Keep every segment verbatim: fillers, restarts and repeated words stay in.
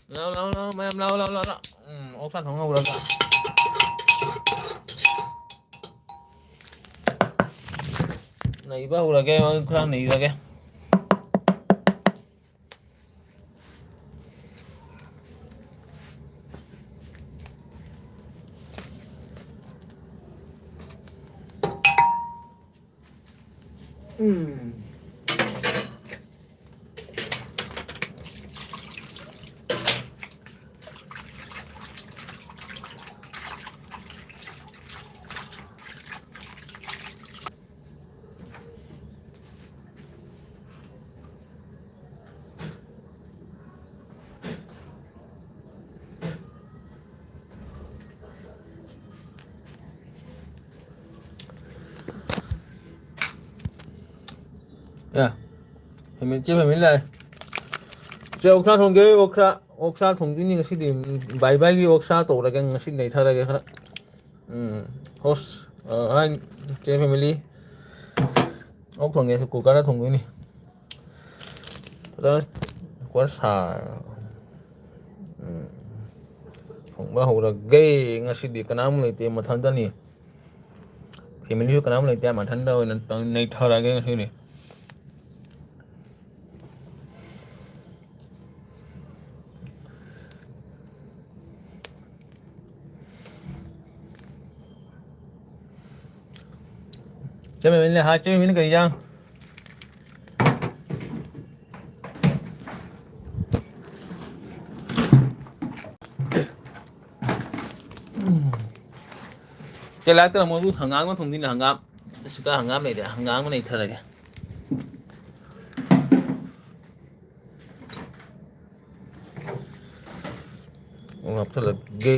ꯂꯥꯎ, ꯂꯥꯎ, ꯂꯥꯎ, ꯃꯌꯥꯝ ꯂꯥꯎ, ꯂꯥꯎ, ꯂꯥꯎ, ꯂꯥꯎ꯫ ꯎꯝ, ꯑꯣꯛꯁꯥ ꯊꯣꯡ ꯍꯧꯔꯒ꯫ ꯅꯩꯕ ꯍꯧꯔꯒꯦ, ꯈꯔ ꯅꯩꯔꯒꯦ꯫ ꯎꯝ꯫ ꯌꯥ꯫ ꯐꯦꯃꯤꯂꯤ, ꯆꯦ ꯐꯦꯃꯤꯂꯤ ꯂꯥꯛꯑꯦ꯫ ꯆꯦ, ꯑꯣꯛꯁꯥ ꯊꯣꯡꯒꯦ, ꯑꯣꯛꯁꯥ, ꯑꯣꯛꯁꯥ ꯊꯣꯡꯗꯣꯏꯅꯤ ꯉꯁꯤꯗꯤ꯫ ꯕꯥꯏ ꯕꯥꯏꯒꯤ ꯑꯣꯛꯁꯥ ꯇꯧꯔꯒꯦ, ꯉꯁꯤ ꯅꯩꯊꯔꯒꯦ ꯈꯔ꯫ ꯎꯝ, ꯍꯣꯁ, ꯑ, ꯍꯥꯏ, ꯆꯦ ꯐꯦꯃꯤꯂꯤ꯫ ꯑꯣꯛ ꯊꯣꯡꯒꯦ, ꯀꯨꯀꯔꯗ ꯊꯣꯡꯗꯣꯏꯅꯤ꯫ ꯐꯖꯅ ꯀꯨꯀꯔ ꯁꯥ-, ꯎꯝ, ꯊꯣꯡꯕ ꯍꯧꯔꯒꯦ꯫ ꯉꯁꯤꯗꯤ ꯀꯅꯥꯝ ꯂꯩꯇꯦ, ꯃꯊꯟꯇꯅꯤ꯫ ꯐꯦꯃꯤꯂꯤꯁꯨ ꯀꯅꯥꯝ ꯂꯩꯇꯦ, ꯃꯊꯟꯇ ꯑꯣꯏꯅ ꯇꯧ-, ꯅꯩꯊꯔꯒꯦ ꯉꯁꯤꯗꯤ꯫ ꯆꯦ ꯃꯦꯃꯦꯅꯦ ꯍꯥꯏ, ꯆꯦ ꯃꯦꯃꯦꯅꯦ ꯀꯔꯤ ꯏꯟꯖꯥꯡ? ꯆꯦ ꯂꯥꯛꯇꯅ ꯃꯣꯏꯕꯨ ꯍꯪꯒꯥꯝ ꯑꯃ ꯊꯣꯡꯗꯣꯏꯅꯦ, ꯍꯪꯒꯥꯝ꯫ ꯁꯤꯗ ꯍꯪꯒꯥꯝ ꯂꯩꯔꯦ, ꯍꯪꯒꯥꯝ ꯑꯃ ꯅꯩꯊꯔꯒꯦ꯫ ꯑꯃꯨꯛ ꯍꯥꯞꯆꯤꯜꯂꯒꯦ꯫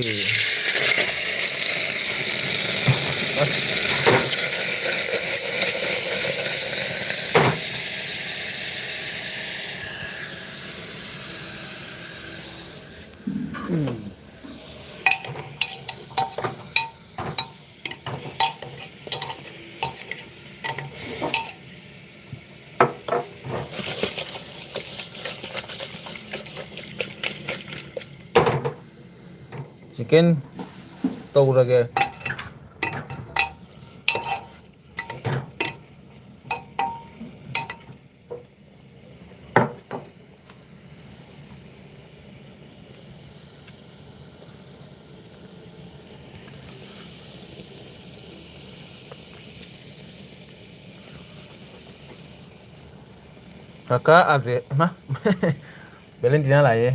ꯀꯦꯟ ꯇꯧꯔꯒꯦ꯫ ꯀꯀꯥ ꯑꯥꯔꯖꯦ, ꯏꯃꯥ꯫ ꯚꯦꯂꯦꯟꯇꯤꯅꯥ ꯂꯥꯛꯑꯦ꯫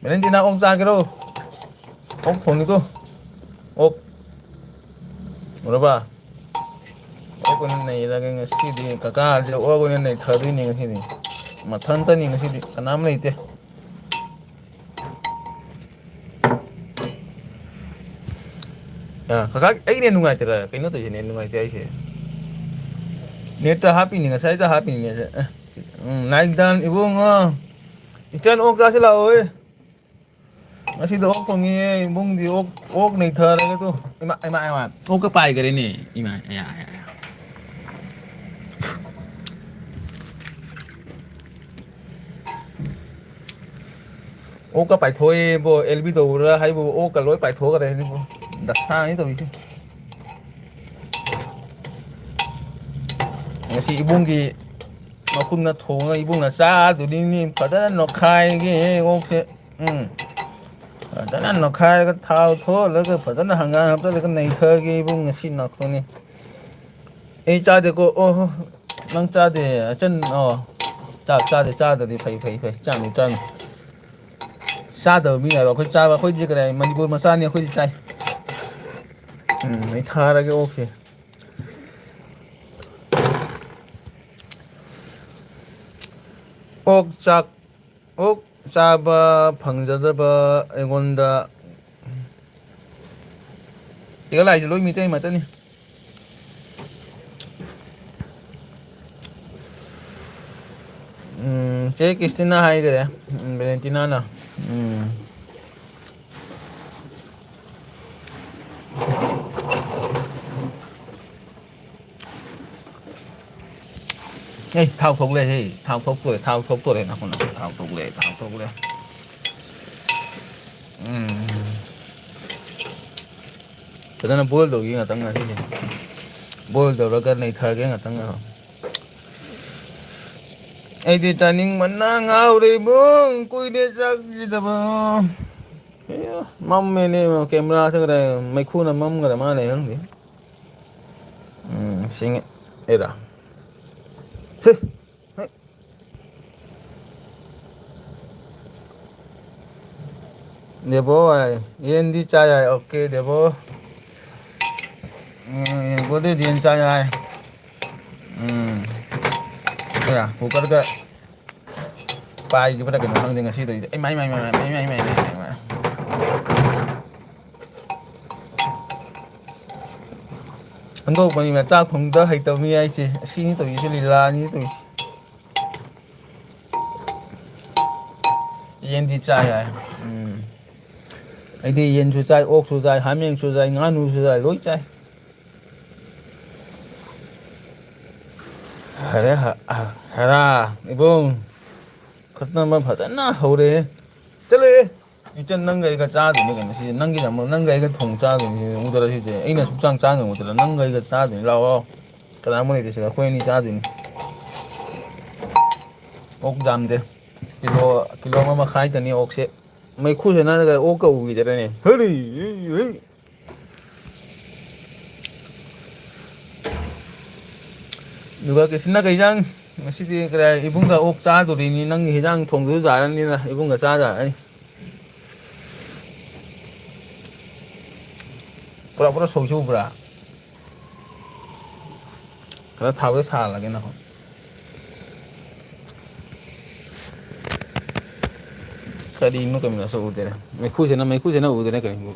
ꯚꯦꯂꯦꯟꯇꯤꯅꯥ, ꯑꯣꯛ ꯆꯥꯒꯦꯔꯣ? ꯑꯣꯛ ꯊꯣꯡꯉꯤꯀꯣ꯫ ꯑꯣꯛ꯫ ꯎꯔꯕ? ꯑꯣꯛ ꯑꯣꯏꯅ ꯅꯩꯔꯒꯦ ꯉꯁꯤꯗꯤ꯫ ꯀꯀꯥꯁꯦ ꯑꯣꯛ ꯑꯣꯏꯅ ꯅꯩꯊꯗꯣꯏꯅꯦ ꯉꯁꯤꯗꯤ꯫ ꯃꯊꯟꯇꯅꯤ ꯉꯁꯤꯗꯤ꯫ ꯀꯅꯥꯝ ꯂꯩꯇꯦ꯫ ꯑ, ꯀꯀꯥ, ꯑꯩꯅꯦ ꯅꯨꯡꯉꯥꯏꯇꯦꯗ꯫ ꯀꯩꯅꯣ ꯇꯧꯔꯤꯁꯤꯅꯦ ꯅꯨꯡꯉꯥꯏꯇꯦ ꯍꯥꯏꯁꯦ꯫ ꯅꯦꯠꯇ ꯍꯥꯞꯄꯤꯅꯤ, ꯉꯁꯥꯏꯗ ꯍꯥꯞꯄꯤꯅꯤ ꯅꯦꯠꯁꯦ꯫ ꯑ, ꯎꯝ, ꯂꯥꯏꯛ ꯗꯥꯟ ꯏꯕꯨꯡꯉꯣ꯫ ꯏꯆꯟ ꯑꯣꯛ ꯆꯥꯁꯤ ꯂꯥꯛꯑꯣꯍꯦ꯫ ꯉꯁꯤꯗꯤ ꯑꯣꯛ ꯊꯣꯡꯉꯤꯌꯦ, ꯏꯕꯨꯡꯗꯤ ꯑꯣꯛ, ꯑꯣꯛ ꯅꯩꯊꯔꯒꯦ ꯇꯨ꯫ ꯏꯃꯥ, ꯏꯃꯥ, ꯏꯃꯥ꯫ ꯑꯣꯛꯀ ꯄꯥꯏꯈꯔꯦꯅꯦ꯫ ꯏꯃꯥ, ꯑꯌꯥ, ꯑꯌꯥ, ꯑꯌꯥ꯫ ꯑꯣꯛꯀ ꯄꯥꯏꯊꯣꯛꯑꯦꯕꯣ, ꯑꯦꯜ ꯕꯤ ꯇꯧꯕ꯭ꯔꯥ ꯍꯥꯏꯕꯨ ꯑꯣꯛꯀ ꯂꯣꯏ ꯄꯥꯏꯊꯣꯛꯈ꯭ꯔꯦꯅꯦꯕꯣ꯫ ꯗꯁꯥꯅꯤ ꯇꯧꯔꯤꯁꯦ꯫ ꯉꯁꯤ ꯏꯕꯨꯡꯒꯤ ꯃꯈꯨꯠꯅ ꯊꯣꯡꯉꯒ ꯏꯕꯨꯡꯅ ꯆꯥꯗꯣꯔꯤꯅꯤ꯫ ꯐꯖꯅ ꯅꯣꯛꯈꯥꯏꯒꯦ ꯑꯣꯛꯁꯦ꯫ ꯎꯝ꯫ ꯐꯖꯅ ꯅꯣꯛꯈꯥꯏꯔꯒ ꯊꯥꯎ ꯊꯣꯛꯍꯜꯂꯒ ꯐꯖꯅ ꯍꯪꯒꯥꯝ ꯍꯥꯞꯆꯜꯂꯒ ꯅꯩꯊꯒꯦ ꯏꯕꯨꯡ ꯉꯁꯤ ꯅꯈꯣꯏꯅꯤ꯫ ꯑꯩ ꯆꯥꯗꯦꯀꯣ꯫ ꯑꯣ, ꯅꯪ ꯆꯥꯗꯦ꯫ ꯑꯆꯟ, ꯑꯣ, ꯆꯥꯛ ꯆꯥꯗꯦ꯫ ꯆꯥꯗꯗꯤ ꯐꯩ, ꯐꯩ, ꯐꯩ꯫ ꯆꯥꯅꯨ, ꯆꯥꯅꯨ꯫ ꯆꯥꯗꯕ ꯃꯤ ꯍꯥꯏꯕ ꯑꯩꯈꯣꯏ ꯆꯥꯕ, ꯑꯩꯈꯣꯏꯗꯤ ꯀꯗꯥꯏ ꯃꯅꯤꯄꯨꯔ ꯃꯆꯥꯅꯤ ꯑꯩꯈꯣꯏꯗꯤ ꯆꯥꯏ꯫ ꯎꯝ, ꯑꯩ ꯊꯥꯔꯒꯦ ꯑꯣꯛꯁꯦ꯫ ꯑꯣꯛ ꯆꯥꯛ ꯑꯣꯛ ꯆꯥꯕ ꯐꯪꯖꯗꯕ ꯑꯩꯉꯣꯟꯗ ꯁꯤꯒ ꯂꯥꯛꯏꯁꯦ ꯂꯣꯏ ꯃꯤꯇꯩ ꯃꯇꯅꯤ꯫ ꯎꯝ, ꯆꯦ ꯀ꯭ꯔꯤꯁꯇꯤꯅꯥ ꯍꯥꯏꯈꯔꯦ꯫ ꯎꯝ, ꯚꯦꯂꯦꯟꯇꯤꯅꯥꯅ꯫ ꯎꯝ꯫ ꯑꯦ, ꯊꯥꯎ ꯊꯣꯛꯂꯦ ꯍꯦ, ꯊꯥꯎ ꯊꯣꯛꯇꯣꯔꯦ, ꯊꯥꯎ ꯊꯣꯛꯇꯣꯔꯦ, ꯅꯈꯣ, ꯅꯈꯣ, ꯊꯥꯎ ꯊꯣꯛꯂꯦ, ꯊꯥꯎ ꯊꯣꯛꯂꯦ꯫ ꯎꯝ꯫ ꯐꯖꯅ ꯕꯣꯏꯜ ꯇꯧꯈꯤ ꯉꯥꯛꯇꯪ ꯉꯁꯤꯁꯦ꯫ ꯕꯣꯏꯜ ꯇꯧꯔꯒ ꯅꯩꯊꯒꯦ ꯉꯥꯛꯇꯪ ꯉꯥꯏꯈꯣ꯫ ꯑꯩꯗꯤ ꯆꯥꯅꯤꯡꯕꯅ ꯉꯥꯎꯔꯦ ꯏꯕꯨꯡ, ꯀꯨꯏꯔꯦ ꯆꯥꯈꯤꯗꯕ꯫ ꯑꯦ, ꯃꯝꯃꯦꯅꯦ ꯀꯦꯃꯦꯔꯥꯁꯦ ꯀꯗꯥꯏ ꯃꯩꯈꯨꯅ ꯃꯝꯈ꯭ꯔ ꯃꯥꯜꯂꯦ ꯈꯪꯗꯦ꯫ ꯎꯝ, ꯁꯤꯡꯉꯦ꯫ ꯑꯦꯔꯥ꯫ ꯁꯤ꯫ ꯍꯦ꯫ ꯗꯦꯕꯣ ꯍꯥꯏ꯫ ꯌꯦꯟꯗꯤ ꯆꯥ ꯌꯥꯏ꯫ ꯑꯣꯀꯦ, ꯗꯦꯕꯣ꯫ ꯎꯝ, ꯌꯦꯡꯕꯗꯤ ꯌꯦꯟ ꯆꯥ ꯌꯥꯏ꯫ ꯎꯝ꯫ ꯑꯦꯔꯥ, ꯀꯨꯀꯔꯗ ꯄꯥꯏꯈꯤꯕ꯭ꯔꯥ ꯀꯩꯅꯣ ꯈꯪꯗꯦ ꯉꯁꯤ ꯇꯧꯔꯤꯁꯦ꯫ ꯏꯃꯥꯏ, ꯏꯃꯥꯏ, ꯏꯃꯥꯏ꯫ ꯍꯟꯗꯣꯛꯄꯅꯤꯅ ꯆꯥꯛ ꯊꯣꯡꯗ ꯍꯩꯇꯕ ꯃꯤ ꯍꯥꯏꯁꯦ ꯑꯁꯤꯅꯤ ꯇꯧꯔꯤꯁꯦ, ꯂꯤꯂꯥꯅꯤ ꯇꯧꯔꯤꯁꯦ꯫ ꯌꯦꯟꯗꯤ ꯆꯥ ꯌꯥꯏ꯫ ꯎꯝ꯫ ꯑꯩꯗꯤ ꯌꯦꯟꯁꯨ ꯆꯥꯏ, ꯑꯣꯛꯁꯨ ꯆꯥꯏ, ꯍꯥꯃꯦꯡꯁꯨ ꯆꯥꯏ, ꯉꯥꯅꯨꯁꯨ ꯆꯥꯏ, ꯂꯣꯏ ꯆꯥꯏ꯫ ꯍꯔꯦ ꯍ-, ꯍ-, ꯍꯦꯔꯥ, ꯏꯕꯨꯡ꯫ ꯈꯠꯅꯕ ꯐꯖꯅ ꯍꯧꯔꯦꯍꯦ꯫ ꯆꯠꯂꯣꯍꯦ꯫ ꯏꯆꯟ, ꯅꯪꯒ ꯑꯩꯒ ꯆꯥꯗꯣꯏꯅꯤ ꯀꯩꯅꯣ ꯁꯤꯁꯦ꯫ ꯅꯪꯒꯤꯗ ꯑꯃꯨꯛ, ꯅꯪꯒ ꯑꯩꯒ ꯊꯣꯡ ꯆꯥꯗꯣꯏꯅꯤ ꯁꯤꯁꯦ꯫ ꯎꯗꯔ ꯁꯤꯁꯦ꯫ ꯑꯩꯅ ꯁꯨꯡꯆꯥꯡ ꯆꯥ ꯉꯝꯃꯣꯏꯗꯔ꯫ ꯅꯪꯒ ꯑꯩꯒ ꯆꯥꯗꯣꯏꯅꯤ꯫ ꯂꯥꯛꯑꯣ, ꯂꯥꯛꯑꯣ꯫ ꯀꯅꯥ ꯑꯃ ꯂꯩꯇꯦ ꯁꯤꯗ꯫ ꯑꯩꯈꯣꯏ ꯑꯅꯤ ꯆꯥꯗꯣꯏꯅꯤ꯫ ꯑꯣꯛ ꯌꯥꯝꯗꯦ꯫ ꯀꯤꯂꯣ, ꯀꯤꯂꯣ ꯑꯃ ꯃꯈꯥꯏꯗꯅꯤ ꯑꯣꯛꯁꯦ꯫ ꯃꯩꯈꯨꯁꯦ ꯅꯪꯒ ꯑꯣꯛꯀ ꯎꯈꯤꯗꯔꯅꯦ꯫ ꯍꯩ, ꯍꯩ, ꯍꯩ꯫ ꯑꯗꯨꯒ ꯀ꯭ꯔꯤꯁꯅ ꯀꯩ ꯏꯟꯖꯥꯡ? ꯉꯁꯤꯗꯤ ꯀꯗꯥꯏ ꯏꯕꯨꯡꯒ ꯑꯣꯛ ꯆꯥꯗꯣꯔꯤꯅꯤ, ꯅꯪꯒꯤ ꯍꯤꯟꯖꯥꯡ ꯊꯣꯡꯗꯨꯁꯨ ꯌꯥꯔꯅꯤꯅ ꯏꯕꯨꯡꯒ ꯆꯥ ꯌꯥꯔꯅꯤ꯫ ꯄꯨꯔꯥ, ꯄꯨꯔꯥ ꯁꯧꯁꯤ ꯎꯕ꯭ꯔꯥ? ꯈꯔ ꯊꯥꯎꯗ ꯁꯥꯍꯜꯂꯒꯦ ꯅꯈꯣ꯫ ꯀꯔꯤꯅꯣ ꯀꯩꯅꯣ ꯁꯣꯛꯎꯗꯦꯅꯦ? ꯃꯩꯈꯨꯁꯤꯅ, ꯃꯩꯈꯨꯁꯤꯅ ꯎꯗꯦꯅꯦ ꯀꯔꯤꯅꯣ?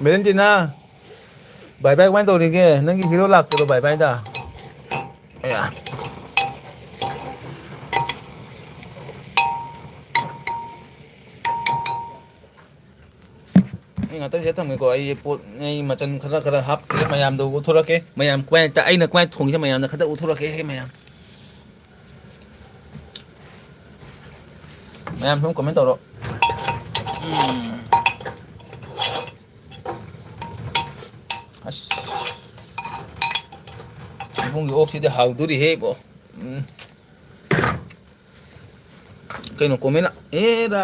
ꯚꯦꯂꯦꯟꯇꯤꯅꯥ, ꯕꯥꯏ ꯕꯥꯏ ꯀꯃꯥꯏꯅ ꯇꯧꯔꯤꯒꯦ? ꯅꯪꯒꯤ ꯍꯤꯔꯣ ꯂꯥꯛꯄꯗꯣ ꯕꯥꯏ ꯕꯥꯏꯗ꯫ ꯑꯌꯥ꯫ ꯉꯥꯛꯇꯪ ꯁꯤꯗ ꯊꯝꯒꯦꯀꯣ꯫ ꯑꯩ ꯄꯣꯠ, ꯑꯩ ꯃꯆꯜ ꯈꯔ ꯈꯔ ꯍꯥꯞꯀꯦ, ꯃꯌꯥꯝꯗ ꯎꯠꯊꯣꯔꯛꯀꯦ꯫ ꯃꯌꯥꯝ ꯀꯃꯥꯏꯅ ꯇ-, ꯑꯩꯅ ꯀꯃꯥꯏꯅ ꯊꯣꯡꯉꯤꯁꯦ ꯃꯌꯥꯝꯗ ꯈꯛꯇ ꯎꯠꯊꯣꯔꯛꯀꯦ ꯃꯌꯥꯝ꯫ ꯃꯌꯥꯝ ꯁꯨꯝ comment ꯇꯧꯔꯣ꯫ ꯎꯝ꯫ ꯑꯁ꯫ ꯏꯕꯨꯡꯒꯤ ꯑꯣꯛꯁꯤꯗꯤ ꯍꯥꯎꯗꯣꯔꯤꯍꯦ ꯏꯕꯣ꯫ ꯎꯝ꯫ ꯀꯩꯅꯣ comment ꯂꯥꯛ-, ꯑꯦꯔꯥ꯫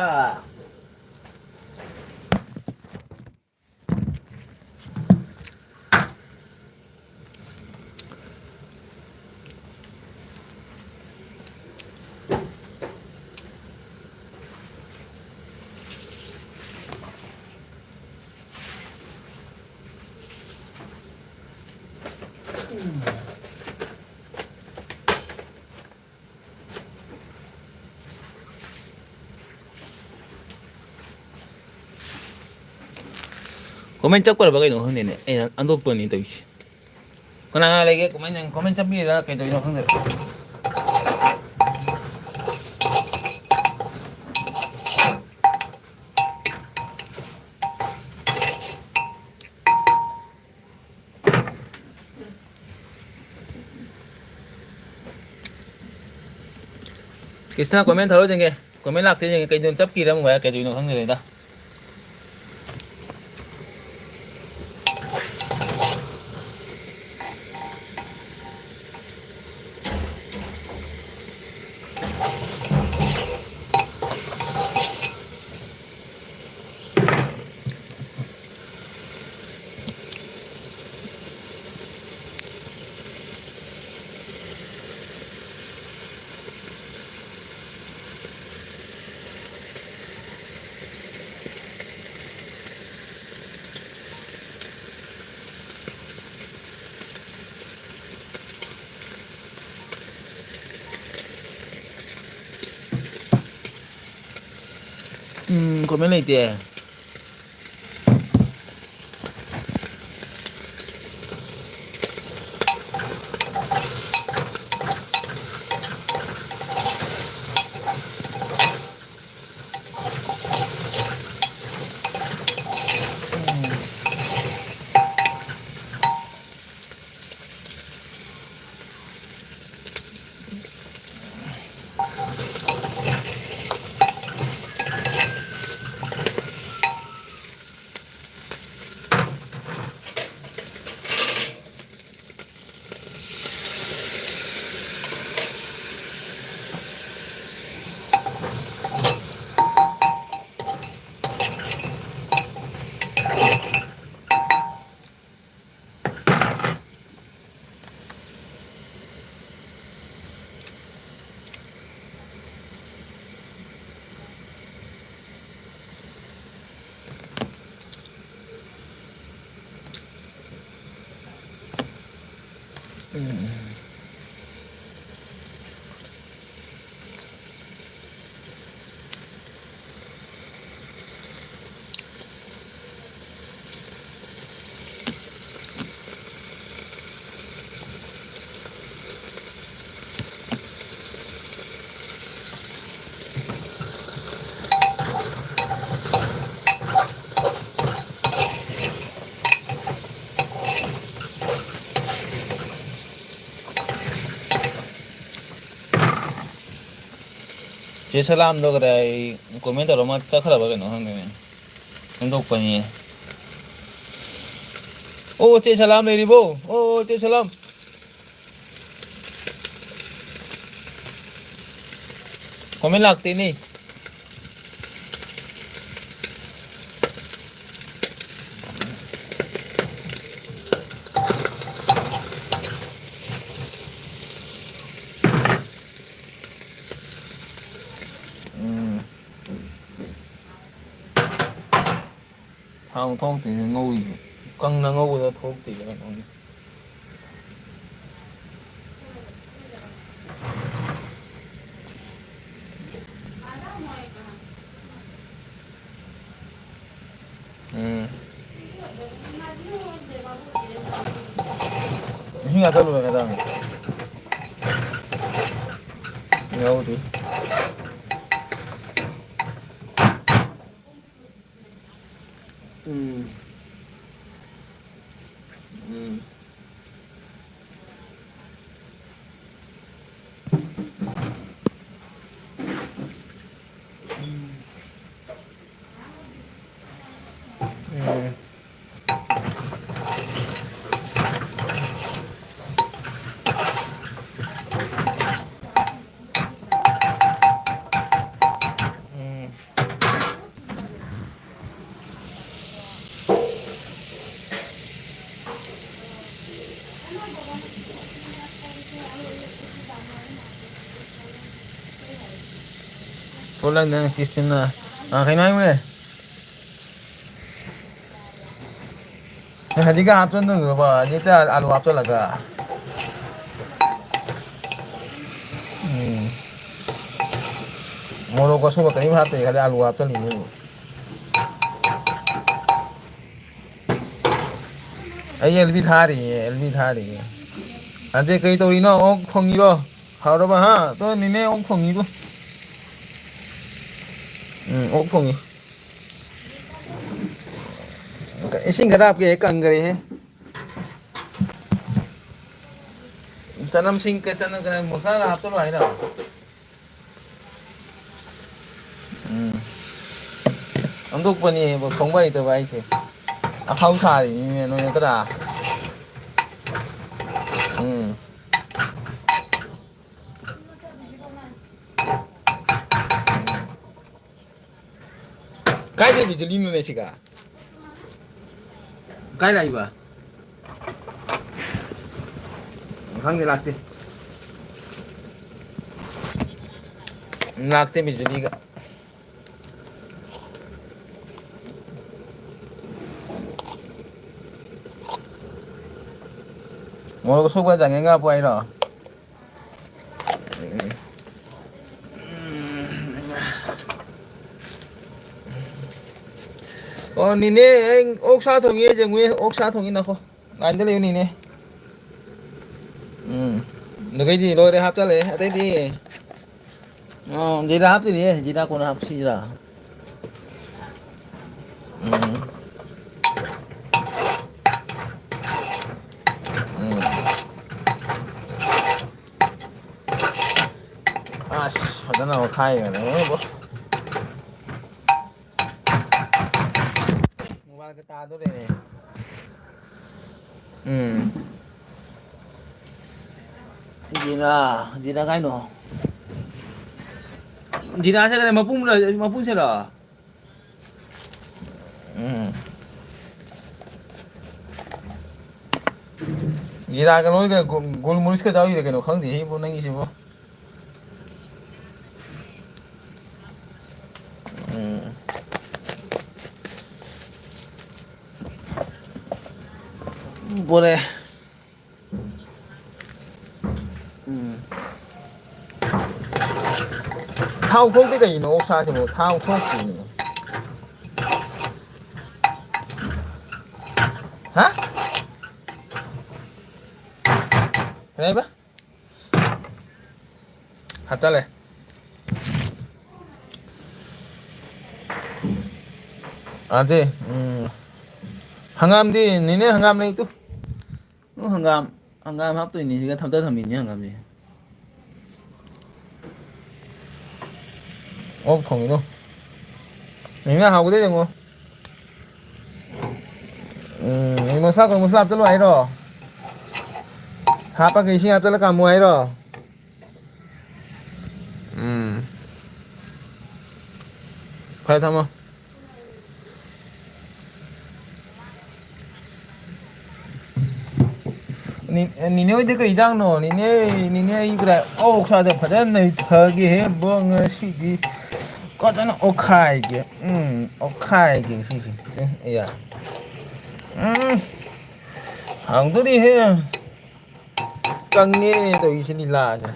Comment ꯆꯠꯈ꯭ꯔꯕ ꯀꯩꯅꯣ ꯈꯪꯗꯦꯅꯦ, ꯑꯩꯅ ꯍꯟꯗꯣꯛꯄꯅꯤ ꯇꯧꯔꯤꯁꯦ꯫ ꯀꯅꯥ ꯀꯅꯥ ꯂꯩꯒꯦ? Comment, comment ꯆꯠꯄꯤꯔ ꯀꯩꯗꯧꯔꯤꯅꯣ ꯈꯪꯗꯦ꯫ ꯀ꯭ꯔꯤꯁꯅ comment ꯊꯥꯔꯛꯑꯣ ꯌꯦꯡꯒꯦ꯫ Comment ꯂꯥꯛꯇꯦ ꯌꯦꯡꯒꯦ꯫ ꯀꯩꯗꯧꯅꯣ ꯆꯞꯀꯤꯔ ꯑꯃꯨꯛ ꯀꯩꯗꯧꯅꯣ ꯈꯪꯗ꯭ꯔꯦꯗ꯫ ꯎꯝ, comment ꯂꯩꯇꯦ꯫ ꯆꯦ ꯁꯂꯥꯝꯗꯣ ꯀꯗꯥꯏ comment ꯇꯧꯔ ꯃꯥ ꯆꯠꯈ꯭ꯔꯕ ꯀꯩꯅꯣ ꯈꯪꯗꯦꯅꯦ꯫ ꯁꯦꯝꯗꯣꯛꯄꯅꯤ꯫ ꯑꯣ, ꯆꯦ ꯁꯂꯥꯝ ꯂꯩꯔꯤꯕꯣ? ꯑꯣ, ꯆꯦ ꯁꯂꯥꯝ꯫ Comment ꯂꯥꯛꯇꯦꯅꯦ꯫ ꯎꯝ꯫ ꯊꯥꯎ ꯊꯣꯛꯇꯦꯅꯦ ꯉꯧꯔꯤꯁꯦ꯫ ꯀꯪꯅ ꯉꯧꯕꯗ ꯊꯣꯛꯇꯦꯅꯦ ꯀꯩꯅꯣꯅꯦ꯫ ꯎꯝ꯫ ꯏꯁꯤꯡ ꯍꯥꯞꯆꯜꯂꯨꯔꯦ ꯈꯤꯇꯪ꯫ ꯌꯥꯎꯗ꯭ꯔꯤ꯫ ꯎꯝ꯫ ꯎꯝ꯫ ꯎꯝ꯫ ꯎꯝ꯫ ꯊꯣꯛꯂꯛꯅꯤ ꯅꯪ ꯀꯤꯁꯇꯤꯟꯅ꯫ ꯑꯥ, ꯀꯩꯅꯣ ꯍꯥꯏꯕꯅꯦ꯫ ꯍꯧꯖꯤꯛꯀ ꯍꯥꯞꯆꯟꯗꯣꯏꯅꯣꯕ, ꯍꯧꯖꯤꯛꯇ ꯑꯂꯨ ꯍꯥꯞꯆꯜꯂꯒ꯫ ꯎꯝ꯫ ꯃꯣꯔꯣꯛ ꯑꯁꯨꯕ ꯀꯔꯤꯝ ꯍꯥꯞꯇꯦ, ꯈꯜꯂꯦ ꯑꯂꯨ ꯍꯥꯞꯆꯜꯂꯤꯅꯦ꯫ ꯑꯩ ꯑꯦꯜ ꯕꯤ ꯊꯥꯔꯤꯌꯦ, ꯑꯦꯜ ꯕꯤ ꯊꯥꯔꯤꯌꯦ꯫ ꯑꯖꯦ ꯀꯩ ꯇꯧꯔꯤꯅꯣ? ꯑꯣꯛ ꯊꯣꯡꯉꯤꯔꯣ? ꯍꯥꯎꯔꯕ, ꯍꯥ? ꯇꯣ ꯅꯤꯅꯦ ꯑꯣꯛ ꯊꯣꯡꯉꯤꯕꯨ꯫ ꯎꯝ, ꯑꯣꯛ ꯊꯣꯡꯉꯤ꯫ ꯏꯁꯤꯡ ꯈꯔ ꯍꯥꯞꯀꯦ, ꯀꯪꯈꯔꯦꯍꯦ꯫ ꯆꯅꯝꯁꯤꯡ ꯀ-, ꯆꯅꯝ ꯀ-, ꯃꯁꯂꯥꯒ ꯍꯥꯞꯆꯜꯂꯣ ꯍꯥꯏꯔꯣ? ꯎꯝ꯫ ꯑꯣꯟꯊꯣꯛꯄꯅꯦꯕ ꯈꯣꯡꯕ ꯍꯩꯇꯕ ꯍꯥꯏꯁꯦ꯫ ꯑꯐꯥꯎ ꯁꯥꯔꯤꯅꯤꯅꯦ ꯅꯣꯏ ꯅꯠꯇ꯭ꯔꯥ? ꯎꯝ꯫ ꯀꯥꯏꯗꯩ ꯕꯤꯖꯨꯂꯤꯅꯣꯅꯦ ꯁꯤꯒ? ꯀꯥꯏ ꯂꯥꯛꯏꯕ? ꯈꯪꯗꯦ, ꯂꯥꯛꯇꯦ꯫ ꯂꯥꯛꯇꯦ ꯕꯤꯖꯨꯂꯤꯒ꯫ ꯃꯣꯔꯣꯛ ꯑꯁꯨꯕ ꯆꯥꯅꯤꯡꯉꯛꯄ ꯍꯥꯏꯔꯣ? ꯎꯝ꯫ ꯑꯣ ꯅꯤꯅꯦ, ꯑꯩ ꯑꯣꯛ ꯁꯥ ꯊꯣꯡꯉꯤ ꯌꯦꯡꯉꯨꯌꯦ, ꯑꯣꯛ ꯁꯥ ꯊꯣꯡꯉꯤ ꯅꯈꯣ꯫ ꯂꯥꯏꯟꯗ ꯂꯩꯌꯨ ꯅꯤꯅꯦ꯫ ꯎꯝ꯫ ꯑꯗꯨꯒꯩꯗꯤ ꯂꯣꯏꯔꯦ, ꯍꯥꯞꯆꯜꯂꯦ꯫ ꯑꯇꯩꯗꯤ? ꯑꯣ, ꯖꯤꯔꯥ ꯍꯥꯞꯇ꯭ꯔꯤꯌꯦ꯫ ꯖꯤꯔꯥ ꯀꯣꯟꯅ ꯍꯥꯞꯁꯤꯔꯥ? ꯎꯝ꯫ ꯎꯝ꯫ ꯑꯁ, ꯐꯖꯅ ꯑꯣꯠꯈꯥꯏꯒꯅꯦꯕꯣ꯫ ꯃꯣꯕꯥꯏꯜꯒ ꯇꯥꯗꯣꯔꯦꯅꯦ꯫ ꯎꯝ꯫ ꯖꯤꯔꯥ, ꯖꯤꯔꯥ ꯀꯥꯏꯅꯣ? ꯖꯤꯔꯥꯁꯦ ꯀꯩꯅꯣ, ꯃꯄꯨꯝꯔ-, ꯃꯄꯨꯝꯁꯤꯔꯣ? ꯎꯝ꯫ ꯖꯤꯔꯥꯒ ꯂꯣꯏꯒ ꯒꯨ-, ꯒꯨꯜ ꯃꯨꯔꯤꯁꯀ ꯌꯥꯎꯔꯤꯗ ꯀꯩꯅꯣ ꯈꯪꯗꯦ ꯏꯕꯨ ꯅꯪꯒꯤꯁꯤꯕꯨ꯫ ꯎꯝ꯫ ꯕꯣꯔꯦ꯫ ꯎꯝ꯫ ꯊꯥꯎ ꯊꯣꯛꯇꯦ ꯀꯩꯒꯤꯅꯣ ꯑꯣꯛꯁꯥꯁꯤꯕꯨ? ꯊꯥꯎ ꯊꯣꯛꯇꯦꯅꯦ꯫ ꯍꯥ? ꯀꯩ ꯍꯥꯏꯕ? ꯍꯥꯞꯆꯜꯂꯦ꯫ ꯑꯖꯦ, ꯎꯝ, ꯍꯪꯒꯥꯝꯗꯤ ꯅꯤꯅꯦ, ꯍꯪꯒꯥꯝ ꯂꯩꯇꯨ꯫ ꯎ, ꯍꯪꯒꯥꯝ, ꯍꯪꯒꯥꯝ ꯍꯥꯞꯇꯣꯏꯅꯤ ꯁꯤꯒ ꯊꯝꯇ ꯊꯝꯃꯤꯅꯤ ꯍꯪꯒꯥꯝꯗꯤ꯫ ꯑꯣꯛ ꯊꯣꯡꯉꯤꯗꯣ꯫ ꯅꯦꯅꯦ, ꯍꯥꯎꯒꯗ꯭ꯔ ꯌꯦꯡꯉꯣ꯫ ꯎꯝ, ꯃꯁꯂꯥ ꯀꯣꯟ ꯃꯁꯂꯥ ꯍꯥꯞꯆꯜꯂꯣ ꯍꯥꯏꯔꯣ? ꯍꯥꯞꯄꯒ ꯏꯁꯤꯡ ꯍꯥꯞꯆꯜꯂ ꯀꯥꯝꯃꯣ ꯍꯥꯏꯔꯣ? ꯎꯝ꯫ ꯐꯔꯦ, ꯊꯝꯃꯣ꯫ ꯅꯤ-, ꯅꯤꯅꯦ ꯍꯣꯏꯗꯤ ꯀꯩ ꯏꯟꯖꯥꯡꯅꯣ? ꯅꯤꯅꯦ, ꯅꯤꯅꯦ ꯑꯩ ꯀꯗꯥꯏ ꯑꯣꯛꯁꯥꯗ ꯐꯖꯅ ꯅꯩꯊꯒꯦꯍꯦ ꯕꯣ ꯉꯁꯤꯗꯤ꯫ ꯐꯖꯅ ꯑꯣꯛꯈꯥꯏꯒꯦ꯫ ꯎꯝ, ꯑꯣꯛꯈꯥꯏꯒꯦ ꯉꯁꯤꯁꯦ꯫ ꯎꯝ, ꯑꯌꯥ꯫ ꯎꯝ, ꯍꯥꯎꯗꯣꯔꯤꯍꯦ꯫ ꯀꯪꯉꯦ ꯇꯧꯔꯤꯁꯦ ꯂꯤꯂꯥꯁꯦ꯫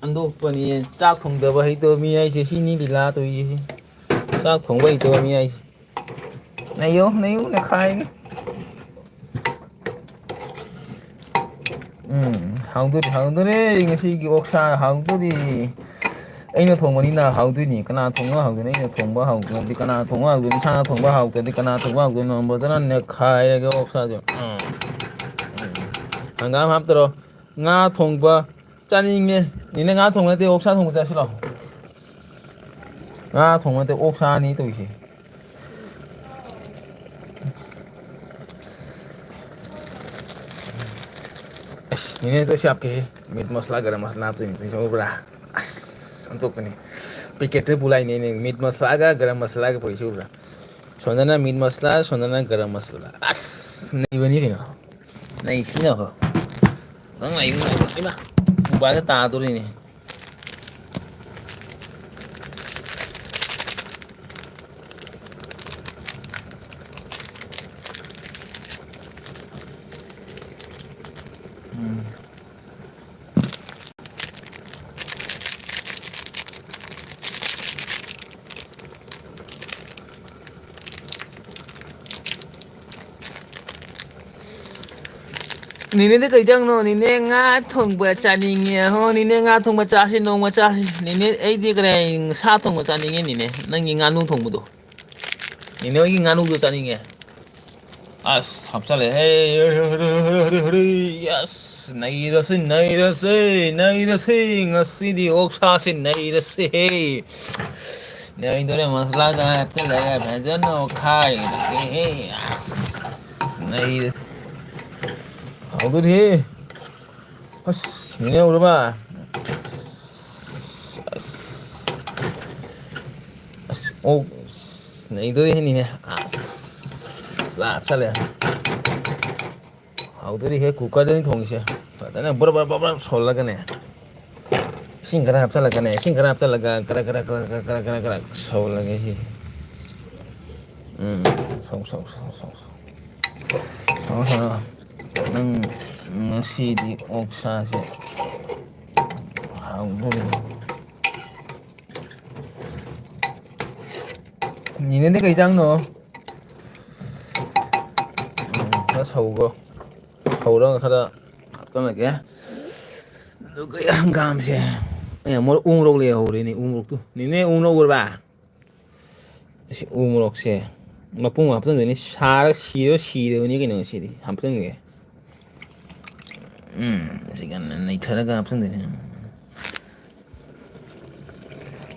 ꯑꯟꯗꯣꯛꯄꯅꯤ, ꯆꯥꯛ ꯊꯣꯡꯗꯕ ꯍꯩꯇꯕ ꯃꯤ ꯍꯥꯏꯁꯦ ꯁꯤꯅꯤ ꯂꯤꯂꯥ ꯇꯧꯔꯤꯁꯦ꯫ ꯆꯥꯛ ꯊꯣꯡꯕ ꯍꯩꯇꯕ ꯃꯤ ꯍꯥꯏꯁꯦ꯫ ꯅꯩꯌꯨ, ꯅꯩꯌꯨ, ꯅꯩꯈꯥꯏꯒꯦ꯫ ꯎꯝ, ꯍꯥꯎꯗꯣꯔꯤ, ꯍꯥꯎꯗꯣꯔꯤ, ꯉꯁꯤꯒꯤ ꯑꯣꯛꯁꯥ ꯍꯥꯎꯗꯣꯔꯤ꯫ ꯑꯩꯅ ꯊꯣꯡꯕꯅꯤꯅ ꯍꯥꯎꯗꯣꯏꯅꯤ꯫ ꯀꯅꯥ ꯊꯣꯡꯕ ꯍꯥꯎꯗꯣꯏꯅꯣ? ꯑꯩꯅ ꯊꯣꯡꯕ ꯍꯥꯎꯗ꯭ꯔꯗꯤ ꯀꯅꯥ ꯊꯣꯡꯕ ꯍꯥꯎꯗꯣꯏꯅꯣ? ꯏꯁꯥꯅ ꯊꯣꯡꯕ ꯍꯥꯎꯇ꯭ꯔꯗꯤ ꯀꯅꯥ ꯊꯣꯡꯕ ꯍꯥꯎꯗꯣꯏꯅꯣ? ꯕ꯭ꯔꯗꯔꯅ ꯅꯩꯈꯥꯏꯔꯒꯦ ꯑꯣꯛꯁꯥꯁꯦ꯫ ꯎꯝ꯫ ꯍꯪꯒꯥꯝ ꯍꯥꯞꯇꯔꯣ? ꯉꯥ ꯊꯣꯡꯕ ꯆꯥꯅꯤꯡꯉꯦ꯫ ꯅꯦꯅꯦ, ꯉꯥ ꯊꯣꯡꯕ ꯅꯠꯇꯦ, ꯑꯣꯛꯁꯥ ꯊꯣꯡꯕ ꯆꯥꯁꯤ ꯂꯥꯛꯑꯣ꯫ ꯉꯥ ꯊꯣꯡꯕ ꯅꯠꯇꯦ, ꯑꯣꯛꯁꯥꯅꯤ ꯇꯧꯔꯤꯁꯦ꯫ ꯑꯁ, ꯅꯦꯅꯦ, ꯑꯗꯨꯁꯨ ꯍꯥꯞꯀꯦꯍꯦ꯫ ꯃꯤꯠ ꯃꯁꯂꯥ, ꯒꯔꯝ ꯃꯁꯂꯥ ꯍꯥꯞꯇꯣꯏꯅꯤ, ꯈꯪꯍꯧꯕ꯭ꯔꯥ? ꯑꯁ, ꯑꯣꯟꯊꯣꯛꯄꯅꯤ꯫ ꯄꯦꯀꯦꯠꯇ ꯄꯨꯂꯥꯏꯅꯦ, ꯃꯤꯠ ꯃꯁꯂꯥꯒ ꯒꯔꯝ ꯃꯁꯂꯥꯒ ꯄꯨꯔꯛꯏꯁꯤ ꯎꯕ꯭ꯔꯥ? ꯁꯣꯝꯗꯅ ꯃꯤꯠ ꯃꯁꯂꯥ, ꯁꯣꯝꯗꯅ ꯒꯔꯝ ꯃꯁꯂꯥ꯫ ꯑꯁ, ꯅꯩꯕꯅꯤ ꯀꯩꯅꯣ꯫ ꯅꯩ ꯁꯤꯅꯀꯣ꯫ ꯅꯪ ꯂꯩ ꯅꯨꯡꯉꯥꯏꯕ꯫ ꯏꯃꯥ, ꯎꯕꯥꯗ ꯇꯥꯗꯣꯔꯤꯅꯦ꯫ ꯎꯝ꯫ ꯅꯦꯅꯦꯗꯤ ꯀꯩ ꯏꯟꯖꯥꯡꯅꯣ? ꯅꯦꯅꯦ ꯉꯥ ꯊꯣꯡꯕ ꯆꯥꯅꯤꯡꯉꯦ꯫ ꯍꯣ, ꯅꯦꯅꯦ ꯉꯥ ꯊꯣꯡꯕ ꯆꯥꯁꯤ, ꯅꯣꯡꯃ ꯆꯥꯁꯤ꯫ ꯅꯦꯅꯦ, ꯑꯩꯗꯤ ꯀꯗꯥꯏ ꯁꯥ ꯊꯣꯡꯕ ꯆꯥꯅꯤꯡꯉꯦ, ꯅꯦꯅꯦ꯫ ꯅꯪꯒꯤ ꯉꯥꯅꯨ ꯊꯣꯡꯕꯗꯣ꯫ ꯅꯦꯅꯦ ꯍꯣꯏꯒꯤ ꯉꯥꯅꯨꯗꯣ ꯆꯥꯅꯤꯡꯉꯦ꯫ ꯑꯁ, ꯍꯥꯞꯆꯜꯂꯦ꯫ ꯍꯦ, ꯍꯔꯦ, ꯍꯔꯦ, ꯍꯔꯦ, ꯍꯔꯦ, ꯍꯔꯦ꯫ ꯌꯦꯁ! ꯅꯩꯔꯁꯤ, ꯅꯩꯔꯁꯤ, ꯅꯩꯔꯁꯤ꯫ ꯉꯁꯤꯗꯤ ꯑꯣꯛꯁꯥꯁꯤ ꯅꯩꯔꯁꯤꯍꯦ꯫ ꯂꯩꯗꯣꯔꯦ, ꯃꯁꯂꯥꯗ ꯍꯥꯞꯆꯤꯜꯂꯒ ꯐꯖꯅ ꯑꯣꯠꯈꯥꯏꯔꯒꯦ꯫ ꯑꯁ, ꯅꯩꯔꯦ꯫ ꯍꯥꯎꯗꯣꯔꯤꯍꯦ꯫ ꯑꯁ, ꯅꯦꯅꯦ ꯎꯔꯕ? ꯑꯁ, ꯑꯁ, ꯑꯣꯛ, ꯑꯁ, ꯅꯩꯗꯣꯔꯦꯍꯦ ꯅꯦꯅꯦ꯫ ꯑꯁ, ꯃꯁꯂꯥ ꯍꯥꯞꯆꯜꯂꯦ꯫ ꯍꯥꯎꯗꯣꯔꯤꯍꯦ, ꯀꯨꯀꯔꯗꯅꯤ ꯊꯣꯡꯉꯤꯁꯦ꯫ ꯐꯖꯅ ꯕ꯭ꯔ ꯕ꯭ꯔ ꯕ꯭ꯔ ꯕ꯭ꯔ ꯁꯧꯍꯜꯂꯒꯅꯦ꯫ ꯏꯁꯤꯡ ꯈꯔ ꯍꯥꯞꯆꯜꯂꯒꯅꯦ, ꯏꯁꯤꯡ ꯈꯔ ꯍꯥꯞꯆꯜꯂꯒ ꯈꯔ ꯈꯔ ꯈꯔ ꯈꯔ ꯈꯔ ꯈꯔ ꯈꯔ ꯁꯧꯍꯜꯂꯒꯦ ꯁꯤ꯫ ꯎꯝ, ꯁꯧ, ꯁꯧ, ꯁꯧ, ꯁꯧ, ꯁꯧ꯫ ꯁꯧ, ꯁꯧ꯫ ꯅꯪ ꯉꯁꯤꯗꯤ ꯑꯣꯛꯁꯥꯁꯦ ꯍꯥꯎꯗꯣꯔꯤ꯫ ꯅꯦꯅꯦꯗꯤ ꯀꯩ ꯆꯥꯡꯅꯣ? ꯎꯝ, ꯈꯔ ꯁꯧꯒꯣ꯫ ꯁꯧꯔꯒ ꯈꯔ ꯍꯥꯞꯆꯜꯂꯒꯦ꯫ ꯑꯗꯨꯒ ꯍꯪꯒꯥꯝꯁꯦ꯫ ꯑꯦ, ꯃꯣꯔꯣꯛ, ꯎ ꯃꯣꯔꯣꯛ ꯂꯩꯍꯧꯔꯦꯅꯦ, ꯎ ꯃꯣꯔꯣꯛꯇꯨ꯫ ꯅꯦꯅꯦ, ꯎ ꯃꯣꯔꯣꯛ ꯎꯔꯕ? ꯑꯁꯤ ꯎ ꯃꯣꯔꯣꯛꯁꯦ ꯃꯄꯨꯝ ꯍꯥꯞꯆꯤꯟꯗꯣꯏꯅꯤ꯫ ꯁꯥꯔꯒ ꯁꯤꯔ ꯁꯤꯔꯕꯅꯤ ꯀꯩꯅꯣ ꯉꯁꯤꯗꯤ꯫ ꯍꯥꯞꯆꯤꯟꯒꯦ꯫ ꯎꯝ, ꯁꯤ ꯀꯟꯅ ꯅꯩꯊꯔꯒ ꯍꯥꯞꯆꯤꯟꯗꯣꯏꯅꯤ꯫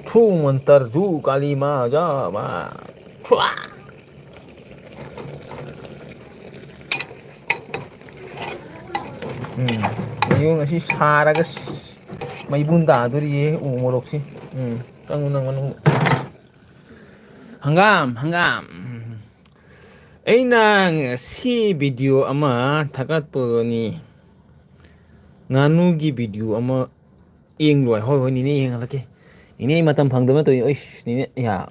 ꯊ꯭ꯔꯨ ꯃꯟꯇꯔ ꯖꯨ ꯀꯥꯂꯤ ꯃꯥ ꯖꯥ ꯃꯥ꯫ ꯊ꯭ꯔꯨꯋꯥ꯫ ꯎꯝ, ꯌꯦꯡꯉꯨ, ꯉꯁꯤ ꯁꯥꯔꯒ ꯃꯩꯕꯨꯟ ꯇꯥꯗꯣꯔꯤꯌꯦ ꯎ ꯃꯣꯔꯣꯛꯁꯤ꯫ ꯎꯝ, ꯆꯪꯉꯨ ꯅꯪ ꯃꯅꯨꯡ꯫ ꯍꯪꯒꯥꯝ, ꯍꯪꯒꯥꯝ꯫ ꯑꯩꯅ ꯉꯁꯤ ꯚꯤꯗꯤꯑꯣ ꯑꯃ ꯊꯥꯒꯠꯄꯅꯤ꯫ ꯉꯥꯅꯨꯒꯤ ꯚꯤꯗꯤꯑꯣ ꯑꯃ ꯌꯦꯡꯂꯣꯏ꯫ ꯍꯣꯏ, ꯍꯣꯏ, ꯅꯦꯅꯦ, ꯌꯦꯡꯍꯜꯂꯛꯀꯦ꯫ ꯅꯦꯅꯦ, ꯑꯩ ꯃꯇꯝ ꯐꯪꯗꯕ ꯇꯧꯔꯤꯅꯦ꯫ ꯑꯩꯁ, ꯅꯦꯅꯦ, ꯌꯥ꯫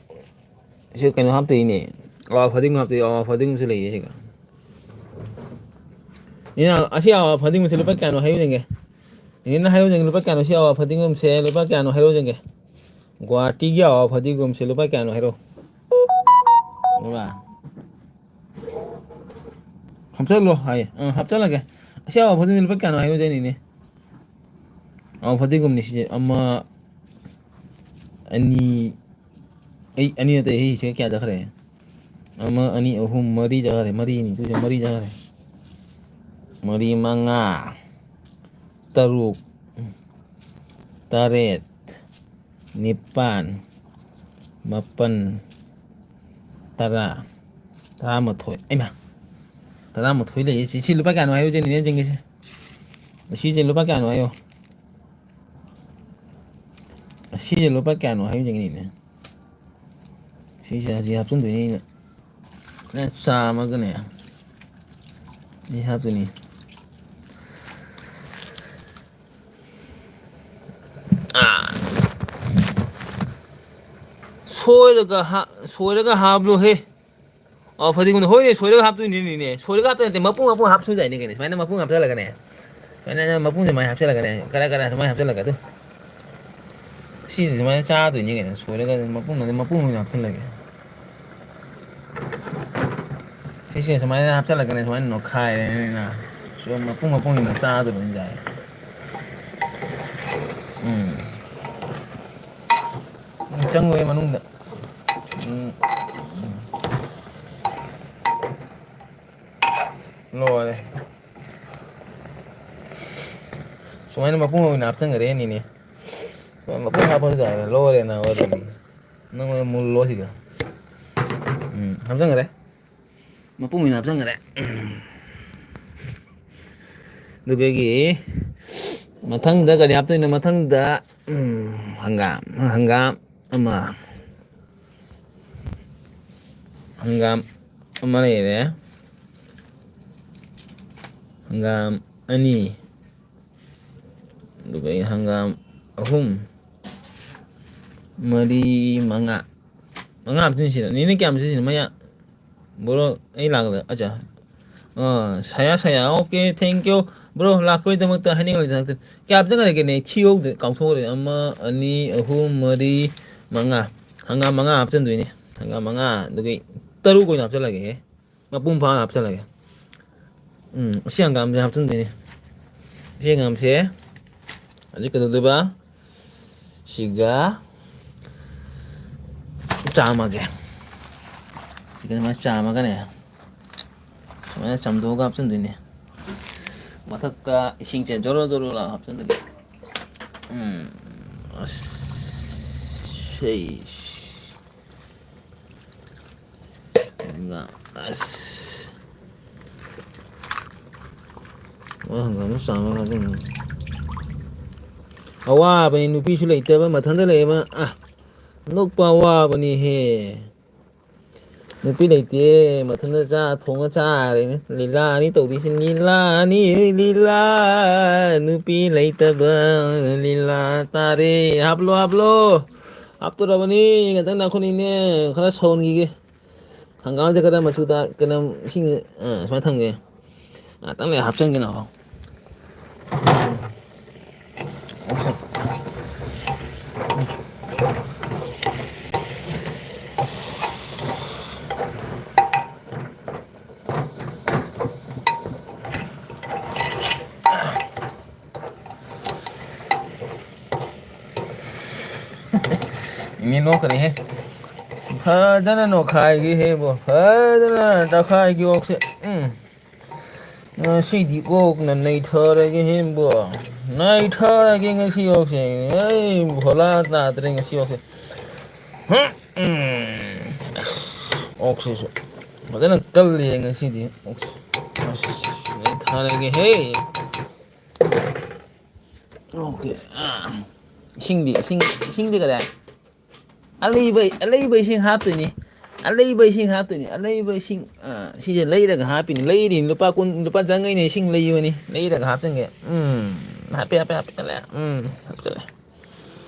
ꯁꯤ ꯀꯩꯅꯣ ꯍꯥꯞꯇꯣꯏꯅꯦ꯫ ꯑꯋꯥ ꯐꯗꯤꯒꯣꯝ ꯍꯥꯞꯇꯣꯏ, ꯑꯋꯥ ꯐꯗꯤꯒꯣꯝꯁꯨ ꯂꯩꯌꯦ ꯁꯤꯒ꯫ ꯅꯦꯅꯦ, ꯑꯁꯤ ꯑꯋꯥ ꯐꯗꯤꯒꯣꯝꯁꯦ ꯂꯨꯄꯥ ꯀꯌꯥꯅꯣ ꯍꯥꯏꯌꯨ ꯌꯦꯡꯒꯦ꯫ ꯅꯦꯅꯦꯅ ꯍꯥꯏꯌꯨ ꯌꯦꯡꯒꯦ, ꯂꯨꯄꯥ ꯀꯌꯥꯅꯣ ꯁꯤ ꯑꯋꯥ ꯐꯗꯤꯒꯣꯝꯁꯦ? ꯂꯨꯄꯥ ꯀꯌꯥꯅꯣ ꯍꯥꯏꯔꯨ ꯌꯦꯡꯒꯦ꯫ ꯒꯨꯍꯥꯇꯤꯒꯤ ꯑꯋꯥ ꯐꯗꯤꯒꯣꯝꯁꯦ ꯂꯨꯄꯥ ꯀꯌꯥꯅꯣ ꯍꯥꯏꯔꯣ꯫ ꯂꯨꯄꯥ꯫ ꯍꯥꯞꯆꯜꯂꯣ ꯍꯥꯏꯌꯦ꯫ ꯑ, ꯍꯥꯞꯆꯜꯂꯒꯦ꯫ ꯑꯁꯤ ꯑꯋꯥ ꯐꯗꯤꯒꯣꯝꯁꯦ ꯂꯨꯄꯥ ꯀꯌꯥꯅꯣ ꯍꯥꯏꯔꯨꯗꯣꯏꯅꯤꯅꯦ꯫ ꯑꯋꯥ ꯐꯗꯤꯒꯣꯝꯅꯤ ꯁꯤꯁꯦ꯫ ꯑꯃ, ꯑꯅꯤ, ꯑꯩ ꯑꯅꯤ ꯅꯠꯇꯦ, ꯑꯩ ꯁꯤꯒ ꯀꯌꯥ ꯆꯠꯈ꯭ꯔꯦ? ꯑꯃ, ꯑꯅꯤ, ꯑꯍꯨꯝ, ꯃꯔꯤ ꯆꯠꯈ꯭ꯔꯦ꯫ ꯃꯔꯤꯅꯤ, ꯁꯤꯁꯦ ꯃꯔꯤ ꯆꯠꯈ꯭ꯔꯦ꯫ ꯃꯔꯤ, ꯃꯉꯥ, ꯇꯔꯨꯛ, ꯇꯔꯦꯠ, ꯅꯤꯄꯥꯟ, ꯃꯥꯄꯟ, ꯇꯔꯥ, ꯇꯔꯥꯃꯥꯊꯣꯏ, ꯑꯩꯃ, ꯇꯔꯥꯃꯥꯊꯣꯏ ꯂꯩꯌꯦ꯫ ꯁꯤ, ꯁꯤ ꯂꯨꯄꯥ ꯀꯌꯥꯅꯣ ꯍꯥꯏꯌꯨꯁꯦ, ꯅꯦꯅꯦ ꯌꯦꯡꯒꯦꯁꯦ꯫ ꯁꯤꯁꯦ ꯂꯨꯄꯥ ꯀꯌꯥꯅꯣ ꯍꯥꯏꯌꯣ꯫ ꯁꯤꯁꯦ ꯂꯨꯄꯥ ꯀꯌꯥꯅꯣ ꯍꯥꯏꯌꯨ ꯌꯦꯡꯒꯦꯅꯦ꯫ ꯁꯤꯁꯦ ꯍꯧꯖꯤꯛ ꯍꯥꯞꯆꯤꯟꯗꯣꯏꯅꯤ ꯑꯩꯅ꯫ ꯆꯥꯝꯃꯒꯅꯦ꯫ ꯁꯤ ꯍꯥꯞꯇꯣꯏꯅꯤ꯫ ꯑꯥ꯫ ꯁꯣꯏꯔꯒ ꯍꯥ-, ꯁꯣꯏꯔꯒ ꯍꯥꯞꯂꯣꯍꯦ꯫ ꯑꯣ, ꯐꯗꯤꯒꯣꯝꯗꯣ ꯍꯣꯏꯅꯦ, ꯁꯣꯏꯔꯒ ꯍꯥꯞꯇꯣꯏꯅꯤꯅꯦ꯫ ꯁꯣꯏꯔꯒ ꯍꯥꯞꯇꯣꯏ ꯅꯠꯇꯦ, ꯃꯄꯨꯡ ꯃꯄꯨꯡ ꯍꯥꯞꯁꯨ ꯌꯥꯏꯅꯦ ꯀꯩꯅꯣ꯫ ꯁꯨꯃꯥꯏꯅ ꯃꯄꯨꯡ ꯍꯥꯞꯆꯜꯂꯒꯅꯦ꯫ ꯁꯨꯃꯥꯏꯅ ꯃꯄꯨꯡꯁꯦ ꯁꯨꯃꯥꯏꯅ ꯍꯥꯞꯆꯜꯂꯒꯅꯦ꯫ ꯀꯔꯥ ꯀꯔꯥ ꯁꯨꯃꯥꯏꯅ ꯍꯥꯞꯆꯜꯂꯒ ꯑꯗꯨ꯫ ꯁꯤꯁꯦ ꯁꯨꯃꯥꯏꯅ ꯆꯥꯗꯣꯏꯅꯤ ꯀꯩꯅꯣ꯫ ꯁꯣꯏꯔꯒ ꯃꯄꯨꯡ ꯃꯄꯨꯡ ꯑꯣꯏꯅ ꯍꯥꯞꯆꯜꯂꯒꯦ꯫ ꯁꯤꯁꯦ ꯁꯨꯃꯥꯏꯅ ꯍꯥꯞꯆꯜꯂꯛꯀꯅꯤ, ꯁꯨꯃꯥꯏꯅ ꯅꯣꯠꯈꯥꯏꯔꯦꯅ꯫ ꯁꯨꯝ ꯃꯄꯨꯡ ꯃꯄꯨꯡ ꯑꯣꯏꯅ ꯆꯥꯗꯕꯅꯤ ꯀꯥꯏ꯫ ꯎꯝ꯫ ꯎꯝ, ꯆꯪꯉꯣꯏ ꯃꯅꯨꯡꯗ꯫ ꯎꯝ꯫ ꯎꯝ꯫ ꯂꯣꯏꯔꯦ꯫ ꯁꯨꯃꯥꯏꯅ ꯃꯄꯨꯡ ꯑꯣꯏꯅ ꯍꯥꯞꯆꯟꯈ꯭ꯔꯦꯅꯤꯅꯦ꯫ ꯃꯄꯨꯡ ꯍꯥꯞꯄꯁꯨ ꯌꯥꯔꯦ꯫ ꯂꯣꯏꯔꯦ ꯅꯥꯕ ꯑꯗꯨꯝ꯫ ꯅꯪꯉꯣꯟꯗ ꯃꯨꯜꯂꯣ ꯁꯤꯒ꯫ ꯎꯝ, ꯍꯥꯞꯆꯟꯈ꯭ꯔꯦ꯫ ꯃꯄꯨꯡ ꯑꯣꯏꯅ ꯍꯥꯞꯆꯟꯈ꯭ꯔꯦ꯫ ꯑꯗꯨꯗꯒꯤ ꯃꯊꯪꯗ ꯀꯔꯤ ꯍꯥꯞꯇꯣꯏꯅꯣ? ꯃꯊꯪꯗ, ꯎꯝ, ꯍꯪꯒꯥꯝ, ꯍꯪꯒꯥꯝ ꯑꯃ, ꯍꯪꯒꯥꯝ ꯑꯃ ꯂꯩꯔꯦ, ꯍꯪꯒꯥꯝ ꯑꯅꯤ, ꯑꯗꯨꯒ ꯑꯩ ꯍꯪꯒꯥꯝ ꯑꯍꯨꯝ, ꯃꯔꯤ, ꯃꯉꯥ, ꯃꯉꯥ ꯍꯥꯞꯇꯣꯏꯅꯤ ꯁꯤꯗ꯫ ꯅꯦꯅꯦ ꯀꯌꯥꯝ ꯁꯤꯖꯤꯟꯅ ꯃꯌꯥ-, ꯕ꯭ꯔꯣ, ꯑꯩ ꯂꯥꯛꯄꯗ, ꯑꯠꯆꯥ꯫ ꯑꯥ, ꯁꯌꯥ, ꯁꯌꯥ, okay, thank you꯫ ꯕ꯭ꯔꯣ, ꯂꯥꯛꯄꯒꯤꯗꯃꯛꯇ ꯍꯥꯏꯅꯤꯡꯕꯒꯤꯗꯃꯛꯇ꯫ ꯀꯌꯥ ꯍꯥꯞꯆꯟꯈ꯭ꯔꯒꯦꯅꯦ? ꯊꯤꯍꯧꯗ꯭ꯔꯦ, ꯀꯥꯎꯊꯣꯛꯈ꯭ꯔꯦ꯫ ꯑꯃ, ꯑꯅꯤ, ꯑꯍꯨꯝ, ꯃꯔꯤ, ꯃꯉꯥ꯫ ꯍꯪꯒꯥꯝ ꯃꯉꯥ ꯍꯥꯞꯆꯟꯗꯣꯏꯅꯦ꯫ ꯍꯪꯒꯥꯝ ꯃꯉꯥ, ꯑꯗꯨꯒꯤ ꯇꯔꯨꯛ ꯑꯣꯏꯅ ꯍꯥꯞꯆꯜꯂꯒꯦꯍꯦ꯫ ꯃꯄꯨꯡ ꯐꯥꯅ ꯍꯥꯞꯆꯜꯂꯒꯦ꯫ ꯎꯝ, ꯑꯁꯤ ꯍꯪꯒꯥꯝꯁꯦ ꯍꯥꯞꯆꯤꯟꯗꯣꯏꯅꯦ꯫ ꯑꯁꯤ ꯍꯪꯒꯥꯝꯁꯦ ꯍꯧꯖꯤꯛ ꯀꯩꯗꯧꯗꯣꯏꯕ? ꯁꯤꯒ ꯆꯥꯝꯃꯒꯦ꯫ ꯁꯤꯒ ꯁꯨꯃꯥꯏꯅ ꯆꯥꯝꯃꯒꯅꯦ, ꯁꯨꯃꯥꯏꯅ ꯆꯥꯝꯊꯣꯛꯑꯒ ꯍꯥꯞꯆꯤꯟꯗꯣꯏꯅꯦ꯫ ꯃꯊꯛꯇ ꯏꯁꯤꯡꯁꯦ ꯖꯣꯔꯣ ꯖꯣꯔꯣ ꯂꯥꯎ ꯍꯥꯞꯆꯤꯟꯗꯣꯏꯅꯦ꯫ ꯎꯝ, ꯑꯁ, ꯁꯦ꯫ ꯑꯁ꯫ ꯋꯥ ꯍꯪꯒꯥꯝ ꯆꯥꯝꯃꯒ ꯑꯗꯨꯝ꯫ ꯑꯋꯥꯕꯅꯤ ꯅꯨꯄꯤꯁꯨ ꯂꯩꯇꯕ ꯃꯊꯟꯇ ꯂꯩꯕ꯫ ꯑ, ꯅꯣꯛꯄ ꯑꯋꯥꯕꯅꯤꯍꯦ꯫ ꯅꯨꯄꯤ ꯂꯩꯇꯦ, ꯃꯊꯟꯇ ꯆꯥ ꯊꯣꯡꯉ ꯆꯥꯔꯦꯅꯦ꯫ ꯂꯤꯂꯥꯅꯤ ꯇꯧꯔꯤꯁꯤ, ꯂꯤꯂꯥꯅꯤ, ꯂꯤꯂꯥ꯫ ꯅꯨꯄꯤ ꯂꯩꯇꯕ ꯂꯤꯂꯥ ꯇꯥꯔꯦ꯫ ꯍꯥꯞꯂꯣ, ꯍꯥꯞꯂꯣ꯫ ꯍꯥꯞꯇꯣꯔꯕꯅꯤ꯫ ꯉꯥꯛꯇꯪ ꯉꯥꯏꯈꯣꯅꯦ, ꯈꯔ ꯁꯧꯍꯟꯈꯤꯒꯦ꯫ ꯍꯪꯒꯥꯝꯁꯦ ꯈꯔ ꯃꯆꯨ ꯇꯥ-, ꯀꯩꯅꯣ, ꯏꯁꯤꯡ, ꯑ, ꯁꯨꯃꯥꯏꯅ ꯊꯝꯒꯦ꯫ ꯉꯥꯛꯇꯪ ꯂꯩꯔ ꯍꯥꯞꯆꯤꯟꯒꯦ ꯅꯥꯀꯣ꯫ ꯏꯅꯦ ꯅꯣꯛꯀꯅꯤꯍꯦ꯫ ꯐꯖꯅ ꯅꯣꯛꯈꯥꯏꯒꯦꯍꯦ ꯏꯕꯣ꯫ ꯐꯖꯅ ꯇꯛꯈꯥꯏꯒꯦ ꯑꯣꯛꯁꯦ꯫ ꯎꯝ꯫ ꯉꯁꯤꯗꯤ ꯑꯣꯛꯅ ꯅꯩꯊꯔꯒꯦꯍꯦ ꯏꯕꯣ꯫ ꯅꯩꯊꯔꯒꯦ ꯉꯁꯤ ꯑꯣꯛꯁꯦ꯫ ꯑꯩ ꯚꯣꯂꯥ ꯇꯥꯗ꯭ꯔꯦ ꯉꯁꯤ ꯑꯣꯛꯁꯦ꯫ ꯎꯝ꯫ ꯑꯁ, ꯑꯣꯛꯁꯤꯁꯨ ꯐꯖꯅ ꯀꯜꯂꯦ ꯉꯁꯤꯗꯤ꯫ ꯑꯣꯛꯁꯦ꯫ ꯑꯁ, ꯅꯩꯊꯔꯒꯦꯍꯦ꯫ ꯑꯣꯀꯦ꯫ ꯑꯥ꯫ ꯏꯁꯤꯡꯗꯤ, ꯏꯁꯤꯡ, ꯏꯁꯤꯡꯗꯤ ꯀꯗꯥꯏ? ꯑꯂꯩꯕ, ꯑꯂꯩꯕ ꯏꯁꯤꯡ ꯍꯥꯞꯇꯣꯏꯅꯤ꯫ ꯑꯂꯩꯕ ꯏꯁꯤꯡ ꯍꯥꯞꯇꯣꯏꯅꯤ꯫ ꯑꯂꯩꯕ ꯏꯁꯤꯡ, ꯑꯥ, ꯁꯤꯁꯦ ꯂꯩꯔꯒ ꯍꯥꯞꯄꯤꯅꯤ꯫ ꯂꯩꯔꯤꯅꯤ꯫ ꯂꯨꯄꯥ ꯀꯨꯟ, ꯂꯨꯄꯥ ꯆꯥꯝꯃꯉꯥꯅꯦ ꯏꯁꯤꯡ ꯂꯩꯕꯅꯤ꯫ ꯂꯩꯔꯒ ꯍꯥꯞꯆꯤꯟꯒꯦ꯫ ꯎꯝ꯫ ꯍꯥꯞꯄꯦ, ꯍꯥꯞꯄꯦ, ꯍꯥꯞꯄꯦ꯫ ꯆꯠꯂꯦ꯫ ꯎꯝ꯫ ꯍꯥꯞꯆꯜꯂꯦ꯫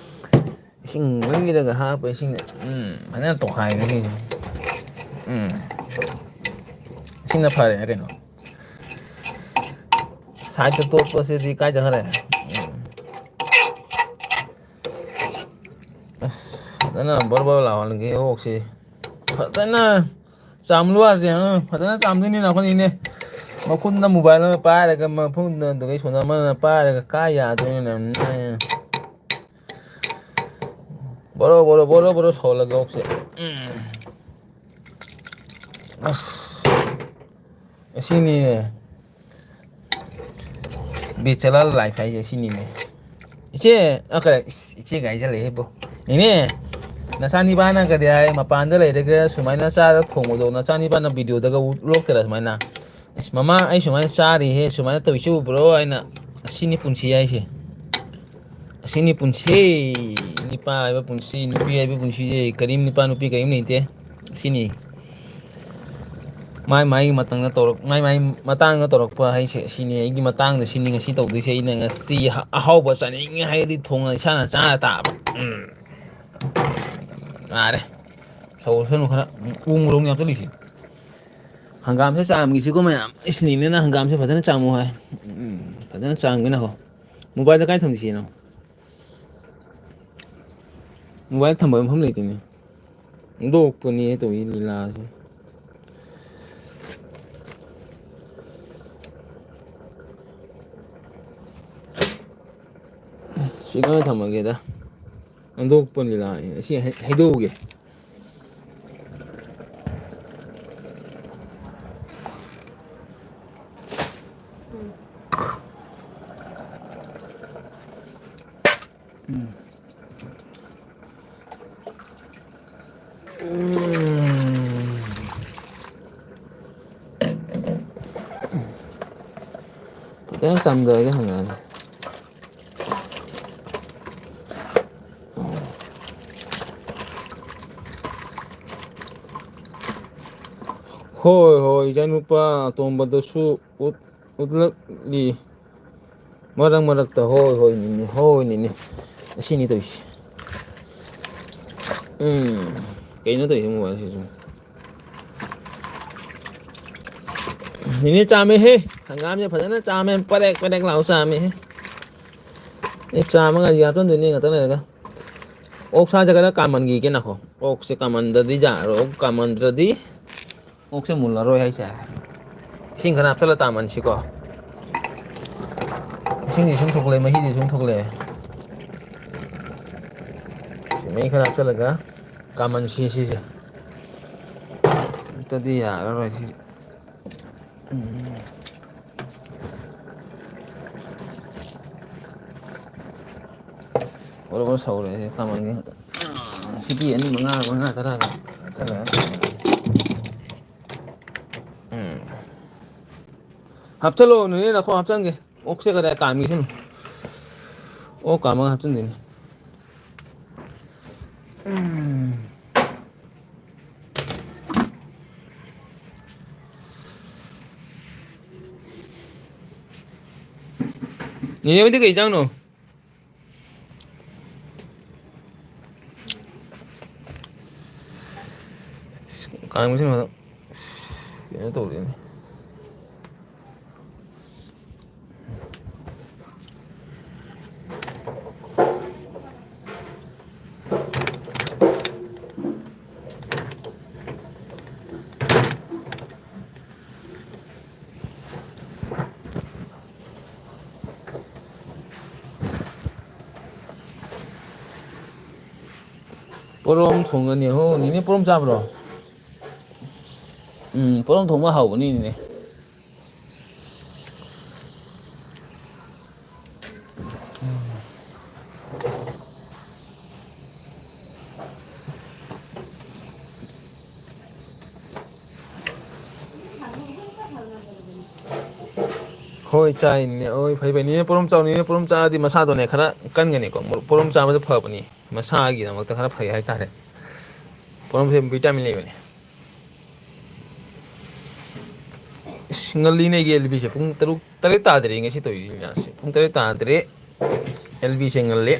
ꯏꯁꯤꯡ ꯂꯩꯔꯒ ꯍꯥꯞꯄ ꯏꯁꯤꯡ, ꯎꯝ, ꯐꯖꯅ ꯇꯣꯈꯥꯏꯔꯒꯦ꯫ ꯎꯝ꯫ ꯁꯤꯅ ꯐꯔꯦꯅꯦ ꯀꯩꯅꯣ꯫ ꯁꯥꯏꯠꯇ ꯇꯣꯠꯄꯁꯤꯗꯤ ꯀꯥꯏ ꯆꯠꯈ꯭ꯔꯦ? ꯎꯝ꯫ ꯑꯁ, ꯐꯖꯅ ꯕꯣꯔ ꯕꯣꯔ ꯂꯥꯎꯍꯜꯂꯒꯦ ꯑꯣꯛꯁꯤ꯫ ꯐꯖꯅ ꯆꯥꯝꯂꯨ ꯍꯥꯏꯁꯦ, ꯑ, ꯐꯖꯅ ꯆꯥꯝꯗꯣꯏꯅꯤ ꯅꯥꯀꯣ ꯏꯅꯦ꯫ ꯃꯈꯨꯠꯅ ꯃꯣꯕꯥꯏꯜ ꯑꯃ ꯄꯥꯏꯔꯒ, ꯃꯈꯨꯠꯅ ꯑꯗꯨꯗꯩ ꯁꯣꯝꯗ ꯑꯃꯅ ꯄꯥꯏꯔꯒ ꯀꯥꯏ ꯌꯥꯗꯣꯏꯅꯣ? ꯕꯣꯔꯣ, ꯕꯣꯔꯣ, ꯕꯣꯔꯣ, ꯕꯣꯔꯣ ꯁꯧꯍꯜꯂꯒꯦ ꯑꯣꯛꯁꯦ꯫ ꯎꯝ꯫ ꯑꯁ꯫ ꯑꯁꯤꯅꯤꯅꯦ꯫ Bachelor life ꯍꯥꯏꯁꯦ ꯁꯤꯅꯤꯅꯦ꯫ ꯏꯆꯦ, ꯑ, ꯀꯔꯤ, ꯏꯁ, ꯏꯆꯦꯒ ꯍꯥꯏꯖꯜꯂꯛꯑꯦ ꯏꯕꯣ꯫ ꯅꯦꯅꯦ, ꯅꯆꯥꯅꯤꯄꯥꯅ ꯀꯔꯤ ꯍꯥꯏ, ꯃꯄꯥꯟꯗ ꯂꯩꯔꯒ ꯁꯨꯃꯥꯏꯅ ꯆꯥꯔ ꯊꯣꯡꯕꯗꯣ ꯅꯆꯥꯅꯤꯄꯥꯅ ꯚꯤꯗꯤꯑꯣꯗꯒ ꯎꯠꯂꯛꯇꯔꯥ ꯁꯨꯃꯥꯏꯅ? "ꯑꯁ, ꯃꯃꯥ, ꯑꯩ ꯁꯨꯃꯥꯏꯅ ꯆꯥꯔꯤꯍꯦ, ꯁꯨꯃꯥꯏꯅ ꯇꯧꯏꯁꯤ ꯎꯕ꯭ꯔꯣ?" ꯍꯥꯏꯅ꯫ ꯑꯁꯤꯅꯤ ꯄꯨꯟꯁꯤ ꯍꯥꯏꯁꯦ꯫ ꯑꯁꯤꯅꯤ ꯄꯨꯟꯁꯤ꯫ ꯅꯤꯄꯥ ꯍꯥꯏꯕ ꯄꯨꯟꯁꯤ, ꯅꯨꯄꯤ ꯍꯥꯏꯕ ꯄꯨꯟꯁꯤꯁꯦ ꯀꯔꯤꯝ, ꯅꯤꯄꯥ ꯅꯨꯄꯤ ꯀꯔꯤꯝ ꯂꯩꯇꯦ꯫ ꯑꯁꯤꯅꯤ꯫ ꯃꯥꯏ ꯃꯥꯏꯒꯤ ꯃꯇꯝꯗ ꯇꯧꯔꯛ-, ꯃꯥꯏ ꯃꯥꯏ ꯃꯇꯥꯡꯗ ꯇꯧꯔꯛꯄ ꯍꯥꯏꯁꯦ ꯁꯤꯅꯤ꯫ ꯑꯩꯒꯤ ꯃꯇꯥꯡꯗ ꯁꯤꯅꯤ ꯉꯁꯤ ꯇꯧꯗꯣꯏꯁꯦ꯫ ꯑꯩꯅ ꯉꯁꯤ ꯑꯍ-, ꯑꯍꯥꯎꯕ ꯆꯥꯅꯤꯡꯉꯦ ꯍꯥꯏꯔꯗꯤ ꯊꯣꯡꯅ ꯏꯁꯥꯅ ꯆꯥꯔ ꯇꯥꯕ꯫ ꯎꯝ꯫ ꯌꯥꯔꯦ꯫ ꯁꯧꯔꯁꯅꯨ ꯈꯔ꯫ ꯎ ꯃꯣꯔꯣꯛꯅꯦ ꯍꯥꯞꯆꯜꯂꯤꯁꯦ꯫ ꯍꯪꯒꯥꯝꯁꯦ ꯆꯥꯝꯈꯤꯁꯤꯀꯣ ꯃꯌꯥꯝ꯫ ꯏꯁ, ꯅꯤꯅꯦꯅ ꯍꯪꯒꯥꯝꯁꯦ ꯐꯖꯅ ꯆꯥꯝꯃꯨ ꯍꯥꯏ꯫ ꯎꯝ, ꯐꯖꯅ ꯆꯥꯝꯒꯦ ꯅꯈꯣ꯫ ꯃꯣꯕꯥꯏꯜꯗ ꯀꯥꯏ ꯊꯝꯁꯤꯅꯣ? ꯃꯣꯕꯥꯏꯜ ꯊꯝꯕ ꯃꯐꯝ ꯂꯩꯇꯦꯅꯦ꯫ ꯍꯨꯟꯗꯣꯛꯄꯅꯤ ꯇꯧꯔꯤ ꯂꯤꯂꯥꯁꯦ꯫ ꯁꯤ ꯀꯃꯥꯏꯅ ꯊꯝꯃꯒꯦꯗ? ꯍꯨꯟꯗꯣꯛꯄ ꯂꯤꯂꯥ꯫ ꯑꯁꯤ ꯍꯩ-, ꯍꯩꯗꯣꯛꯎꯒꯦ꯫ ꯎꯝ꯫ ꯎꯝ꯫ ꯈꯤꯇꯪ ꯆꯝꯊꯔꯗꯤ ꯍꯪꯉꯛꯑꯅꯤ꯫ ꯍꯣꯏ, ꯍꯣꯏ, ꯏꯆꯥꯅꯨꯄꯥ ꯑꯇꯣꯝꯕꯗꯁꯨ ꯎꯠ-, ꯎꯠꯂꯛꯂꯤ꯫ ꯃꯔꯛ ꯃꯔꯛꯇ, ꯍꯣꯏ, ꯍꯣꯏ, ꯅꯤꯅꯦ, ꯍꯣꯏ, ꯅꯤꯅꯦ꯫ ꯑꯁꯤꯅꯤ ꯇꯧꯔꯤꯁꯦ꯫ ꯎꯝ, ꯀꯩꯅꯣ ꯇꯧꯔꯤꯁꯦ ꯃꯣꯕꯥꯏꯜꯁꯤꯁꯨ? ꯅꯤꯅꯦ ꯆꯥꯝꯃꯦꯍꯦ, ꯍꯪꯒꯥꯝꯁꯦ ꯐꯖꯅ ꯆꯥꯝꯃꯦ, ꯄꯔꯦꯛ ꯄꯔꯦꯛ ꯂꯥꯎ ꯆꯥꯝꯃꯦꯍꯦ꯫ ꯑꯦ, ꯆꯥꯝꯃꯒ ꯍꯥꯞꯆꯤꯟꯗꯣꯏꯅꯦ ꯉꯥꯛꯇꯪ ꯂꯩꯔꯒ꯫ ꯑꯣꯛꯁꯥꯁꯦ ꯈꯔ ꯀꯥꯝꯍꯟꯈꯤꯒꯦ ꯅꯈꯣ꯫ ꯑꯣꯛꯁꯦ ꯀꯥꯝꯍꯟꯗ꯭ꯔꯗꯤ ꯌꯥꯔꯣꯏ, ꯑꯣꯛ ꯀꯥꯝꯍꯟꯗ꯭ꯔꯗꯤ ꯑꯣꯛꯁꯦ ꯃꯨꯜꯂꯔꯣꯏ ꯍꯥꯏꯁꯦ꯫ ꯏꯁꯤꯡ ꯈꯔ ꯍꯥꯞꯆꯤꯜꯂ ꯇꯥꯃꯟꯁꯤꯀꯣ꯫ ꯏꯁꯤꯡꯁꯦ ꯁꯨꯝ ꯊꯣꯛꯂꯛꯑꯦ, ꯃꯍꯤꯁꯦ ꯁꯨꯝ ꯊꯣꯛꯂꯛꯑꯦ꯫ ꯁꯤ ꯃꯍꯤ ꯈꯔ ꯍꯥꯞꯆꯤꯜꯂꯒ ꯀꯥꯃꯟꯁꯤ ꯁꯤꯁꯦ꯫ ꯅꯠꯇ꯭ꯔꯗꯤ ꯌꯥꯔꯔꯣꯏ ꯁꯤꯁꯦ꯫ ꯎꯝ꯫ ꯑꯣꯔꯣ ꯑꯣꯔꯣ ꯁꯧꯔꯦ ꯁꯤ ꯀꯥꯃꯟꯒꯤ꯫ ꯁꯤꯒꯤ ꯑꯅꯤ, ꯃꯉꯥ, ꯃꯉꯥ, ꯇꯔꯥꯒ ꯍꯥꯞꯆꯜꯂꯒ꯫ ꯎꯝ꯫ ꯍꯥꯞꯆꯜꯂꯣ, ꯅꯦꯅꯦ, ꯅꯈꯣꯡ ꯍꯥꯞꯆꯟꯒꯦ꯫ ꯑꯣꯛꯁꯦ ꯀꯗꯥꯏ ꯀꯥꯝꯒꯦ ꯁꯤꯅꯣ꯫ ꯑꯣꯛ ꯀꯥꯝꯃꯒ ꯍꯥꯞꯆꯟꯗꯣꯏꯅꯤ꯫ ꯎꯝ꯫ ꯅꯦꯅꯦ ꯍꯣꯏꯗꯤ ꯀꯩ ꯏꯟꯖꯥꯡꯅꯣ? ꯀꯥꯡ ꯃꯁꯤꯡ ꯀꯩꯅꯣ ꯇꯧꯔꯦꯅꯦ꯫ ꯄꯣꯔꯣꯝ ꯊꯣꯡꯒꯅꯤ꯫ ꯍꯣ, ꯅꯦꯅꯦ ꯄꯣꯔꯣꯝ ꯆꯥꯕ꯭ꯔꯣ? ꯎꯝ, ꯄꯣꯔꯣꯝ ꯊꯣꯡꯕ ꯍꯥꯎꯕꯅꯤ, ꯅꯦꯅꯦ꯫ ꯍꯣꯏ, ꯆꯥꯏꯅꯦ꯫ ꯍꯣꯏ, ꯐꯩ, ꯐꯩ꯫ ꯅꯦꯅꯦ ꯄꯣꯔꯣꯝ ꯆꯥꯎ꯫ ꯅꯦꯅꯦ ꯄꯣꯔꯣꯝ ꯆꯥꯔꯗꯤ ꯃꯁꯥꯗꯣꯅꯦ ꯈꯔ ꯀꯟꯒꯅꯤꯀꯣ꯫ ꯄꯣꯔꯣꯝ ꯆꯥꯕꯁꯦ ꯐꯕꯅꯤ꯫ ꯃꯁꯥꯒꯤꯗꯃꯛꯇ ꯈꯔ ꯐꯩ ꯍꯥꯏꯇꯥꯔꯦ꯫ ꯄꯣꯔꯣꯝꯁꯦ ꯚꯤꯇꯥꯃꯤꯟ ꯂꯩꯕꯅꯦ꯫ ꯏꯁ, ꯉꯜꯂꯤꯅꯦ ꯑꯩꯒꯤ ꯑꯦꯜ ꯕꯤꯁꯦ꯫ ꯄꯨꯡ ꯇꯔꯨꯛ, ꯇꯔꯦꯠ ꯇꯥꯗ꯭ꯔꯤ ꯉꯁꯤ ꯇꯧꯔꯤꯁꯤ ꯂꯤꯂꯥꯁꯦ꯫ ꯄꯨꯡ ꯇꯔꯦꯠ ꯇꯥꯗ꯭ꯔꯤ꯫ ꯑꯦꯜ ꯕꯤꯁꯦ ꯉꯜꯂꯤ꯫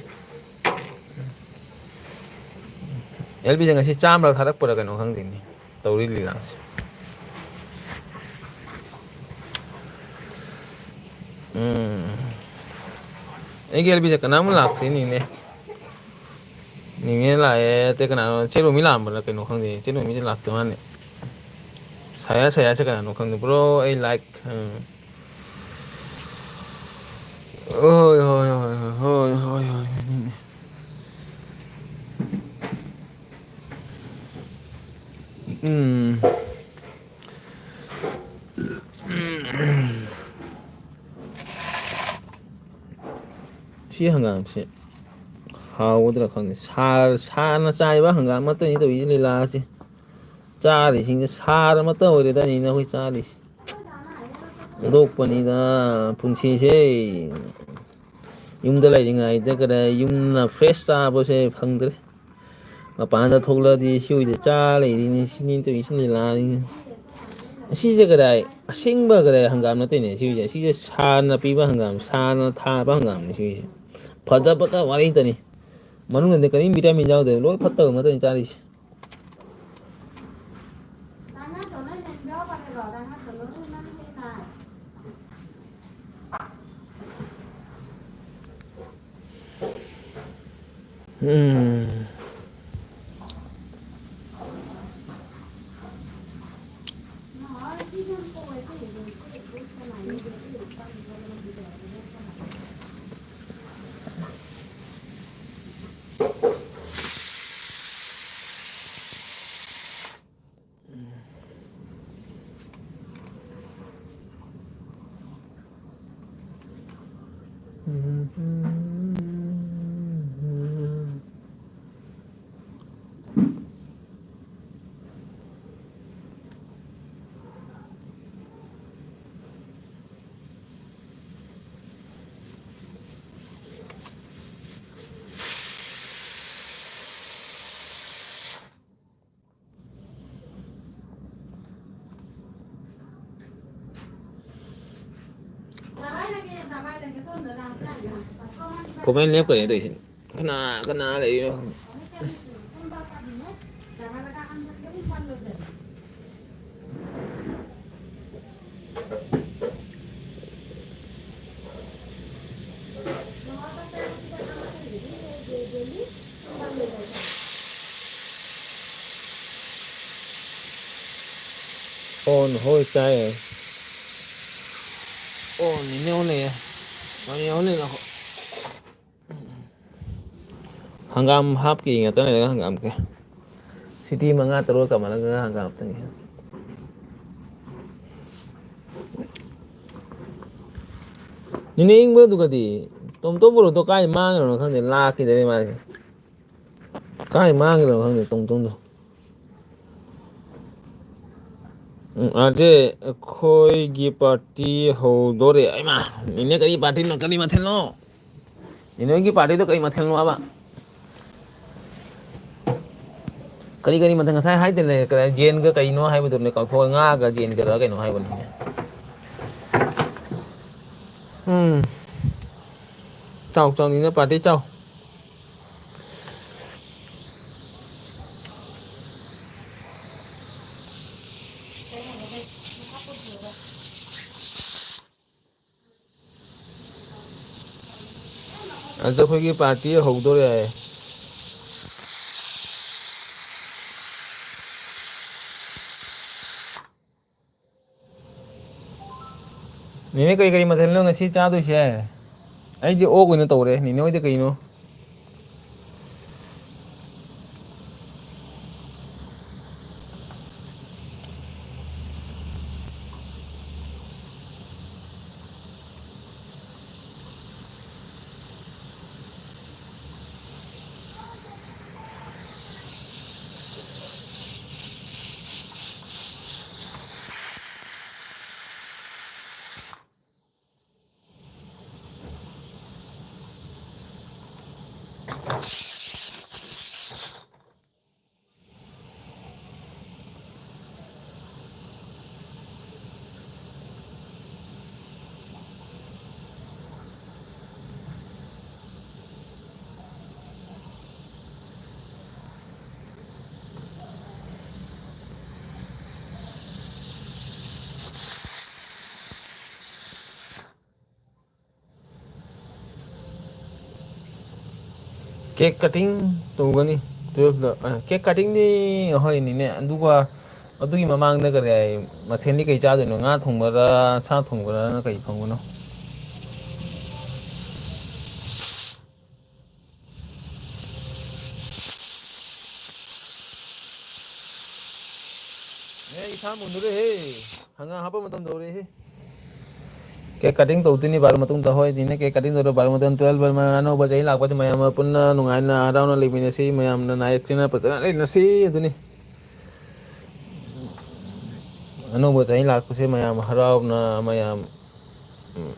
ꯑꯦꯜ ꯕꯤꯁꯦ ꯉꯁꯤ ꯆꯥꯝꯃꯔꯛ ꯊꯥꯔꯛꯄ꯭ꯔꯥ ꯀꯩꯅꯣ ꯈꯪꯗꯦꯅꯦ꯫ ꯇꯧꯔꯤ ꯂꯤꯂꯥꯁꯦ꯫ ꯎꯝ꯫ ꯑꯩꯒꯤ ꯑꯦꯜ ꯕꯤꯁꯦ ꯀꯅꯥꯝ ꯂꯥꯛꯇꯦꯅꯤꯅꯦ꯫ ꯅꯤꯅꯦ ꯂꯥꯛꯑꯦ, ꯑꯇꯩ ꯀꯅꯥꯅꯣ? ꯆꯦ ꯔꯣꯃꯤ ꯂꯥꯛꯑꯝꯕ꯭ꯔꯥ ꯀꯩꯅꯣ ꯈꯪꯗꯦ꯫ ꯆꯦ ꯔꯣꯃꯤꯁꯦ ꯂꯥꯛꯇ ꯃꯥꯅꯦ꯫ ꯁꯌꯥ, ꯁꯌꯥꯁꯦ ꯀꯅꯥꯅꯣ ꯈꯪꯗꯦ꯫ ꯕ꯭ꯔꯣ, ꯑꯩ ꯂꯥꯏꯛ, ꯎꯝ꯫ ꯍꯣꯏ, ꯍꯣꯏ, ꯍꯣꯏ꯫ ꯎꯝ꯫ ꯁꯤ ꯍꯪꯒꯥꯝꯁꯦ ꯍꯥꯎꯒꯗ꯭ꯔꯥ ꯈꯪꯗꯦ꯫ ꯁꯥꯔ-, ꯁꯥꯔꯅ ꯆꯥꯏꯕ ꯍꯪꯒꯥꯝ ꯉꯥꯛꯇꯅꯤ ꯇꯧꯔꯤꯁꯦ ꯂꯤꯂꯥꯁꯦ꯫ ꯆꯥꯔꯤꯁꯤꯡꯁꯦ ꯁꯥꯔ ꯑꯃꯠꯇ ꯑꯣꯏꯔꯦꯗꯅꯤꯅ ꯑꯩꯈꯣꯏ ꯆꯥꯔꯤꯁꯦ꯫ ꯑꯣꯟꯊꯣꯛꯄꯅꯤꯗ ꯄꯨꯟꯁꯤꯁꯦ꯫ ꯌꯨꯝꯗ ꯂꯩꯔꯤꯉꯩꯗ ꯀꯗꯥꯏ ꯌꯨꯝꯅ fresh ꯆꯥꯕꯁꯦ ꯐꯪꯗ꯭ꯔꯦ꯫ ꯃꯄꯥꯟꯗ ꯊꯣꯛꯂꯛꯑꯗꯤ ꯁꯤ ꯑꯣꯏꯗ ꯆꯥ ꯂꯩꯔꯤꯅꯤ, ꯁꯤꯅꯤ ꯇꯧꯔꯤꯁꯤ ꯂꯤꯂꯥꯅꯤ꯫ ꯑꯁꯤꯁꯦ ꯀꯗꯥꯏ ꯑꯁꯦꯡꯕ ꯀꯗꯥꯏ ꯍꯪꯒꯥꯝ ꯅꯠꯇꯦꯅꯦ ꯁꯤꯒꯤꯁꯦ꯫ ꯁꯤꯁꯦ ꯁꯥꯔꯅ ꯄꯤꯕ ꯍꯪꯒꯥꯝ, ꯁꯥꯔꯅ ꯊꯥꯕ ꯍꯪꯒꯥꯝꯅꯤ ꯁꯤꯒꯤꯁꯦ꯫ ꯐꯖꯕꯇ ꯋꯥꯔꯤꯇꯅꯤ꯫ ꯃꯅꯨꯡꯗꯗꯤ ꯀꯔꯤꯝ vitamin ꯌꯥꯎꯗꯦ, ꯂꯣꯏ ꯐꯠꯇꯕ ꯉꯥꯛꯇꯅꯤ ꯆꯥꯔꯤꯁꯦ꯫ ꯎꯝ꯫ Comment ꯂꯦꯞꯈ꯭ꯔꯦ ꯇꯧꯔꯤꯁꯦ꯫ ꯀꯅꯥ ꯀꯅꯥ ꯂꯩꯔꯤꯅꯣ ꯈꯪꯗꯦ꯫ On ꯍꯣꯏ ꯆꯥꯏ꯫ On ꯅꯤꯅꯦ ꯑꯣꯟ ꯂꯩꯌꯦ꯫ ꯃꯥꯅꯦ ꯑꯣꯟ ꯂꯩ ꯉꯥꯏꯈꯣ꯫ ꯍꯪꯒꯥꯝ ꯍꯥꯞꯀꯤ ꯉꯥꯛꯇ ꯂꯩꯔꯒ ꯍꯪꯒꯥꯝ ꯀꯦ꯫ ꯁꯤꯇꯤ ꯃꯉꯥ ꯇꯔꯨꯛ ꯀꯃꯜꯂꯒ ꯍꯪꯒꯥꯝ ꯇꯪꯉꯦ꯫ ꯅꯤꯅꯦ ꯏꯪꯕꯗꯨꯒꯗꯤ ꯇꯣꯝꯇꯣꯝ ꯕ꯭ꯔꯣꯗꯣ ꯀꯥꯏ ꯃꯥꯡꯈ꯭ꯔꯕꯅꯣ ꯈꯪꯗꯦ, ꯂꯥꯛꯈꯤꯗ꯭ꯔꯦ ꯃꯥꯁꯦ꯫ ꯀꯥꯏ ꯃꯥꯡꯈ꯭ꯔꯕꯅꯣ ꯈꯪꯗꯦ ꯇꯣꯝꯇꯣꯝꯗꯣ꯫ ꯎꯝ, ꯑꯥꯔꯖꯦ, ꯑꯩꯈꯣꯏꯒꯤ ꯄꯥꯔꯇꯤ ꯍꯧꯗꯣꯔꯦ꯫ ꯑꯩꯃꯥ, ꯅꯦꯅꯦ ꯀꯔꯤ ꯄꯥꯔꯇꯤꯅꯣ? ꯀꯔꯤ ꯃꯊꯦꯜꯅꯣ? ꯅꯦꯅꯦ ꯍꯣꯏꯒꯤ ꯄꯥꯔꯇꯤꯗꯣ ꯀꯔꯤ ꯃꯊꯦꯜꯅꯣ ꯍꯥꯏꯕ? ꯀꯔꯤ ꯀꯔꯤ ꯃꯊꯦꯜ ꯉꯁꯥꯏ ꯍꯥꯏꯗꯅꯦ? ꯀꯔꯤ ꯌꯦꯟꯒ ꯀꯩꯅꯣ ꯍꯥꯏꯕꯗꯨꯅꯦ ꯀꯥꯎꯊꯣꯛꯑꯦ꯫ ꯉꯥꯒ ꯌꯦꯟꯒꯔ ꯀꯩꯅꯣ ꯍꯥꯏꯕꯅꯤꯅꯦ꯫ ꯎꯝ꯫ ꯆꯥꯎ, ꯆꯥꯎ, ꯅꯦꯅꯦ ꯄꯥꯔꯇꯤ ꯆꯥꯎ꯫ ꯑꯗ ꯑꯩꯈꯣꯏꯒꯤ ꯄꯥꯔꯇꯤ ꯍꯧꯗꯣꯔꯦ ꯍꯥꯏ꯫ ꯅꯦꯅꯦ, ꯀꯔꯤ ꯀꯔꯤ ꯃꯊꯦꯜꯅꯣ ꯉꯁꯤ ꯆꯥꯗꯣꯏꯁꯦ? ꯑꯩꯗꯤ ꯑꯣꯛ ꯑꯣꯏꯅ ꯇꯧꯔꯦ꯫ ꯅꯦꯅꯦ ꯍꯣꯏꯗꯤ ꯀꯩꯅꯣ? Cake cutting ꯇꯧꯒꯅꯤ꯫ Twelve ꯗ꯫ ꯑ, cake cutting ꯗꯤ ꯍꯣꯏꯅꯤꯅꯦ꯫ ꯑꯗꯨꯒ ꯑꯗꯨꯒꯤ ꯃꯃꯥꯡꯗ ꯀꯔꯤ ꯍꯥꯏ, ꯃꯊꯦꯜꯗꯤ ꯀꯩ ꯆꯥꯗꯣꯏꯅꯣ? ꯉꯥ ꯊꯣꯡꯕꯔꯥ, ꯁꯥ ꯊꯣꯡꯕꯔꯥ, ꯀꯩ ꯊꯣꯡꯕꯅꯣ? ꯑꯦ, ꯏꯁꯥ ꯃꯨꯟꯗꯣꯔꯦꯍꯦ꯫ ꯍꯪꯒꯥꯝ ꯍꯥꯞꯄ ꯃꯇꯝ ꯌꯧꯔꯦꯍꯦ꯫ ꯀꯦꯛ ꯀꯇꯤꯡ ꯇꯧꯗꯣꯏꯅꯤ ꯕꯥꯔꯣ ꯃꯇꯨꯡꯗ꯫ ꯍꯣꯏ, ꯅꯤꯅꯦ, ꯀꯦꯛ ꯀꯇꯤꯡ ꯇꯧꯔꯣ ꯕꯥꯔꯣ ꯃꯇꯨꯡ, ꯇꯨꯌꯦꯜꯕ ꯕꯥꯔꯣ, ꯑꯅꯧꯕ ꯆꯍꯤ ꯂꯥꯛꯄꯁꯤ ꯃꯌꯥꯝ ꯑꯃ ꯄꯨꯟꯅ ꯅꯨꯡꯉꯥꯏꯅ ꯍꯔꯥꯎꯅ ꯂꯩꯃꯤꯟꯅꯁꯤ, ꯃꯌꯥꯝꯅ ꯅꯥꯌꯦꯛꯁꯤꯅ ꯐꯖꯅ ꯂꯩꯅꯁꯤ ꯑꯗꯨꯅꯤ꯫ ꯑꯅꯧꯕ ꯆꯍꯤ ꯂꯥꯛꯄꯁꯦ ꯃꯌꯥꯝ ꯍꯔꯥꯎꯅ, ꯃꯌꯥꯝ, ꯎꯝ,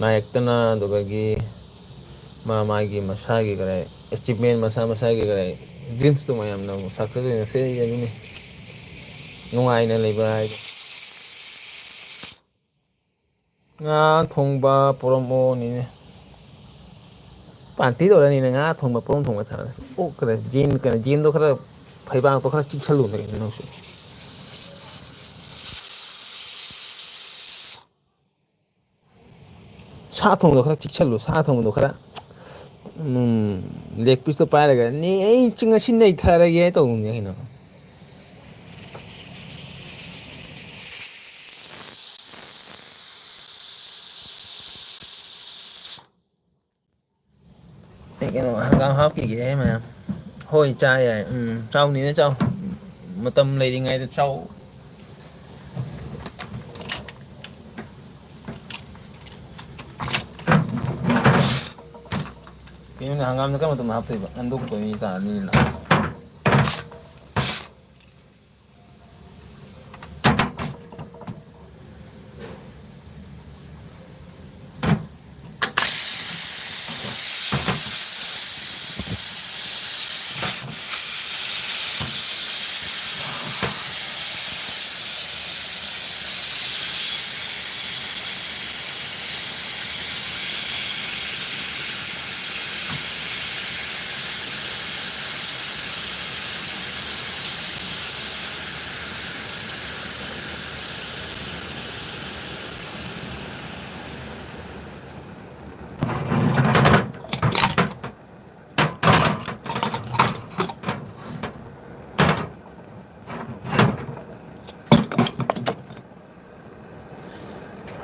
ꯅꯥꯌꯦꯛꯇꯅ, ꯑꯗꯨꯗꯒꯤ ꯃꯥ ꯃꯥꯒꯤ ꯃꯁꯥꯒꯤ ꯀꯔꯤ ꯑꯦꯆꯤꯞꯃꯦꯟ, ꯃꯁꯥ ꯃꯁꯥꯒꯤ ꯀꯔꯤ ꯗ꯭ꯔꯤꯝꯁꯇꯣ ꯃꯌꯥꯝꯅ ꯑꯃꯨꯛ ꯁꯛꯁꯦꯁ ꯑꯣꯏꯅ ꯁꯦꯝꯕꯤꯒꯅꯤ꯫ ꯅꯨꯡꯉꯥꯏꯅ ꯂꯩꯕ ꯍꯥꯏꯗꯣ꯫ ꯉꯥ ꯊꯣꯡꯕ ꯄꯣꯔꯣꯝ ꯑꯣꯅꯤꯅꯦ꯫ ꯄꯥꯟꯇꯤ ꯇꯧꯔꯅꯤꯅꯦ, ꯉꯥ ꯊꯣꯡꯕ ꯄꯣꯔꯣꯝ ꯊꯣꯡꯕ ꯆꯥꯔꯁꯤ꯫ ꯑꯣꯛ ꯈꯔ ꯖꯦꯟ, ꯀꯩꯅꯣ, ꯖꯦꯟꯗꯣ ꯈꯔ, ꯐꯩꯕꯥꯛꯇꯣ ꯈꯔ ꯆꯤꯛꯁꯜꯂꯨꯅꯦ ꯀꯩꯅꯣ ꯅꯪꯁꯨ꯫ ꯁꯥ ꯊꯣꯡꯕꯗꯣ ꯈꯔ ꯆꯤꯛꯁꯜꯂꯨ, ꯁꯥ ꯊꯣꯡꯕꯗꯣ ꯈꯔ, ꯎꯝ, ꯂꯦꯒ ꯄꯤꯁꯇꯣ ꯄꯥꯏꯔꯒ, "ꯅꯦ, ꯑꯩ ꯉꯁꯤ ꯅꯩꯊꯔꯒꯦ" ꯍꯥꯏ ꯇꯧꯕꯅꯦ ꯀꯩꯅꯣ꯫ ꯑꯩ ꯀꯩꯅꯣ ꯍꯪꯒꯥꯝ ꯍꯥꯞꯈꯤꯒꯦ ꯃꯌꯥꯝ꯫ ꯍꯣꯏ, ꯆꯥ ꯌꯥꯏ꯫ ꯎꯝ, ꯆꯥꯎꯅꯤꯅꯦ, ꯆꯥꯎ꯫ ꯃꯇꯝ ꯂꯩꯔꯤꯉꯩꯗ ꯆꯥꯎ꯫ ꯀꯩꯅꯣꯅꯦ, ꯍꯪꯒꯥꯝꯗ ꯀꯔꯝꯕ ꯃꯇꯝꯗ ꯍꯥꯞꯇꯣꯏꯕ? ꯑꯟꯗꯨ ꯈꯛꯇꯅꯤ ꯇꯥꯔꯅꯤꯅ꯫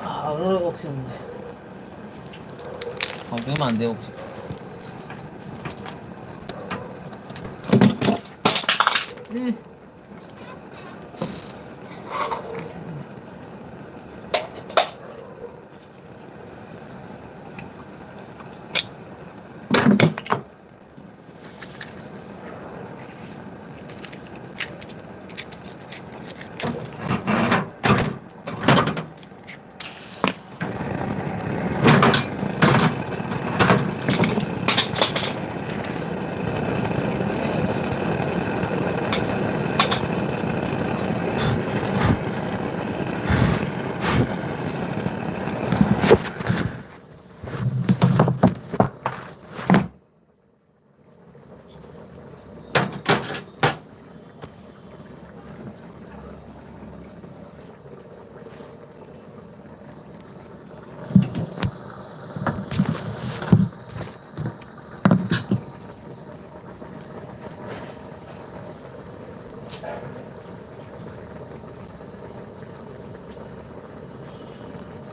ꯍꯥꯎꯔꯔꯣꯏ ꯑꯣꯛꯁꯦ ꯑꯃꯨꯛ꯫ ꯍꯥꯎꯗꯣꯏ ꯃꯥꯟꯗꯦ ꯑꯣꯛꯁꯦ꯫ ꯎꯝ꯫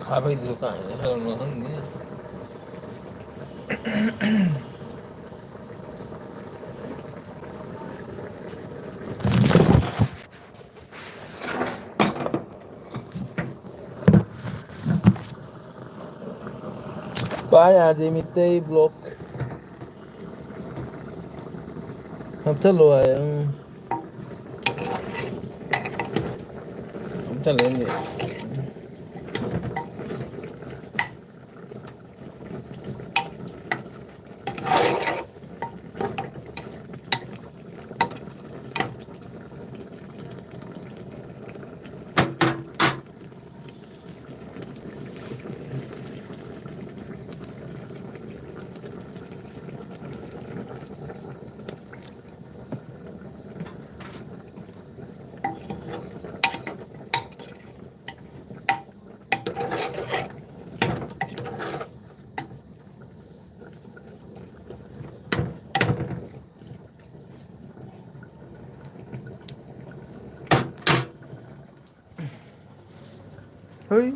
ꯈꯥꯕꯩꯗꯨꯁꯨ ꯀꯥꯏꯗꯩ ꯍꯥꯏꯔꯛꯄꯅꯣ ꯈꯪꯗꯦ꯫ ꯄꯥꯏ ꯌꯥꯗꯦ ꯃꯤꯇꯩ block꯫ ꯅꯞꯊꯠꯂꯣ ꯍꯥꯏ꯫ ꯎꯝ꯫ ꯅꯞꯊꯠꯂꯦ ꯑꯩꯗꯤ꯫ ꯍꯣꯏ꯫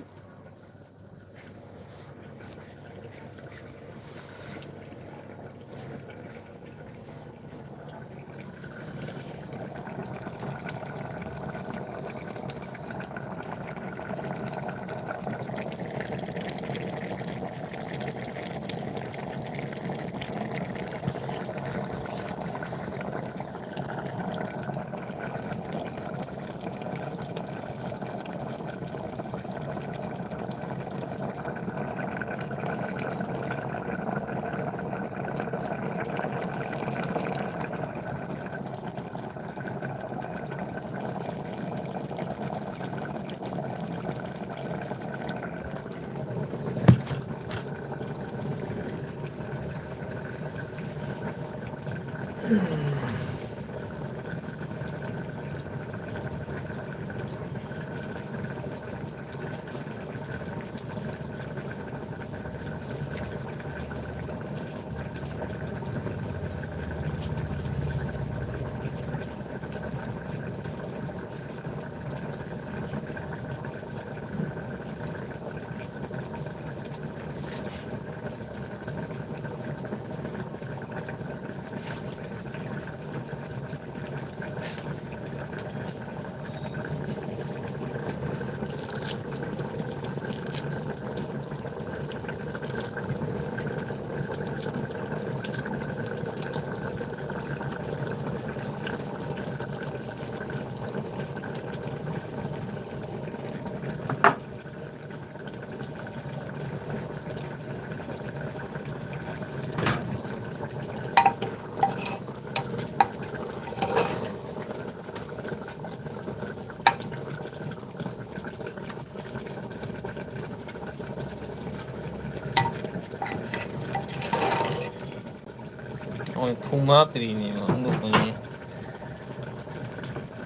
ꯍꯣꯏ, ꯊꯨꯝ ꯍꯥꯞꯇ꯭ꯔꯤꯅꯦ, ꯍꯟꯗꯣꯛꯄꯅꯤ꯫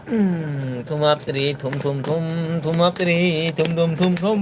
ꯎꯝ, ꯊꯨꯝ ꯍꯥꯞꯇ꯭ꯔꯤ꯫ ꯊꯨꯝ, ꯊꯨꯝ, ꯊꯨꯝ, ꯊꯨꯝ ꯍꯥꯞꯇ꯭ꯔꯤ꯫ ꯊꯨꯝ, ꯊꯨꯝ, ꯊꯨꯝ, ꯊꯨꯝ꯫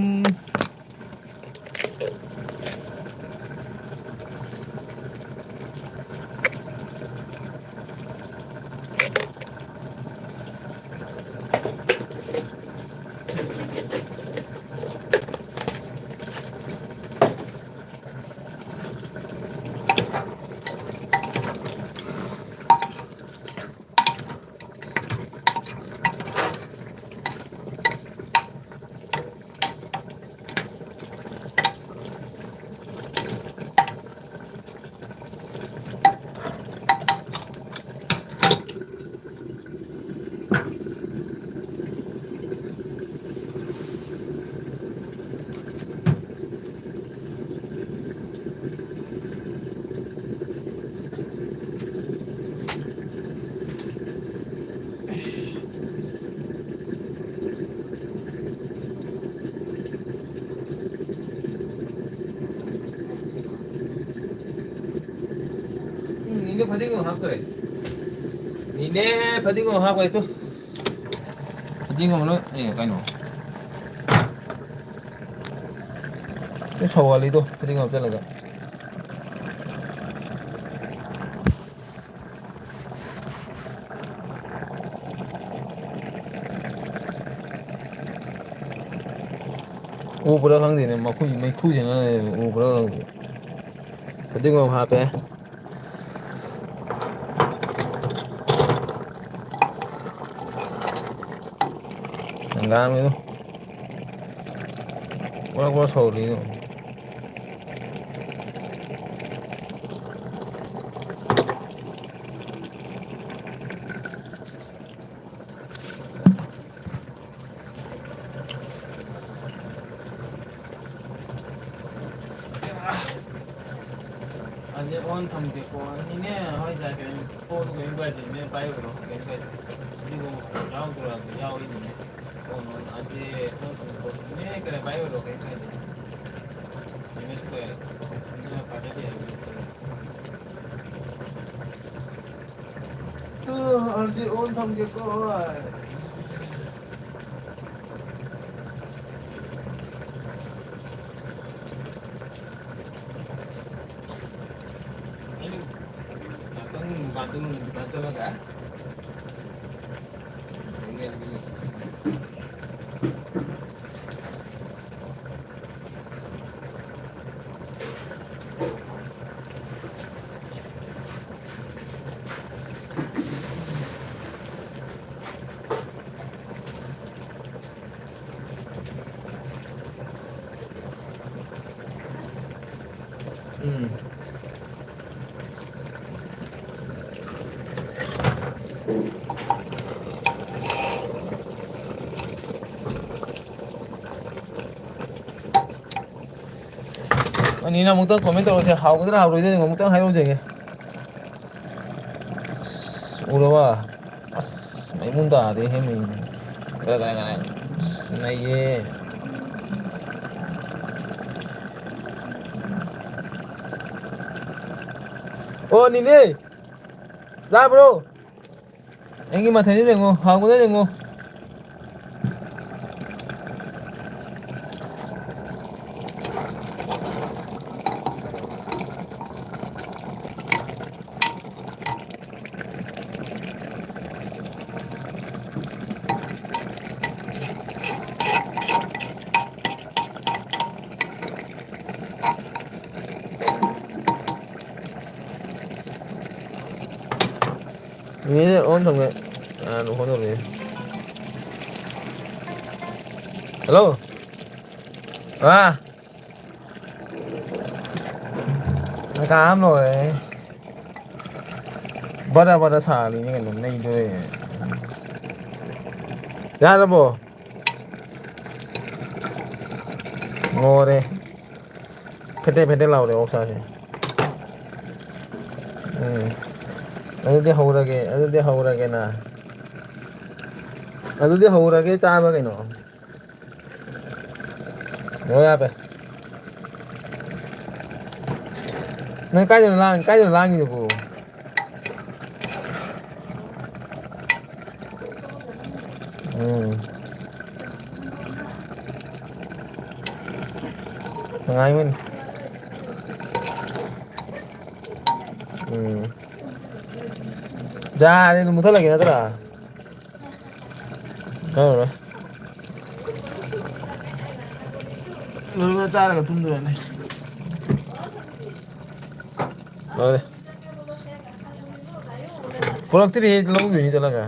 ꯐꯗꯤꯒꯣꯝ ꯍꯥꯞꯇꯣꯔꯦ꯫ ꯅꯤꯅꯦ, ꯐꯗꯤꯒꯣꯝ ꯍꯥꯞꯈ꯭ꯔꯦ ꯇꯨ꯫ ꯐꯗꯤꯒꯣꯝ ꯂꯣꯏ, ꯑꯦ, ꯀꯩꯅꯣ꯫ ꯂꯣꯏ ꯁꯧꯍꯜꯂꯤꯗꯣ, ꯐꯗꯤꯒꯣꯝ ꯍꯥꯞꯆꯜꯂꯒ꯫ ꯎꯕ꯭ꯔꯥ ꯈꯪꯗꯦꯅꯦ, ꯃꯈꯨꯏ ꯃꯩꯈꯨꯁꯤꯅ ꯎꯕ꯭ꯔꯥ ꯈꯪꯗꯦ꯫ ꯐꯗꯤꯒꯣꯝ ꯍꯥꯞꯄꯦ꯫ ꯍꯪꯒꯥꯝꯒꯤꯗꯣ ꯀꯣꯔꯣ ꯀꯣꯔꯣ ꯁꯧꯔꯤꯗꯣ꯫ ꯑꯗꯩ ꯑꯣꯟ ꯊꯝꯒꯦꯀꯣ꯫ ꯏꯅꯦ ꯍꯣꯏ ꯁꯥꯏ ꯀꯩꯅꯣ ꯐꯣꯟ ꯀꯩꯝ ꯀꯥꯏꯗꯦ, ꯏꯅꯦ ꯄꯥꯏꯔꯨꯔꯣ ꯀꯩꯝ ꯀꯥꯏꯗꯦ꯫ ꯑꯗꯨꯒ ꯌꯥꯎꯗ꯭ꯔꯣ? ꯌꯥꯎꯏꯅꯦ꯫ ꯐꯣꯟ ꯑꯣꯟ ꯑꯗꯤ ꯑꯣꯟ ꯊꯝꯒꯦꯀꯣ꯫ ꯏꯅꯦ ꯀꯩꯅꯣ ꯄꯥꯏꯔꯨꯔꯣ ꯀꯩꯝ ꯀꯥꯏꯗꯦ꯫ ꯏꯅꯦꯁꯨ ꯀꯩ ꯏꯅꯦ ꯄꯥꯏꯔꯗꯤ ꯌꯥꯏ꯫ ꯑ, ꯑꯔꯖꯤ ꯑꯣꯟ ꯊꯝꯒꯦꯀꯣ ꯍꯣꯏ꯫ ꯎꯝ꯫ ꯑꯅꯤꯅ ꯑꯃꯨꯛꯇꯪ comment ꯇꯧꯔꯁꯦ, ꯍꯥꯎꯒꯗ꯭ꯔꯥ ꯍꯥꯎꯔꯣꯏꯗ꯭ꯔꯥ ꯑꯃꯨꯛꯇꯪ ꯍꯥꯏꯔꯛꯎꯁꯦ꯫ ꯑꯁ, ꯎꯔꯕ? ꯑꯁ, ꯃꯩꯕꯨꯡ ꯇꯥꯔꯦꯍꯦ, ꯃꯩꯕꯨꯡ꯫ ꯒꯔ, ꯒꯔ, ꯒꯔ꯫ ꯑꯁ, ꯅꯩꯌꯦ꯫ ꯑꯣ, ꯅꯤꯅꯦ꯫ ꯂꯥꯛꯕ꯭ꯔꯣ? ꯑꯩꯒꯤ ꯃꯊꯦꯜꯁꯤ ꯌꯦꯡꯉꯣ, ꯍꯥꯎꯕꯗ ꯌꯦꯡꯉꯣ꯫ ꯃꯤꯅꯤꯠ ꯑꯍꯨꯝ ꯊꯝꯒꯦ꯫ ꯀꯅꯥꯅꯣ ꯐꯣꯟ ꯇꯧꯔꯛꯏ? ꯍꯜꯂꯣ꯫ ꯑꯥ꯫ ꯀꯥꯝ ꯂꯣꯏꯔꯦ꯫ ꯕꯗ ꯕꯗ ꯁꯥꯔꯤꯅꯤ ꯀꯩꯅꯣ, ꯅꯩꯗꯣꯔꯦ꯫ ꯌꯥꯔꯕꯣ? ꯂꯣꯏꯔꯦ꯫ ꯐꯦꯗꯦ ꯐꯦꯗꯦ ꯂꯥꯎꯔꯦ ꯑꯣꯛꯁꯥꯁꯦ꯫ ꯎꯝ꯫ ꯑꯗꯨꯗꯤ ꯍꯧꯔꯒꯦ, ꯑꯗꯨꯗꯤ ꯍꯧꯔꯒꯦꯅ꯫ ꯑꯗꯨꯗꯤ ꯍꯧꯔꯒꯦ ꯆꯥꯕ ꯀꯩꯅꯣ꯫ ꯂꯣꯏ ꯌꯥꯗ꯭ꯔꯦ꯫ ꯅꯪ ꯀꯥꯏꯗꯅꯣ ꯂꯥꯡ-, ꯀꯥꯏꯗꯅꯣ ꯂꯥꯡꯉꯤꯗꯨꯕꯨ? ꯎꯝ꯫ ꯅꯨꯡꯉꯥꯏꯕꯅꯤ꯫ ꯎꯝ꯫ ꯌꯥꯔꯦ, ꯑꯗꯨꯝ ꯃꯨꯠꯊꯠꯂꯒꯦ ꯅꯠꯇ꯭ꯔꯥ? ꯈꯪꯉꯔꯣꯏ꯫ ꯂꯣꯏꯔꯒ ꯆꯥꯔꯒ ꯇꯨꯝꯗꯣꯏꯔꯅꯤ꯫ ꯂꯣꯏꯔꯦ꯫ ꯄꯨꯔꯛꯇ꯭ꯔꯤꯍꯦ, ꯂꯧꯗꯣꯏꯅꯤ ꯆꯠꯂꯒ꯫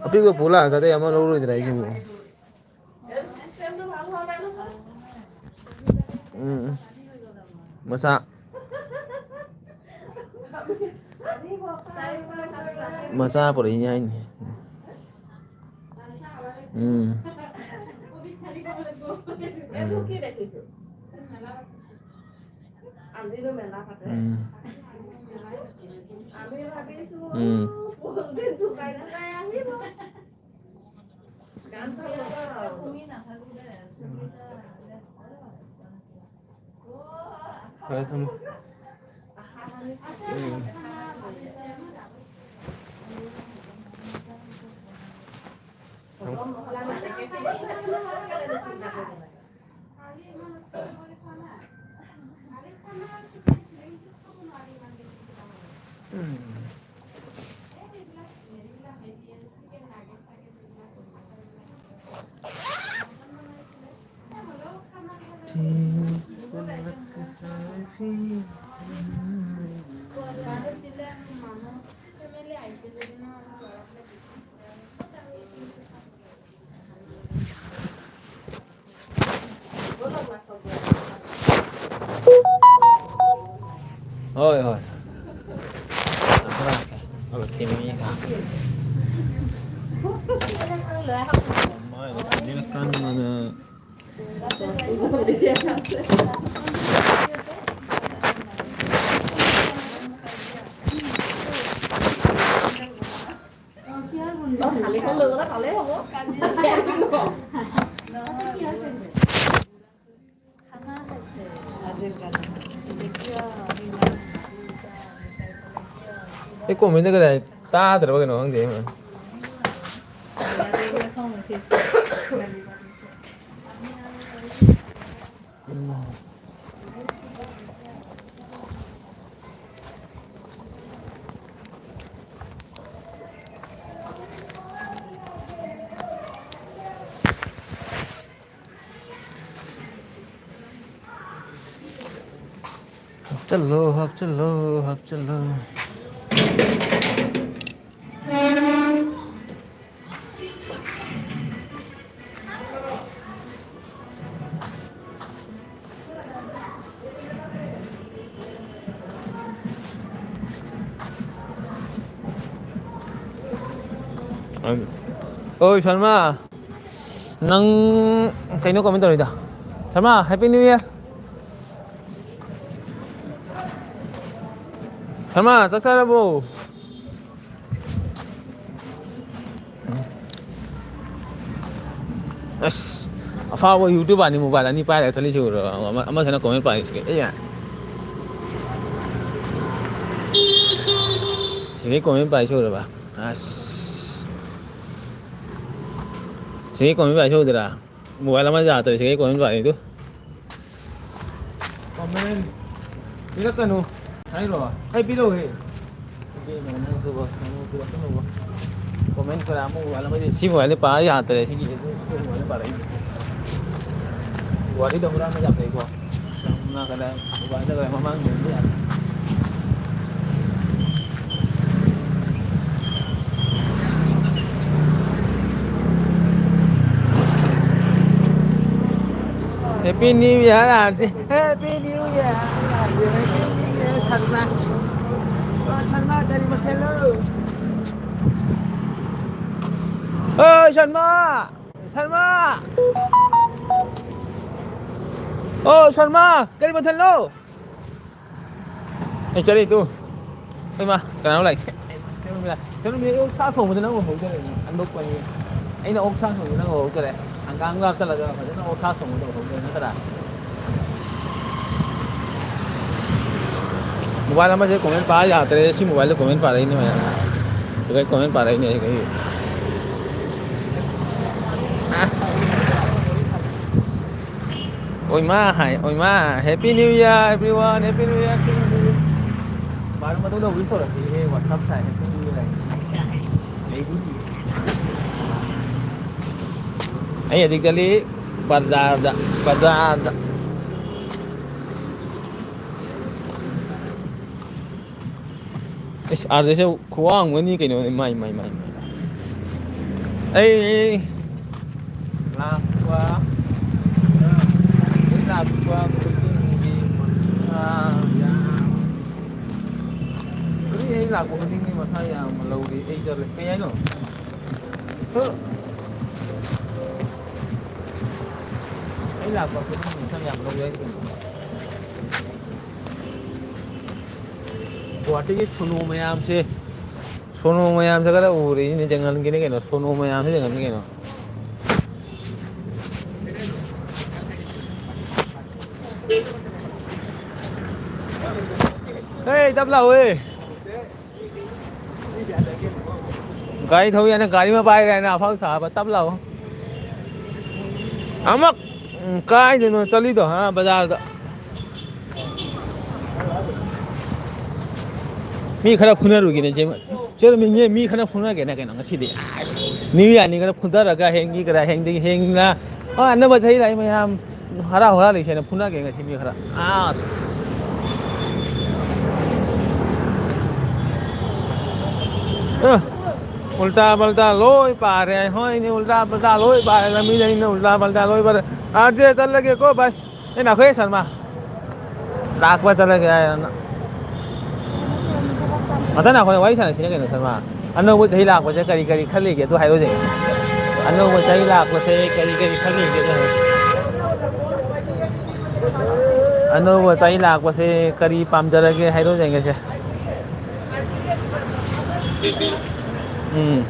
ꯑꯄꯤꯛꯄ ꯄꯨ ꯂꯥꯛꯑꯒꯗꯤ ꯑꯃ ꯂꯧꯔꯣꯏꯗ꯭ꯔꯥ ꯑꯩꯁꯤꯕꯨ? ꯎꯝ꯫ ꯃꯆꯥ꯫ ꯃꯆꯥ ꯄꯨꯔꯛꯏꯅꯦ ꯍꯥꯏꯅꯤ꯫ ꯎꯝ꯫ ꯎꯝ꯫ ꯎꯝ꯫ ꯎꯝ꯫ ꯐꯔꯦ, ꯊꯝꯃꯣ꯫ ꯎꯝ꯫ ꯎꯝ꯫ ꯍꯣꯏ, ꯍꯣꯏ꯫ ꯑꯩ comment ꯀꯗꯥꯏ ꯇꯥꯗ꯭ꯔꯕ ꯀꯩꯅꯣ ꯈꯪꯗꯦ꯫ ꯍꯥꯞꯆꯜꯂꯣ, ꯍꯥꯞꯆꯜꯂꯣ, ꯍꯥꯞꯆꯜꯂꯣ꯫ ꯑꯣꯏ, ꯁꯔꯃ꯫ ꯅꯪ ꯀꯩꯅꯣ comment ꯇꯧꯔꯤꯗꯣ? Sharma, Happy New Year꯫ Sharma, ꯆꯥꯛ ꯆꯥꯔꯕꯣ? ꯑꯁ, ꯑꯐꯥꯎꯕ YouTuberꯅꯤ mobile ꯑꯅꯤ ꯄꯥꯏꯔꯒ ꯆꯠꯂꯤꯁꯤ ꯎꯔꯣ? ꯑꯃ, ꯑꯃꯁꯤꯅ comment ꯄꯥꯏꯔꯤꯁꯤ꯫ ꯑꯦ꯫ ꯁꯤꯒꯤ ꯀꯣꯃꯦꯟ ꯄꯥꯏ ꯁꯧꯗ꯭ꯔꯕ? ꯑꯁ꯫ ꯁꯤꯒꯤ ꯀꯣꯃꯦꯟ ꯄꯥꯏ ꯁꯧꯗ꯭ꯔꯥ? ꯃꯣꯕꯥꯏꯜ ꯑꯃ ꯌꯥꯗ꯭ꯔꯦ, ꯁꯤꯒꯤ ꯀꯣꯃꯦꯟ ꯄꯥꯏꯔꯤꯗꯨ꯫ ꯀꯣꯃꯦꯟ ꯄꯤꯔꯛꯀꯅꯨ ꯍꯥꯏꯔꯣ? ꯑꯩ ꯄꯤꯔꯛꯎꯍꯦ꯫ ꯀꯣꯃꯦꯟ ꯈꯔ ꯑꯃꯨꯛ ꯋꯥꯠꯂꯝꯃꯗꯤ ꯁꯤ ꯃꯣꯕꯥꯏꯜꯗꯤ ꯄꯥ ꯌꯥꯗ꯭ꯔꯦ, ꯁꯤꯒꯤ ꯃꯣꯕꯥꯏꯜꯗ ꯄꯥꯔꯛꯏ꯫ ꯋꯥꯔꯤꯗꯣ ꯍꯨꯔꯥꯟꯕ ꯌꯥꯝ ꯂꯩꯀꯣ꯫ ꯌꯥꯝꯅ ꯀꯗꯥꯏ ꯃꯣꯕꯥꯏꯜꯗ ꯀꯗꯥꯏ ꯃꯃꯥꯡꯗ ꯌꯥꯝ Happy New Year, aunty. Happy New Year, aunty. Happy New Year, ꯁꯜꯃꯥ꯫ ꯑꯣ, ꯁꯜꯃꯥ, ꯀꯔꯤ ꯃꯊꯦꯜꯅꯣ? ꯑꯣ, ꯁꯜꯃꯥ! ꯁꯜꯃꯥ! ꯑꯣ, ꯁꯜꯃꯥ, ꯀꯔꯤ ꯃꯊꯦꯜꯅꯣ? ꯑꯩ ꯆꯠꯂꯤ ꯇꯨ꯫ ꯍꯣꯏ ꯃꯥ, ꯀꯅꯥꯅꯣ ꯂꯥꯛꯏꯁꯦ? ꯀꯩꯅꯣ, ꯀꯩꯅꯣ, ꯑꯣꯛꯁꯥ ꯊꯣꯡꯕꯗ ꯅꯪ ꯎꯍꯧꯗꯔꯦ, ꯍꯟꯗꯣꯛꯄꯅꯤ꯫ ꯑꯩꯅ ꯑꯣꯛꯁꯥ ꯊꯣꯡꯕꯗ ꯅꯪ ꯎꯍꯧꯗꯔꯦ꯫ ꯍꯪꯒꯥꯝꯒ ꯍꯥꯞꯆꯜꯂꯒ ꯐꯖꯅ ꯑꯣꯛꯁꯥ ꯊꯣꯡꯕꯗ ꯎꯍꯧꯗꯔꯦ ꯅꯠꯇ꯭ꯔꯥ? ꯃꯣꯕꯥꯏꯜ ꯑꯃꯁꯦ ꯀꯣꯃꯦꯟ ꯄꯥ ꯌꯥꯗ꯭ꯔꯦ꯫ ꯁꯤ ꯃꯣꯕꯥꯏꯜꯗ ꯀꯣꯃꯦꯟ ꯄꯥꯔꯛꯏꯅꯦ ꯃꯌꯥꯝ꯫ ꯁꯤꯗ ꯀꯣꯃꯦꯟ ꯄꯥꯔꯛꯏꯅꯦ ꯑꯩꯈꯣꯏꯒꯤ꯫ ꯑꯣꯏꯃꯥ ꯍꯥꯏ, ꯑꯣꯏꯃꯥ꯫ Happy New Year, everyone. Happy New Year to you. ꯃꯥꯅ ꯃꯇꯨꯡꯗ wish ꯇꯧꯔꯛꯈꯤꯒꯦ, WhatsApp ꯁꯥꯏ, Happy New Year ꯍꯥꯏ꯫ ꯑꯩ ꯍꯧꯖꯤꯛ ꯆꯠꯂꯤ ꯕꯖꯥꯔꯗ, ꯕꯖꯥꯔꯗ꯫ ꯏꯁ, ꯑꯥꯔ ꯖꯦꯁꯦ ꯈꯨꯋꯥꯡ ꯑꯃꯅꯤ ꯀꯩꯅꯣ꯫ ꯃꯥꯏ, ꯃꯥꯏ, ꯃꯥꯏ, ꯃꯥꯏ꯫ ꯑꯩ ꯂꯥꯛꯄ, ꯑꯩ ꯂꯥꯛꯄ ꯈꯨꯗꯤꯡꯒꯤ ꯃꯈꯥ ꯌꯥꯝ, ꯑꯗꯨꯗꯤ ꯑꯩ ꯂꯥꯛꯄ ꯈꯨꯗꯤꯡꯒꯤ ꯃꯈꯥ ꯌꯥꯝꯅ ꯂꯧꯔꯤ꯫ ꯑꯩ ꯆꯠꯂꯦ꯫ ꯀꯩ ꯍꯥꯏꯅꯣ? ꯍ? ꯑꯩ ꯂꯥꯛꯄ ꯈꯨꯗꯤꯡꯒꯤ ꯃꯈꯥ ꯌꯥꯝ ꯂꯧꯔꯤ ꯍꯥꯏꯁꯦ ꯀꯩꯅꯣ? ꯒꯨꯍꯥꯇꯤꯒꯤ ꯁꯣꯅꯣ ꯃꯌꯥꯝꯁꯦ, ꯁꯣꯅꯣ ꯃꯌꯥꯝꯁꯦ ꯈꯔ ꯎꯔꯤꯅꯦ, ꯌꯦꯡꯍꯟꯒꯦꯅꯦ ꯀꯩꯅꯣ, ꯁꯣꯅꯣ ꯃꯌꯥꯝꯁꯦ ꯌꯦꯡꯍꯟꯒꯦ ꯀꯩꯅꯣ꯫ ꯍꯦ, ꯇꯞ ꯂꯥꯛꯑꯣꯍꯦ꯫ ꯒꯥꯔꯤ ꯊꯧ ꯌꯥꯅ ꯒꯥꯔꯤ ꯑꯃ ꯄꯥꯏꯔꯦ ꯍꯥꯏꯅ ꯑꯐꯥꯎ ꯁꯥꯕ ꯇꯞ ꯂꯥꯎ꯫ ꯑꯃꯛ ꯎꯝ, ꯀꯥꯏꯗꯅꯣ ꯆꯠꯂꯤꯗꯣ, ꯍꯥ, ꯕꯖꯥꯔꯗ? ꯃꯤ ꯈꯔ ꯐꯨꯅꯔꯨꯒꯦꯅꯦ, ꯆꯦ-, ꯆꯦ ꯔꯣꯃꯤꯡꯁꯦ, ꯃꯤ ꯈꯔ ꯐꯨꯅꯒꯦꯅ ꯀꯩꯅꯣ ꯉꯁꯤꯗꯤ? ꯑꯁ, ꯅ꯭ꯌꯨ ꯌꯥꯔꯅꯤ, ꯈꯔ ꯐꯨꯊꯔꯒ ꯍꯌꯦꯡꯒꯤ ꯈꯔ, ꯍꯌꯦꯡꯗꯒꯤ ꯍꯌꯦꯡꯅ, ꯑ, ꯑꯅꯧꯕ ꯆꯍꯤ ꯂꯥꯛꯏ ꯃꯌꯥꯝ, ꯍꯔꯥꯎ ꯍꯔꯥꯎ ꯂꯩꯁꯦꯅ ꯐꯨꯅꯒꯦ ꯉꯁꯤ ꯃꯤ ꯈꯔ꯫ ꯑꯁ꯫ ꯑ, ꯎꯜꯇꯥ ꯄꯜꯇꯥ ꯂꯣꯏ ꯄꯥꯔꯦ꯫ ꯍꯣꯏꯅꯦ, ꯎꯜꯇꯥ ꯄꯜꯇꯥ ꯂꯣꯏ ꯄꯥꯔꯦ꯫ ꯂꯝꯕꯤꯗ ꯑꯩꯅ ꯎꯜꯇꯥ ꯄꯜꯇꯥ ꯂꯣꯏ ꯄꯥꯔꯦ꯫ ꯑꯥꯔ ꯖꯦ ꯆꯠꯂꯒꯦꯀꯣ, ꯚꯥꯏ꯫ ꯑꯩ ꯅꯥꯈꯣꯏ ꯁꯔꯃ꯫ ꯂꯥꯛꯄ ꯆꯠꯂꯒꯦ ꯍꯥꯏꯔꯅ꯫ ꯃꯊꯪ ꯅꯥꯈꯣꯏ ꯋꯥꯔꯤ ꯁꯥꯟꯅꯁꯤꯅꯦ ꯀꯩꯅꯣ, ꯁꯔꯃ꯫ ꯑꯅꯧꯕ ꯆꯍꯤ ꯂꯥꯛꯄꯁꯦ ꯀꯔꯤ ꯀꯔꯤ ꯈꯜꯂꯤꯒꯦ ꯑꯗꯨ ꯍꯥꯏꯔꯣꯁꯦ꯫ ꯑꯅꯧꯕ ꯆꯍꯤ ꯂꯥꯛꯄꯁꯦ ꯀꯔꯤ ꯀꯔꯤ ꯈꯜꯂꯤꯒꯦ ꯑꯗꯨ ꯍꯥꯏꯔꯣ꯫ ꯑꯅꯧꯕ ꯆꯍꯤ ꯂꯥꯛꯄꯁꯦ ꯀꯔꯤ ꯄꯥꯝꯖꯔꯒꯦ ꯍꯥꯏꯔꯣꯁꯦ ꯉꯁꯤ꯫ ꯎꯝ꯫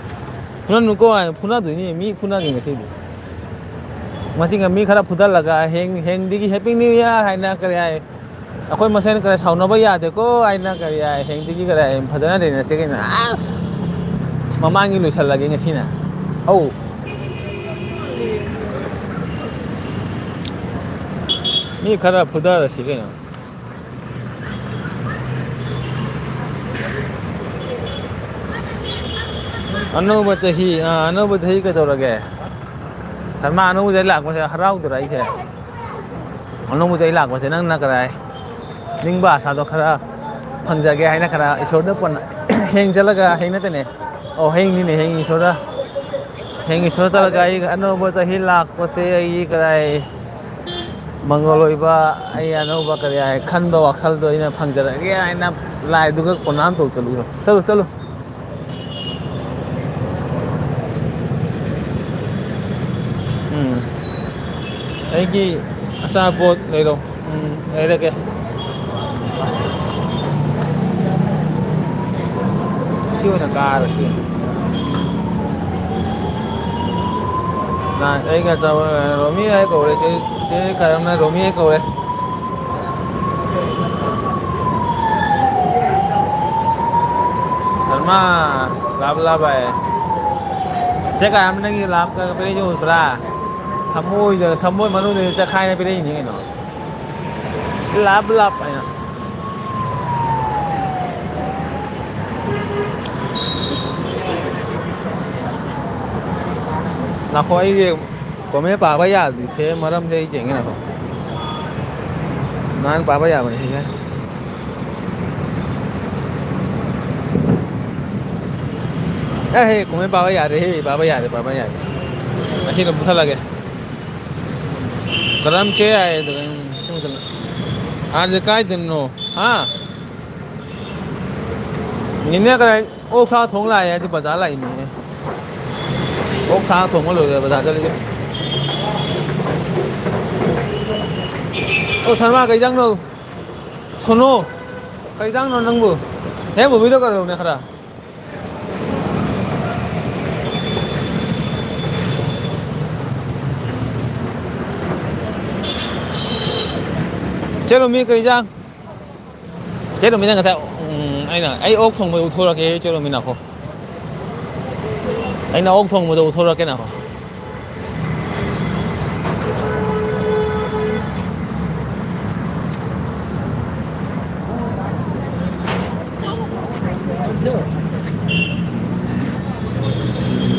ꯐꯨꯅꯅꯨꯀꯣ ꯍꯥꯏꯅ ꯐꯨꯅꯗꯣꯏꯅꯤ, ꯃꯤ ꯐꯨꯅꯒꯦ ꯉꯁꯤꯗꯤ꯫ ꯃꯁꯤꯒ ꯃꯤ ꯈꯔ ꯐꯨꯊꯜꯂꯒ ꯍꯌꯦꯡ, ꯍꯌꯦꯡꯗꯒꯤ Happy New Year ꯍꯥꯏꯅ ꯀꯔꯤ ꯍꯥꯏ? ꯑꯩꯈꯣꯏ ꯃꯁꯦꯟ ꯀꯔꯤ ꯁꯥꯎꯅꯕ ꯌꯥꯗꯦꯀꯣ ꯍꯥꯏꯅ ꯀꯔꯤ ꯍꯥꯏ? ꯍꯌꯦꯡꯗꯒꯤ ꯀꯔꯤ ꯍꯥꯏ? ꯐꯖꯅ ꯂꯩꯅꯁꯦ ꯀꯩꯅꯣ꯫ ꯑꯁ! ꯃꯃꯥꯡꯒꯤ ꯂꯣꯏꯁꯜꯂꯒꯦ ꯉꯁꯤꯅ꯫ ꯑꯧ꯫ ꯃꯤ ꯈꯔ ꯐꯨꯊꯔꯁꯤ ꯀꯩꯅꯣ꯫ ꯑꯅꯧꯕ ꯆꯍꯤ, ꯑꯥ, ꯑꯅꯧꯕ ꯆꯍꯤ ꯀꯩꯗꯧꯔꯒꯦ? ꯁꯔꯃ, ꯑꯅꯧꯕ ꯆꯍꯤ ꯂꯥꯛꯄꯁꯦ ꯍꯔꯥꯎꯗ꯭ꯔꯥ ꯑꯩꯁꯦ? ꯑꯅꯧꯕ ꯆꯍꯤ ꯂꯥꯛꯄꯁꯦ ꯅꯪꯅ ꯀꯗꯥꯏ? ꯅꯤꯡꯕ ꯑꯁꯥꯗꯣ ꯈꯔ ꯐꯪꯖꯒꯦ ꯍꯥꯏꯅ ꯈꯔ ꯏꯁꯣꯔꯗ ꯄꯣꯟꯅ ꯍꯌꯦꯡ ꯆꯠꯂꯒ, ꯍꯌꯦꯡ ꯅꯠꯇꯦꯅꯦ꯫ ꯑꯣ, ꯍꯌꯦꯡꯅꯤꯅꯦ, ꯍꯌꯦꯡ ꯏꯁꯣꯔꯗ, ꯍꯌꯦꯡ ꯏꯁꯣꯔꯗ ꯆꯠꯂꯒ ꯑꯩ ꯑꯅꯧꯕ ꯆꯍꯤ ꯂꯥꯛꯄꯁꯦ ꯑꯩꯒꯤ ꯀꯗꯥꯏ ꯃꯪꯒꯣꯜ ꯑꯣꯏꯕ, ꯑꯩ ꯑꯅꯧꯕ ꯀꯔꯤ ꯍꯥꯏ ꯈꯟꯕ ꯋꯥꯈꯜꯗꯣ ꯑꯩꯅ ꯐꯪꯖꯔꯒꯦ ꯍꯥꯏꯅ ꯂꯥꯏꯗꯨꯒ ꯄ꯭ꯔꯣꯅꯥꯝ ꯇꯧ ꯆꯠꯂꯨ꯫ ꯆꯠꯂꯨ, ꯆꯠꯂꯨ꯫ ꯎꯝ꯫ ꯑꯩꯒꯤ ꯑꯆꯥꯄꯣꯠ ꯂꯩꯔꯣ꯫ ꯎꯝ, ꯂꯩꯔꯒꯦ꯫ ꯁꯤ ꯑꯣꯏꯅ ꯀꯥꯔꯣ, ꯁꯤ ꯑꯣꯏꯅ꯫ ꯅꯥ, ꯑꯩꯒ ꯇꯧ-, ꯔꯣꯃꯤ ꯍꯥꯏ ꯀꯧꯔꯦ, ꯆꯦ, ꯆꯦ ꯀꯔꯝꯅ ꯔꯣꯃꯤ ꯍꯥꯏ ꯀꯧꯔꯦ꯫ ꯁꯔꯃ, ꯂꯥꯕ ꯂꯥꯕ ꯍꯥꯏ꯫ ꯀꯥꯏ ꯑꯃ ꯅꯪꯒꯤ ꯂꯥꯝ ꯀ-, ꯄꯤꯔꯛꯏꯁꯦ ꯎꯗ꯭ꯔꯥ? ꯊꯃꯣꯏꯗ, ꯊꯃꯣꯏ ꯃꯅꯨꯡꯗꯒꯤ ꯆꯠꯈꯥꯏꯅ ꯄꯤꯔꯛꯏꯅꯦ ꯀꯩꯅꯣ꯫ ꯂꯥꯞ ꯂꯥꯞ ꯍꯥꯏꯅ꯫ ꯉꯥꯏꯈꯣ, ꯑꯩꯁꯦ ꯀꯣꯃꯦꯟ ꯄꯥꯕ ꯌꯥꯗ꯭ꯔꯤꯁꯦ ꯃꯔꯝꯁꯦ ꯑꯩ ꯌꯦꯡꯒꯦ, ꯉꯥꯏꯈꯣ꯫ ꯅꯍꯥꯟ ꯄꯥꯕ ꯌꯥꯕꯅꯤ ꯁꯤꯁꯦ꯫ ꯑꯦ ꯍꯦ, ꯀꯣꯃꯦꯟ ꯄꯥꯕ ꯌꯥꯔꯦ ꯍꯦ, ꯄꯥꯕ ꯌꯥꯔꯦ, ꯄꯥꯕ ꯌꯥꯔꯦ꯫ ꯑꯁꯤꯅ ꯃꯨꯊꯠꯂꯒꯦ꯫ ꯀꯔꯝ ꯆꯦ ꯍꯥꯏ ꯑꯗꯨꯒ, ꯎꯝ, ꯁꯤ ꯃꯨꯊꯠꯂ-, ꯑꯥꯗ ꯀꯥꯏꯗꯅꯣ? ꯍꯥ? ꯅꯤꯅꯦ ꯀꯗꯥꯏ? ꯑꯣꯛ ꯁꯥ ꯊꯣꯡ ꯂꯥꯛꯑꯦ ꯍꯥꯏꯗꯤ ꯕꯖꯥꯔ ꯂꯥꯛꯏꯅꯦ꯫ ꯑꯣꯛ ꯁꯥ ꯊꯣꯡꯕ ꯂꯣꯏꯔꯦ, ꯕꯖꯥꯔ ꯆꯠꯂꯤꯁꯦ꯫ ꯑꯣ, ꯁꯔꯃ, ꯀꯩ ꯏꯟꯖꯥꯡꯅꯣ? ꯁꯣꯅꯣ, ꯀꯩ ꯏꯟꯖꯥꯡꯅꯣ ꯅꯪꯕꯨ? ꯍꯦ, ꯃꯨꯚꯤꯗꯣ ꯀꯔꯧꯅꯦ ꯈꯔ꯫ ꯆꯠꯂꯣ, ꯃꯤ ꯀꯩ ꯏꯟꯖꯥꯡ? ꯆꯦ ꯔꯣꯃꯤꯅ ꯉꯁꯥꯏ, ꯎꯝ, ꯑꯩꯅ, "ꯑꯩ ꯑꯣꯛ ꯊꯣꯡꯕꯗꯣ ꯎꯠꯊꯣꯔꯛꯀꯦ, ꯆꯦ ꯔꯣꯃꯤꯅ ꯀꯣ꯫ ꯑꯩꯅ ꯑꯣꯛ ꯊꯣꯡꯕꯗꯣ ꯎꯠꯊꯣꯔꯛꯀꯦ ꯅꯀꯣ꯫"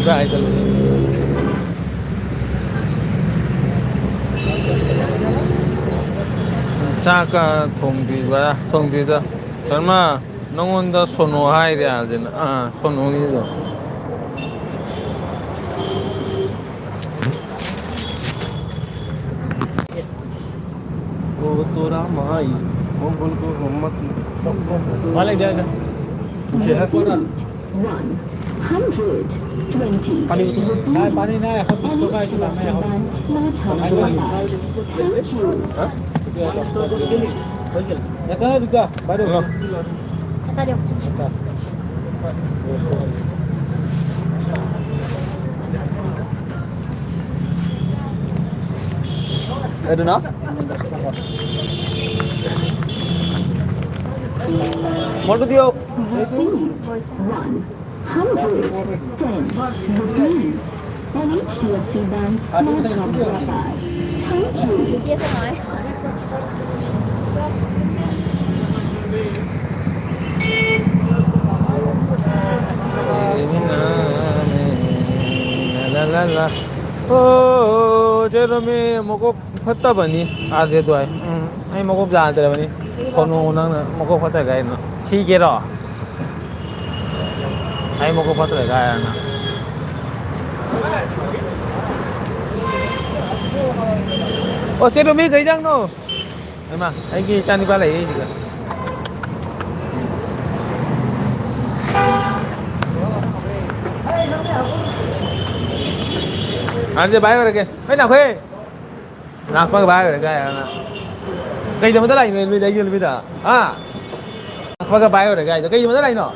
ꯀꯥꯏ ꯆꯠꯂꯨꯒꯦ? ꯆꯥꯛꯀ ꯊꯣꯡꯗ꯭ꯔꯤꯕ, ꯊꯣꯡꯗ꯭ꯔꯤꯗ꯫ ꯁꯔꯃ, ꯅꯉꯣꯟꯗ ꯁꯣꯅꯣ ꯍꯥꯏꯔꯦ ꯍꯥꯏꯗꯅ꯫ ꯑꯥ, ꯁꯣꯅꯣꯒꯤꯗꯣ꯫ वो तो राम आई, वो बोल तो मोहम्मद जी। वाले जाएगा। मुझे है पूरा। One hundred twenty. पानी, पानी ना, এখন বিশ টকা একটু দামে এখন। Thank you. এটা দুটা, বাইরে। এটা দিয়ক। এইটো না? মনটো দিয়ক। One. Hundred ten rupees. An H D F C Bank Smart Card Wrapper. Thank you. ꯑꯣ, ꯆꯦꯔꯣꯃꯤ ꯃꯀꯣꯛ ꯐꯠꯇꯕꯅꯤ, ꯑꯥꯔ ꯖꯦ ꯗꯨ ꯍꯥꯏ꯫ ꯎꯝ, ꯑꯩ ꯃꯀꯣꯛ ꯌꯥꯗ꯭ꯔꯕꯅꯤ꯫ ꯁꯣꯅꯨ, ꯅꯪꯅ ꯃꯀꯣꯛ ꯐꯠꯇ꯭ꯔꯦ ꯀꯥꯏꯅ ꯁꯤꯒꯦꯔꯣ? ꯑꯩ ꯃꯀꯣꯛ ꯐꯠꯇ꯭ꯔꯦ ꯀꯥꯏꯅ꯫ ꯑꯣ, ꯆꯦꯔꯣꯃꯤ, ꯀꯩ ꯏꯟꯖꯥꯡꯅꯣ? ꯍꯩꯃꯥ, ꯑꯩꯒꯤ ꯏꯆꯥꯅꯤꯄꯥ ꯂꯩꯌꯦ ꯁꯤꯗ꯫ ꯑꯥꯔ ꯖꯦ ꯚꯥꯏ ꯑꯣꯏꯔꯒꯦ꯫ ꯍꯩ, ꯂꯥꯛꯈꯣꯏ! ꯂꯥꯛꯄꯒ ꯚꯥꯏ ꯑꯣꯏꯔꯒꯦ ꯍꯥꯏꯔꯒ꯫ ꯀꯩꯗꯧꯕꯗ ꯂꯥꯛꯏꯅꯣ ꯌꯦꯜꯕꯤꯗ, ꯌꯦꯜꯕꯤꯗ? ꯍꯥ? ꯂꯥꯛꯄꯒ ꯚꯥꯏ ꯑꯣꯏꯔꯒꯦ ꯍꯥꯏꯗꯣ ꯀꯩꯗꯧꯕꯗ ꯂꯥꯛꯏꯅꯣ?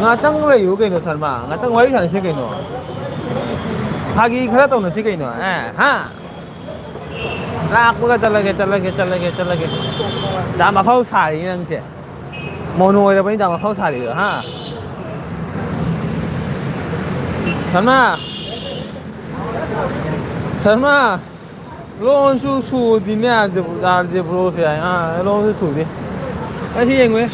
ꯉꯥꯛꯇꯪ ꯂꯩꯌꯨ ꯀꯩꯅꯣ, ꯁꯔꯃ꯫ ꯉꯥꯛꯇꯪ ꯋꯥꯔꯤ ꯁꯥꯟꯅꯁꯤ ꯀꯩꯅꯣ꯫ ꯐꯥꯒꯤ ꯈꯔ ꯇꯧꯅꯁꯤ ꯀꯩꯅꯣ꯫ ꯑꯦ, ꯍꯥ? ꯂꯥꯛꯄꯒ ꯆꯠꯂꯒꯦ, ꯆꯠꯂꯒꯦ, ꯆꯠꯂꯒꯦ, ꯆꯠꯂꯒꯦ꯫ ꯗꯥꯝ ꯑꯐꯥꯎ ꯁꯥꯔꯤ ꯅꯪꯁꯦ꯫ ꯃꯧꯅ ꯑꯣꯏꯔꯕꯅꯤ ꯗꯥꯝ ꯑꯐꯥꯎ ꯁꯥꯔꯤꯗꯣ, ꯍꯥ? ꯁꯔꯃ! ꯁꯔꯃ! ꯂꯣꯟꯁꯨ ꯁꯨꯗꯤꯅꯦ, ꯑꯥꯔ ꯖꯦ, ꯑꯥꯔ ꯖꯦ ꯕ꯭ꯔꯣꯁꯦ ꯍꯥꯏ꯫ ꯑꯥ, ꯂꯣꯟꯁꯨ ꯁꯨꯗꯦ꯫ ꯑꯩ ꯁꯤ ꯌꯦꯡꯉꯨꯍꯦ꯫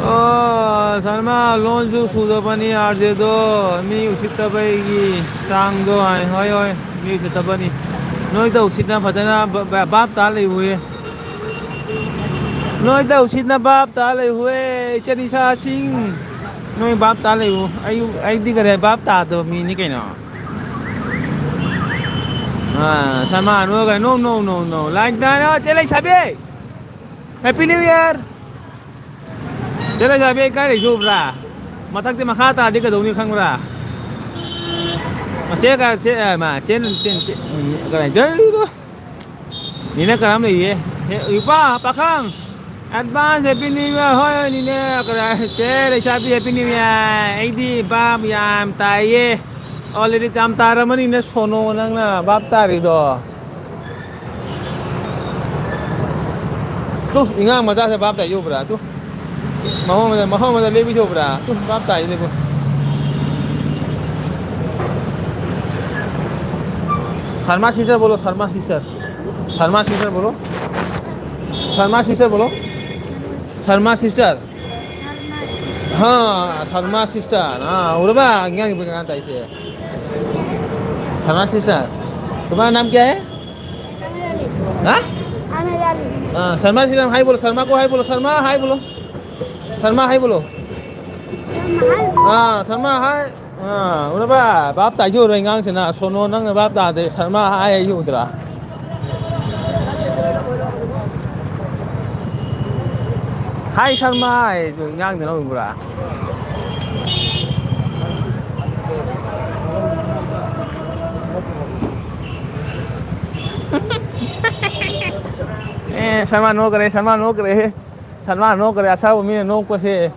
ꯑꯣ, ꯁꯔꯃ, ꯂꯣꯟꯁꯨ ꯁꯨꯗꯕꯅꯤ, ꯑꯥꯔ ꯖꯦꯗꯣ꯫ ꯃꯤ ꯎꯁꯤꯠꯇꯕꯒꯤ ꯆꯥꯡꯗꯣ ꯍꯥꯏ꯫ ꯍꯣꯏ, ꯍꯣꯏ, ꯃꯤ ꯎꯁꯤꯠꯇꯕꯅꯤ꯫ ꯅꯣꯏꯗ ꯎꯁꯤꯠꯅ ꯐꯖꯅ ꯕ-, ꯕ-, ꯚꯥꯞ ꯇꯥ ꯂꯩꯌꯨꯍꯦ꯫ ꯅꯣꯏꯗ ꯎꯁꯤꯠꯅ ꯚꯥꯞ ꯇꯥ ꯂꯩꯌꯨꯍꯦ, ꯏꯆꯟ ꯏꯆꯥꯁꯤꯡ꯫ ꯅꯣꯏ ꯚꯥꯞ ꯇꯥ ꯂꯩꯌꯨ꯫ ꯑꯩ, ꯑꯩꯗꯤ ꯀꯔꯤ ꯚꯥꯞ ꯇꯥꯗꯕ ꯃꯤꯅꯤ ꯀꯩꯅꯣ꯫ ꯑꯥ, Sharma, no, no, no, no, no. Like that, ꯆꯦ ꯂꯩꯁꯥꯕꯤ! Happy New Year! ꯆꯦ ꯂꯩꯁꯥꯕꯤ, ꯑꯩ ꯀꯥꯏ ꯂꯩꯁꯨ ꯎꯕ꯭ꯔꯥ? ꯃꯊꯛꯇꯤ ꯃꯈꯥ ꯇꯥꯗꯤ ꯀꯩꯗꯧꯅꯤ ꯈꯪꯕ꯭ꯔꯥ? ꯆꯦ ꯀ-, ꯆꯦ, ꯑ, ꯃꯥ, ꯆꯦ, ꯆꯦ, ꯆꯦ, ꯎꯝ, ꯀꯗꯥꯏ ꯆꯠꯂꯤꯅꯣ? ꯅꯤꯅꯦ ꯀꯔꯝ ꯂꯩꯌꯦ? ꯍꯦ, ꯏꯄꯥ, ꯄꯥꯈꯪ! Advance Happy New Year! ꯍꯣꯏ, ꯍꯣꯏ, ꯅꯤꯅꯦ, ꯀꯗꯥꯏ, ꯆꯦ ꯂꯩꯁꯥꯕꯤ, Happy New Year! ꯑꯩꯗꯤ ꯚꯥꯞ ꯌꯥꯝ ꯇꯥꯏꯌꯦ꯫ ꯑꯣ, ꯂꯥꯏꯔꯤꯛ ꯌꯥꯝ ꯇꯥꯔꯝꯃꯅꯤꯅꯦ, ꯁꯣꯅꯣ, ꯅꯪꯅ ꯚꯥꯞ ꯇꯥꯔꯤꯗꯣ꯫ ꯇꯨ, ꯑꯉꯥꯡ ꯃꯆꯥꯁꯦ ꯚꯥꯞ ꯇꯥꯏ ꯎꯕ꯭ꯔꯥ? ꯇꯨ, ꯃꯐꯝ ꯑꯃꯗ, ꯃꯐꯝ ꯑꯃꯗ ꯂꯦꯞꯄꯤꯁꯦ ꯎꯕ꯭ꯔꯥ? ꯇꯨ, ꯚꯥꯞ ꯇꯥꯏꯁꯦ ꯌꯦꯡꯉꯨ꯫ शर्मा सिस्टर बोलो, शर्मा सिस्टर। शर्मा सिस्टर बोलो। शर्मा सिस्टर बोलो। शर्मा सिस्टर। हाँ, शर्मा सिस्टर। हाँ, उर्बा, अंग्यां की बगान ताई से। शर्मा सिस्टर, तुम्हारा नाम क्या है? हाँ? हाँ, शर्मा सिस्टर, हाय बोलो, शर्मा को हाय बोलो, शर्मा हाय बोलो। शर्मा हाय बोलो। हाँ, शर्मा हाय। ꯑꯥ, ꯎꯔꯕ? ꯚꯥꯞ ꯇꯥꯏꯁꯤ ꯎꯔꯣꯏ ꯑꯉꯥꯡꯁꯤꯅ꯫ ꯁꯣꯅꯣ, ꯅꯪꯅ ꯚꯥꯞ ꯇꯥꯗꯦ꯫ ꯁꯔꯃ ꯍꯥꯏ ꯑꯩꯁꯨ ꯎꯗ꯭ꯔꯥ? ꯍꯥꯏ ꯁꯔꯃ ꯍꯥꯏ ꯑꯉꯥꯡꯗꯨꯅ ꯎꯕ꯭ꯔꯥ? ꯑꯦ, ꯁꯔꯃ ꯅꯣꯛꯈ꯭ꯔꯦ, ꯁꯔꯃ ꯅꯣꯛꯈ꯭ꯔꯦ꯫ ꯁꯔꯃ ꯅꯣꯛꯈ꯭ꯔꯦ꯫ ꯑꯁꯥꯎꯕ ꯃꯤꯅ ꯅꯣꯛꯄꯁꯦ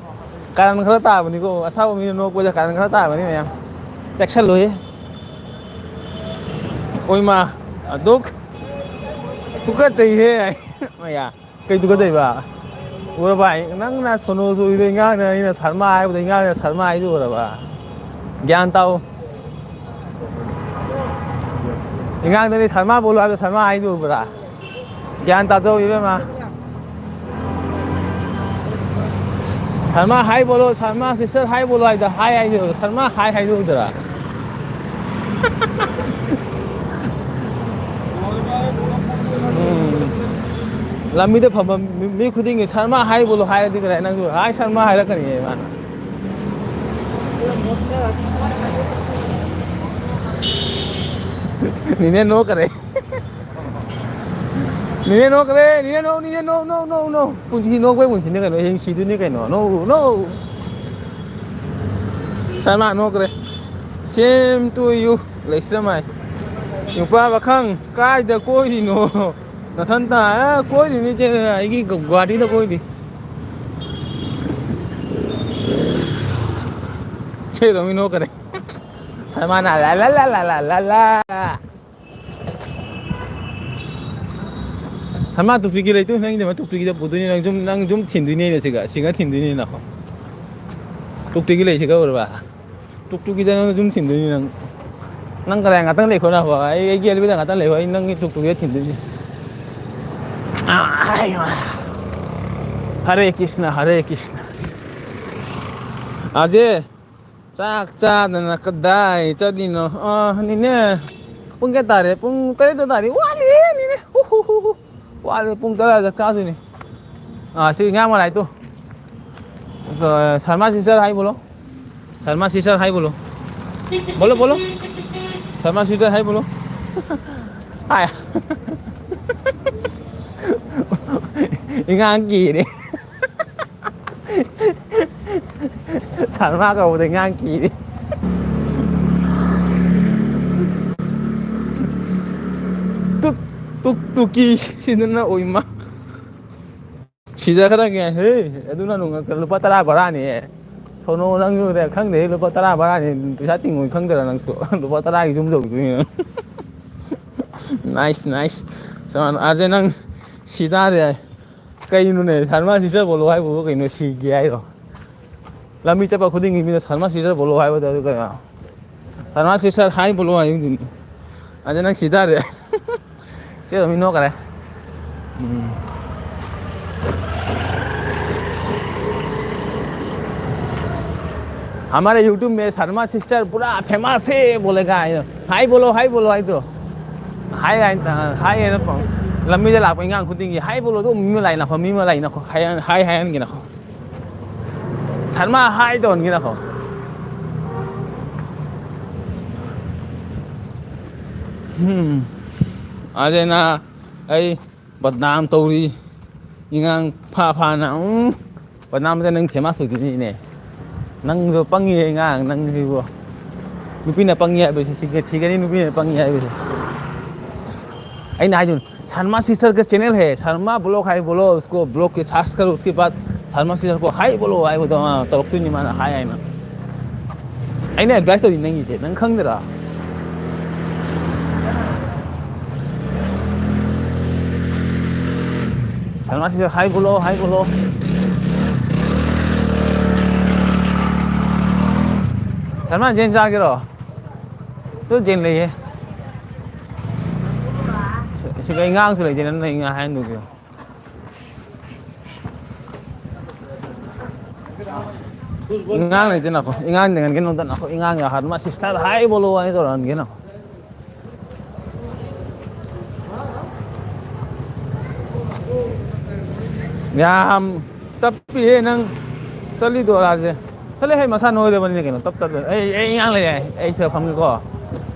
ꯀꯥꯔꯟ ꯈꯔ ꯇꯥꯕꯅꯤꯀꯣ꯫ ꯑꯁꯥꯎꯕ ꯃꯤꯅ ꯅꯣꯛꯄꯁꯦ ꯀꯥꯔꯟ ꯈꯔ ꯇꯥꯕꯅꯤ ꯃꯌꯥꯝ꯫ ꯆꯦꯛꯁꯜꯂꯨꯍꯦ꯫ ꯑꯣꯏꯃꯥ, ꯑꯗꯨꯛ ꯇꯨꯀꯠꯆꯩꯍꯦ꯫ ꯃꯌꯥ, ꯀꯩ ꯇꯨꯀꯠꯆꯩꯕ? ꯎꯔꯕ? ꯅꯪꯅ ꯁꯣꯅꯣ ꯆꯨꯔꯤꯗꯣ ꯏꯉꯥꯡꯅ, ꯑꯩꯅ ꯁꯔꯃ ꯍꯥꯏꯕꯗ ꯏꯉꯥꯡꯅ ꯁꯔꯃ ꯍꯥꯏꯗꯨ ꯎꯔꯕ? ꯒ꯭ꯌꯥꯟ ꯇꯥꯎ꯫ ꯏꯉꯥꯡꯗꯅꯤ ꯁꯔꯃ ꯕꯣꯂꯣ ꯍꯥꯏꯕꯗ ꯁꯔꯃ ꯍꯥꯏꯗꯨ ꯎꯕ꯭ꯔꯥ? ꯒ꯭ꯌꯥꯟ ꯇꯥꯖꯧ ꯏꯕꯦꯝꯃ꯫ ꯁꯔꯃ ꯍꯥꯏ ꯕꯣꯂꯣ, ꯁꯔꯃ ꯁꯤꯁꯇꯔ ꯍꯥꯏ ꯕꯣꯂꯣ ꯍꯥꯏꯗ ꯍꯥꯏ ꯍꯥꯏꯗꯨ, ꯁꯔꯃ ꯍꯥꯏ ꯍꯥꯏꯗꯨ ꯎꯗ꯭ꯔꯥ? ꯎꯝ꯫ ꯂꯝꯕꯤꯗ ꯐꯝꯕ ꯃꯤ, ꯃꯤ ꯈꯨꯗꯤꯡꯒꯤ "ꯁꯔꯃ ꯍꯥꯏ ꯕꯣꯂꯣ" ꯍꯥꯏꯔꯗꯤ ꯀꯔꯥꯏ ꯅꯪꯁꯨ "ꯍꯥꯏ ꯁꯔꯃ" ꯍꯥꯏꯔꯛꯀꯅꯤꯌꯦ ꯃꯥꯅ꯫ ꯅꯤꯅꯦ ꯅꯣꯛꯈꯔꯦ꯫ ꯅꯤꯅꯦ ꯅꯣꯛꯈꯔꯦ꯫ ꯅꯤꯅꯦ ꯅꯣꯛ, ꯅꯤꯅꯦ ꯅꯣꯛ, ꯅꯣꯛ, ꯅꯣꯛ, ꯅꯣꯛ꯫ ꯄꯨꯟꯁꯤ ꯅꯣꯛꯄꯩ ꯄꯨꯟꯁꯤꯅꯤ ꯀꯩꯅꯣ, ꯍꯌꯦꯡ ꯁꯤꯗꯣꯏꯅꯤ ꯀꯩꯅꯣ꯫ ꯅꯣꯛ, ꯅꯣꯛ꯫ ꯁꯔꯃ ꯅꯣꯛꯈ꯭ꯔꯦ꯫ Same to you, ꯂꯩꯁ꯭ꯔꯝ ꯍꯥꯏ꯫ ꯅꯨꯄꯥ ꯄꯥꯈꯪ ꯀꯥꯏꯗ ꯀꯣꯏꯔꯤꯅꯣ? ꯅꯊꯟꯇ? ꯑ, ꯀꯣꯏꯔꯤꯅꯤ ꯆꯦ, ꯑꯩꯒꯤ ꯒꯨꯍꯥꯇꯤꯗ ꯀꯣꯏꯔꯤ꯫ ꯁꯦ, ꯔꯣꯃꯤ ꯅꯣꯛꯈꯔꯦ꯫ ꯁꯔꯃꯅ ꯂꯥ ꯂꯥ ꯂꯥ ꯂꯥ ꯂꯥ ꯂꯥ꯫ ꯅꯃꯥ ꯇꯨꯛꯇꯨꯒꯤ ꯂꯩꯇꯨ, ꯅꯪꯒꯤꯗꯃꯛ ꯇꯨꯛꯇꯨꯒꯤꯗ ꯄꯨꯗꯣꯏꯅꯤ, ꯅꯪ ꯁꯨꯝ, ꯅꯪ ꯁꯨꯝ ꯊꯤꯟꯗꯣꯏꯅꯤꯅꯦ ꯁꯤꯒ, ꯁꯤꯒ ꯊꯤꯟꯗꯣꯏꯅꯤꯅꯀꯣ꯫ ꯇꯨꯛꯇꯨꯒꯤ ꯂꯩꯁꯤꯒ ꯎꯔꯕ? ꯇꯨꯛꯇꯨꯒꯤꯗ ꯅꯪ ꯁꯨꯝ ꯊꯤꯟꯗꯣꯏꯅꯤ ꯅꯪ꯫ ꯅꯪ ꯀꯗꯥꯏ ꯉꯥꯛꯇꯪ ꯂꯩꯈꯣ ꯅꯕ? ꯑꯩ, ꯑꯩꯒꯤ ꯑꯦꯜꯕꯤꯗ ꯉꯥꯛꯇꯪ ꯂꯩꯈꯣ, ꯑꯩ ꯅꯪꯒꯤ ꯇꯨꯛꯇꯨꯒꯤꯗ ꯊꯤꯟꯗꯣꯏꯅꯤ꯫ ꯑꯥꯏ, ꯍꯔꯦ ꯀ꯭ꯔꯤꯁꯅ, ꯍꯔꯦ ꯀ꯭ꯔꯤꯁꯅ꯫ ꯑꯥꯔꯖꯦ, ꯆꯥꯛ ꯆꯥꯗꯅ ꯀꯗꯥꯏ ꯆꯠꯂꯤꯅꯣ? ꯑ, ꯅꯤꯅꯦ, ꯄꯨꯡ ꯀꯌꯥ ꯇꯥꯔꯦ? ꯄꯨꯡ ꯇꯔꯦꯠꯇ ꯇꯥꯔꯦ꯫ ꯋꯥꯠꯂꯤꯌꯦ, ꯅꯤꯅꯦ꯫ ꯎ, ꯍꯨ, ꯍꯨ, ꯍꯨ꯫ ꯋꯥꯠꯂꯤ, ꯄꯨꯡ ꯇꯔꯥꯗ ꯆꯥꯛ ꯆꯥꯗꯣꯏꯅꯤ꯫ ꯑ, ꯁꯤ ꯉꯥ ꯃꯂꯥꯏꯗꯣ꯫ ꯑ, ꯁꯔꯃꯥ ꯁꯤꯁꯇꯔ ꯍꯥꯏ ꯕꯣꯂꯣ꯫ ꯁꯔꯃꯥ ꯁꯤꯁꯇꯔ ꯍꯥꯏ ꯕꯣꯂꯣ꯫ ꯕꯣꯂꯣ, ꯕꯣꯂꯣ꯫ ꯁꯔꯃꯥ ꯁꯤꯁꯇꯔ ꯍꯥꯏ ꯕꯣꯂꯣ꯫ ꯍꯥꯏ꯫ ꯏꯉꯥꯡ ꯀꯤꯔꯦ꯫ ꯁꯔꯃꯥ ꯀꯧꯕꯗ ꯏꯉꯥꯡ ꯀꯤꯔꯦ꯫ ꯇꯨꯛ, ꯇꯨꯛ, ꯇꯨꯀꯤ ꯁꯤꯗꯅ ꯑꯣꯏꯃ꯫ ꯁꯤꯖꯈ꯭ꯔꯒꯦ꯫ ꯍꯦ, ꯑꯗꯨꯅ ꯅꯨꯡ-, ꯂꯨꯄꯥ ꯇꯔꯥ ꯕꯔꯥꯅꯦ꯫ ꯁꯣꯅꯣ, ꯅꯪꯁꯨ ꯈꯪꯗꯦ, ꯂꯨꯄꯥ ꯇꯔꯥ ꯕꯔꯥꯅꯦ꯫ ꯄꯩꯁꯥ ꯇꯤꯡꯉꯣꯏ ꯈꯪꯗ꯭ꯔꯥ ꯅꯪꯁꯨ? ꯂꯨꯄꯥ ꯇꯔꯥꯒꯤ ꯌꯨꯝ ꯇꯧꯗꯣꯏꯅꯦ ꯅꯪ꯫ Nice, nice꯫ ꯁꯣꯅꯣ, ꯑꯥꯔꯖꯦ, ꯅꯪ ꯁꯤ ꯇꯥꯔꯦ꯫ ꯀꯩꯅꯣꯅꯦ, ꯁꯔꯃꯥ ꯁꯤꯁꯇꯔ ꯕꯣꯂꯣ ꯍꯥꯏꯕꯕꯨ ꯀꯩꯅꯣ, ꯁꯤꯒꯦ ꯍꯥꯏꯔꯣ? ꯂꯝꯕꯤ ꯆꯠꯄ ꯈꯨꯗꯤꯡꯒꯤ ꯃꯤꯅ ꯁꯔꯃꯥ ꯁꯤꯁꯇꯔ ꯕꯣꯂꯣ ꯍꯥꯏꯕꯗ ꯑꯗꯨ ꯀꯩꯅꯣ? ꯁꯔꯃꯥ ꯁꯤꯁꯇꯔ ꯍꯥꯏ ꯕꯣꯂꯣ ꯍꯥꯏꯗꯨꯅꯤ꯫ ꯑꯗ ꯅꯪ ꯁꯤꯗꯔꯦ꯫ ꯆꯦ ꯑꯗꯨꯝ ꯅꯣꯛꯈꯔꯦ꯫ ꯎꯝ꯫ हमारे YouTube में शर्मा सिस्टर पूरा फेमस है बोलेगा। हाय बोलो, हाय बोलो, हाय तो। ꯍꯥꯏ ꯍꯥꯏꯅ, ꯍꯥꯏ ꯍꯥꯏꯅ ꯄꯥꯎ꯫ ꯂꯝꯕꯤꯗ ꯂꯥꯛꯄ ꯏꯟꯈꯥꯡ ꯈꯨꯗꯤꯡꯒꯤ ꯍꯥꯏ ꯕꯣꯂꯣ ꯑꯗꯨꯝ ꯃꯤ ꯑꯃ ꯂꯥꯛꯏ ꯅꯈꯣ, ꯃꯤ ꯑꯃ ꯂꯥꯛꯏ ꯅꯈꯣ, ꯍꯥꯏ, ꯍꯥꯏ ꯍꯥꯏꯍꯟꯒꯦ ꯅꯈꯣ꯫ ꯁꯔꯃꯥ ꯍꯥꯏ ꯇꯧꯍꯟꯒꯦ ꯅꯈꯣ꯫ ꯎꯝ꯫ ꯑꯗꯨꯅ ꯑꯩ ꯕꯗꯅꯥꯝ ꯇꯧꯔꯤ꯫ ꯏꯉꯥꯡ ꯐꯥ ꯐꯥꯅ, ꯎꯝ, ꯕꯗꯅꯥꯝꯗ ꯅꯪ ꯐꯦꯃꯁ ꯑꯣꯏꯗꯣꯏꯅꯤꯅꯦ꯫ ꯅꯪꯗꯣ ꯄꯪꯉꯤ ꯑꯉꯥꯡ, ꯅꯪꯁꯤꯕꯣ꯫ ꯅꯨꯄꯤꯅ ꯄꯪꯉꯤ ꯍꯥꯏꯕꯁꯤ ꯁꯤꯒ-, ꯁꯤꯒꯅꯤ ꯅꯨꯄꯤꯅ ꯄꯪꯉꯤ ꯍꯥꯏꯕꯁꯤ꯫ ꯑꯩꯅ ꯍꯥꯏꯗꯣꯏꯅꯤ, "शर्मा सिस्टर का चैनल है, शर्मा ब्लॉग है, बोलो उसको, ब्लॉग के सर्च करो, उसके बाद शर्मा सिस्टर को हाय बोलो, हाय बोलो", ꯑꯥ, ꯇꯧꯔꯛꯇꯣꯏꯅꯤ ꯃꯥꯅ ꯍꯥꯏ ꯍꯥꯏꯅ꯫ ꯑꯩꯅ ꯑꯦꯗꯚꯥꯏꯁ ꯇꯧꯔꯤ ꯅꯪꯒꯤꯁꯦ, ꯅꯪ ꯈꯪꯗ꯭ꯔꯥ? ꯁꯜꯃꯥꯁꯤꯁꯨ ꯍꯥꯏ ꯕꯣꯂꯣ, ꯍꯥꯏ ꯕꯣꯂꯣ꯫ ꯁꯜꯃꯥ, ꯖꯦꯟ ꯆꯥꯒꯦꯔꯣ? ꯇꯨ ꯖꯦꯟ ꯂꯩꯌꯦ꯫ ꯁꯤ-, ꯁꯤꯒ ꯏꯉꯥꯡꯁꯨ ꯂꯩꯇꯦ, ꯅꯪꯅ ꯏꯉꯥ ꯍꯥꯏꯍꯟꯗꯣꯏꯁꯦ꯫ ꯏꯉꯥꯡ ꯂꯩꯇꯦ, ꯅꯈꯣ꯫ ꯏꯉꯥꯡ ꯂꯩꯍꯟꯒꯦ ꯅꯣꯟꯗ, ꯅꯈꯣ꯫ ꯏꯉꯥꯡ ꯌꯥꯍꯟ-, ꯃꯥ sister ꯍꯥꯏ ꯕꯣꯂꯣ ꯍꯥꯏ ꯇꯧꯔꯛꯍꯟꯒꯦ, ꯅꯈꯣ꯫ ꯌꯥꯝ ꯇꯞꯄꯤꯍꯦ ꯅꯪ ꯆꯠꯂꯤꯗꯣ ꯑꯥꯁꯦ꯫ ꯆꯠꯂꯦ ꯍꯦ, ꯃꯁꯥ ꯅꯣꯏꯔꯕꯅꯤꯅ ꯀꯩꯅꯣ, ꯇꯞ ꯇꯞ꯫ ꯑꯩ, ꯑꯩ ꯏꯉꯥꯡ ꯂꯩꯔꯦ꯫ ꯑꯩ ꯁꯤꯗ ꯐꯝꯒꯦꯀꯣ꯫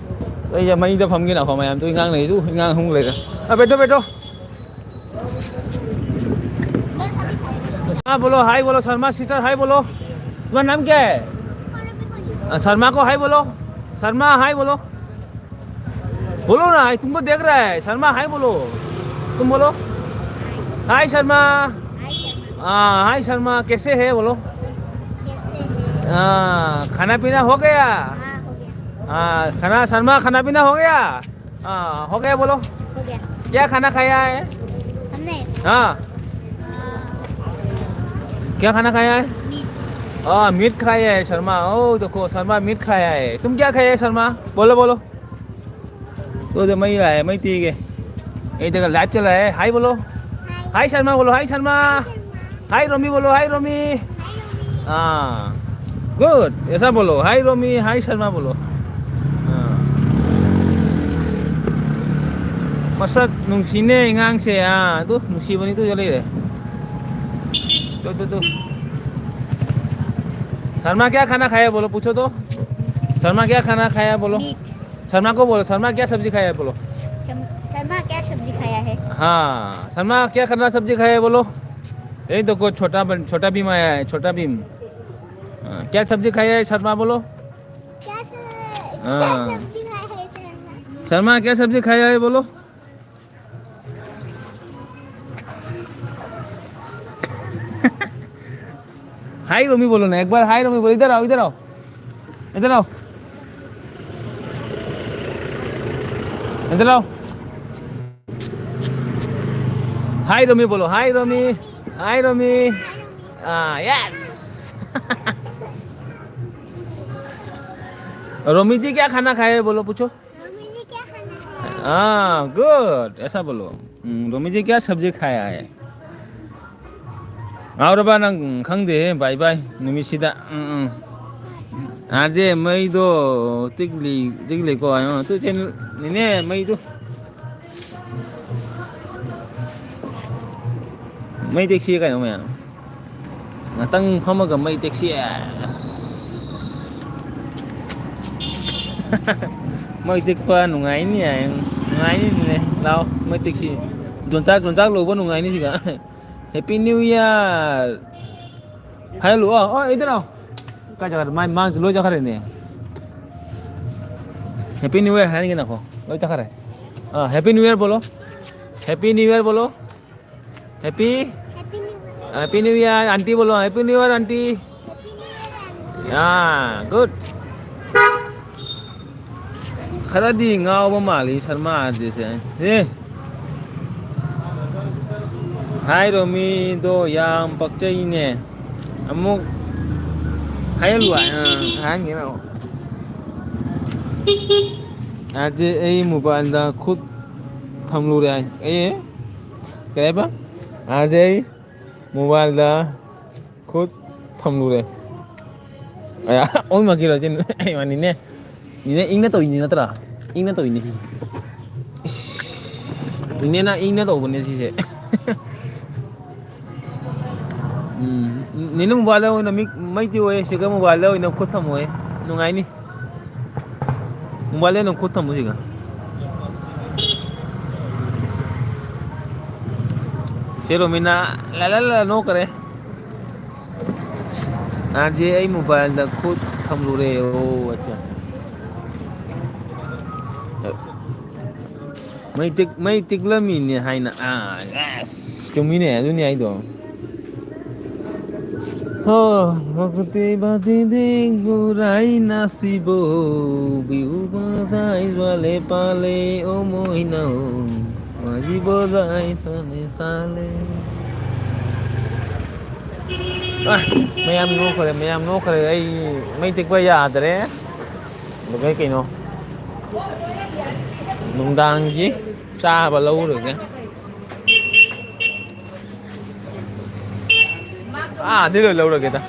ꯑꯩ ꯃꯩꯗ ꯐꯝꯒꯦ ꯅꯈꯣ, ꯃꯌꯥꯝꯗꯣ ꯏꯉꯥꯡ ꯂꯩꯔꯦ, ꯏꯉꯥꯡ ꯑꯍꯨꯝ ꯂꯩꯔꯦ꯫ ꯑ, ꯕꯦꯇꯣ, ꯕꯦꯇꯣ꯫ हाँ, बोलो, हाय बोलो, शर्मा सिस्टर, हाय बोलो। तुम्हारा नाम क्या है? अ, शर्मा को हाय बोलो। शर्मा, हाय बोलो। बोलो ना, तुमको देख रहा है। शर्मा, हाय बोलो। तुम बोलो। हाय शर्मा। हाँ, हाय शर्मा, कैसे है बोलो। कैसे है? हाँ, खाना पीना हो गया? हाँ, हो गया। हाँ, खाना, शर्मा, खाना पीना हो गया? हाँ, हो गया बोलो। हो गया। क्या खाना खाया है? हमने? हाँ। हाँ। क्या खाना खाया है? मीट। हाँ, मीट खाया है शर्मा। ओ, देखो, शर्मा मीट खाया है। तुम क्या खाया है शर्मा? बोलो, बोलो। तो जो मैं ही लाया, मैं ठीक है। ये देखो, लाइव चल रहा है। हाय बोलो। हाय। हाय शर्मा बोलो, हाय शर्मा। हाय शर्मा। हाय रोमी बोलो, हाय रोमी। हाँ, good। ऐसा बोलो, हाय रोमी, हाय शर्मा बोलो। हाँ। ꯃꯁꯛ ꯅꯨꯡꯁꯤꯅꯦ ꯑꯉꯥꯡꯁꯦ꯫ ꯑꯥ, ꯑꯗꯨ ꯅꯨꯡꯁꯤꯕꯅꯤ, ꯑꯗꯨ ꯂꯩꯔꯦ꯫ ꯑꯗꯨ, ꯑꯗꯨ, ꯑꯗꯨ꯫ शर्मा क्या खाना खाया है बोलो, पूछो तो। शर्मा क्या खाना खाया है बोलो। मीट। शर्मा को बोलो, शर्मा क्या सब्जी खाया है बोलो। शम-, शर्मा क्या सब्जी खाया है? हाँ, शर्मा क्या खाना सब्जी खाया है बोलो। यही तो कोई छोटा बन-, छोटा भीम आया है, छोटा भीम। हाँ, क्या सब्जी खाया है शर्मा बोलो। क्या स-, क्या हाँ। सब्जी खाया है शर्मा? शर्मा क्या सब्जी खाया है बोलो। हाय रोमी बोलो ना एक बार, हाय रोमी बोलो, इधर आओ, इधर आओ, इधर आओ, इधर आओ। हाय रोमी बोलो, हाय रोमी, हाय रोमी। हाँ, यस। रोमी जी क्या खाना खाए, बोलो, पूछो। रोमी जी क्या खाना खाए? हाँ, गुड, ऐसा बोलो। हम्म, रोमी जी क्या सब्जी खाया है? ꯉꯥꯎꯔꯕ ꯅꯪ? ꯈꯪꯗꯦꯍꯦ, ꯕꯥꯏ ꯕꯥꯏ꯫ ꯅꯨꯃꯤꯠꯁꯤꯗ꯫ ꯎꯝ, ꯎꯝ꯫ ꯑꯥꯔꯖꯦ, ꯃꯩꯗꯣ ꯇꯤꯛꯂꯤ, ꯇꯤꯛꯂꯤꯀꯣ꯫ ꯑ, ꯇꯨ ꯆꯦꯟ-, ꯅꯦꯅꯦ, ꯃꯩꯗꯨ꯫ ꯃꯩ ꯇꯦꯛꯁꯤ ꯀꯩꯅꯣ ꯃꯌꯥꯝ꯫ ꯉꯥꯛꯇꯪ ꯐꯝꯃꯒ ꯃꯩ ꯇꯦꯛꯁꯤ꯫ ꯑꯁ꯫ ꯃꯩ ꯇꯦꯛꯄ ꯅꯨꯡꯉꯥꯏꯅꯤ ꯍꯥꯏ꯫ ꯅꯨꯡꯉꯥꯏꯅꯤꯅꯦ꯫ ꯂꯥꯛꯑꯣ, ꯃꯩ ꯇꯦꯛꯁꯤ꯫ ꯌꯣꯟꯆꯥꯛ, ꯌꯣꯟꯆꯥꯛ ꯂꯧꯕ ꯅꯨꯡꯉꯥꯏꯅꯤ ꯁꯤꯒ꯫ Happy New Year! ꯍꯥꯏꯍꯜꯂꯨ꯫ ꯑꯣ, ꯑꯣ, ꯏꯗꯅꯣ꯫ ꯀꯥꯏ ꯆꯠꯈ꯭ꯔꯦ? ꯃꯥꯏ ꯃꯥꯡꯁꯨ ꯂꯣꯏ ꯆꯠꯈ꯭ꯔꯦꯅꯦ꯫ Happy New Year ꯍꯥꯏꯅꯤꯡꯉꯦ ꯅꯈꯣ꯫ ꯂꯣꯏ ꯆꯠꯈ꯭ꯔꯦ꯫ ꯑꯥ, Happy New Year ꯕꯣꯂꯣ꯫ Happy New Year ꯕꯣꯂꯣ꯫ Happy, Happy New Year. Happy New Year, aunty ꯕꯣꯂꯣ꯫ Happy New Year, aunty. Happy New Year, aunty. ꯑꯥ, good. ꯈꯔꯗꯤ ꯉꯥꯎꯕ ꯃꯥꯜꯂꯤ ꯁꯔꯃꯥ ꯑꯥꯔꯖꯦꯁꯦ꯫ ꯑꯦ! ꯍꯥꯏꯔꯣ ꯃꯤꯗꯣ ꯌꯥꯝ ꯄꯛꯆꯩꯅꯦ꯫ ꯑꯃꯨꯛ ꯍꯥꯏꯍꯜꯂꯨ ꯍꯥꯏ-, ꯑ, ꯍꯥꯏꯍꯟꯒꯦ ꯂꯥꯛꯑꯣ꯫ ꯑꯥꯔꯖꯦ ꯑꯩ ꯃꯣꯕꯥꯏꯜꯗ ꯈꯨꯠ ꯊꯝꯂꯨꯔꯦ ꯍꯥꯏ꯫ ꯑꯦ? ꯀꯩ ꯍꯥꯏꯕ? ꯑꯥꯔꯖꯦ ꯑꯩ ꯃꯣꯕꯥꯏꯜꯗ ꯈꯨꯠ ꯊꯝꯂꯨꯔꯦ꯫ ꯑꯌꯥ, ꯑꯣꯟꯃꯛꯀꯤꯔꯣ ꯁꯤ? ꯑꯩ ꯋꯥꯅꯤꯅꯦ꯫ ꯅꯤꯅꯦ ꯏꯪꯅ ꯇꯧꯔꯤꯅꯤ ꯅꯠꯇ꯭ꯔꯥ? ꯏꯪꯅ ꯇꯧꯔꯤꯅꯤ ꯁꯤꯁꯦ꯫ ꯏꯁ, ꯅꯤꯅꯦꯅ ꯏꯪꯅ ꯇꯧꯕꯅꯦ ꯁꯤꯁꯦ꯫ ꯎꯝ, ꯅꯤꯅꯦ ꯃꯣꯕꯥꯏꯜꯗ ꯑꯣꯏꯅ ꯃꯤꯛ, ꯃꯩ ꯇꯤꯛꯑꯣꯌꯦ, ꯁꯤꯒ ꯃꯣꯕꯥꯏꯜꯗ ꯑꯣꯏꯅ ꯈꯨꯠ ꯊꯝꯃꯣꯌꯦ꯫ ꯅꯨꯡꯉꯥꯏꯅꯤ꯫ ꯃꯣꯕꯥꯏꯜꯗ ꯑꯣꯏꯅ ꯈꯨꯠ ꯊꯝꯃꯨ ꯁꯤꯒ꯫ ꯁꯦ ꯔꯣꯃꯤꯅꯥ ꯂꯥ ꯂꯥ ꯂꯥ ꯅꯣꯛꯈꯔꯦ꯫ ꯑꯥꯔꯖꯦ ꯑꯩ ꯃꯣꯕꯥꯏꯜꯗ ꯈꯨꯠ ꯊꯝꯂꯨꯔꯦ꯫ ꯑꯣ, ꯑꯠꯆꯥ, ꯑꯠꯆꯥ꯫ ꯃꯩ ꯇꯤꯛ-, ꯃꯩ ꯇꯤꯛꯂꯝꯃꯤꯅꯦ ꯍꯥꯏꯅ꯫ ꯑꯥ, ꯑꯁ, ꯆꯨꯝꯃꯤꯅꯦ, ꯑꯗꯨꯅꯤ ꯍꯥꯏꯗꯣ꯫ ꯍꯣ, ꯃꯀꯨꯇꯤ ꯕꯥꯇꯤꯗꯤ ꯒꯨꯔꯥꯏ ꯅꯥꯁꯤꯕꯣ, ꯕꯤꯍꯨ ꯕꯖꯥꯏ ꯖ꯭ꯋꯥꯂꯦ ꯄꯥꯂꯦ ꯑꯣ ꯃꯣꯏꯅꯧ꯫ ꯖꯤꯕꯣ ꯖꯥꯏ ꯁꯣꯅꯦ ꯁꯥꯂꯦ꯫ ꯑ, ꯃꯌꯥꯝ ꯅꯣꯛꯈ꯭ꯔꯦ, ꯃꯌꯥꯝ ꯅꯣꯛꯈ꯭ꯔꯦ꯫ ꯑꯩ ꯃꯩ ꯇꯤꯛꯄ ꯌꯥꯗ꯭ꯔꯦ꯫ ꯑꯗꯨꯒ ꯀꯩꯅꯣ, ꯅꯨꯡꯗꯥꯡꯒꯤ ꯆꯥꯕ ꯂꯧꯔꯒꯦ꯫ ꯑꯥꯗꯤ ꯂꯣꯏ ꯂꯧꯔꯒꯦꯗ꯫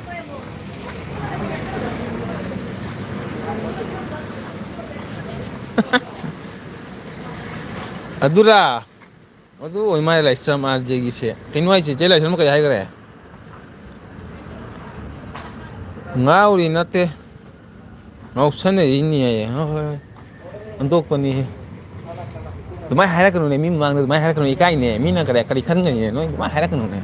ꯑꯗꯨꯔꯥ? ꯑꯗꯨ ꯑꯣꯏ ꯃꯥꯜꯂꯦ, ꯂꯥꯏꯁ꯭ꯔꯝ ꯑꯥꯔ ꯖꯦꯒꯤꯁꯦ꯫ ꯀꯩꯅꯣ ꯍꯥꯏꯁꯦ? ꯆꯦ ꯂꯥꯏꯁ꯭ꯔꯝ ꯀꯩ ꯍꯥꯏꯈ꯭ꯔꯦ? ꯉꯥꯎꯔꯤ ꯅꯠꯇꯦ꯫ ꯉꯥꯎꯁꯟꯅꯔꯤꯅꯤ ꯍꯥꯏꯌꯦ꯫ ꯍꯣꯏ, ꯍꯣꯏ, ꯍꯣꯏ꯫ ꯍꯟꯗꯣꯛꯄꯅꯤ꯫ ꯑꯗꯨꯃꯥꯏꯅ ꯍꯥꯏꯔꯛꯀꯅꯨꯅꯦ꯫ ꯃꯤ ꯃꯃꯥꯡꯗ ꯑꯗꯨꯃꯥꯏꯅ ꯍꯥꯏꯔꯛꯀꯅꯨ꯫ ꯏꯀꯥꯏꯅꯦ꯫ ꯃꯤꯅ ꯀꯔꯤ, ꯀꯔꯤ ꯈꯟꯒꯅꯤ? ꯅꯣꯏ ꯑꯗꯨꯃꯥꯏꯅ ꯍꯥꯏꯔꯛꯀꯅꯨꯅꯦ꯫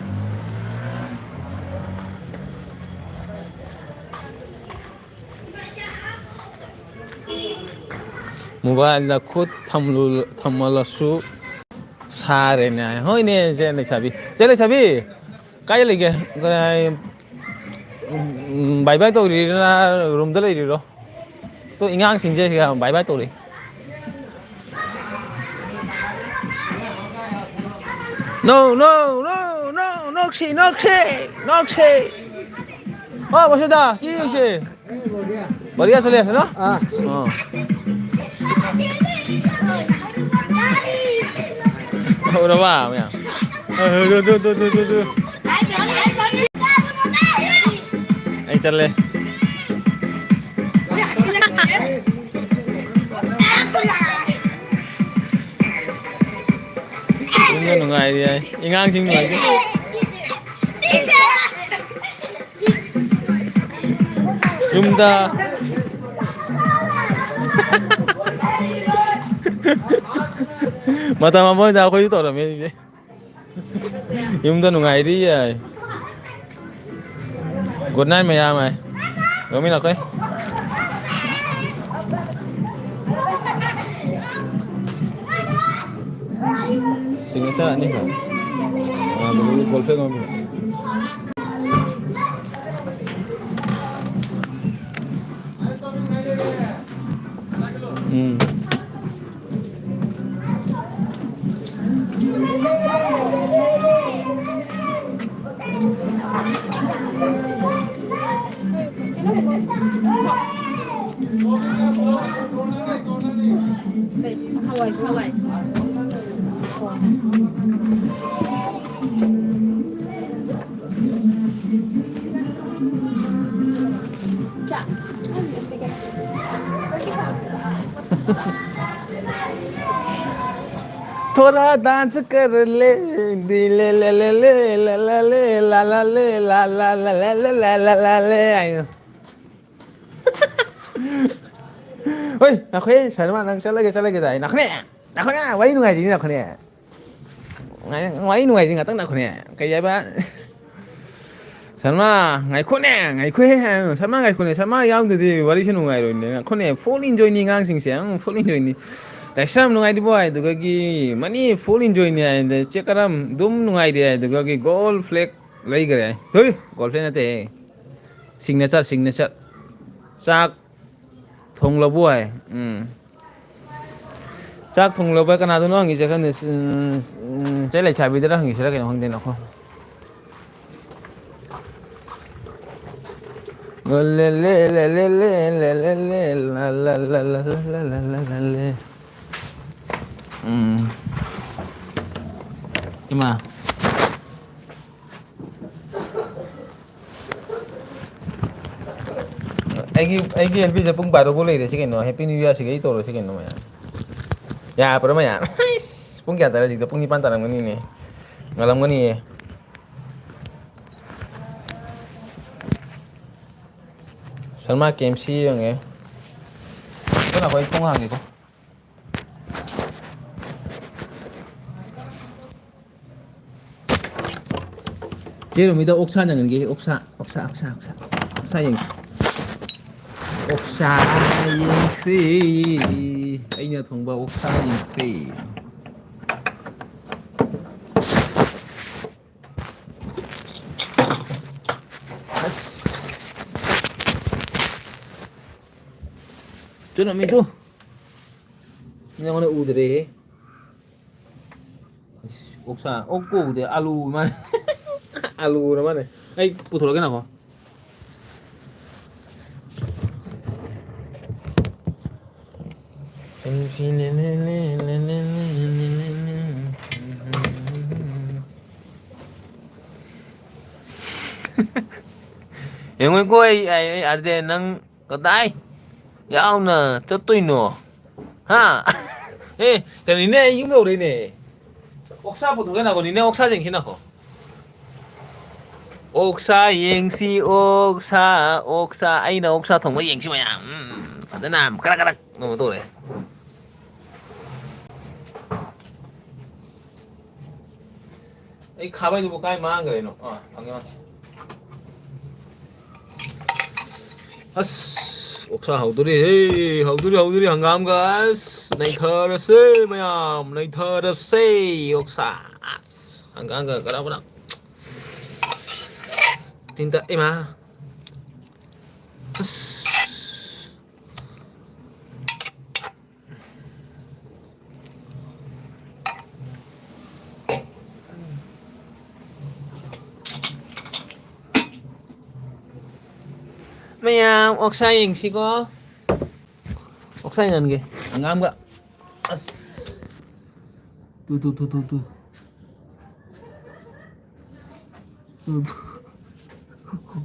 ꯃꯣꯕꯥꯏꯜꯗ ꯈꯨꯠ ꯊꯝꯂꯨ-, ꯊꯝꯃꯜꯂꯁꯨ ꯁꯥꯔꯦꯅꯦ꯫ ꯍꯣꯏꯅꯦ, ꯆꯦ ꯂꯩꯁꯥꯕꯤ꯫ ꯆꯦ ꯂꯩꯁꯥꯕꯤ! ꯀꯥꯏ ꯂꯩꯒꯦ? ꯀꯗꯥꯏ, ꯎꯝ, ꯕꯥꯏ ꯕꯥꯏ ꯇꯧꯔꯤꯔ, ꯔꯨꯝꯗ ꯂꯩꯔꯤꯔꯣ? ꯇꯣ, ꯑꯉꯥꯡꯁꯤꯡꯁꯦ ꯁꯤꯒ ꯕꯥꯏ ꯕꯥꯏ ꯇꯧꯔꯤ꯫ No, no, no, no, ꯅꯣꯛꯁꯤ, ꯅꯣꯛꯁꯤ, ꯅꯣꯛꯁꯤ꯫ ꯑꯣ, ꯃꯁꯤꯗ, ꯀꯤ ꯌꯦꯡꯁꯤ꯫ ꯕꯔꯤꯌꯥ ꯆꯠꯂꯦ ꯑꯁꯤꯅ? ꯑꯥ꯫ ꯑꯣ꯫ ꯍꯧꯔꯕ ꯃꯌꯥꯝ? ꯑ, ꯗꯨ, ꯗꯨ, ꯗꯨ꯫ ꯑꯩ ꯆꯠꯂꯦ꯫ ꯌꯨꯝꯗ ꯅꯨꯡꯉꯥꯏꯔꯤ ꯍꯥꯏ꯫ ꯑꯉꯥꯡꯁꯤꯡ ꯅꯨꯡꯉꯥꯏꯔꯤ꯫ ꯌꯨꯝꯗ꯫ ꯃꯇꯝ ꯑꯃꯗ ꯑꯩꯈꯣꯏꯁꯨ ꯇꯧꯔꯝꯃꯦ ꯑꯗꯨꯗꯤ꯫ ꯌꯨꯝꯗ ꯅꯨꯡꯉꯥꯏꯔꯤ ꯌꯥꯏ꯫ Good night ꯃꯌꯥꯝ ꯑꯩ꯫ ꯔꯣꯃꯤ ꯂꯥꯛꯈꯣꯏ꯫ Signature ꯑꯅꯤꯈꯛ꯫ ꯑꯥ, ꯕꯣꯜ ꯐꯦꯡ ꯑꯃ꯫ ꯎꯝ꯫ ꯍꯋꯥꯏ, ꯍꯋꯥꯏ꯫ थोड़ा डांस कर ले, दी ले ले ले ले, ला ला ले, ला ला ले, ला ला ले, ला ला ले, ला ला ला ला ले, ꯍꯥꯏꯅ꯫ ꯍꯣꯏ, ꯅꯈꯣꯏ ꯁꯔꯃ, ꯅꯪ ꯆꯠꯂꯒꯦ, ꯆꯠꯂꯒꯦ ꯇꯥꯏ꯫ ꯅꯈꯣꯏꯅꯦ, ꯅꯈꯣꯏꯅꯦ, ꯋꯥꯔꯤ ꯅꯨꯡꯉꯥꯏꯔꯤꯅꯤ, ꯅꯈꯣꯏꯅꯦ꯫ ꯉꯥꯏ-, ꯋꯥꯔꯤ ꯅꯨꯡꯉꯥꯏꯔꯤ ꯉꯥꯛꯇꯪ ꯅꯈꯣꯏꯅꯦ꯫ ꯀꯩ ꯍꯥꯏꯕ? ꯁꯔꯃ, ꯉꯥꯏꯈꯣꯅꯦ, ꯉꯥꯏꯈꯣꯍꯦ ꯍꯥꯏꯌꯨ꯫ ꯁꯔꯃ, ꯉꯥꯏꯈꯣꯅꯦ, ꯁꯔꯃ ꯌꯥꯎꯗ꯭ꯔꯗꯤ ꯋꯥꯔꯤꯁꯦ ꯅꯨꯡꯉꯥꯏꯔꯣꯏꯅꯦ꯫ ꯉꯥꯏꯈꯣꯅꯦ, full enjoyꯅꯤ ꯑꯉꯥꯡꯁꯤꯡꯁꯦ, ꯑꯪ, full enjoyꯅꯤ꯫ ꯂꯥꯏꯁ꯭ꯔꯝ ꯅꯨꯡꯉꯥꯏꯔꯤꯕꯣ ꯍꯥꯏꯗꯨꯒꯒꯤ ꯃꯅꯤ full enjoyꯅꯤ ꯍꯥꯏꯗ ꯆꯦꯛ ꯀꯔꯝ ꯑꯗꯨꯝ ꯅꯨꯡꯉꯥꯏꯔꯤ ꯍꯥꯏꯗꯨꯒꯒꯤ gold flag ꯂꯩꯈ꯭ꯔꯦ꯫ ꯍꯣꯏ, gold flag ꯅꯠꯇꯦꯍꯦ꯫ Signature, signature꯫ ꯆꯥꯛ ꯊꯣꯡꯂꯕꯣ ꯍꯥꯏ꯫ ꯎꯝ꯫ ꯆꯥꯛ ꯊꯣꯡꯂꯕ ꯀꯅꯥꯗꯅꯣ ꯍꯪꯉꯤꯁꯦ ꯈꯪꯗꯦ꯫ ꯎꯝ, ꯎꯝ, ꯆꯦ ꯂꯩꯁꯥꯕꯤꯗꯔ ꯍꯪꯉꯤꯁꯤꯔ ꯀꯩꯅꯣ ꯈꯪꯗꯦ ꯅꯈꯣ꯫ ꯎꯝ꯫ ꯏꯃꯥ꯫ ꯑꯩꯒꯤ, ꯑꯩꯒꯤ ꯑꯦꯜ ꯕꯤꯁꯦ ꯄꯨꯡ ꯕꯥꯔꯣ ꯐꯥꯎ ꯂꯩꯔꯦ ꯁꯤ ꯀꯩꯅꯣ? Happy New Year ꯁꯤꯒ ꯑꯩ ꯇꯧꯔꯁꯤ ꯀꯩꯅꯣ ꯃꯌꯥꯝ꯫ ꯌꯥꯕ꯭ꯔꯣ ꯃꯌꯥꯝ? ꯑꯩꯁ, ꯄꯨꯡ ꯀꯌꯥ ꯇꯥꯔꯦ ꯍꯧꯖꯤꯛꯇ? ꯄꯨꯡ ꯅꯤꯄꯥꯟ ꯇꯥꯔꯝꯒꯅꯤꯅꯦ꯫ ꯉꯜꯂꯝꯒꯅꯤꯌꯦ꯫ ꯁꯜꯃꯥ ꯀꯦ ꯑꯦꯝ ꯁꯤ ꯌꯦꯡꯉꯦ꯫ ꯀꯣ ꯅꯈꯣꯏ ꯑꯩ ꯊꯣꯡ ꯍꯥꯡꯒꯦꯀꯣ꯫ ꯆꯦ ꯔꯣꯃꯤꯗ ꯑꯣꯛꯁꯥ ꯅꯪꯍꯟꯒꯦ꯫ ꯑꯣꯛꯁꯥ, ꯑꯣꯛꯁꯥ, ꯑꯣꯛꯁꯥ, ꯑꯣꯛꯁꯥ꯫ ꯑꯣꯛꯁꯥ ꯌꯦꯡꯁꯤ꯫ ꯑꯣꯛꯁꯥ ꯌꯦꯡꯁꯤ꯫ ꯑꯩꯅ ꯊꯣꯡꯕ ꯑꯣꯛꯁꯥ ꯌꯦꯡꯁꯤ꯫ ꯆꯨꯅꯃꯤꯗꯨ꯫ ꯅꯉꯣꯟꯗ ꯎꯗ꯭ꯔꯦꯍꯦ꯫ ꯑꯣꯛꯁꯥ, ꯑꯣꯛ ꯀꯧꯗꯦ, ꯑꯂꯨ ꯃꯥꯅꯦ꯫ ꯑꯂꯨꯅ ꯃꯥꯅꯦ꯫ ꯑꯩ ꯄꯨꯊꯣꯔꯛꯀꯦ ꯉꯥꯏꯈꯣ꯫ ꯌꯦꯡꯉꯣꯏꯀꯣ ꯑꯩ, ꯑꯩ, ꯑꯩ, ꯑꯥꯔꯖꯦ, ꯅꯪ ꯀꯗꯥꯏ ꯌꯥꯎꯅ ꯆꯠꯇꯣꯏꯅꯣ? ꯍꯥ? ꯑꯦ, ꯀꯔꯤꯅꯦ? ꯑꯩ ꯌꯨꯝ ꯌꯧꯔꯦꯅꯦ꯫ ꯑꯣꯛꯁꯥ ꯄꯨꯊꯣꯛꯀꯦ ꯅꯥꯀꯣ, ꯅꯤꯅꯦ, ꯑꯣꯛꯁꯥ ꯌꯦꯡꯁꯤ ꯅꯥꯀꯣ꯫ ꯑꯣꯛꯁꯥ ꯌꯦꯡꯁꯤ, ꯑꯣꯛꯁꯥ, ꯑꯣꯛꯁꯥ꯫ ꯑꯩꯅ ꯑꯣꯛꯁꯥ ꯊꯣꯡꯕ ꯌꯦꯡꯁꯤ ꯃꯌꯥꯝ꯫ ꯎꯝ, ꯐꯖꯅ ꯀꯔꯛ ꯀꯔꯛ ꯅꯣꯡꯃ ꯇꯧꯔꯦ꯫ ꯑꯩ ꯈꯥꯕꯩꯗꯨꯕꯨ ꯀꯥꯏ ꯃꯥꯡꯈ꯭ꯔꯦꯅꯣ? ꯑꯥ, ꯐꯪꯉꯦ, ꯐꯪꯉꯦ꯫ ꯑꯁ, ꯑꯣꯛꯁꯥ ꯍꯧꯗꯣꯔꯦ, ꯍꯦ, ꯍꯧꯗꯣꯔꯦ, ꯍꯧꯗꯣꯔꯦ, ꯍꯪꯒꯥꯝꯒ, ꯑꯁ, ꯅꯩꯊꯔꯁꯦ ꯃꯌꯥꯝ, ꯅꯩꯊꯔꯁꯦ, ꯑꯣꯛꯁꯥ, ꯑꯁ, ꯍꯪꯒꯥꯝꯒ, ꯀꯔꯥ, ꯀꯔꯥ꯫ ꯇꯤꯟꯇ, ꯏꯃꯥ꯫ ꯑꯁ꯫ ꯃꯌꯥꯝ ꯑꯣꯛꯁꯥ ꯌꯦꯡꯁꯤꯀꯣ꯫ ꯑꯣꯛꯁꯥ ꯌꯦꯡꯍꯟꯒꯦ꯫ ꯍꯪꯒꯥꯝꯒ꯫ ꯑꯁ꯫ Two, two, two, two, two. Two, two.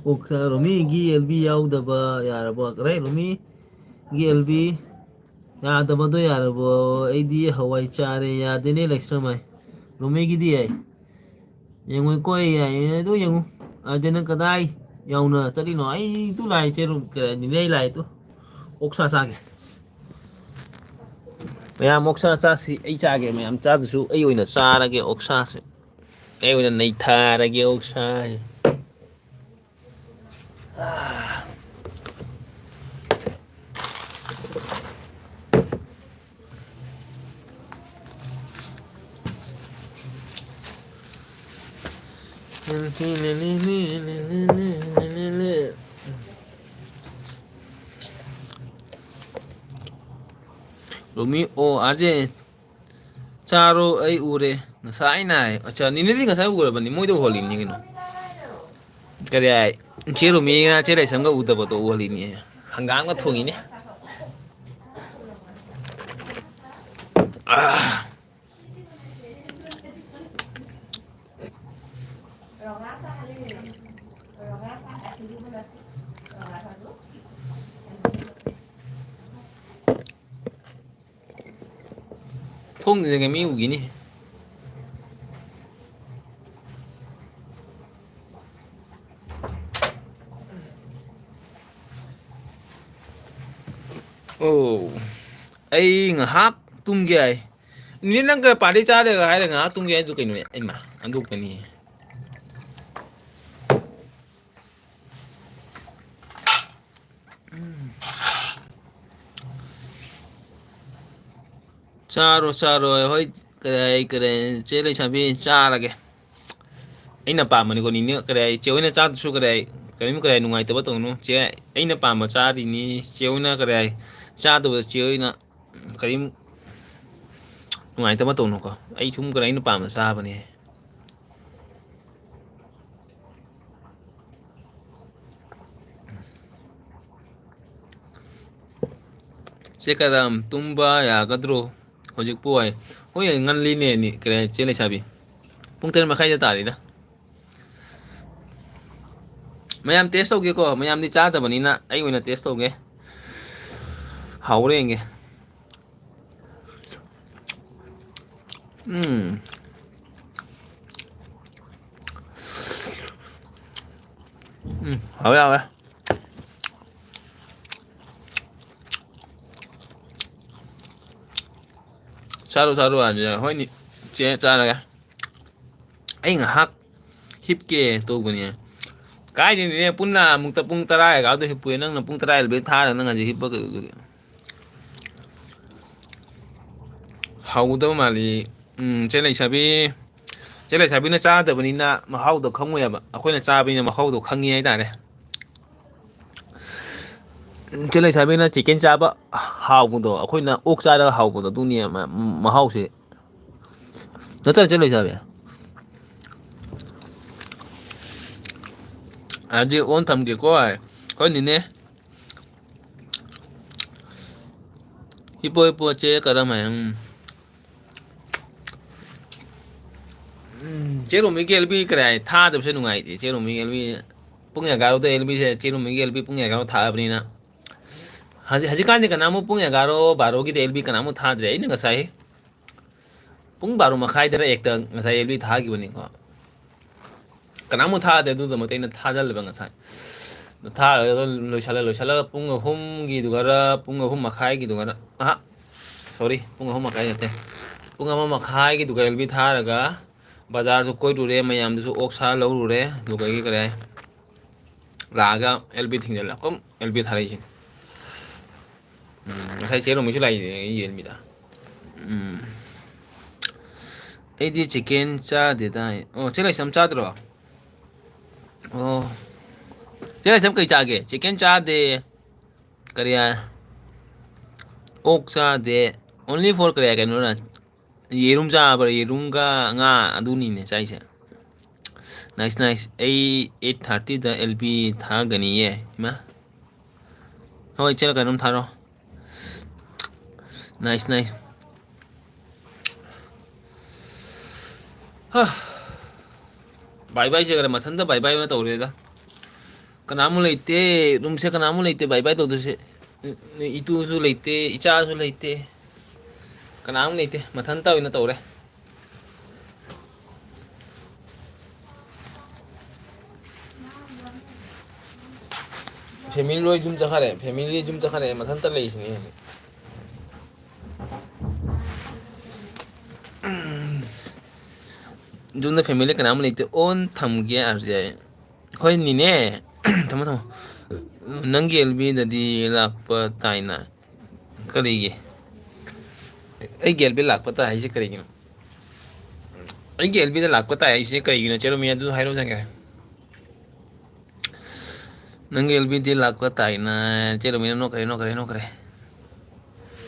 ꯑꯣꯛꯁꯥ ꯔꯣꯃꯤꯒꯤ ꯑꯦꯜ ꯕꯤ ꯌꯥꯎꯗꯕ ꯌꯥꯔꯕꯣ? ꯀꯔꯥꯏ ꯔꯣꯃꯤꯒꯤ ꯑꯦꯜ ꯕꯤ? ꯌꯥꯗꯕꯗꯣ ꯌꯥꯔꯕꯣ? ꯑꯩꯗꯤ ꯍꯋꯥꯏ ꯆꯥꯔꯦ꯫ ꯌꯥꯗꯦꯅꯦ, ꯂꯩꯁ꯭ꯔꯝ ꯍꯥꯏ꯫ ꯔꯣꯃꯤꯒꯤꯗꯤ ꯌꯥꯏ꯫ ꯌꯦꯡꯉꯨꯀꯣ, ꯑꯩ ꯌꯥꯏ꯫ ꯑꯗꯨ ꯌꯦꯡꯉꯨ꯫ ꯑꯗꯨ ꯅꯪ ꯀꯗꯥꯏ ꯌꯧꯅ ꯆꯠꯂꯤꯅꯣ? ꯑꯩ ꯇꯨ ꯂꯥꯏꯁꯦ ꯔꯨꯝ-, ꯀꯩꯅꯣ, ꯅꯤꯅꯦ, ꯑꯩ ꯂꯥꯏ ꯇꯨ꯫ ꯑꯣꯛꯁꯥ ꯆꯥꯒꯦ꯫ ꯃꯌꯥꯝ ꯑꯣꯛꯁꯥ ꯆꯥꯁꯤ꯫ ꯑꯩ ꯆꯥꯒꯦ꯫ ꯃꯌꯥꯝ ꯆꯥꯗꯁꯨ ꯑꯩ ꯑꯣꯏꯅ ꯆꯥꯔꯒꯦ ꯑꯣꯛꯁꯥꯁꯦ꯫ ꯑꯩ ꯑꯣꯏꯅ ꯅꯩꯊꯔꯒꯦ ꯑꯣꯛꯁꯥꯁꯦ꯫ ꯔꯣꯃꯤ, ꯑꯣ, ꯑꯥꯔꯖꯦ, ꯆꯥꯔꯣ, ꯑꯩ ꯎꯔꯦ꯫ ꯉꯁꯥꯏꯅ ꯍꯥꯏ꯫ ꯑꯠꯆꯥ, ꯅꯤꯅꯦꯗꯤ ꯉꯁꯥꯏ ꯎꯔꯕꯅꯤ꯫ ꯃꯣꯏꯗ ꯎꯍꯜꯂꯤꯅꯤ ꯀꯩꯅꯣ꯫ ꯀꯔꯤ ꯍꯥꯏ? ꯆꯦ ꯔꯣꯃꯤꯒ ꯆꯦ ꯂꯩꯁꯝꯒ ꯎꯗꯕꯗꯣ ꯎꯍꯜꯂꯤꯅꯤ꯫ ꯍꯪꯒꯥꯝꯒ ꯊꯣꯡꯉꯤꯅꯦ꯫ ꯑꯥ꯫ ꯊꯣꯡꯗꯨꯗꯒꯤ ꯃꯤ ꯎꯈꯤꯅꯤ꯫ ꯑꯣ, ꯑꯩ ꯉꯥꯏꯍꯥꯛ ꯇꯨꯝꯒꯦ ꯍꯥꯏ꯫ ꯅꯦ, ꯅꯪ ꯀ-, ꯄꯥꯔꯇꯤ ꯆꯥꯔꯦꯒ ꯍꯥꯏꯔꯒ ꯉꯥꯏꯍꯥꯛ ꯇꯨꯝꯒꯦ ꯍꯥꯏꯗꯨ ꯀꯩꯅꯣꯅꯦ? ꯑꯩꯃ, ꯑꯟꯗꯣꯛꯄꯅꯤ꯫ ꯎꯝ꯫ ꯆꯥꯔꯣ, ꯆꯥꯔꯣ꯫ ꯍꯣꯏ, ꯀꯔꯤ, ꯀꯔꯤ, ꯆꯦ ꯂꯩꯁꯥꯕꯤ, ꯆꯥꯔꯒꯦ꯫ ꯑꯩꯅ ꯄꯥꯝꯕꯅꯤꯀꯣ, ꯅꯤꯅꯦ, ꯀꯔꯤ ꯍꯥꯏ, ꯆꯦ ꯍꯣꯏꯅ ꯆꯥꯗꯁꯨ ꯀꯔꯤ ꯍꯥꯏ, ꯀꯔꯤꯝ, ꯀꯔꯤ ꯍꯥꯏ, ꯅꯨꯡꯉꯥꯏꯇꯕ ꯇꯧꯅꯨ꯫ ꯆꯦ, ꯑꯩꯅ ꯄꯥꯝꯕ ꯆꯥꯔꯤꯅꯤ꯫ ꯆꯦ ꯍꯣꯏꯅ, ꯀꯔꯤ ꯍꯥꯏ, ꯆꯥꯗꯕꯗ ꯆꯦ ꯍꯣꯏꯅ ꯀꯔꯤꯝ ꯅꯨꯡꯉꯥꯏꯇꯕ ꯇꯧꯅꯨꯀꯣ꯫ ꯑꯩ ꯁꯨꯝ, ꯀꯔꯤ, ꯑꯩꯅ ꯄꯥꯝꯕ ꯆꯥꯕꯅꯦ꯫ ꯆꯦ ꯀꯔꯝ, ꯇꯨꯝꯕ ꯌꯥꯒꯗ꯭ꯔꯣ ꯍꯧꯖꯤꯛꯄꯨ? ꯍꯥꯏ, ꯍꯣꯏ, ꯉꯜꯂꯤꯅꯦ, ꯅꯤ-, ꯀꯔꯤ ꯍꯥꯏ, ꯆꯦ ꯂꯩꯁꯥꯕꯤ꯫ ꯄꯨꯡ ꯇꯔꯦꯠ ꯃꯈꯥꯏꯗ ꯇꯥꯔꯤꯗ꯫ ꯃꯌꯥꯝ ꯇꯦꯁ ꯇꯧꯒꯦꯀꯣ, ꯃꯌꯥꯝꯗꯤ ꯆꯥꯗꯕꯅꯤꯅ ꯑꯩ ꯑꯣꯏꯅ ꯇꯦꯁ ꯇꯧꯒꯦ꯫ ꯍꯥꯎꯕ꯭ꯔꯥ ꯌꯦꯡꯒꯦ꯫ ꯎꯝ꯫ ꯎꯝ, ꯍꯥꯎꯋꯦ, ꯍꯥꯎꯋꯦ꯫ ꯆꯥꯔꯣ, ꯆꯥꯔꯣ, ꯑꯗꯨꯗꯤ꯫ ꯍꯣꯏꯅꯦ, ꯆꯦ, ꯆꯥꯔꯒꯦ꯫ ꯑꯩ ꯉꯥꯏꯍꯥꯛ ꯍꯤꯞꯀꯦ ꯇꯧꯕꯅꯦ꯫ ꯀꯥꯏꯗꯩꯅꯣꯅꯦ, ꯄꯨꯟꯅ ꯑꯃꯨꯛꯇ ꯄꯨꯡ ꯇꯔꯥ ꯑꯦꯒꯥꯔꯣꯗ ꯍꯤꯞꯄꯨꯌꯦ꯫ ꯅꯪꯅ ꯄꯨꯡ ꯇꯔꯥ ꯑꯦꯂꯚꯦꯟ ꯊꯥꯔꯒ ꯅꯪ ꯍꯧꯖꯤꯛ ꯍꯤꯞꯄ ꯀꯩꯗꯧꯗꯣꯏꯒꯦ? ꯍꯥꯎꯒꯗꯕ ꯃꯥꯜꯂꯤ꯫ ꯎꯝ, ꯆꯦ ꯂꯩꯁꯥꯕꯤ, ꯆꯦ ꯂꯩꯁꯥꯕꯤꯅ ꯆꯥꯗꯕꯅꯤꯅ ꯃꯍꯥꯎꯗꯣ ꯈꯪꯉꯣꯏ ꯍꯥꯏꯕ꯫ ꯑꯩꯈꯣꯏꯅ ꯆꯥꯕꯅꯤꯅ ꯃꯍꯥꯎꯗꯣ ꯈꯪꯉꯤ ꯍꯥꯏꯇꯥꯔꯦ꯫ ꯆꯦ ꯂꯩꯁꯥꯕꯤꯅ ꯆꯤꯛꯀꯟ ꯆꯥꯕ ꯍꯥꯎꯕꯗꯣ, ꯑꯩꯈꯣꯏꯅ ꯑꯣꯛ ꯆꯥꯔꯒ ꯍꯥꯎꯕꯗꯣ, ꯑꯗꯨꯅꯤ ꯃ-, ꯃꯍꯥꯎꯁꯦ꯫ ꯅꯠꯇ꯭ꯔ, ꯆꯦ ꯂꯩꯁꯥꯕꯤ? ꯑꯗꯨꯗꯤ ꯑꯣꯟ ꯊꯝꯒꯦꯀꯣ꯫ ꯑꯩꯈꯣꯏ ꯅꯤꯅꯦ꯫ ꯍꯤꯞꯄꯣ, ꯍꯤꯞꯄꯣ, ꯆꯦ ꯀꯔꯝ ꯍꯥꯏ? ꯎꯝ꯫ ꯎꯝ, ꯆꯦ ꯔꯣꯃꯤꯒꯤ ꯑꯦꯜ ꯕꯤ ꯀꯔꯥꯏ ꯊꯥꯗꯕꯁꯦ ꯅꯨꯡꯉꯥꯏꯇꯦ꯫ ꯆꯦ ꯔꯣꯃꯤꯒꯤ ꯑꯦꯜ ꯕꯤ ꯄꯨꯡ ꯑꯦꯒꯥꯔꯣꯗ ꯑꯦꯜ ꯕꯤꯁꯦ, ꯆꯦ ꯔꯣꯃꯤꯒꯤ ꯑꯦꯜ ꯕꯤ ꯄꯨꯡ ꯑꯦꯒꯥꯔꯣ ꯊꯥꯕꯅꯤꯅ꯫ ꯍꯧꯖꯤꯛ, ꯍꯧꯖꯤꯛꯀꯥꯟꯗꯤ ꯀꯅꯥꯃꯨꯛ ꯄꯨꯡ ꯑꯦꯒꯥꯔꯣ, ꯕꯥꯔꯣꯒꯤꯗ ꯑꯦꯜ ꯕꯤ ꯀꯅꯥꯃꯨꯛ ꯊꯥꯗ꯭ꯔꯦ꯫ ꯑꯩꯅ ꯉꯁꯥꯏ ꯄꯨꯡ ꯕꯥꯔꯣ ꯃꯈꯥꯏꯗꯔ ꯑꯦꯛꯇ ꯉꯁꯥꯏ ꯑꯦꯜ ꯕꯤ ꯊꯥꯈꯤꯕꯅꯤꯀꯣ꯫ ꯀꯅꯥꯃꯨꯛ ꯊꯥꯗꯦ, ꯑꯗꯨꯗꯃꯛꯇ ꯑꯩꯅ ꯊꯥꯖꯜꯂꯦꯕ ꯉꯁꯥꯏ꯫ ꯊꯥꯔꯒ ꯂꯣꯏꯁꯜꯂ, ꯂꯣꯏꯁꯜꯂꯒ ꯄꯨꯡ ꯑꯍꯨꯝꯒꯤꯗꯨꯒꯔ, ꯄꯨꯡ ꯑꯍꯨꯝ ꯃꯈꯥꯏꯒꯤꯗꯨꯒꯔ, ꯑꯍꯥ, ꯁꯣꯔꯤ, ꯄꯨꯡ ꯑꯍꯨꯝ ꯃꯈꯥꯏ ꯅꯠꯇꯦ, ꯄꯨꯡ ꯑꯃ ꯃꯈꯥꯏꯒꯤꯗꯨꯒ ꯑꯦꯜ ꯕꯤ ꯊꯥꯔꯒ ꯕꯖꯥꯔꯁꯨ ꯀꯣꯏꯔꯨꯔꯦ, ꯃꯌꯥꯝꯗꯨꯁꯨ ꯑꯣꯛ ꯁꯥ ꯂꯧꯔꯨꯔꯦ, ꯑꯗꯨꯗꯒꯤ ꯀꯔꯤ ꯍꯥꯏ, ꯂꯥꯛꯑꯒ ꯑꯦꯜ ꯕꯤ ꯊꯤꯡꯖꯤꯜꯂꯦ, ꯀꯨꯝ ꯑꯦꯜ ꯕꯤ ꯊꯥꯔꯛꯏꯁꯤꯅꯤ꯫ ꯎꯝ, ꯉꯁꯥꯏ ꯆꯦ ꯔꯣꯃꯤꯁꯨ ꯂꯥꯛꯏꯅꯦ ꯑꯩ ꯌꯦꯟꯕꯤꯗ꯫ ꯎꯝ꯫ ꯑꯩꯗꯤ ꯆꯤꯀꯦꯟ ꯆꯥꯗꯦꯗ꯫ ꯑꯣ, ꯆꯦ ꯂꯩꯁꯝ ꯆꯥꯗ꯭ꯔꯣ? ꯑꯣ꯫ ꯆꯦ ꯂꯩꯁꯝ ꯀꯩ ꯆꯥꯒꯦ? ꯆꯤꯀꯦꯟ ꯆꯥꯗꯦ꯫ ꯀꯔꯤ ꯍꯥꯏ? ꯑꯣꯛ ꯆꯥꯗꯦ꯫ Only for ꯀꯔꯤ ꯍꯥꯏ ꯀꯩꯅꯣꯅ? ꯌꯦꯔꯨꯝ ꯆꯥꯕ꯭ꯔꯥ? ꯌꯦꯔꯨꯝꯒ ꯉꯥ ꯑꯗꯨꯅꯤꯅꯦ ꯆꯥꯏꯁꯦ꯫ Nice, nice. ꯑꯩ eight thirtyꯗ ꯑꯦꯜ ꯕꯤ ꯊꯥꯒꯅꯤꯌꯦ꯫ ꯏꯃꯥ꯫ ꯍꯣꯏ, ꯆꯦ ꯀꯩꯅꯣꯝ ꯊꯥꯔꯣ꯫ Nice, nice. ꯍꯥ꯫ Bye bye ꯆꯦꯈꯔꯦ, ꯃꯊꯟꯇ bye bye ꯑꯣꯏꯅ ꯇꯧꯔꯦꯗ꯫ ꯀꯅꯥꯃꯨꯛ ꯂꯩꯇꯦ, ꯔꯨꯝꯁꯦ ꯀꯅꯥꯃꯨꯛ ꯂꯩꯇꯦ bye bye ꯇꯧꯗꯣꯏꯁꯦ꯫ ꯏꯇꯨꯁꯨ ꯂꯩꯇꯦ, ꯏꯆꯥꯁꯨ ꯂꯩꯇꯦ, ꯀꯅꯥꯃꯨꯛ ꯂꯩꯇꯦ, ꯃꯊꯟꯇ ꯑꯣꯏꯅ ꯇꯧꯔꯦ꯫ Family ꯂꯣꯏ ꯌꯨꯝ ꯆꯠꯈꯔꯦ, family ꯌꯨꯝ ꯆꯠꯈꯔꯦ, ꯃꯊꯟꯇ ꯂꯩꯁꯤꯅꯤ ꯍꯧꯖꯤꯛ꯫ ꯌꯨꯝꯗ family ꯀꯅꯥꯝ ꯂꯩꯇꯦ꯫ On ꯊꯝꯒꯦ ꯑꯥꯔ ꯖꯦ꯫ ꯍꯣꯏ ꯅꯤꯅꯦ꯫ ꯊꯝꯃꯣ, ꯊꯝꯃꯣ꯫ ꯅꯪꯒꯤ ꯑꯦꯜ ꯕꯤꯗꯗꯤ ꯂꯥꯛꯄ ꯇꯥꯏꯅ꯫ ꯀꯔꯤꯒꯤ? ꯑꯩꯒꯤ ꯑꯦꯜ ꯕꯤ ꯂꯥꯛꯄ ꯇꯥꯏ ꯍꯥꯏꯁꯦ ꯀꯔꯤꯒꯤꯅꯣ? ꯑꯩꯒꯤ ꯑꯦꯜ ꯕꯤꯗ ꯂꯥꯛꯄ ꯇꯥꯏ ꯍꯥꯏꯁꯦ ꯀꯔꯤꯒꯤꯅꯣ, ꯆꯦꯔꯣꯃꯤ? ꯑꯗꯨ ꯍꯥꯏꯔꯛꯑꯣ ꯆꯪꯒꯦ꯫ ꯅꯪꯒꯤ ꯑꯦꯜ ꯕꯤꯗꯤ ꯂꯥꯛꯄ ꯇꯥꯏꯅ꯫ ꯆꯦꯔꯣꯃꯤꯅ ꯅꯣꯛꯈ꯭ꯔꯦ, ꯅꯣꯛꯈ꯭ꯔꯦ, ꯅꯣꯛꯈ꯭ꯔꯦ꯫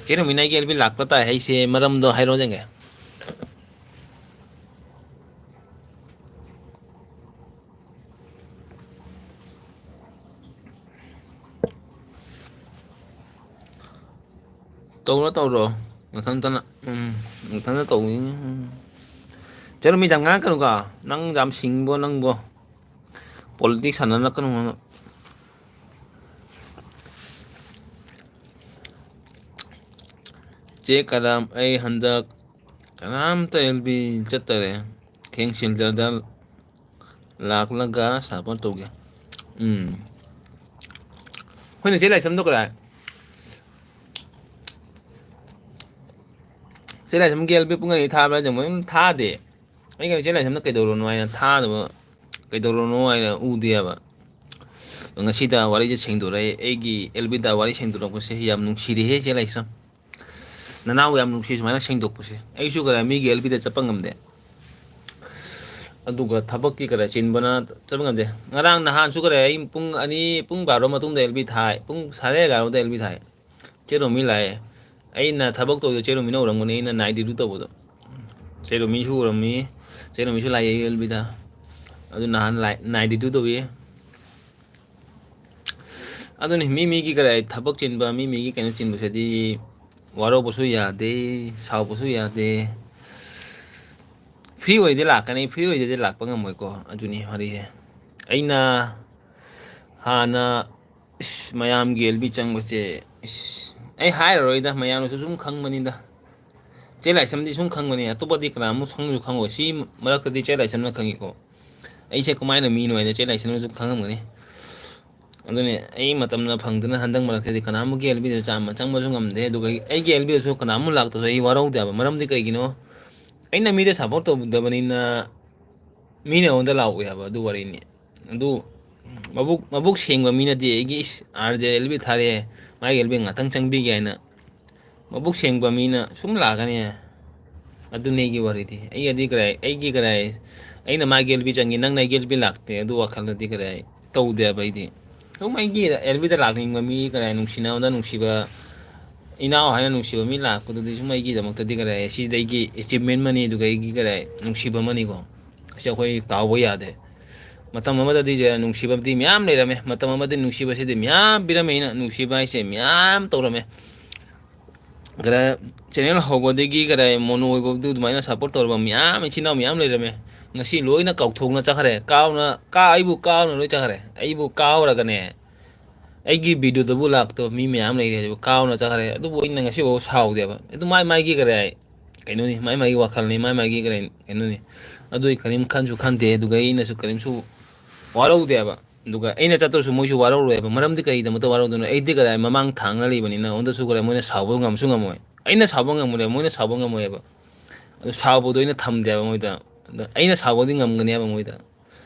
ꯆꯦꯔꯣꯃꯤꯅ ꯑꯩꯒꯤ ꯑꯦꯜ ꯕꯤ ꯂꯥꯛꯄ ꯇꯥꯏ ꯍꯥꯏꯁꯦ ꯃꯔꯝꯗꯣ ꯍꯥꯏꯔꯛꯑꯣ ꯆꯪꯒꯦ꯫ ꯇꯧꯔꯣ, ꯇꯧꯔꯣ꯫ ꯃꯊꯟꯇꯅ, ꯎꯝ, ꯃꯊꯟꯇ ꯇꯧꯅꯤ꯫ ꯎꯝ꯫ ꯆꯠꯂꯣ, ꯃꯤ ꯌꯥꯝ ꯉꯥꯡꯉꯛꯀꯅꯨꯀꯣ꯫ ꯅꯪ ꯌꯥꯝ ꯁꯤꯡꯕꯣ ꯅꯪꯕꯣ꯫ ꯄꯣꯂꯤꯇꯤꯛꯁ ꯁꯥꯟꯅꯔꯛꯀꯅꯨ ꯅꯪ꯫ ꯆꯦ ꯀꯔꯝ, ꯑꯩ ꯍꯟꯗꯛ ꯀꯅꯥꯝꯇ ꯑꯦꯜ ꯕꯤ ꯆꯠꯇꯔꯦ꯫ ꯊꯦꯡ ꯁꯤꯜꯆꯔꯗ ꯂꯥꯛꯂꯒ ꯁꯄꯣꯔꯠ ꯇꯧꯒꯦ꯫ ꯎꯝ꯫ ꯑꯩꯈꯣꯏꯅ ꯆꯦ ꯂꯥꯏꯁ꯭ꯔꯝꯗꯣ ꯀꯗꯥꯏ? ꯆꯦ ꯂꯥꯏꯁ꯭ꯔꯝꯒꯤ ꯑꯦꯜ ꯕꯤ ꯄꯨꯡ ꯑꯅꯤ ꯊꯥꯕ꯭ꯔꯥ ꯍꯥꯏꯁꯦ ꯃꯣꯏ ꯑꯗꯨꯝ ꯊꯥꯗꯦ꯫ ꯑꯩꯅ ꯆꯦ ꯂꯥꯏꯁ꯭ꯔꯝꯗ ꯀꯩꯗꯧꯔꯨꯅꯣ ꯍꯥꯏꯅ ꯊꯥꯗꯕ, ꯀꯩꯗꯧꯔꯨꯅꯣ ꯍꯥꯏꯅ ꯎꯗꯦꯕ꯫ ꯉꯁꯤꯗ ꯋꯥꯔꯤꯁꯦ ꯁꯦꯡꯗꯣꯔꯛꯑꯦ, ꯑꯩꯒꯤ ꯑꯦꯜ ꯕꯤꯗ ꯋꯥꯔꯤ ꯁꯦꯡꯗꯣꯔꯛꯄꯁꯦ ꯌꯥꯝ ꯅꯨꯡꯁꯤꯔꯦꯍꯦ ꯆꯦ ꯂꯥꯏꯁ꯭ꯔꯝ꯫ ꯅꯅꯥꯎ ꯌꯥꯝ ꯅꯨꯡꯁꯤ ꯁꯨꯃꯥꯏꯅ ꯁꯦꯡꯗꯣꯛꯄꯁꯦ꯫ ꯑꯩꯁꯨ ꯀꯗꯥꯏ ꯃꯤꯒꯤ ꯑꯦꯜ ꯕꯤꯗ ꯆꯠꯄ ꯉꯝꯗꯦ꯫ ꯑꯗꯨꯒ ꯊꯕꯛꯀꯤ ꯀꯗꯥꯏ ꯆꯤꯟꯕꯅ ꯆꯠꯄ ꯉꯝꯗꯦ꯫ ꯉꯔꯥꯡ ꯅꯍꯥꯟꯁꯨ ꯀꯗꯥꯏ ꯑꯩ ꯄꯨꯡ ꯑꯅꯤ, ꯄꯨꯡ ꯕꯥꯔꯣ ꯃꯇꯨꯡꯗ ꯑꯦꯜ ꯕꯤ ꯊꯥꯏ, ꯄꯨꯡ ꯁꯥꯔꯦ ꯑꯦꯒꯥꯔꯣꯗ ꯑꯦꯜ ꯕꯤ ꯊꯥꯏ꯫ ꯆꯦ ꯔꯣꯃꯤ ꯂꯥꯛꯑꯦ꯫ ꯑꯩꯅ ꯊꯕꯛ ꯇꯧꯕꯗꯣ ꯆꯦ ꯔꯣꯃꯤꯅ ꯎꯔꯝꯒꯅꯤ, ꯑꯩꯅ ꯅꯥꯏꯠ ꯗ꯭ꯌꯨꯇꯤ ꯇꯧꯕꯗꯣ꯫ ꯆꯦ ꯔꯣꯃꯤꯁꯨ ꯎꯔꯝꯃꯤ, ꯆꯦ ꯔꯣꯃꯤꯁꯨ ꯂꯥꯛꯑꯦ ꯑꯦꯜ ꯕꯤꯗ꯫ ꯑꯗꯨ ꯅꯍꯥꯟ ꯂꯥꯏ-, ꯅꯥꯏꯠ ꯗ꯭ꯌꯨꯇꯤ ꯇꯧꯏ꯫ ꯑꯗꯨꯅꯤ, ꯃꯤ ꯃꯤꯒꯤ ꯀꯔꯤ ꯊꯕꯛ ꯆꯤꯟꯕ, ꯃꯤ ꯃꯤꯒꯤ ꯀꯩꯅꯣ ꯆꯤꯟꯕꯁꯤꯗꯤ ꯋꯥꯔꯧꯕꯁꯨ ꯌꯥꯗꯦ, ꯁꯥꯎꯕꯁꯨ ꯌꯥꯗꯦ꯫ ꯐ꯭ꯔꯤ ꯑꯣꯏꯗꯤ ꯂꯥꯛꯀꯅꯤ, ꯐ꯭ꯔꯤ ꯑꯣꯏꯗꯗꯤ ꯂꯥꯛꯄ ꯉꯝꯃꯣꯏꯀꯣ꯫ ꯑꯗꯨꯅꯤ ꯋꯥꯔꯤꯁꯦ꯫ ꯑꯩꯅ ꯍꯥꯟꯅ, ꯏꯁ, ꯃꯌꯥꯝꯒꯤ ꯑꯦꯜ ꯕꯤ ꯆꯪꯕꯁꯦ, ꯏꯁ, ꯑꯩ ꯍꯥꯏꯔꯔꯣꯏꯗ, ꯃꯌꯥꯝꯅꯁꯨ ꯁꯨꯝ ꯈꯪꯕꯅꯤꯗ꯫ ꯆꯦ ꯂꯥꯏꯁ꯭ꯔꯝꯗꯤ ꯁꯨꯝ ꯈꯪꯕꯅꯤ, ꯑꯇꯣꯞꯄꯗꯤ ꯀꯅꯥꯃꯨꯛ ꯈꯪꯁꯨ ꯈꯪꯉꯣꯏ꯫ ꯁꯤ ꯃꯔꯛꯇꯗꯤ ꯆꯦ ꯂꯥꯏꯁ꯭ꯔꯝꯅ ꯈꯪꯉꯤꯀꯣ꯫ ꯑꯩꯁꯦ ꯀꯃꯥꯏꯅ ꯃꯤꯅꯣ ꯍꯥꯏꯅ ꯆꯦ ꯂꯥꯏꯁ꯭ꯔꯝꯅꯁꯨ ꯈꯪꯉꯝꯒꯅꯤ꯫ ꯑꯗꯨꯅꯤ, ꯑꯩ ꯃꯇꯝꯅ ꯐꯪꯗꯅ ꯍꯟꯗꯛ ꯃꯔꯛꯁꯤꯗꯤ ꯀꯅꯥꯃꯨꯛꯀꯤ ꯑꯦꯜ ꯕꯤꯗꯁꯨ ꯆꯥꯝꯃ ꯆꯪꯕꯁꯨ ꯉꯝꯗꯦ꯫ ꯑꯗꯨꯒ ꯑꯩ, ꯑꯩꯒꯤ ꯑꯦꯜ ꯕꯤꯗꯁꯨ ꯀꯅꯥꯃꯨꯛ ꯂꯥꯛꯇ꯭ꯔꯁꯨ ꯑꯩ ꯋꯥꯔꯧꯗꯦ ꯍꯥꯏꯕ꯫ ꯃꯔꯝꯗꯤ ꯀꯩꯒꯤꯅꯣ? ꯑꯩꯅ ꯃꯤꯗ ꯁꯞꯄꯣꯔꯠ ꯇꯧꯗꯕꯅꯤꯅ ꯃꯤꯅ ꯑꯩꯉꯣꯟꯗ ꯂꯥꯛꯑꯣꯏ ꯍꯥꯏꯕ, ꯑꯗꯨ ꯋꯥꯔꯤꯅꯤ꯫ ꯑꯗꯨ ꯃꯕꯨꯛ, ꯃꯕꯨꯛ ꯁꯦꯡꯕ ꯃꯤꯅꯗꯤ ꯑꯩꯒꯤ, "ꯏꯁ, ꯑꯥꯔ ꯖꯦ ꯑꯦꯜ ꯕꯤ ꯊꯥꯔꯛꯑꯦ, ꯃꯥꯒꯤ ꯑꯦꯜ ꯕꯤ ꯉꯥꯛꯇꯪ ꯆꯪꯕꯤꯒꯦ" ꯍꯥꯏꯅ ꯃꯕꯨꯛ ꯁꯦꯡꯕ ꯃꯤꯅ ꯁꯨꯝ ꯂꯥꯛꯀꯅꯤ꯫ ꯑꯗꯨꯅꯤ ꯑꯩꯒꯤ ꯋꯥꯔꯤꯗꯤ꯫ ꯑꯩꯒꯤꯗꯤ ꯀꯗꯥꯏ, ꯑꯩꯒꯤ ꯀꯗꯥꯏ, ꯑꯩꯅ ꯃꯥꯒꯤ ꯑꯦꯜ ꯕꯤ ꯆꯪꯉꯤ, ꯅꯪꯅ ꯑꯩꯒꯤ ꯑꯦꯜ ꯕꯤ ꯂꯥꯛꯇꯦ, ꯑꯗꯨ ꯋꯥꯈꯜꯗꯗꯤ ꯀꯗꯥꯏ ꯇꯧꯗꯦꯕ ꯑꯩꯗꯤ꯫ ꯁꯨꯝ ꯑꯩꯒꯤ ꯑꯦꯜ ꯕꯤꯗ ꯂꯥꯛꯅꯤꯡꯕ ꯃꯤ, ꯀꯗꯥꯏ, ꯅꯨꯡꯁꯤꯅꯕꯗ ꯅꯨꯡꯁꯤꯕ, ꯏꯅꯥꯎ ꯍꯥꯏꯅ ꯅꯨꯡꯁꯤꯕ ꯃꯤ ꯂꯥꯛꯄꯗꯨꯗꯤ ꯁꯨꯝ ꯑꯩꯒꯤꯗꯃꯛꯇꯗꯤ ꯀꯗꯥꯏ, ꯁꯤꯗꯤ ꯑꯩꯒꯤ ꯑꯦꯆꯤꯞꯃꯦꯟ ꯑꯃꯅꯤ, ꯑꯗꯨꯒ ꯑꯩꯒꯤ ꯀꯗꯥꯏ, ꯅꯨꯡꯁꯤꯕ ꯑꯃꯅꯤꯀꯣ꯫ ꯑꯁꯤ ꯑꯩꯈꯣꯏ ꯀꯥꯎꯕ ꯌꯥꯗꯦ꯫ ꯃꯇꯝ ꯑꯃꯗꯗꯤ ꯁꯦ ꯅꯨꯡꯁꯤꯕꯗꯤ ꯃꯌꯥꯝ ꯂꯩꯔꯝꯃꯦ꯫ ꯃꯇꯝ ꯑꯃꯗꯤ ꯅꯨꯡꯁꯤꯕꯁꯤꯗꯤ ꯃꯌꯥꯝ ꯄꯤꯔꯝꯃꯦ꯫ ꯑꯩꯅ ꯅꯨꯡꯁꯤꯕ ꯍꯥꯏꯁꯦ ꯃꯌꯥꯝ ꯇꯧꯔꯝꯃꯦ꯫ ꯀꯗꯥꯏ, ꯆꯦꯅꯦꯜ ꯍꯧꯕꯗꯒꯤ ꯀꯗꯥꯏ ꯃꯣꯅꯣ ꯑꯣꯏꯕꯗꯨ ꯑꯗꯨꯃꯥꯏꯅ ꯁꯞꯄꯣꯔꯠ ꯇꯧꯔꯕ ꯃꯌꯥꯝ, ꯏꯆꯤꯟ ꯏꯅꯥꯎ ꯃꯌꯥꯝ ꯂꯩꯔꯝꯃꯦ꯫ ꯉꯁꯤ ꯂꯣꯏꯅ ꯀꯥꯎꯊꯣꯛꯅ ꯆꯠꯈ꯭ꯔꯦ꯫ ꯀꯥꯎꯅ, ꯀꯥ-, ꯑꯩꯕꯨ ꯀꯥꯎꯅ ꯂꯣꯏ ꯆꯠꯈ꯭ꯔꯦ꯫ ꯑꯩꯕꯨ ꯀꯥꯎꯔꯒꯅꯦ, ꯑꯩꯒꯤ ꯚꯤꯗꯤꯑꯣꯗꯕꯨ ꯂꯥꯛꯇꯕ ꯃꯤ ꯃꯌꯥꯝ ꯂꯩꯔꯦ, ꯑꯗꯨꯕꯨ ꯀꯥꯎꯅ ꯆꯠꯈ꯭ꯔꯦ꯫ ꯑꯗꯨꯕꯨ ꯑꯩꯅ ꯉꯁꯤꯐꯥꯎ ꯁꯥꯎꯗꯦꯕ꯫ ꯑꯗꯨ ꯃꯥꯏ ꯃꯥꯏꯒꯤ ꯀꯗꯥꯏ ꯀꯩꯅꯣꯅꯤ, ꯃꯥꯏ ꯃꯥꯏꯒꯤ ꯋꯥꯈꯜꯅꯤ, ꯃꯥꯏ ꯃꯥꯏꯒꯤ ꯀꯗꯥꯏ ꯀꯩꯅꯣꯅꯤ꯫ ꯑꯗꯨ ꯑꯩ ꯀꯔꯤꯝ ꯈꯟꯁꯨ ꯈꯟꯗꯦ, ꯑꯗꯨꯒ ꯑꯩꯅꯁꯨ ꯀꯔꯤꯝꯁꯨ ꯋꯥꯔꯧꯗꯦꯕ꯫ ꯑꯗꯨꯒ ꯑꯩꯅ ꯆꯠꯇ꯭ꯔꯁꯨ ꯃꯣꯏꯁꯨ ꯋꯥꯔꯧꯔꯣꯏꯕ꯫ ꯃꯔꯝꯗꯤ ꯀꯔꯤꯒꯤꯗꯃꯛꯇ ꯋꯥꯔꯧꯗꯣꯏꯅꯣ? ꯑꯩꯗꯤ ꯀꯗꯥꯏ ꯃꯃꯥꯡ ꯊꯥꯡꯅ ꯂꯩꯕꯅꯤꯅ, ꯑꯩꯉꯣꯟꯗꯁꯨ ꯀꯗꯥꯏ ꯃꯣꯏꯅ ꯁꯥꯎꯕ ꯉꯝꯁꯨ ꯉꯝꯃꯣꯏ꯫ ꯑꯩꯅ ꯁꯥꯎꯕ ꯉꯝꯃꯣꯏ, ꯃꯣꯏꯅ ꯁꯥꯎꯕ ꯉꯝꯃꯣꯏꯕ꯫ ꯑꯗꯨ ꯁꯥꯎꯕꯗꯣ ꯑꯩꯅ ꯊꯝꯗꯦꯕ ꯃꯣꯏꯗ꯫ ꯑꯗ ꯑꯩꯅ ꯁꯥꯎꯕꯗꯤ ꯉꯝꯒꯅꯦꯕ ꯃꯣꯏꯗ꯫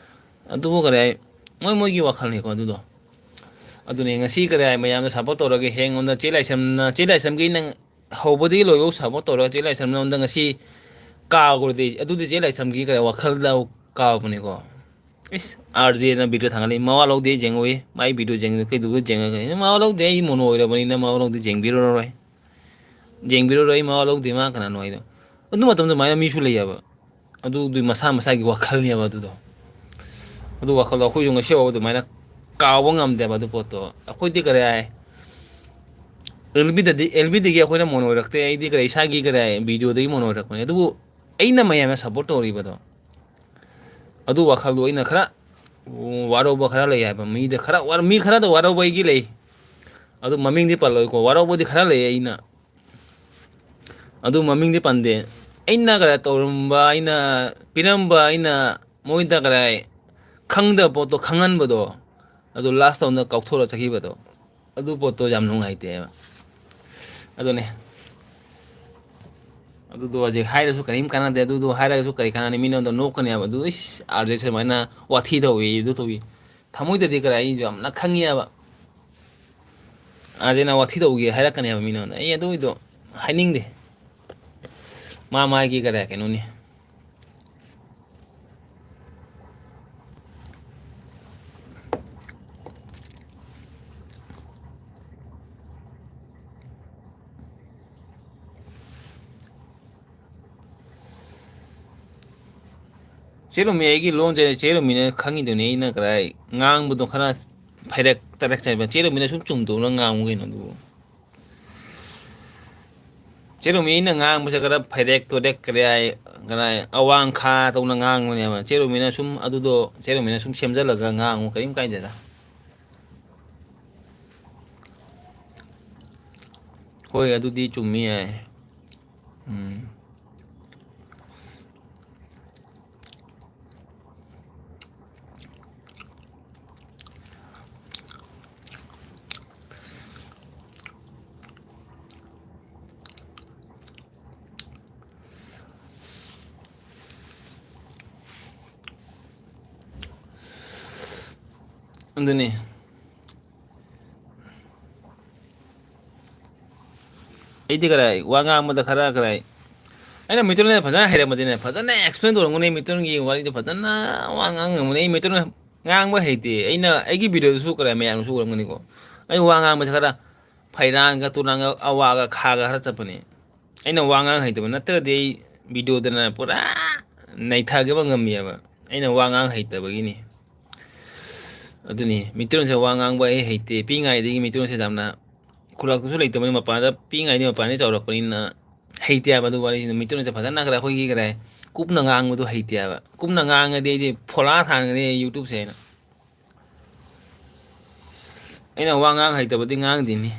ꯑꯗꯨꯕꯨ ꯀꯗꯥꯏ ꯃꯣꯏ ꯃꯣꯏꯒꯤ ꯋꯥꯈꯜꯅꯤꯀꯣ ꯑꯗꯨꯗꯣ꯫ ꯑꯗꯨꯅꯦ ꯉꯁꯤ ꯀꯗꯥꯏ ꯃꯌꯥꯝꯅ ꯁꯞꯄꯣꯔꯠ ꯇꯧꯔꯒꯦ, ꯍꯌꯦꯡꯉꯣꯟꯗ ꯆꯦ ꯂꯥꯏꯁ꯭ꯔꯝꯅ, ꯆꯦ ꯂꯥꯏꯁ꯭ꯔꯝꯒꯤ ꯅꯪ ꯍꯧꯕꯗꯒꯤ ꯂꯣꯏꯐꯥꯎ ꯁꯞꯄꯣꯔꯠ ꯇꯧꯔꯒ ꯆꯦ ꯂꯥꯏꯁ꯭ꯔꯝꯅ ꯉꯁꯤ ꯀꯥꯎꯈ꯭ꯔꯗꯤ, ꯑꯗꯨꯗꯤ ꯆꯦ ꯂꯥꯏꯁ꯭ꯔꯝꯒꯤ ꯀꯗꯥꯏ ꯋꯥꯈꯜꯗ ꯀꯥꯎꯕꯅꯤꯀꯣ꯫ ꯏꯁ, ꯑꯥꯔ ꯖꯦꯅ ꯚꯤꯗꯤꯑꯣ ꯊꯥꯡꯒꯠꯂꯤ, ꯃꯋꯥ ꯂꯧꯗꯦ, ꯌꯦꯡꯉꯨꯏ, ꯃꯥꯏ ꯚꯤꯗꯤꯑꯣ ꯌꯦꯡꯉꯤ, ꯀꯩꯗꯧꯕ ꯌꯦꯡꯉꯒ? ꯃꯋꯥ ꯂꯧꯗꯦ, ꯑꯩ ꯃꯣꯅꯣ ꯑꯣꯏꯔꯕꯅꯤꯅ ꯃꯋꯥ ꯂꯧꯗꯦ, ꯌꯦꯡꯕꯤꯔꯔꯣꯏ꯫ ꯌꯦꯡꯕꯤꯔꯔꯣꯏ, ꯑꯩ ꯃꯋꯥ ꯂꯧꯗꯦ, ꯃꯥ ꯀꯅꯥꯅꯣ ꯍꯥꯏꯗꯣ꯫ ꯑꯗꯨ ꯃꯇꯝꯗ ꯑꯗꯨꯃꯥꯏꯅ ꯃꯤꯁꯨ ꯂꯩꯌꯦꯕ꯫ ꯑꯗꯨꯗꯤ ꯃꯁꯥ ꯃꯁꯥꯒꯤ ꯋꯥꯈꯜꯅꯦꯕ ꯑꯗꯨꯗꯣ꯫ ꯑꯗꯨ ꯋꯥꯈꯜꯗꯣ ꯑꯩꯈꯣꯏꯁꯨ ꯉꯁꯤ ꯐꯥꯎꯕ ꯑꯗꯨꯃꯥꯏꯅ ꯀꯥꯎꯕ ꯉꯝꯗꯦꯕ ꯑꯗꯨ ꯄꯣꯠꯇꯣ꯫ ꯑꯩꯈꯣꯏꯗꯤ ꯀꯔꯤ ꯍꯥꯏ? ꯑꯦꯜ ꯕꯤꯗꯗꯤ, ꯑꯦꯜ ꯕꯤꯗꯒꯤ ꯑꯩꯈꯣꯏꯅ ꯃꯣꯅꯣ ꯑꯣꯏꯔꯛꯇꯦ, ꯑꯩꯗꯤ ꯀꯔꯤ ꯏꯁꯥꯒꯤ ꯀꯔꯤ ꯍꯥꯏ, ꯚꯤꯗꯤꯑꯣꯗꯒꯤ ꯃꯣꯅꯣ ꯑꯣꯏꯔꯛꯄꯅꯦ꯫ ꯑꯗꯨꯕꯨ ꯑꯩꯅ ꯃꯌꯥꯝꯅ ꯁꯞꯄꯣꯔꯠ ꯇꯧꯔꯤꯕꯗꯣ, ꯑꯗꯨ ꯋꯥꯈꯜꯗꯣ ꯑꯩꯅ ꯈꯔ ꯋꯥꯔꯧꯕ ꯈꯔ ꯂꯩ ꯍꯥꯏꯕ꯫ ꯃꯤꯗ ꯈꯔ ꯋꯥꯔ-, ꯃꯤ ꯈꯔꯗ ꯋꯥꯔꯧꯕ ꯑꯩꯒꯤ ꯂꯩ꯫ ꯑꯗꯨ ꯃꯃꯤꯡꯗꯤ ꯄꯜꯂꯣꯏꯀꯣ, ꯋꯥꯔꯧꯕꯗꯤ ꯈꯔ ꯂꯩ ꯑꯩꯅ꯫ ꯑꯗꯨ ꯃꯃꯤꯡꯗꯤ ꯄꯟꯗꯦ꯫ ꯑꯩꯅ ꯀꯗꯥꯏ ꯇꯧꯔꯝꯕ, ꯑꯩꯅ ꯄꯤꯔꯝꯕ, ꯑꯩꯅ ꯃꯣꯏꯗ ꯀꯗꯥꯏ ꯈꯪꯗꯕ ꯄꯣꯠꯇꯣ ꯈꯪꯍꯟꯕꯗꯣ, ꯑꯗꯨ ꯂꯥꯁ ꯇꯧꯅ ꯀꯥꯎꯊꯣꯔꯛꯑ ꯆꯠꯈꯤꯕꯗꯣ, ꯑꯗꯨ ꯄꯣꯠꯇꯣ ꯌꯥꯝ ꯅꯨꯡꯉꯥꯏꯇꯦꯕ꯫ ꯑꯗꯨꯅꯦ꯫ ꯑꯗꯨꯗꯣ ꯍꯧꯖꯤꯛ ꯍꯥꯏꯔꯁꯨ ꯀꯔꯤꯝ ꯀꯥꯟꯅꯗꯦ, ꯑꯗꯨꯗꯣ ꯍꯥꯏꯔꯒꯁꯨ ꯀꯔꯤ ꯀꯥꯟꯅꯅꯤ? ꯃꯤꯉꯣꯟꯗ ꯅꯣꯛꯀꯅꯦꯕ꯫ ꯑꯗꯨ ꯏꯁ, ꯑꯥꯔ ꯖꯦ ꯁꯨꯃꯥꯏꯅ ꯋꯥꯊꯤ ꯇꯧꯏ, ꯑꯗꯨ ꯇꯧꯏ꯫ ꯊꯃꯣꯏꯗꯗꯤ ꯀꯔꯤ, ꯑꯩꯁꯨ ꯌꯥꯝꯅ ꯈꯪꯉꯦꯕ꯫ ꯑꯥꯔ ꯖꯦꯅ ꯋꯥꯊꯤ ꯇꯧꯒꯦ ꯍꯥꯏꯔꯛꯀꯅꯦꯕ ꯃꯤꯉꯣꯟꯗ꯫ ꯑꯩ ꯑꯗꯨꯒꯤꯗꯣ ꯍꯥꯏꯅꯤꯡꯗꯦ꯫ ꯃꯥ ꯃꯥꯒꯤ ꯀꯔꯤ ꯀꯩꯅꯣꯅꯤ꯫ ꯆꯦ ꯔꯣꯃꯤ, ꯑꯩꯒꯤ ꯂꯣꯟꯁꯦ ꯆꯦ ꯔꯣꯃꯤꯅ ꯈꯪꯉꯤꯗꯨꯅꯤ꯫ ꯑꯩꯅ ꯀꯗꯥꯏ ꯉꯥꯡꯕꯗꯣ ꯈꯔ ꯐꯩꯔꯛ ꯇꯔꯛ ꯆꯥꯏꯕ꯫ ꯆꯦ ꯔꯣꯃꯤꯅ ꯁꯨꯝ ꯆꯨꯝꯗꯧꯅ ꯉꯥꯡꯉꯨ ꯀꯩꯅꯣ ꯑꯗꯨꯕꯨ꯫ ꯆꯦꯔꯨꯃꯤꯅ ꯉꯥꯡꯕꯁꯦ ꯈꯔ ꯐꯩꯔꯦꯛ ꯇꯨꯔꯦꯛ ꯀꯔꯤ ꯍꯥꯏ, ꯀꯔꯤ ꯍꯥꯏ, ꯑꯋꯥꯡ ꯈꯥ ꯇꯧꯅ ꯉꯥꯡꯕꯅꯦꯕ꯫ ꯆꯦꯔꯨꯃꯤꯅ ꯁꯨꯝ ꯑꯗꯨꯗꯣ, ꯆꯦꯔꯨꯃꯤꯅ ꯁꯨꯝ ꯁꯦꯝꯖꯜꯂꯒ ꯉꯥꯡꯉꯨ, ꯀꯔꯤꯝ ꯀꯥꯏꯗꯦꯗ꯫ ꯍꯣꯏ, ꯑꯗꯨꯗꯤ ꯆꯨꯝꯃꯤ ꯌꯥꯏ꯫ ꯎꯝ꯫ ꯑꯗꯨꯅꯤ꯫ ꯑꯩꯗꯤ ꯀꯔꯥꯏ, ꯋꯥ ꯉꯥꯡꯕꯗ ꯈꯔ ꯀꯔꯥꯏ, ꯑꯩꯅ ꯃꯤꯇꯨꯡꯗ ꯐꯖꯅ ꯍꯩꯔꯝꯃꯗꯤꯅꯦ, ꯐꯖꯅ explain ꯇꯧꯔꯝꯒꯅꯤ, ꯃꯤꯇꯨꯡꯒꯤ ꯋꯥꯔꯤꯗꯣ ꯐꯖꯅ ꯋꯥ ꯉꯥꯡꯉꯝꯒꯅꯤ꯫ ꯑꯩ ꯃꯤꯇꯨꯡꯗ ꯉꯥꯡꯕ ꯍꯩꯇꯦ꯫ ꯑꯩꯅ ꯑꯩꯒꯤ video ꯗꯁꯨ ꯀꯔꯥꯏ ꯃꯌꯥꯝꯅꯁꯨ ꯎꯔꯝꯒꯅꯤꯀꯣ, ꯑꯩ ꯋꯥ ꯉꯥꯡꯕꯁꯦ ꯈꯔ ꯐꯩꯔꯥꯡꯒ ꯇꯨꯔꯥꯡꯒ ꯑꯋꯥꯒ ꯈꯥꯒ ꯈꯔ ꯆꯠꯄꯅꯦ꯫ ꯑꯩꯅ ꯋꯥ ꯉꯥꯡ ꯍꯩꯇꯕ ꯅꯠꯇ꯭ꯔꯗꯤ ꯑꯩ video ꯗꯅ ꯄꯨꯔꯥ ꯅꯩꯊꯒꯦꯕ ꯉꯝꯃꯦꯕ꯫ ꯑꯩꯅ ꯋꯥ ꯉꯥꯡ ꯍꯩꯇꯕꯒꯤꯅꯤ꯫ ꯑꯗꯨꯅꯤ, ꯃꯤꯇꯨꯡꯁꯦ ꯋꯥ ꯉꯥꯡꯕ ꯑꯩ ꯍꯩꯇꯦ꯫ ꯄꯤꯛꯏꯉꯩꯗꯒꯤ ꯃꯤꯇꯨꯡꯁꯦ ꯌꯥꯝꯅ ꯈꯨꯂꯛꯇꯁꯨ ꯂꯩꯇꯕꯅꯤ, ꯃꯄꯥꯟꯗ ꯄꯤꯛꯏꯉꯩꯗꯒꯤ ꯃꯄꯥꯟꯗ ꯆꯥꯎꯔꯛꯄꯅꯤꯅ ꯍꯩꯇꯦ ꯍꯥꯏꯕ꯫ ꯑꯗꯨ ꯋꯥꯔꯤꯁꯤꯅ ꯃꯤꯇꯨꯡꯁꯦ ꯐꯖꯅ ꯈꯔ ꯑꯩꯈꯣꯏꯒꯤ ꯀꯔꯤ ꯍꯥꯏ, ꯀꯨꯞꯅ ꯉꯥꯡꯕꯗꯣ ꯍꯩꯇꯦ ꯍꯥꯏꯕ꯫ ꯀꯨꯞꯅ ꯉꯥꯡꯉꯗꯤ ꯑꯩꯗꯤ ꯐꯣꯂꯥ ꯊꯥꯡꯒꯅꯤ ꯑꯩ YouTube ꯁꯦ ꯑꯩꯅ꯫ ꯑꯩꯅ ꯋꯥ ꯉꯥꯡ ꯍꯩꯇꯕꯗꯤ ꯉꯥꯡꯗꯦꯅꯤ꯫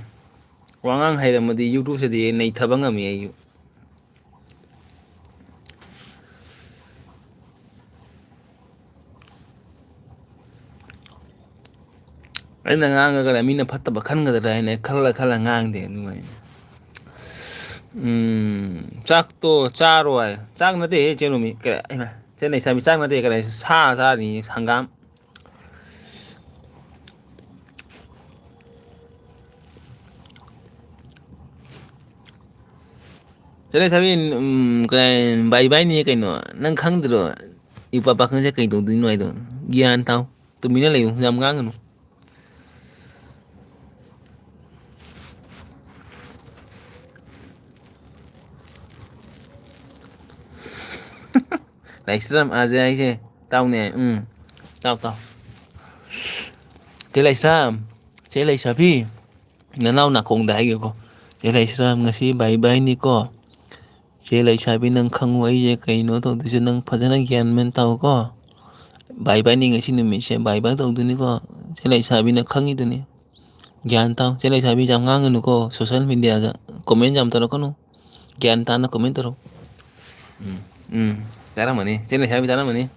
ꯋꯥ ꯉꯥꯡ ꯍꯩꯔꯝꯃꯗꯤ YouTube ꯁꯤꯗꯤ ꯑꯩ ꯅꯩꯊꯕ ꯉꯝꯃꯤ ꯑꯩꯁꯨ꯫ ꯑꯩꯅ ꯉꯥꯡꯉꯒꯅ ꯃꯤꯅ ꯐꯠꯇꯕ ꯈꯟꯒꯗ꯭ꯔꯥ ꯍꯥꯏꯅ ꯈꯜꯂ ꯈꯜꯂ ꯉꯥꯡꯗꯦ ꯑꯗꯨꯃꯥꯏꯅ꯫ ꯎꯝ, ꯆꯥꯛꯇꯣ ꯆꯥꯔꯣ ꯍꯥꯏ꯫ ꯆꯥꯛ ꯅꯠꯇꯦꯍꯦ ꯆꯦꯅꯨꯃꯤ꯫ ꯀꯩ-, ꯏꯃꯥ, ꯆꯦ ꯂꯩꯁꯥꯕꯤ, ꯆꯥꯛ ꯅꯠꯇꯦ ꯀꯩꯅꯣ, ꯁꯥ ꯆꯥꯔꯤ, ꯍꯪꯒꯥꯝ꯫ ꯆꯦ ꯂꯩꯁꯥꯕꯤ, ꯎꯝ, ꯀꯩ, ꯕꯥꯏ ꯕꯥꯏꯅꯤ ꯀꯩꯅꯣ, ꯅꯪ ꯈꯪꯗ꯭ꯔꯣ? ꯏꯄꯥ ꯄꯥꯈꯪꯁꯦ ꯀꯩ ꯇꯧꯗꯣꯏꯅꯣ ꯍꯥꯏꯗꯣ? ꯒ꯭ꯌꯥꯟ ꯇꯥꯎ꯫ ꯇꯨꯃꯤꯟꯅ ꯂꯩꯌꯨ, ꯌꯥꯝ ꯉꯥꯡꯒꯅꯨ꯫ ꯂꯥꯏꯁ꯭ꯔꯝ ꯑꯖꯦ ꯍꯥꯏꯁꯦ ꯇꯥꯎꯅꯦ꯫ ꯎꯝ꯫ ꯇꯥꯎ, ꯇꯥꯎ꯫ ꯆꯦ ꯂꯥꯏꯁ꯭ꯔꯝ, ꯆꯦ ꯂꯩꯁꯥꯕꯤ, ꯅꯅꯥꯎ ꯅꯥꯀꯣꯡꯗ ꯍꯥꯏꯒꯦꯀꯣ꯫ ꯆꯦ ꯂꯩꯁ꯭ꯔꯥꯝ, ꯉꯁꯤ ꯕꯥꯏ ꯕꯥꯏꯅꯤꯀꯣ꯫ ꯆꯦ ꯂꯩꯁꯥꯕꯤ, ꯅꯪ ꯈꯪꯉꯨ, ꯑꯩꯁꯦ ꯀꯩꯅꯣ ꯇꯧꯗꯣꯏꯁꯦ, ꯅꯪ ꯐꯖꯅ ꯒ꯭ꯌꯥꯟ ꯃꯦꯟ ꯇꯥꯎꯀꯣ꯫ ꯕꯥꯏ ꯕꯥꯏꯅꯤ ꯉꯁꯤ ꯅꯨꯃꯤꯠꯁꯦ, ꯕꯥꯏ ꯕꯥꯏ ꯇꯧꯗꯣꯏꯅꯤꯀꯣ꯫ ꯆꯦ ꯂꯩꯁꯥꯕꯤꯅ ꯈꯪꯉꯤꯗꯨꯅꯤ꯫ ꯒ꯭ꯌꯥꯟ ꯇꯥꯎ꯫ ꯆꯦ ꯂꯩꯁꯥꯕꯤ, ꯌꯥꯝ ꯉꯥꯡꯒꯅꯨꯀꯣ, ꯁꯣꯁꯦꯜ ꯃꯦꯗꯤꯌꯥꯗ ꯀꯣꯃꯦꯟ ꯌꯥꯝ ꯇꯧꯔꯛꯀꯅꯨ꯫ ꯒ꯭ꯌꯥꯟ ꯇꯥꯅ ꯀꯣꯃꯦꯟ ꯇꯧꯔꯣ꯫ ꯎꯝ, ꯎꯝ, ꯇꯥꯔꯝꯃꯅꯤ꯫ ꯆꯦ ꯂꯩꯁꯥꯕꯤ ꯇꯥꯔꯝꯃꯅꯤ꯫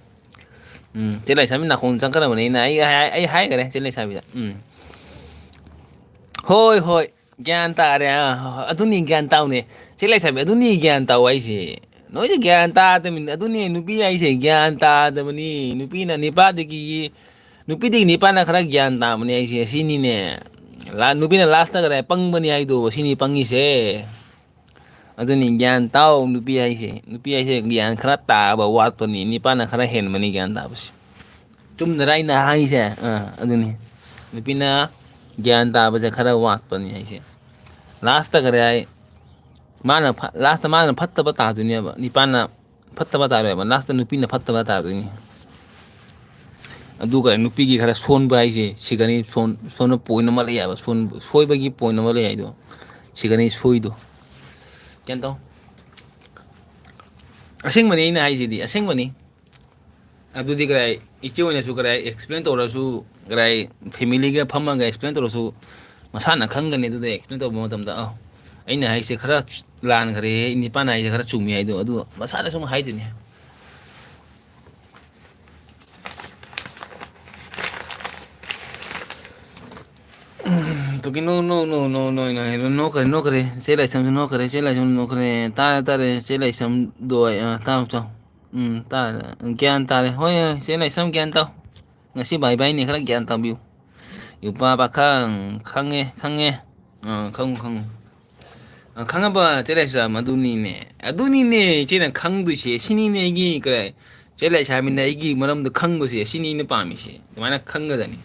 ꯎꯝ, ꯆꯦ ꯂꯩꯁꯥꯕꯤ ꯅꯥꯀꯣꯡ ꯆꯪꯈ꯭ꯔꯕꯅꯤꯅ ꯑꯩ ꯍꯥꯏ-, ꯑꯩ ꯍꯥꯏꯈ꯭ꯔꯦ ꯆꯦ ꯂꯩꯁꯥꯕꯤꯗ꯫ ꯎꯝ꯫ ꯍꯣꯏ, ꯍꯣꯏ꯫ ꯒ꯭ꯌꯥꯟ ꯇꯥꯔꯦ꯫ ꯑꯥ, ꯑꯗꯨꯅꯤ ꯒ꯭ꯌꯥꯟ ꯇꯥꯎꯅꯦ꯫ ꯆꯦ ꯂꯩꯁꯥꯕꯤ, ꯑꯗꯨꯅꯤ ꯒ꯭ꯌꯥꯟ ꯇꯥꯎ ꯍꯥꯏꯁꯦ꯫ ꯅꯣꯏꯁꯦ ꯒ꯭ꯌꯥꯟ ꯇꯥꯗꯕꯅꯤ꯫ ꯑꯗꯨꯅꯤ ꯅꯨꯄꯤ ꯍꯥꯏꯁꯦ ꯒ꯭ꯌꯥꯟ ꯇꯥꯗꯕꯅꯤ꯫ ꯅꯨꯄꯤꯅ ꯅꯤꯄꯥꯗꯒꯤ, ꯅꯨꯄꯤꯗꯒꯤ ꯅꯤꯄꯥꯅ ꯈꯔ ꯒ꯭ꯌꯥꯟ ꯇꯥꯕꯅꯤ ꯍꯥꯏꯁꯦ꯫ ꯁꯤꯅꯤꯅꯦ꯫ ꯂꯥ-, ꯅꯨꯄꯤꯅ ꯂꯥꯁꯇ ꯀꯗꯥꯏ ꯄꯪꯕꯅꯤ ꯍꯥꯏꯗꯣ꯫ ꯁꯤꯅꯤ ꯄꯪꯉꯤꯁꯦ꯫ ꯑꯗꯨꯅꯤ ꯒ꯭ꯌꯥꯟ ꯇꯥꯎ ꯅꯨꯄꯤ ꯍꯥꯏꯁꯦ꯫ ꯅꯨꯄꯤ ꯍꯥꯏꯁꯦ ꯒ꯭ꯌꯥꯟ ꯈꯔ ꯇꯥꯕ ꯋꯥꯠꯄꯅꯤ, ꯅꯤꯄꯥꯅ ꯈꯔ ꯍꯦꯟꯕꯅꯤ ꯒ꯭ꯌꯥꯟ ꯇꯥꯕꯁꯦ꯫ ꯆꯨꯝꯗꯔꯥ ꯑꯩꯅ ꯍꯥꯏꯁꯦ? ꯑꯥ, ꯑꯗꯨꯅꯤ꯫ ꯅꯨꯄꯤꯅ ꯒ꯭ꯌꯥꯟ ꯇꯥꯕꯁꯦ ꯈꯔ ꯋꯥꯠꯄꯅꯤ ꯍꯥꯏꯁꯦ꯫ ꯂꯥꯁꯇ ꯀꯔꯤ ꯍꯥꯏ? ꯃꯥꯅ ꯐ-, ꯂꯥꯁꯇ ꯃꯥꯅ ꯐꯠꯇꯕ ꯇꯥꯗꯣꯏꯅꯦꯕ꯫ ꯅꯤꯄꯥꯅ ꯐꯠꯇꯕ ꯇꯥꯔꯣꯏꯕ꯫ ꯂꯥꯁꯇ ꯅꯨꯄꯤꯅ ꯐꯠꯇꯕ ꯇꯥꯗꯣꯏꯅꯤ꯫ ꯑꯗꯨꯒ ꯅꯨꯄꯤꯒꯤ ꯈꯔ ꯁꯣꯟꯕ ꯍꯥꯏꯁꯦ ꯁꯤꯒꯅꯤ꯫ ꯁꯣꯟ-, ꯁꯣꯟꯕ ꯄꯣꯏꯟ ꯑꯃ ꯂꯩ ꯍꯥꯏꯕ꯫ ꯁꯣꯟ-, ꯁꯣꯏꯕꯒꯤ ꯄꯣꯏꯟ ꯑꯃ ꯂꯩ ꯍꯥꯏꯗꯣ꯫ ꯁꯤꯒꯅꯤ ꯁꯣꯏꯗꯣ꯫ ꯒ꯭ꯌꯥꯟ ꯇꯥꯎ꯫ ꯑꯁꯦꯡꯕꯅꯤ ꯑꯩꯅ ꯍꯥꯏꯁꯤꯗꯤ, ꯑꯁꯦꯡꯕꯅꯤ꯫ ꯑꯗꯨꯗꯤ ꯀꯔꯥꯏ, ꯏꯆꯦ ꯑꯣꯏꯅꯁꯨ ꯀꯔꯥꯏ ꯑꯦꯛꯁꯄ꯭ꯂꯦꯟ ꯇꯧꯔꯁꯨ, ꯀꯔꯥꯏ ꯐꯦꯃꯤꯂꯤꯒ ꯐꯝꯃꯒ ꯑꯦꯛꯁꯄ꯭ꯂꯦꯟ ꯇꯧꯔꯁꯨ, ꯃꯁꯥꯅ ꯈꯪꯒꯅꯤ꯫ ꯑꯗꯨꯗ ꯑꯦꯛꯁꯄ꯭ꯂꯦꯟ ꯇꯧꯕ ꯃꯇꯝꯗ, "ꯑꯧ, ꯑꯩꯅ ꯍꯥꯏꯁꯦ ꯈꯔ ꯂꯥꯟꯈ꯭ꯔꯦ, ꯅꯤꯄꯥꯅ ꯍꯥꯏꯁꯦ ꯈꯔ ꯆꯨꯝꯃꯤ" ꯍꯥꯏꯗꯣ, ꯑꯗꯨ ꯃꯁꯥꯅ ꯁꯨꯝ ꯍꯥꯏꯗꯣꯏꯅꯦ꯫ ꯇꯨꯀꯤ ꯅꯣ, ꯅꯣ, ꯅꯣ, ꯅꯣ, ꯅꯣ, ꯅꯣ, ꯅꯣ, ꯅꯣꯛꯈ꯭ꯔꯦ, ꯅꯣꯛꯈ꯭ꯔꯦ꯫ ꯆꯦ ꯂꯥꯏꯁ꯭ꯔꯝꯁꯨ ꯅꯣꯛꯈ꯭ꯔꯦ, ꯆꯦ ꯂꯥꯏꯁ꯭ꯔꯝ ꯅꯣꯛꯈ꯭ꯔꯦ꯫ ꯇꯥꯔꯦ, ꯇꯥꯔꯦ, ꯆꯦ ꯂꯥꯏꯁ꯭ꯔꯝꯗꯣ, ꯑ, ꯇꯥꯔꯣ, ꯆꯥꯎ꯫ ꯎꯝ, ꯇꯥꯔꯦ, ꯒ꯭ꯌꯥꯟ ꯇꯥꯔꯦ꯫ ꯍꯣꯏ, ꯍꯣꯏ, ꯆꯦ ꯂꯥꯏꯁ꯭ꯔꯝ ꯒ꯭ꯌꯥꯟ ꯇꯥꯎ꯫ ꯉꯁꯤ ꯕꯥꯏ ꯕꯥꯏꯅꯤ, ꯈꯔ ꯒ꯭ꯌꯥꯟ ꯇꯥꯕꯤꯌꯨ꯫ ꯌꯨꯄꯥ ꯄꯥꯈꯪ, ꯈꯪꯉꯦ, ꯈꯪꯉꯦ꯫ ꯑ, ꯈꯪꯉꯨ, ꯈꯪꯉꯨ꯫ ꯑ, ꯈꯪꯉꯕ, ꯆꯦ ꯂꯥꯏꯁ꯭ꯔꯝ, ꯑꯗꯨꯅꯤꯅꯦ꯫ ꯑꯗꯨꯅꯤꯅꯦ ꯏꯆꯦꯅ ꯈꯪꯗꯣꯏꯁꯦ꯫ ꯁꯤꯅꯤꯅꯦ ꯑꯩꯒꯤ ꯀꯔꯤ, ꯆꯦ ꯂꯥꯏꯁ꯭ꯔꯝꯅ ꯑꯩꯒꯤ ꯃꯔꯝꯗ ꯈꯪꯕꯁꯦ꯫ ꯁꯤꯅꯤ ꯑꯩꯅ ꯄꯥꯝꯃꯤꯁꯦ꯫ ꯑꯗꯨꯃꯥꯏꯅ ꯈꯪꯒꯗꯅꯤ꯫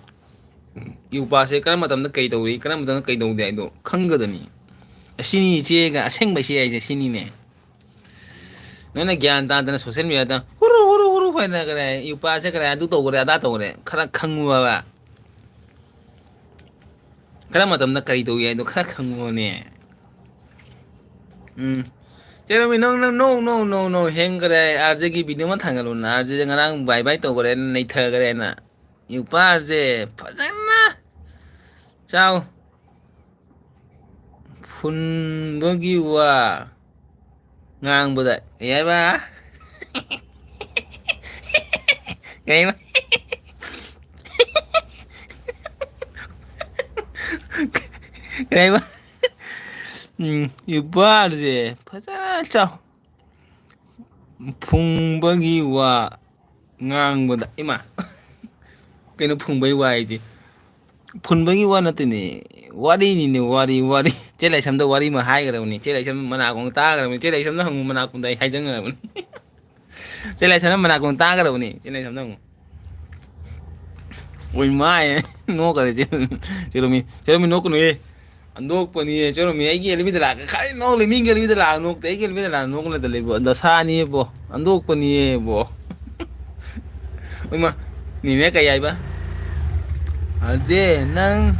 ꯎꯝ, ꯌꯨꯄꯥꯁꯦ ꯀꯔꯝꯕ ꯃꯇꯝꯗ ꯀꯩ ꯇꯧꯏ, ꯀꯔꯝꯕ ꯃꯇꯝꯗ ꯀꯩ ꯇꯧꯗꯦ ꯍꯥꯏꯗꯣ ꯈꯪꯒꯗꯅꯤ꯫ ꯑꯁꯤꯅꯤ ꯏꯆꯦꯒ ꯑꯁꯦꯡꯕ ꯏꯆꯦ ꯍꯥꯏꯁꯦ ꯁꯤꯅꯤꯅꯦ꯫ ꯅꯣꯏꯅ ꯒ꯭ꯌꯥꯟ ꯇꯥꯗꯅ ꯁꯣꯁꯦꯜ ꯃꯦꯗꯤꯌꯥꯗ ꯍꯨꯔꯨ ꯍꯨꯔꯨ ꯍꯨꯔꯨ ꯍꯥꯏꯅ ꯀꯔꯤ, ꯌꯨꯄꯥꯁꯦ ꯀꯔꯤ ꯑꯗꯨ ꯇꯧꯈ꯭ꯔꯦ, ꯑꯗꯥ ꯇꯧꯈ꯭ꯔꯦ, ꯈꯔ ꯈꯪꯉꯨ ꯍꯥꯏꯕ꯫ ꯀꯔꯝꯕ ꯃꯇꯝꯗ ꯀꯔꯤ ꯇꯧꯏ ꯍꯥꯏꯗꯣ ꯈꯔ ꯈꯪꯉꯨꯅꯦ꯫ ꯎꯝ꯫ ꯆꯦ ꯔꯣꯃꯤ, ꯅꯪ, ꯅꯪ, no, no, no, no, ꯍꯦꯡꯈ꯭ꯔꯦ꯫ ꯑꯥꯔꯖꯦꯒꯤ ꯚꯤꯗꯤꯑꯣ ꯑꯃ ꯊꯥꯡꯒꯠꯂꯨꯅ, ꯑꯥꯔꯖꯦꯁꯦ ꯉꯔꯥꯡ ꯕꯥꯏ ꯕꯥꯏ ꯇꯧꯈ꯭ꯔꯦꯅ, ꯅꯩꯊꯈ꯭ꯔꯦꯅ꯫ ꯌꯨꯄꯥꯔꯁꯦ ꯐꯖꯅ ꯆꯥꯎ꯫ ꯐꯨꯟꯕꯒꯤ ꯋꯥ ꯉꯥꯡꯕꯗ ꯀꯩ ꯍꯥꯏꯕ? ꯀꯩ ꯍꯥꯏꯕ? ꯀꯩ ꯍꯥꯏꯕ? ꯎꯝ, ꯌꯨꯄꯥꯔꯁꯦ ꯐꯖꯅ ꯆꯥꯎ꯫ ꯐꯨꯡꯕꯒꯤ ꯋꯥ ꯉꯥꯡꯕꯗ, ꯏꯃꯥ꯫ ꯀꯩꯅꯣ ꯐꯨꯡꯕꯒꯤ ꯋꯥ ꯍꯥꯏꯗꯤ? ꯐꯨꯟꯕꯒꯤ ꯋꯥ ꯅꯠꯇꯦꯅꯦ꯫ ꯋꯥꯔꯤꯅꯤꯅꯦ, ꯋꯥꯔꯤ, ꯋꯥꯔꯤ꯫ ꯆꯦ ꯂꯥꯏꯁ꯭ꯔꯝꯗ ꯋꯥꯔꯤ ꯑꯃ ꯍꯥꯏꯈ꯭ꯔꯕꯅꯤ꯫ ꯆꯦ ꯂꯥꯏꯁ꯭ꯔꯝ ꯃꯅꯥꯀꯣꯡ ꯇꯥꯈ꯭ꯔꯕꯅꯤ꯫ ꯆꯦ ꯂꯥꯏꯁ꯭ꯔꯝꯗ ꯍꯪꯉꯨ, ꯃꯅꯥꯀꯣꯡꯗ ꯑꯩ ꯍꯥꯏꯖꯟꯈ꯭ꯔꯕꯅꯤ꯫ ꯆꯦ ꯂꯥꯏꯁ꯭ꯔꯝꯅ ꯃꯅꯥꯀꯣꯡ ꯇꯥꯈ꯭ꯔꯕꯅꯤ꯫ ꯆꯦ ꯂꯥꯏꯁ꯭ꯔꯝꯗ ꯍꯪꯉꯨ꯫ ꯑꯣꯏ ꯃꯥꯏ, ꯅꯣꯛꯈ꯭ꯔꯦ ꯆꯦ, ꯆꯦ ꯔꯣꯃꯤ꯫ ꯆꯦ ꯔꯣꯃꯤ, ꯅꯣꯛꯀꯅꯨꯍꯦ꯫ ꯑꯟꯗꯣꯛꯄꯅꯤꯌꯦ, ꯆꯦ ꯔꯣꯃꯤ꯫ ꯑꯩꯒꯤ ꯑꯦꯜꯕꯤꯗ ꯂꯥꯛ-, ꯈꯥꯏ ꯅꯣꯛꯂꯦ, ꯃꯤꯒꯤ ꯑꯦꯜꯕꯤꯗ ꯂꯥꯛ ꯅꯣꯛꯇꯦ, ꯑꯩꯒꯤ ꯑꯦꯜꯕꯤꯗ ꯂꯥꯛ ꯅꯣꯛꯂꯗ ꯂꯩꯕꯣ꯫ ꯗꯁꯥꯅꯤꯌꯦꯕꯣ, ꯑꯟꯗꯣꯛꯄꯅꯤꯌꯦꯕꯣ꯫ ꯏꯃꯥ, ꯅꯤꯅꯦ ꯀꯩ ꯍꯥꯏꯕ? ꯑꯖꯦ, ꯅꯪ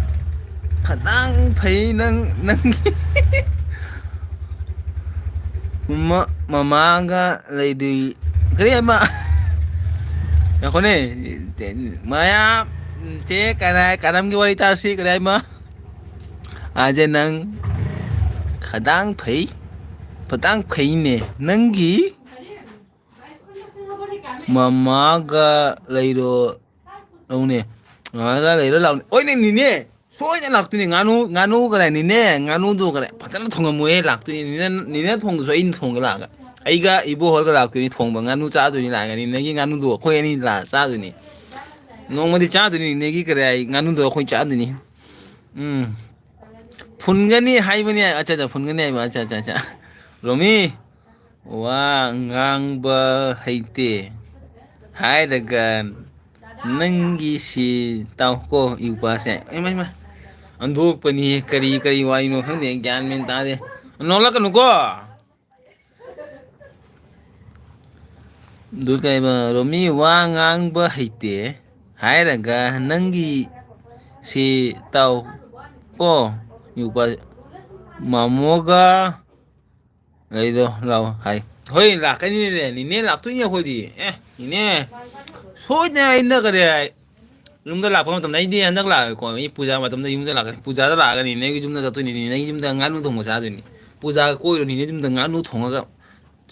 ꯈꯇꯥꯡ ꯐꯩ, ꯅꯪ, ꯅꯪꯒꯤ ꯃ-, ꯃꯃꯥꯒ ꯂꯩꯗꯤ, ꯀꯔꯤ ꯍꯥꯏꯕ? ꯉꯥꯏꯈꯣꯅꯦ, ꯃꯌꯥꯝ, ꯆꯦ ꯀꯅꯥ-, ꯀꯅꯥꯝꯒꯤ ꯋꯥꯔꯤ ꯇꯥꯁꯤ, ꯀꯔꯤ ꯍꯥꯏꯕ? ꯑꯖꯦ, ꯅꯪ ꯈꯗꯥꯡ ꯐꯩ, ꯈꯗꯥꯡ ꯐꯩꯅꯦ, ꯅꯪꯒꯤ ꯃꯃꯥꯒ ꯂꯩꯔꯣ, ꯂꯥꯎꯅꯦ꯫ ꯃꯃꯥꯒ ꯂꯩꯔꯣ, ꯂꯥꯎꯅꯦ꯫ ꯑꯣꯏꯅꯦ, ꯅꯤꯅꯦ꯫ ꯁꯣꯏꯗꯅ ꯂꯥꯛꯇꯣꯏꯅꯦ꯫ ꯉꯥꯅꯨ, ꯉꯥꯅꯨ ꯀꯗꯥꯏ, ꯅꯤꯅꯦ? ꯉꯥꯅꯨꯗꯣ ꯀꯗꯥꯏ? ꯐꯖꯅ ꯊꯣꯡꯉꯝꯃꯣꯏꯍꯦ, ꯂꯥꯛꯇꯣꯏꯅꯦ꯫ ꯅꯤꯅꯦ, ꯅꯤꯅꯦ ꯊꯣꯡꯗꯁꯨ ꯑꯩꯅ ꯊꯣꯡꯒꯦ ꯂꯥꯛꯑꯒ꯫ ꯑꯩꯒ ꯏꯕꯣꯍꯜꯒ ꯂꯥꯛꯇꯣꯏꯅꯤ ꯊꯣꯡꯕ꯫ ꯉꯥꯅꯨ ꯆꯥꯗꯣꯏꯅꯤ ꯂꯥꯛꯑꯒ꯫ ꯅꯤꯅꯦꯒꯤ ꯉꯥꯅꯨꯗꯣ ꯑꯩꯈꯣꯏ ꯑꯅꯤ ꯂꯥꯛꯑ ꯆꯥꯗꯣꯏꯅꯤ꯫ ꯅꯣꯡꯃꯗꯤ ꯆꯥꯗꯣꯏꯅꯤ ꯅꯤꯅꯦꯒꯤ ꯀꯗꯥꯏ ꯉꯥꯅꯨꯗꯣ ꯑꯩꯈꯣꯏ ꯆꯥꯗꯣꯏꯅꯤ꯫ ꯎꯝ꯫ ꯐꯨꯟꯒꯅꯤ ꯍꯥꯏꯕꯅꯤ꯫ ꯑꯠꯆꯥ, ꯑꯠꯆꯥ, ꯐꯨꯟꯒꯅꯤ ꯍꯥꯏꯕ꯫ ꯑꯠꯆꯥ, ꯑꯠꯆꯥ, ꯑꯠꯆꯥ꯫ ꯔꯣꯃꯤ, ꯋꯥ ꯉꯥꯡꯕ ꯍꯩꯇꯦ ꯍꯥꯏꯔꯒ ꯅꯪꯒꯤꯁꯤ ꯇꯥꯎꯀꯣ, ꯏꯎꯄꯥꯁꯦ꯫ ꯏꯃꯥ, ꯏꯃꯥ꯫ ꯑꯣꯟꯊꯣꯛꯄꯅꯤ꯫ ꯀꯔꯤ, ꯀꯔꯤ ꯋꯥꯔꯤꯅꯣ ꯈꯪꯗꯦ, ꯒ꯭ꯌꯥꯟ ꯃꯦꯟ ꯇꯥꯗꯦ꯫ ꯅꯣꯛꯂꯛꯀꯅꯨꯀꯣ꯫ ꯑꯗꯨ ꯀꯩꯕ, ꯔꯣꯃꯤ ꯋꯥ ꯉꯥꯡꯕ ꯍꯩꯇꯦ ꯍꯥꯏꯔꯒ ꯅꯪꯒꯤ ꯁꯤ ꯇꯥꯎ ꯀꯣ, ꯌꯨꯄꯥ ꯃꯥꯃꯣꯒ ꯂꯩꯗꯣ ꯂꯥꯛꯑꯣ ꯍꯥꯏ꯫ ꯍꯣꯏ, ꯂꯥꯛꯀꯅꯤꯅꯦ꯫ ꯅꯤꯅꯦ ꯂꯥꯛꯇꯣꯏꯅꯦ ꯑꯩꯈꯣꯏꯗꯤ꯫ ꯑꯦ, ꯅꯤꯅꯦ꯫ ꯁꯣꯏꯗꯅ ꯑꯩꯅ ꯀꯔꯤ ꯍꯥꯏ? ꯌꯨꯝꯗ ꯂꯥꯛꯄ ꯃꯇꯝꯗ ꯑꯩꯗꯤ ꯍꯟꯗꯛ ꯂꯥꯛꯑꯦꯀꯣ꯫ ꯑꯩ ꯄꯨꯖꯥ ꯃꯇꯝꯗ ꯌꯨꯝꯗ ꯂꯥꯛꯀꯅꯤ꯫ ꯄꯨꯖꯥꯗ ꯂꯥꯛꯑꯒ ꯅꯤꯅꯦꯒꯤ ꯌꯨꯝꯗ ꯆꯠꯇꯣꯏꯅꯤ꯫ ꯅꯤꯅꯦꯒꯤ ꯌꯨꯝꯗ ꯉꯥꯅꯨ ꯊꯣꯡꯕ ꯆꯥꯗꯣꯏꯅꯤ꯫ ꯄꯨꯖꯥ ꯀꯣꯏꯔꯣ ꯅꯤꯅꯦ ꯌꯨꯝꯗ ꯉꯥꯅꯨ ꯊꯣꯡꯉꯒ꯫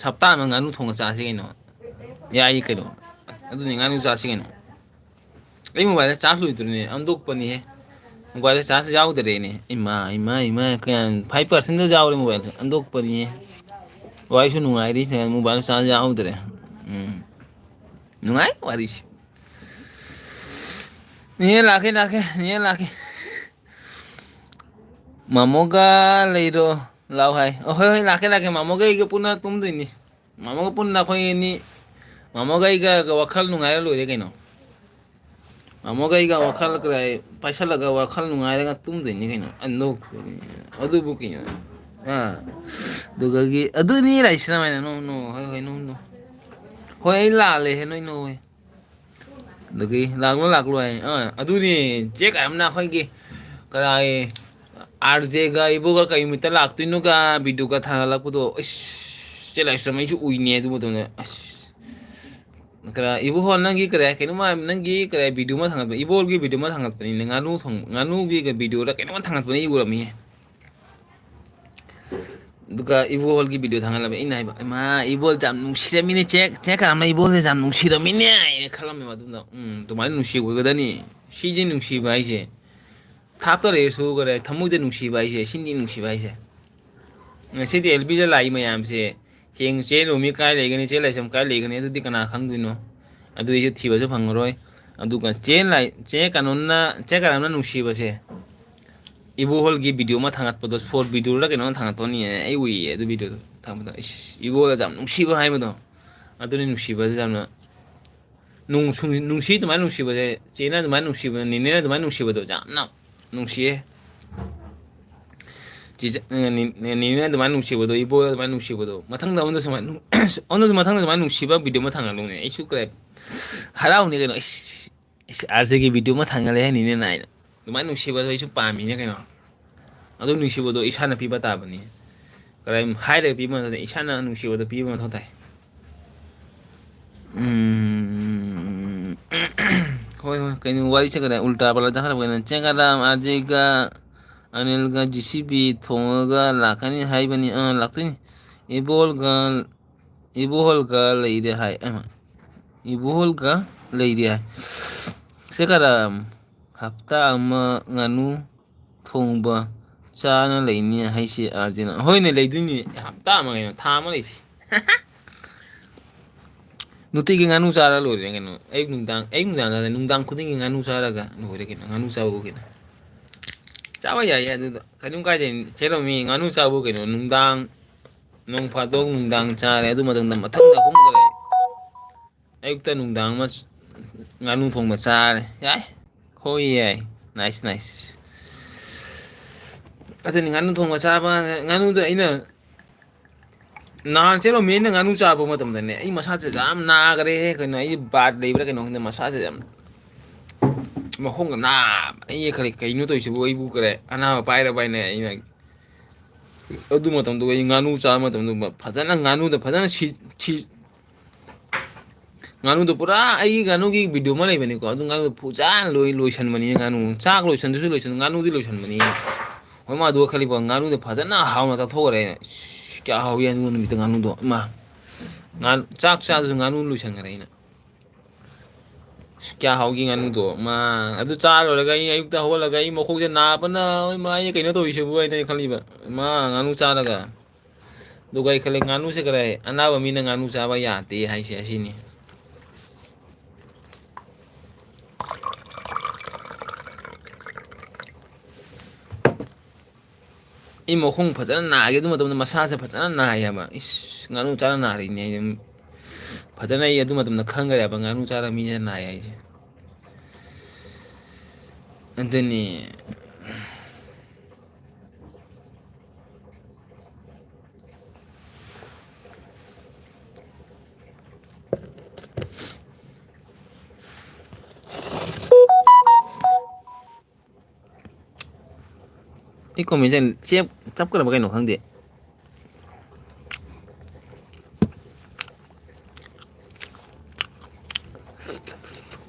ꯍꯞꯇꯥ ꯑꯃ ꯉꯥꯅꯨ ꯊꯣꯡꯉ ꯆꯥꯁꯤ ꯀꯩꯅꯣ꯫ ꯌꯥꯏ ꯀꯩꯅꯣ꯫ ꯑꯗꯨꯅꯤ ꯉꯥꯅꯨ ꯆꯥꯁꯤ ꯀꯩꯅꯣ꯫ ꯑꯩ ꯃꯣꯕꯥꯏꯜꯗ ꯆꯥꯔꯖ ꯂꯣꯏꯗꯣꯔꯦꯅꯦ꯫ ꯑꯟꯗꯣꯛꯄꯅꯤꯍꯦ꯫ ꯃꯣꯕꯥꯏꯜꯗ ꯆꯥꯔꯖ ꯌꯥꯎꯗꯔꯦꯅꯦ꯫ ꯏꯃꯥ, ꯏꯃꯥ, ꯏꯃꯥ, ꯀꯌꯥꯝ five percent ꯌꯥꯎꯔꯦ ꯃꯣꯕꯥꯏꯜꯗ꯫ ꯑꯟꯗꯣꯛꯄꯅꯤꯍꯦ꯫ ꯋꯥꯔꯤꯁꯨ ꯅꯨꯡꯉꯥꯏꯔꯤ, ꯃꯣꯕꯥꯏꯜ ꯆꯥꯔꯖ ꯌꯥꯎꯗ꯭ꯔꯦ꯫ ꯎꯝ꯫ ꯅꯨꯡꯉꯥꯏ ꯋꯥꯔꯤꯁꯦ꯫ ꯅꯦ ꯂꯥꯛꯀꯦ, ꯂꯥꯛꯀꯦ, ꯅꯦ ꯂꯥꯛꯀꯦ꯫ ꯃꯥꯃꯣꯒ ꯂꯩꯔꯣ, ꯂꯥꯛꯑꯣ ꯍꯥꯏ꯫ ꯑꯣ, ꯍꯣꯏ, ꯍꯣꯏ, ꯂꯥꯛꯀꯦ, ꯂꯥꯛꯀꯦ꯫ ꯃꯥꯃꯣꯒ ꯑꯩꯒ ꯄꯨꯟꯅ ꯇꯨꯝꯗꯣꯏꯅꯤ꯫ ꯃꯥꯃꯣꯒ ꯄꯨꯟꯅ ꯑꯩꯈꯣꯏ ꯑꯅꯤ, ꯃꯥꯃꯣꯒ ꯑꯩꯒ ꯋꯥꯈꯜ ꯅꯨꯡꯉꯥꯏꯔ ꯂꯣꯏꯔꯦ ꯀꯩꯅꯣ꯫ ꯃꯥꯃꯣꯒ ꯑꯩꯒ ꯋꯥꯈꯜ ꯀꯗꯥꯏ ꯄꯥꯏꯁꯜꯂꯒ ꯋꯥꯈꯜ ꯅꯨꯡꯉꯥꯏꯔꯒ ꯇꯨꯝꯗꯣꯏꯅꯤ ꯀꯩꯅꯣ꯫ ꯑꯗꯨ, ꯑꯗꯨꯕꯨ ꯀꯩꯅꯣ꯫ ꯑꯥ, ꯑꯗꯨꯒꯒꯤ, ꯑꯗꯨꯅꯤ ꯂꯥꯏꯁ꯭ꯔꯝ ꯍꯥꯏꯅ, ꯅꯣ, ꯅꯣ, ꯍꯣꯏ, ꯍꯣꯏ, ꯅꯣ, ꯅꯣ꯫ ꯍꯣꯏ, ꯑꯩ ꯂꯥꯜꯂꯦꯍꯦ, ꯅꯣꯏ ꯅꯣ ꯍꯣꯏ꯫ ꯑꯗꯒꯤ ꯂꯥꯛꯂꯣ, ꯂꯥꯛꯂꯣ ꯍꯥꯏ꯫ ꯑꯥ, ꯑꯗꯨꯅꯤ ꯆꯦ ꯀꯥꯏꯔꯝꯅ ꯑꯩꯈꯣꯏꯒꯤ ꯀꯔꯥꯏ RJꯒ ꯏꯕꯣꯒ ꯀꯔꯤ ꯅꯨꯃꯤꯠꯇ ꯂꯥꯛꯇꯣꯏꯅꯣꯒ videoꯒ ꯊꯥꯒꯠꯂꯛꯄꯗꯣ꯫ ꯑꯁ, ꯆꯦ ꯂꯥꯏꯁ꯭ꯔꯝ ꯑꯩꯁꯨ ꯎꯏꯅꯦ ꯑꯗꯨ ꯃꯇꯝꯗ꯫ ꯑꯁ, ꯀꯔꯥꯏ ꯏꯕꯣꯍꯣꯜ ꯅꯪꯒꯤ ꯀꯔꯥꯏ ꯀꯩꯅꯣꯝꯃ ꯅꯪꯒꯤ ꯀꯔꯥꯏ video ꯑꯃ ꯊꯥꯒꯠꯄ, ꯏꯕꯣꯍꯣꯜꯒꯤ video ꯑꯃ ꯊꯥꯒꯠꯄꯅꯤꯅꯦ꯫ ꯉꯥꯅꯨ ꯊꯣꯡ-, ꯉꯥꯅꯨꯒꯤ videoꯔ ꯀꯩꯅꯣꯝꯃ ꯊꯥꯒꯠꯄꯅꯦ ꯑꯩ ꯎꯔꯝꯃꯤꯍꯦ꯫ ꯑꯗꯨꯒ ꯏꯕꯣꯍꯣꯜꯒꯤ video ꯊꯥꯒꯠꯂꯝꯃꯦ꯫ ꯑꯩꯅ ꯍꯥꯏꯕ, "ꯏꯃꯥ, ꯏꯕꯣꯍꯣꯜꯁꯦ ꯌꯥꯝ ꯅꯨꯡꯁꯤꯔꯝꯃꯤꯅꯦ ꯆꯦ, ꯆꯦ ꯀꯔꯝꯅ ꯏꯕꯣꯍꯣꯜꯁꯦ ꯌꯥꯝ ꯅꯨꯡꯁꯤꯔꯝꯃꯤꯅꯦ" ꯍꯥꯏꯅ ꯈꯜꯂꯝꯃꯦꯕ꯫ ꯑꯗꯨꯝꯅ, ꯎꯝ, ꯑꯗꯨꯃꯥꯏꯅ ꯅꯨꯡꯁꯤ ꯑꯣꯏꯒꯗꯅꯤ꯫ ꯁꯤꯁꯦ ꯅꯨꯡꯁꯤꯕ ꯍꯥꯏꯁꯦ꯫ ꯊꯥꯞꯇ ꯂꯩꯔꯁꯨ ꯀꯔꯤ, ꯊꯃꯣꯏꯗ ꯅꯨꯡꯁꯤꯕ ꯍꯥꯏꯁꯦ, ꯁꯤꯅꯤ ꯅꯨꯡꯁꯤꯕ ꯍꯥꯏꯁꯦ꯫ ꯉꯁꯤꯗꯤ ꯑꯦꯜ ꯕꯤꯗ ꯂꯥꯛꯏ ꯃꯌꯥꯝꯁꯦ, ꯍꯌꯦꯡ ꯆꯦ ꯔꯣꯃꯤ ꯀꯥꯏ ꯂꯩꯒꯅꯤ, ꯆꯦ ꯂꯥꯏꯁ꯭ꯔꯝ ꯀꯥꯏ ꯂꯩꯒꯅꯤ, ꯑꯗꯨꯗꯤ ꯀꯅꯥ ꯈꯪꯗꯣꯏꯅꯣ? ꯑꯗꯨ ꯑꯩꯁꯨ ꯊꯤꯕꯁꯨ ꯐꯪꯉꯔꯣꯏ꯫ ꯑꯗꯨꯒ ꯆꯦ ꯂꯥꯏ-, ꯆꯦ ꯀꯥꯅꯣꯟꯅ, ꯆꯦ ꯀꯥꯅꯣꯟꯅ ꯅꯨꯡꯁꯤꯕꯁꯦ, ꯏꯕꯣꯍꯣꯜꯒꯤ video ꯑꯃ ꯊꯥꯒꯠꯄꯗꯣ, short videoꯔ ꯀꯩꯅꯣꯝꯃ ꯊꯥꯒꯠꯄꯅꯤ, ꯑꯩ ꯎꯏꯌꯦ ꯑꯗꯨ videoꯗꯣ ꯊꯥꯒꯠꯄꯗꯣ꯫ ꯏꯁ, ꯏꯕꯣꯍꯣꯜꯒ ꯌꯥꯝ ꯅꯨꯡꯁꯤꯕ ꯍꯥꯏꯕꯗꯣ, ꯑꯗꯨꯅꯤ ꯅꯨꯡꯁꯤꯕꯁꯦ ꯌꯥꯝꯅ꯫ ꯅꯨꯡꯁꯨ-, ꯅꯨꯡꯁꯤ ꯑꯗꯨꯃꯥꯏꯅ ꯅꯨꯡꯁꯤꯕꯁꯦ, ꯆꯦꯅ ꯑꯗꯨꯃꯥꯏꯅ ꯅꯨꯡꯁꯤꯕ, ꯅꯦꯅꯦꯅ ꯑꯗꯨꯃꯥꯏꯅ ꯅꯨꯡꯁꯤꯕꯗꯣ ꯌꯥꯝꯅ ꯅꯨꯡꯁꯤꯌꯦ꯫ ꯆꯤꯆꯦ-, ꯑ, ꯅꯦ-, ꯅꯦꯅꯦꯅ ꯑꯗꯨꯃꯥꯏꯅ ꯅꯨꯡꯁꯤꯕꯗꯣ, ꯏꯕꯣꯅ ꯑꯗꯨꯃꯥꯏꯅ ꯅꯨꯡꯁꯤꯕꯗꯣ, ꯃꯊꯪꯗ ꯑꯩꯉꯣꯟꯗꯁꯨ ꯁꯨꯃꯥꯏꯅ ꯅꯨꯡ-, ꯑꯩꯉꯣꯟꯗꯁꯨ ꯃꯊꯪꯗ ꯁꯨꯃꯥꯏꯅ ꯅꯨꯡꯁꯤꯕ video ꯑꯃ ꯊꯥꯡꯒꯠꯂꯨꯅꯦ꯫ ꯑꯩꯁꯨ ꯀꯔꯤ ꯍꯔꯥꯎꯅꯤ ꯀꯩꯅꯣ꯫ ꯏꯁ, ꯏꯁ, RJꯒꯤ video ꯑꯃ ꯊꯥꯡꯒꯠꯂꯦ ꯍꯥꯏꯅꯤꯅꯦ ꯅꯥꯏꯅ꯫ ꯑꯗꯨꯃꯥꯏꯅ ꯅꯨꯡꯁꯤꯕꯗꯣ ꯑꯩꯁꯨ ꯄꯥꯝꯃꯤꯅꯦ ꯀꯩꯅꯣ꯫ ꯑꯗꯨ ꯅꯨꯡꯁꯤꯕꯗꯣ ꯏꯁꯥꯅ ꯄꯤꯕ ꯇꯥꯕꯅꯤ꯫ ꯍꯥꯏꯔꯒ ꯄꯤꯕ ꯃꯊꯧ ꯇꯥꯏ, ꯏꯁꯥꯅ ꯅꯨꯡꯁꯤꯕꯗꯣ ꯄꯤꯕ ꯃꯊꯧ ꯇꯥꯏ꯫ ꯎꯝ, ꯍꯣꯏ, ꯍꯣꯏ, ꯀꯩꯅꯣ ꯋꯥꯔꯤ ꯆꯠꯈ꯭ꯔꯦ, ꯎꯜꯇꯥ ꯄꯜꯇꯥ ꯆꯠꯈ꯭ꯔꯦ꯫ ꯀꯩꯅꯣ, ꯆꯦꯡꯒꯥꯗꯥꯝ ꯑꯥꯔꯖꯦꯒ ꯑꯅꯤꯜꯒ ꯖꯤ ꯁꯤ ꯕꯤ ꯊꯣꯡꯉꯒ ꯂꯥꯛꯀꯅꯤ ꯍꯥꯏꯕꯅꯤ꯫ ꯑꯥ, ꯂꯥꯛꯇꯣꯏꯅꯤ꯫ ꯏꯕꯣꯜꯒ, ꯏꯕꯣꯍꯜꯒ ꯂꯩꯔꯦ ꯍꯥꯏ꯫ ꯑꯩꯃ, ꯏꯕꯣꯍꯜꯒ ꯂꯩꯔꯦ ꯍꯥꯏ꯫ ꯆꯦꯡꯒꯥꯗꯥꯝ, ꯍꯞꯇꯥ ꯑꯃ ꯉꯥꯅꯨ ꯊꯣꯡꯕ ꯆꯥꯅ ꯂꯩꯅꯤ ꯍꯥꯏꯁꯤ ꯑꯥꯔꯖꯦꯅ꯫ ꯍꯣꯏꯅꯦ, ꯂꯩꯗꯣꯏꯅꯤ꯫ ꯍꯞꯇꯥ ꯑꯃ ꯀꯩꯅꯣ, ꯊꯥ ꯑꯃ ꯂꯩꯁꯤ꯫ ꯅꯨꯡꯇꯤꯒꯤ ꯉꯥꯅꯨ ꯆꯥꯔ ꯂꯣꯏꯔꯦ ꯀꯩꯅꯣ꯫ ꯑꯌꯨꯛ ꯅꯨꯡꯗꯥꯡ, ꯑꯌꯨꯛ ꯅꯨꯡꯗꯥꯡ ꯅꯠꯇꯦ, ꯅꯨꯡꯗꯥꯡ ꯈꯨꯗꯤꯡꯒꯤ ꯉꯥꯅꯨ ꯆꯥꯔꯒ ꯂꯣꯏꯔꯦ ꯀꯩꯅꯣ꯫ ꯉꯥꯅꯨ ꯆꯥꯕꯕꯨ ꯀꯩꯅꯣ꯫ ꯆꯥꯕ ꯌꯥꯏꯌꯦ ꯑꯗꯨꯗ꯫ ꯀꯩꯝ ꯀꯥꯏꯗꯦ꯫ ꯆꯦ ꯔꯣꯃꯤ, ꯉꯥꯅꯨ ꯆꯥꯕꯕꯨ ꯀꯩꯅꯣ꯫ ꯅꯨꯡꯗꯥꯡ, ꯅꯣꯡ ꯐꯥꯗꯣꯛ ꯅꯨꯡꯗꯥꯡ ꯆꯥꯔꯦ꯫ ꯑꯗꯨ ꯃꯇꯨꯡꯗ ꯃꯊꯪꯗ ꯑꯍꯨꯝꯒ ꯂꯩ꯫ ꯑꯌꯨꯛꯇ ꯅꯨꯡꯗꯥꯡ ꯑꯃ ꯉꯥꯅꯨ ꯊꯣꯡꯕ ꯆꯥꯔꯦ꯫ ꯌꯥꯏ꯫ ꯍꯣꯏ, ꯌꯥꯏ꯫ Nice, nice꯫ ꯑꯗꯨꯅꯤ ꯉꯥꯅꯨ ꯊꯣꯡꯕ ꯆꯥꯕ, ꯉꯥꯅꯨꯗꯣ ꯑꯩꯅ ꯅꯍꯥꯟ ꯆꯦ ꯔꯣꯃꯤꯅ ꯉꯥꯅꯨ ꯆꯥꯕ ꯃꯇꯝꯗꯅꯦ, ꯑꯩ ꯃꯁꯥꯁꯦ ꯌꯥꯝ ꯅꯥꯈ꯭ꯔꯦꯍꯦ꯫ ꯀꯩꯅꯣ, ꯑꯩ ꯕꯥꯔꯠ ꯂꯩꯕ꯭ꯔꯥ ꯀꯩꯅꯣ ꯈꯪꯗꯦ, ꯃꯁꯥꯁꯦ ꯌꯥꯝ ꯃꯈꯣꯡꯒ ꯅꯥ-, ꯑꯩ ꯈꯔ ꯀꯩꯅꯣ ꯇꯧꯔꯤꯁꯤꯕꯨ, ꯑꯩꯕꯨ ꯈꯔ ꯑꯅꯥꯕ ꯄꯥꯏꯔꯕ ꯍꯥꯏꯅ ꯑꯩꯅ ꯑꯗꯨ ꯃꯇꯝꯗꯨ ꯑꯩ ꯉꯥꯅꯨ ꯆꯥꯕ ꯃꯇꯝꯗꯨ ꯐꯖꯅ ꯉꯥꯅꯨꯗ ꯐꯖꯅ ꯁꯤ-, ꯁꯤ-, ꯉꯥꯅꯨꯗꯣ ꯄꯨꯔꯥ ꯑꯩꯒꯤ ꯉꯥꯅꯨꯒꯤ ꯚꯤꯗꯤꯑꯣ ꯑꯃ ꯂꯩꯕꯅꯤꯀꯣ, ꯑꯗꯨ ꯉꯥꯅꯨꯗꯣ ꯐꯖꯅ ꯂꯣꯏ-, ꯂꯣꯏꯁꯟꯕꯅꯤꯅꯦ꯫ ꯉꯥꯅꯨ ꯆꯥꯛ ꯂꯣꯏꯁꯟꯗꯁꯨ ꯂꯣꯏꯁꯟ-, ꯉꯥꯅꯨꯗꯤ ꯂꯣꯏꯁꯟꯕꯅꯤ꯫ ꯍꯣꯏ, ꯃꯥꯗꯨꯒ ꯈꯜꯂꯤꯕ ꯉꯥꯅꯨꯗꯣ ꯐꯖꯅ ꯍꯥꯎꯅ ꯆꯥꯊꯣꯛꯈ꯭ꯔꯦ ꯑꯩꯅ꯫ ꯏꯁ, ꯀꯌꯥ ꯍꯥꯎꯏ ꯑꯗꯨ ꯅꯨꯃꯤꯠꯇ ꯉꯥꯅꯨꯗꯣ꯫ ꯏꯃꯥ, ꯉꯥ-, ꯆꯥꯛ ꯆꯥꯗꯁꯨ ꯉꯥꯅꯨ ꯂꯣꯏꯁꯟꯈ꯭ꯔꯦ ꯑꯩꯅ꯫ ꯑꯁ, ꯀꯌꯥ ꯍꯥꯎꯒꯤ ꯉꯥꯅꯨꯗꯣ꯫ ꯃꯥ, ꯑꯗꯨ ꯆꯥ ꯂꯣꯏꯔꯒ ꯑꯩ ꯑꯌꯨꯛꯇ ꯍꯧꯒꯠꯂꯒ ꯑꯩ ꯃꯈꯣꯡꯁꯦ ꯅꯥꯕꯅ, ꯏꯃꯥ, ꯑꯩ ꯀꯩꯅꯣ ꯇꯧꯔꯤꯁꯤꯕꯨ ꯍꯥꯏꯅ ꯑꯩ ꯈꯜꯂꯤꯕ꯫ ꯃꯥ, ꯉꯥꯅꯨ ꯆꯥꯔꯒ꯫ ꯑꯗꯨꯒ ꯑꯩ ꯈꯜꯂꯦ, ꯉꯥꯅꯨꯁꯦ ꯀꯗꯥꯏ, ꯑꯅꯥꯕ ꯃꯤꯅ ꯉꯥꯅꯨ ꯆꯥꯕ ꯌꯥꯗꯦ ꯍꯥꯏꯁꯦ ꯑꯁꯤꯅꯤ꯫ ꯑꯩ ꯃꯈꯣꯡ ꯐꯖꯅ ꯅꯥꯒꯦ ꯑꯗꯨ ꯃꯇꯝꯗ, ꯃꯁꯥꯁꯦ ꯐꯖꯅ ꯅꯥꯏ ꯍꯥꯏꯕ꯫ ꯏꯁ, ꯉꯥꯅꯨ ꯆꯥꯔ ꯅꯥꯔꯤꯅꯦ ꯑꯩ꯫ ꯐꯖꯅ ꯑꯩ ꯑꯗꯨ ꯃꯇꯝꯗ ꯈꯪꯈ꯭ꯔꯦ ꯍꯥꯏꯕ, ꯉꯥꯅꯨ ꯆꯥꯔ ꯃꯤꯁꯦ ꯅꯥꯏ ꯍꯥꯏꯁꯦ꯫ ꯑꯗꯨꯅꯤ꯫ ꯑꯩ ꯀꯣꯃꯦꯟꯁꯦ ꯆꯦꯞ-, ꯆꯞꯀꯗꯕ ꯀꯩꯅꯣ ꯈꯪꯗꯦ꯫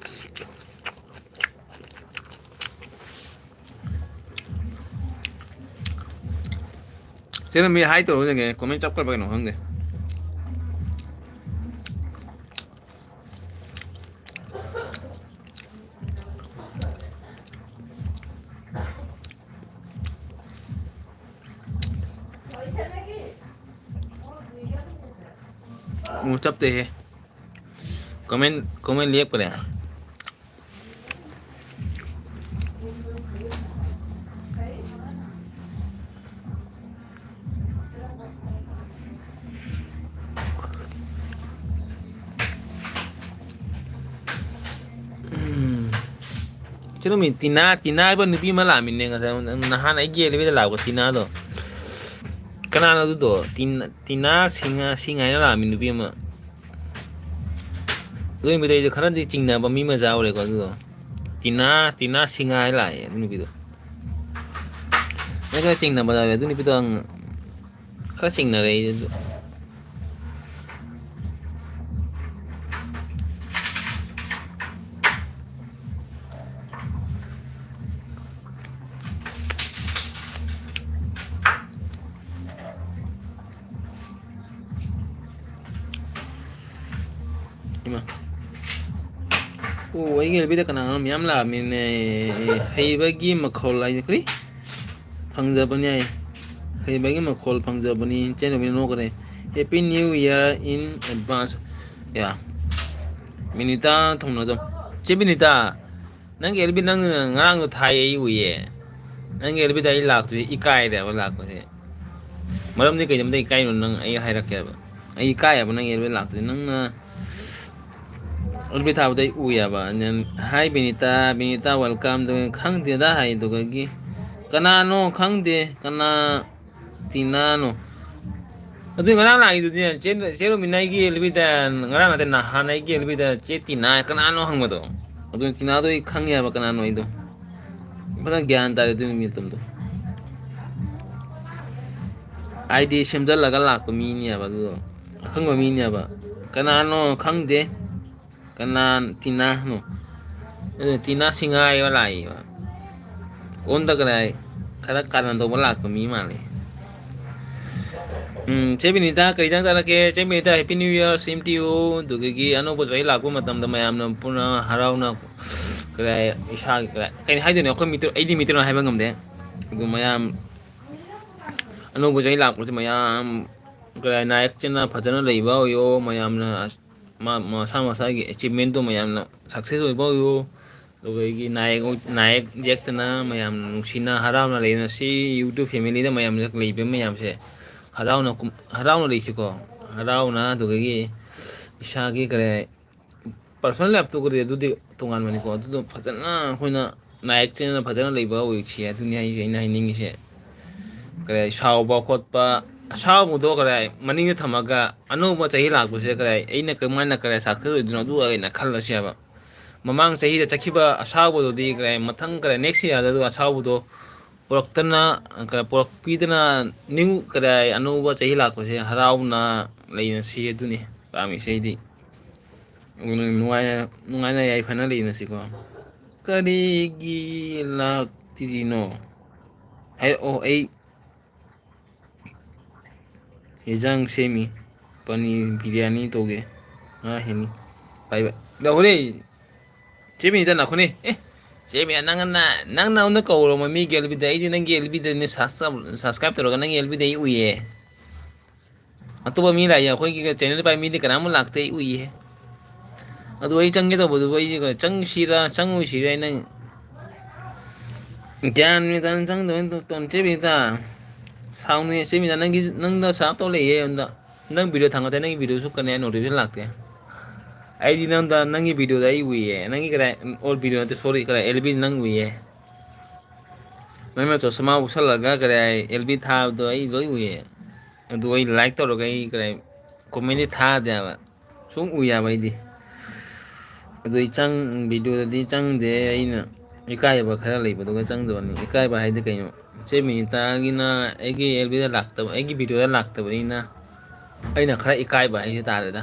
ꯁꯤꯅ ꯃꯤ ꯍꯥꯏ ꯇꯧꯔꯨꯁꯤꯒꯦ, ꯀꯣꯃꯦꯟ ꯆꯞꯈ꯭ꯔꯕ ꯀꯩꯅꯣ ꯈꯪꯗꯦ꯫ ꯑꯃꯨꯛ ꯆꯞꯇꯦꯍꯦ꯫ Comment, comment ꯂꯦꯞꯈ꯭ꯔꯦ꯫ ꯎꯝ꯫ ꯆꯠꯂꯝꯃꯤ ꯇꯤꯅꯥ, ꯇꯤꯅꯥ ꯍꯥꯏꯕ ꯅꯨꯄꯤ ꯑꯃ ꯂꯥꯛꯑꯝꯃꯤꯅꯦ ꯉꯁꯥꯏ, ꯅꯍꯥꯟ ꯑꯩꯒꯤ ꯑꯦꯂꯤꯚꯦꯇꯔ ꯂꯥꯛꯄ ꯇꯤꯅꯥꯗꯣ꯫ ꯀꯅꯥꯅꯣ ꯑꯗꯨꯗꯣ? ꯇꯤꯟ-, ꯇꯤꯅꯥ ꯁꯤꯡ-, ꯁꯤꯡ ꯍꯥꯏꯅ ꯂꯥꯛꯑꯝꯃꯤ ꯅꯨꯄꯤ ꯑꯃ꯫ ꯑꯗꯨ ꯅꯨꯃꯤꯠꯇꯣ ꯑꯩꯗꯣ ꯈꯔꯗꯤ ꯆꯤꯡꯅꯕ ꯃꯤ ꯑꯃ ꯌꯥꯎꯔꯦꯀꯣ ꯑꯗꯨꯗꯣ꯫ ꯇꯤꯅꯥ, ꯇꯤꯅꯥ ꯁꯤꯡ ꯍꯥꯏ ꯂꯥꯛꯑꯦ ꯑꯗꯨ ꯅꯨꯄꯤꯗꯣ꯫ ꯑꯩ ꯈꯔ ꯆꯤꯡꯅꯕ ꯌꯥꯎꯔꯦ ꯑꯗꯨ ꯅꯨꯄꯤꯗꯣ, ꯈꯔ ꯆꯤꯡꯅꯔꯦ ꯑꯩꯗꯣ꯫ ꯏꯃꯥ꯫ ꯑꯣ, ꯑꯩꯒꯤ ꯑꯦꯜꯕꯤꯗ ꯀꯅꯥꯅꯣ ꯃꯌꯥꯝ ꯂꯥꯛꯑꯝꯃꯤꯅꯦ꯫ ꯍꯩꯕꯒꯤ ꯃꯈꯣꯜ ꯍꯥꯏꯗꯤ ꯀꯔꯤ? ꯐꯪꯖꯕꯅꯤ ꯍꯥꯏ꯫ ꯍꯩꯕꯒꯤ ꯃꯈꯣꯜ ꯐꯪꯖꯕꯅꯤ꯫ ꯏꯆꯦ ꯅꯨꯃꯤꯠ ꯅꯣꯛꯈ꯭ꯔꯦ꯫ Happy New Year in advance꯫ ꯌꯥ꯫ ꯕꯤꯅꯤꯇꯥ ꯊꯧꯅꯖꯝ꯫ ꯆꯦ ꯕꯤꯅꯤꯇꯥ, ꯅꯪꯒꯤ ꯑꯦꯜꯕꯤ ꯅꯪ ꯉꯔꯥꯡꯗꯣ ꯊꯥꯏ ꯑꯩ ꯎꯏꯌꯦ꯫ ꯅꯪꯒꯤ ꯑꯦꯜꯕꯤꯗ ꯑꯩ ꯂꯥꯛꯇꯣꯏꯁꯦ ꯏꯀꯥꯏꯔꯦꯕ ꯂꯥꯛꯄꯁꯦ꯫ ꯃꯔꯝꯗꯤ ꯀꯩꯗꯝꯗ ꯏꯀꯥꯏꯅꯣ ꯅꯪ ꯑꯩ ꯍꯥꯏꯔꯛꯀꯦꯕ꯫ ꯑꯩ ꯏꯀꯥꯏꯌꯦꯕ ꯅꯪꯒꯤ ꯑꯦꯜꯕꯤ ꯂꯥꯛꯇꯣꯏꯁꯦ꯫ ꯅꯪꯅ ꯑꯦꯜꯕꯤ ꯊꯥꯕꯗ ꯑꯩ ꯎꯏꯌꯦꯕ꯫ And then, "Hi Binita, Binita welcome" ꯗꯨ ꯈꯪꯗꯦꯗ ꯍꯥꯏꯗꯨꯒꯒꯤ꯫ ꯀꯅꯥꯅꯣ ꯈꯪꯗꯦ, ꯀꯅꯥ ꯇꯤꯅꯥꯅꯣ? ꯑꯗꯨ ꯉꯔꯥꯡ ꯂꯥꯛꯏꯗꯨꯗꯤ ꯆꯦ, ꯆꯦ ꯔꯣꯃꯤꯅꯥꯒꯤ ꯑꯦꯜꯕꯤꯗ, ꯉꯔꯥꯡ ꯅꯠꯇꯦ ꯅꯍꯥꯟ ꯑꯩꯒꯤ ꯑꯦꯜꯕꯤꯗ ꯆꯦ ꯇꯤꯅꯥ ꯀꯅꯥꯅꯣ ꯍꯪꯕꯗꯣ꯫ ꯑꯗꯨ ꯇꯤꯅꯥꯗꯣ ꯑꯩ ꯈꯪꯉꯦꯕ ꯀꯅꯥꯅꯣ ꯑꯩꯗꯣ꯫ ꯐꯖꯅ ꯒ꯭ꯌꯥꯟ ꯇꯥꯔꯦ ꯑꯗꯨ ꯅꯨꯃꯤꯠꯇꯣ꯫ ꯑꯥꯏ ꯗꯤ ꯁꯦꯝꯖꯜꯂꯒ ꯂꯥꯛꯄ ꯃꯤꯅꯦꯕ ꯑꯗꯨꯗꯣ꯫ ꯑꯈꯪꯕ ꯃꯤꯅꯦꯕ꯫ ꯀꯅꯥꯅꯣ ꯈꯪꯗꯦ꯫ ꯀꯅꯥ ꯇꯤꯅꯥꯅꯣ? ꯑꯗꯨ ꯇꯤꯅꯥ ꯁꯤꯡꯍꯥꯏꯕ ꯂꯥꯛꯏꯕ꯫ ꯑꯣꯟꯗ ꯀꯗꯥꯏ ꯈꯔ ꯀꯥꯔꯟ ꯇꯧꯕ ꯂꯥꯛꯄ ꯃꯤ ꯃꯥꯜꯂꯤ꯫ ꯎꯝ, ꯆꯦ ꯕꯤꯅꯤꯇꯥ, ꯀꯔꯤ ꯏꯟꯖꯥꯡ ꯆꯥꯔꯛꯀꯦ? ꯆꯦ Binita, Happy New Year, same to you. ꯑꯗꯨꯗꯒꯤ ꯑꯅꯧꯕ ꯆꯍꯤ ꯂꯥꯛꯄ ꯃꯇꯝꯗ ꯃꯌꯥꯝꯅ ꯄꯨꯟꯅ ꯍꯔꯥꯎꯅ, ꯀꯔꯤ, ꯏꯁꯥꯒꯤ, ꯀꯔꯤ, ꯀꯔꯤ ꯍꯥꯏꯗꯣꯏꯅꯣ? ꯑꯩꯈꯣꯏ ꯃꯤꯇꯩ-, ꯑꯩꯗꯤ ꯃꯤꯇꯩꯂꯣꯟ ꯍꯥꯏꯕ ꯉꯝꯗꯦ꯫ ꯑꯗꯨ ꯃꯌꯥꯝ ꯑꯅꯧꯕ ꯆꯍꯤ ꯂꯥꯛꯄꯁꯦ ꯃꯌꯥꯝ, ꯀꯔꯤ, ꯅꯥꯌꯦꯛ ꯆꯦꯠꯅ ꯐꯖꯅ ꯂꯩꯕ ꯑꯣꯏꯌꯣ꯫ ꯃꯌꯥꯝꯅ ꯃꯥ-, ꯃꯁꯥ ꯃꯁꯥꯒꯤ achievement ꯇꯣ ꯃꯌꯥꯝꯅ success ꯑꯣꯏꯕ ꯑꯣꯏꯌꯣ꯫ ꯑꯗꯨꯒ ꯑꯩꯒꯤ ꯅꯥꯌꯦꯛ, ꯅꯥꯌꯦꯛ ꯌꯦꯛꯇꯅ ꯃꯌꯥꯝ ꯅꯨꯡꯁꯤꯅ ꯍꯔꯥꯎꯅ ꯂꯩꯅꯁꯤ꯫ YouTube family ꯗ ꯃꯌꯥꯝ ꯂꯩꯕ ꯃꯌꯥꯝꯁꯦ ꯍꯔꯥꯎꯅ ꯀꯨꯝ-, ꯍꯔꯥꯎꯅ ꯂꯩꯁꯤꯀꯣ꯫ ꯍꯔꯥꯎꯅ, ꯑꯗꯨꯗꯒꯤ ꯏꯁꯥꯒꯤ ꯀꯔꯤ personal life ꯇꯨꯒꯗꯤ ꯑꯗꯨꯗꯤ ꯇꯣꯉꯥꯟꯕꯅꯤꯀꯣ꯫ ꯑꯗꯨꯗꯣ ꯐꯖꯅ ꯑꯩꯈꯣꯏꯅ ꯅꯥꯌꯦꯛ ꯆꯦꯠꯅ ꯐꯖꯅ ꯂꯩꯕ ꯑꯣꯏꯁꯤ, ꯑꯗꯨꯅꯤ ꯑꯩꯁꯦ, ꯑꯩꯅ ꯍꯥꯏꯅꯤꯡꯉꯤꯁꯦ꯫ ꯀꯔꯤ ꯁꯥꯎꯕ ꯈꯣꯠꯄ, ꯑꯁꯥꯎꯕꯗꯣ ꯀꯔꯤ ꯃꯅꯤꯡꯗ ꯊꯝꯃꯒ ꯑꯅꯧꯕ ꯆꯍꯤ ꯂꯥꯛꯄꯁꯦ ꯀꯔꯤ ꯑꯩꯅ ꯀꯃꯥꯏꯅ ꯀꯔꯤ success ꯑꯣꯏꯗꯣꯏꯅꯣ ꯑꯗꯨ ꯑꯣꯏꯅ ꯈꯜꯂꯁꯦꯕ꯫ ꯃꯃꯥꯡ ꯆꯍꯤꯗ ꯆꯠꯈꯤꯕ ꯑꯁꯥꯎꯕꯗꯨꯗꯤ ꯀꯔꯤ ꯃꯊꯪ ꯀꯔꯤ next year ꯗ ꯑꯗꯨ ꯑꯁꯥꯎꯕꯗꯣ ꯄꯨꯔꯛꯇꯅ, ꯀꯔꯤ ꯄꯨꯔꯛꯄꯤꯗꯅ new ꯀꯔꯤ ꯑꯅꯧꯕ ꯆꯍꯤ ꯂꯥꯛꯄꯁꯦ ꯍꯔꯥꯎꯅ ꯂꯩꯅꯁꯤ, ꯑꯗꯨꯅꯤ ꯄꯥꯝꯃꯤꯁꯦ ꯑꯩꯗꯤ꯫ ꯅꯨꯡꯉꯥꯏꯅ, ꯅꯨꯡꯉꯥꯏꯅ ꯌꯥꯏꯐꯅ ꯂꯩꯅꯁꯤꯀꯣ꯫ ꯀꯔꯤꯒꯤ ꯂꯥꯛꯇ꯭ꯔꯤꯅꯣ? ꯍꯥꯏꯔꯛꯑꯣ, ꯑꯩ ꯍꯦꯟꯖꯥꯡ ꯁꯦꯝꯃꯤ꯫ ꯄꯅꯤꯔ ꯕꯤꯔꯌꯥꯅꯤ ꯇꯧꯒꯦ꯫ ꯉꯥ ꯍꯦꯟꯅꯤ꯫ ꯄꯥꯏꯕ꯫ ꯂꯧꯔꯦ꯫ ꯆꯦ ꯕꯤꯅꯤꯇꯥ, ꯂꯥꯛꯈꯣꯅꯦ꯫ ꯑꯦ, ꯆꯦ ꯕꯤꯅꯤꯇꯥ, ꯅꯪꯅ, ꯅꯪ ꯅꯉꯣꯟꯗ ꯀꯧꯔꯣ, ꯃꯃꯤꯒꯤ ꯑꯦꯜ ꯕꯤꯗ꯫ ꯑꯩꯗꯤ ꯅꯪꯒꯤ ꯑꯦꯜ ꯕꯤꯗꯅꯦ subscribe, subscribe ꯇꯧꯔꯒ ꯅꯪꯒꯤ ꯑꯦꯜ ꯕꯤꯗ ꯑꯩ ꯎꯏꯌꯦ꯫ ꯑꯇꯣꯞꯄ ꯃꯤ ꯂꯥꯛꯏ, ꯑꯩꯈꯣꯏꯒꯤ channel ꯄꯥꯏ ꯃꯤꯗꯤ ꯀꯅꯥꯃꯨꯛ ꯂꯥꯛꯇꯦ, ꯑꯩ ꯎꯏꯌꯦ꯫ ꯑꯗꯨ ꯑꯩ ꯆꯪꯒꯦ ꯇꯧꯕꯗꯨꯕꯨ ꯑꯩꯁꯦ ꯆꯪꯁꯤꯔꯥ ꯆꯪꯉꯣꯏꯁꯤꯔꯥ ꯍꯥꯏꯅ ꯒ꯭ꯌꯥꯟ ꯃꯦꯟ ꯇꯥꯅ ꯆꯪꯗꯕꯅ ꯇꯣꯟ ꯆꯦ ꯕꯤꯅꯤꯇꯥ꯫ ꯁꯥꯎꯅꯨ ꯆꯦ ꯕꯤꯅꯤꯇꯥ, ꯅꯪꯒꯤ, ꯅꯪꯗ ꯁꯥꯞ ꯇꯧ ꯂꯩꯌꯦ ꯑꯝꯗ꯫ ꯅꯪ video ꯊꯥꯡꯒꯠꯇꯦ, ꯅꯪꯒꯤ video ꯁꯨ ꯀꯅꯦ notification ꯂꯥꯛꯇꯦ꯫ ꯑꯩꯗꯤ ꯅꯪꯗ, ꯅꯪꯒꯤ video ꯗ ꯑꯩ ꯎꯏꯌꯦ꯫ ꯅꯪꯒꯤ ꯀꯗꯥꯏ, all video ꯅꯠꯇꯦ, sorry, ꯀꯗꯥꯏ, ꯑꯦꯜ ꯕꯤ ꯅꯪ ꯎꯏꯌꯦ꯫ ꯅꯪꯅ ꯆꯣꯁꯃꯥ ꯎꯞꯁꯜꯂꯒ ꯀꯗꯥꯏ ꯑꯦꯜ ꯕꯤ ꯊꯥꯕꯗꯣ ꯑꯩ ꯂꯣꯏ ꯎꯏꯌꯦ꯫ ꯑꯗꯨ ꯑꯩ like ꯇꯧꯔꯒ ꯑꯩ ꯀꯗꯥꯏ comment ꯗꯤ ꯊꯥꯗꯦꯕ꯫ ꯁꯨꯝ ꯎꯏ ꯍꯥꯏꯕ ꯑꯩꯗꯤ꯫ ꯑꯗꯨ ꯑꯩ ꯆꯪ-, video ꯗꯗꯤ ꯆꯪꯗꯦ, ꯑꯩꯅ ꯏꯀꯥꯏꯕ ꯈꯔ ꯂꯩꯕꯗꯨꯒ ꯆꯪꯗꯕꯅꯤ꯫ ꯏꯀꯥꯏꯕ ꯍꯥꯏꯗꯤ ꯀꯩꯅꯣ? ꯆꯦ ꯃꯤꯅꯤꯇꯥꯒꯤꯅ ꯑꯩꯒꯤ ꯑꯦꯜ ꯕꯤꯗ ꯂꯥꯛꯇꯕ, ꯑꯩꯒꯤ video ꯗ ꯂꯥꯛꯇꯕꯅꯤꯅ ꯑꯩꯅ ꯈꯔ ꯏꯀꯥꯏꯕ ꯍꯥꯏꯁꯦ ꯇꯥꯔꯦꯗ꯫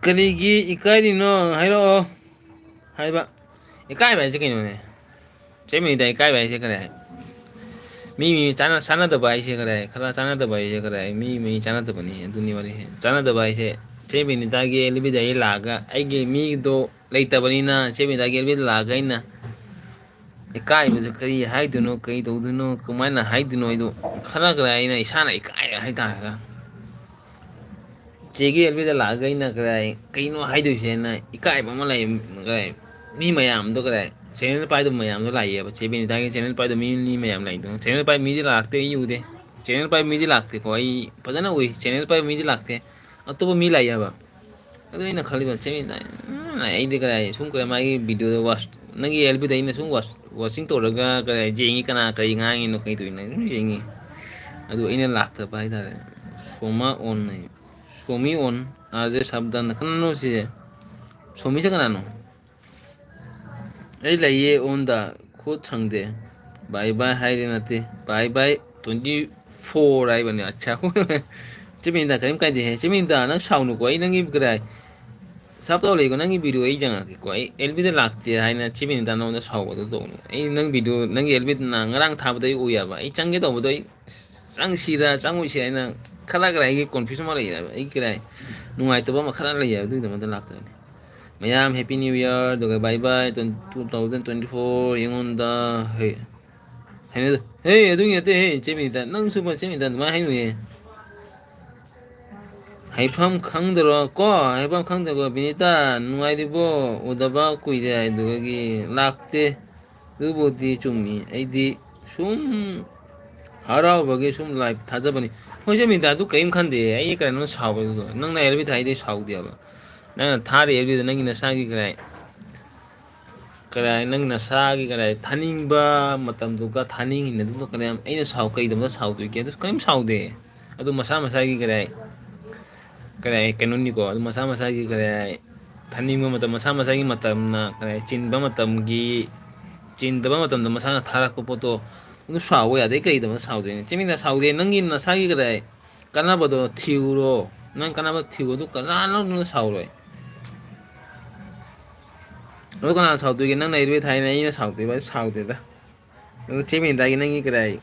ꯀꯔꯤꯒꯤ ꯏꯀꯥꯏꯔꯤꯅꯣ ꯍꯥꯏꯔꯛꯑꯣ꯫ ꯍꯥꯏꯕ꯫ ꯏꯀꯥꯏꯕ ꯍꯥꯏꯁꯦ ꯀꯩꯅꯣꯅꯦ? ꯆꯦ ꯕꯤꯅꯤꯇꯥ, ꯏꯀꯥꯏꯕ ꯍꯥꯏꯁꯦ ꯀꯔꯤ ꯍꯥꯏ? ꯃꯤ ꯃꯤ ꯆꯥꯅ-, ꯆꯥꯅꯗꯕ ꯍꯥꯏꯁꯦ ꯀꯔꯤ ꯍꯥꯏ? ꯈꯔ ꯆꯥꯅꯗꯕ ꯍꯥꯏꯁꯦ ꯀꯔꯤ ꯍꯥꯏ? ꯃꯤ ꯃꯤ ꯆꯥꯅꯗꯕꯅꯤ, ꯑꯗꯨꯅꯤ ꯋꯥꯔꯤꯁꯦ꯫ ꯆꯥꯅꯗꯕ ꯍꯥꯏꯁꯦ, ꯆꯦ ꯕꯤꯅꯤꯇꯥꯒꯤ ꯑꯦꯜ ꯕꯤꯗ ꯑꯩ ꯂꯥꯛꯑꯒ, ꯑꯩꯒꯤ ꯃꯤꯗꯣ ꯂꯩꯇꯕꯅꯤꯅ, ꯆꯦ ꯕꯤꯅꯤꯇꯥꯒꯤ ꯑꯦꯜ ꯕꯤꯗ ꯂꯥꯛꯑꯒ ꯑꯩꯅ ꯏꯀꯥꯏꯕꯁꯨ, ꯀꯔꯤ ꯍꯥꯏꯗꯣꯏꯅꯣ, ꯀꯔꯤ ꯇꯧꯗꯣꯏꯅꯣ, ꯀꯃꯥꯏꯅ ꯍꯥꯏꯗꯣꯏꯅꯣ, ꯑꯩꯗꯣ ꯈꯔ ꯈꯔ ꯑꯩꯅ ꯏꯁꯥꯅ ꯏꯀꯥꯏ ꯍꯥꯏꯇꯥꯔꯦ꯫ ꯆꯦꯒꯤ ꯑꯦꯜ ꯕꯤꯗ ꯂꯥꯛꯑꯒ ꯑꯩꯅ ꯀꯔꯥꯏ, ꯀꯩꯅꯣ ꯍꯥꯏꯗꯣꯏꯁꯦꯅ ꯏꯀꯥꯏꯕ ꯑꯃ ꯂꯩ, ꯀꯔꯥꯏ, ꯃꯤ ꯃꯌꯥꯝꯗꯣ ꯀꯔꯥꯏ, ꯆꯦꯅꯦꯜ ꯄꯥꯏꯗꯕ ꯃꯌꯥꯝꯗꯣ ꯂꯥꯛꯏꯌꯦꯕ꯫ ꯆꯦ ꯕꯤꯅꯤꯇꯥꯒꯤ ꯆꯦꯅꯦꯜ ꯄꯥꯏꯗꯕ ꯃꯤ, ꯃꯤ ꯃꯌꯥꯝ ꯂꯥꯛꯏꯗꯣ꯫ ꯆꯦꯅꯦꯜ ꯄꯥꯏꯕ ꯃꯤꯗꯤ ꯂꯥꯛꯇꯦ, ꯑꯩ ꯎꯗꯦ꯫ ꯆꯦꯅꯦꯜ ꯄꯥꯏꯕ ꯃꯤꯗꯤ ꯂꯥꯛꯇꯦꯀꯣ, ꯑꯩ ꯐꯖꯅ ꯎꯏ꯫ ꯆꯦꯅꯦꯜ ꯄꯥꯏꯕ ꯃꯤꯗꯤ ꯂꯥꯛꯇꯦ, ꯑꯇꯣꯞꯄ ꯃꯤ ꯂꯥꯛꯏ ꯍꯥꯏꯕ꯫ ꯑꯗꯨ ꯑꯩꯅ ꯈꯜꯂꯤꯕ, ꯆꯦ ꯕꯤꯅꯤꯇꯥ, ꯎꯝ, ꯑꯩꯗꯤ ꯀꯔꯥꯏ, ꯁꯨꯝ ꯀꯔꯥꯏ ꯃꯥꯒꯤ ꯚꯤꯗꯤꯑꯣꯗ ꯋꯥꯁ-, ꯅꯪꯒꯤ ꯑꯦꯜ ꯕꯤꯗ ꯑꯩꯅ ꯁꯨꯝ ꯋꯥꯁ-, ꯋꯥꯆꯤꯡ ꯇꯧꯔꯒ ꯀꯔꯥꯏ ꯌꯦꯡꯉꯤ, ꯀꯅꯥ ꯀꯔꯤ ꯉꯥꯡꯉꯤꯅꯣ, ꯀꯩ ꯇꯧꯔꯤꯅꯣ ꯑꯗꯨꯝ ꯌꯦꯡꯉꯤ꯫ ꯑꯗꯨ ꯑꯩꯅ ꯂꯥꯛꯇꯕ ꯍꯥꯏꯇꯥꯔꯦ꯫ ꯁꯣꯃꯥ ꯑꯣꯟ ꯍꯥꯏ꯫ ꯁꯣꯃꯤ ꯑꯣꯟ, ꯑꯥꯔ ꯖꯦ ꯁꯕꯗꯟ, ꯀꯅꯥꯅꯣ ꯁꯤꯁꯦ? ꯁꯣꯃꯤꯁꯦ ꯀꯅꯥꯅꯣ? ꯑꯩ ꯂꯩꯌꯦ ꯑꯣꯟꯗ, ꯈꯨꯠ ꯁꯪꯗꯦ꯫ ꯕꯥꯏ ꯕꯥꯏ ꯍꯥꯏꯔꯦ ꯅꯠꯇꯦ, ꯕꯥꯏ ꯕꯥꯏ ꯇ꯭ꯋꯦꯟꯇꯤ ꯐꯣꯔ ꯍꯥꯏꯕꯅꯦ꯫ ꯑꯠꯆꯥ꯫ ꯆꯦ ꯕꯤꯅꯤꯇꯥ, ꯀꯔꯤꯝ ꯀꯥꯏꯗꯦꯍꯦ꯫ ꯆꯦ ꯕꯤꯅꯤꯇꯥ, ꯅꯪ ꯁꯥꯎꯅꯨꯀꯣ, ꯑꯩ ꯅꯪꯒꯤ ꯀꯗꯥꯏ ꯁꯞ ꯇꯧꯔ ꯂꯩꯀꯣ, ꯅꯪꯒꯤ ꯚꯤꯗꯤꯑꯣ ꯑꯩ ꯌꯦꯡꯉꯛꯀꯦꯀꯣ꯫ ꯑꯩ ꯑꯦꯜ ꯕꯤꯗ ꯂꯥꯛꯇꯦ ꯍꯥꯏꯅ ꯆꯦ ꯕꯤꯅꯤꯇꯥ ꯅꯉꯣꯟꯗ ꯁꯥꯎꯕꯗꯣ ꯇꯧꯅꯨ꯫ ꯑꯩ ꯅꯪ ꯚꯤꯗꯤꯑꯣ, ꯅꯪꯒꯤ ꯑꯦꯜ ꯕꯤꯗ ꯉꯔꯥꯡ ꯊꯥꯕꯗꯣ ꯑꯩ ꯎꯏꯌꯦꯕ꯫ ꯑꯩ ꯆꯪꯒꯦ ꯇꯧꯕꯗꯣ ꯑꯩ ꯆꯪꯁꯤꯔ ꯆꯪꯉꯣꯏꯁꯤꯔ ꯍꯥꯏꯅ ꯈꯔ ꯈꯔ ꯑꯩꯒꯤ ꯀꯣꯟꯐ꯭ꯌꯨꯖꯟ ꯑꯃ ꯂꯩꯌꯦꯕ꯫ ꯑꯩ ꯀꯔꯥꯏ ꯅꯨꯡꯉꯥꯏꯇꯕ ꯑꯃ ꯈꯔ ꯂꯩꯌꯦꯕ, ꯑꯗꯨꯒꯤꯗꯃꯛꯇ ꯂꯥꯛꯇꯕꯅꯤ꯫ ꯃꯌꯥꯝ ꯍꯦꯄꯤ ꯅ꯭ꯌꯨ ꯏꯌꯔ, ꯑꯗꯨꯒ ꯕꯥꯏ ꯕꯥꯏ ꯇꯨ ꯊꯥꯎꯖꯟ ꯇ꯭ꯋꯦꯟꯇꯤ ꯐꯣꯔ꯫ ꯑꯩꯉꯣꯟꯗ ꯍꯦ, ꯍꯩꯅꯗ-, ꯍꯦ, ꯑꯗꯨꯒꯤ ꯅꯠꯇꯦ ꯍꯦ, ꯆꯦ ꯕꯤꯅꯤꯇꯥ, ꯅꯪꯁꯨ ꯆꯦ ꯕꯤꯅꯤꯇꯥ ꯑꯗꯨꯃꯥꯏꯅ ꯍꯥꯏꯅꯨꯌꯦ꯫ ꯍꯥꯏꯐꯝ ꯈꯪꯗ꯭ꯔꯣ ꯀꯣ, ꯍꯥꯏꯐꯝ ꯈꯪꯗ꯭ꯔꯣ? ꯕꯤꯅꯤꯇꯥ, ꯅꯨꯡꯉꯥꯏꯔꯤꯕꯣ? ꯎꯗꯕ ꯀꯨꯏꯔꯦ ꯍꯥꯏꯗꯨꯒꯤ ꯂꯥꯛꯇꯦ꯫ ꯑꯗꯨꯕꯨꯗꯤ ꯆꯨꯝꯃꯤ, ꯑꯩꯗꯤ ꯁꯨꯝ ꯍꯔꯥꯎꯕꯒꯤ ꯁꯨꯝ ꯂꯥꯏꯚ ꯊꯥꯖꯕꯅꯤ꯫ ꯍꯣꯏ, ꯆꯦ ꯕꯤꯅꯤꯇꯥ, ꯑꯗꯨ ꯀꯔꯤꯝ ꯈꯟꯗꯦ꯫ ꯑꯩ ꯀꯩꯅꯣ ꯁꯥꯎꯕꯗꯨꯗꯣ, ꯅꯪꯅ ꯑꯦꯜ ꯕꯤ ꯊꯥꯏꯗꯤ ꯁꯥꯎꯗꯦꯕ꯫ ꯅꯪꯅ ꯊꯥꯔꯤ ꯑꯦꯜ ꯕꯤꯗꯣ ꯅꯪꯒꯤ ꯅꯁꯥꯒꯤ ꯀꯔꯥꯏ, ꯀꯔꯥꯏ, ꯅꯪ ꯅꯁꯥꯒꯤ ꯀꯔꯥꯏ ꯊꯥꯅꯤꯡꯕ ꯃꯇꯝꯗꯨꯒ ꯊꯥꯅꯤꯡꯉꯤꯅꯦ꯫ ꯑꯗꯨꯗꯣ ꯀꯔꯥꯏ ꯑꯩꯅ ꯁꯥꯎ-, ꯀꯩꯗꯧꯕꯗ ꯁꯥꯎꯗꯣꯏꯒꯦ? ꯑꯗꯨ ꯀꯔꯤꯝ ꯁꯥꯎꯗꯦ꯫ ꯑꯗꯨ ꯃꯁꯥ ꯃꯁꯥꯒꯤ ꯀꯔꯥꯏ, ꯀꯔꯥꯏ ꯀꯩꯅꯣꯅꯤꯀꯣ, ꯑꯗꯨ ꯃꯁꯥ ꯃꯁꯥꯒꯤ ꯀꯔꯥꯏ ꯊꯥꯅꯤꯡꯕ ꯃꯇꯝ, ꯃꯁꯥ ꯃꯁꯥꯒꯤ ꯃꯇꯝꯅ ꯀꯔꯥꯏ ꯆꯤꯟꯕ ꯃꯇꯝꯒꯤ, ꯆꯤꯟꯗꯕ ꯃꯇꯝꯗ ꯃꯁꯥꯅ ꯊꯥꯔꯛꯄ ꯄꯣꯠꯇꯣ ꯑꯗꯨ ꯁꯥꯎꯕ ꯌꯥꯗꯦ꯫ ꯀꯩꯗꯧꯕꯗ ꯁꯥꯎꯗꯣꯏꯅꯦ? ꯆꯦ ꯕꯤꯅꯤꯇꯥ, ꯁꯥꯎꯗꯦ꯫ ꯅꯪꯒꯤ ꯅꯁꯥꯒꯤ ꯀꯔꯥꯏ ꯀꯥꯟꯅꯕꯗꯣ ꯊꯤꯔꯨꯔꯣ꯫ ꯅꯪ ꯀꯥꯟꯅꯕ ꯊꯤꯔꯨ, ꯑꯗꯨ ꯀꯅꯥꯅꯣ ꯅꯪ ꯁꯥꯎꯔꯣꯏ꯫ ꯑꯗꯣ ꯀꯅꯥ ꯁꯥꯎꯗꯣꯏꯒꯦ? ꯅꯪꯅ ꯑꯦꯜꯕꯤ ꯊꯥꯏꯅ ꯑꯩꯅ ꯁꯥꯎꯗꯣꯏꯕ? ꯁꯥꯎꯗꯦꯗ꯫ ꯑꯗꯣ ꯆꯦ ꯕꯤꯅꯤꯇꯥꯒꯤ ꯅꯪꯒꯤ ꯀꯗꯥꯏ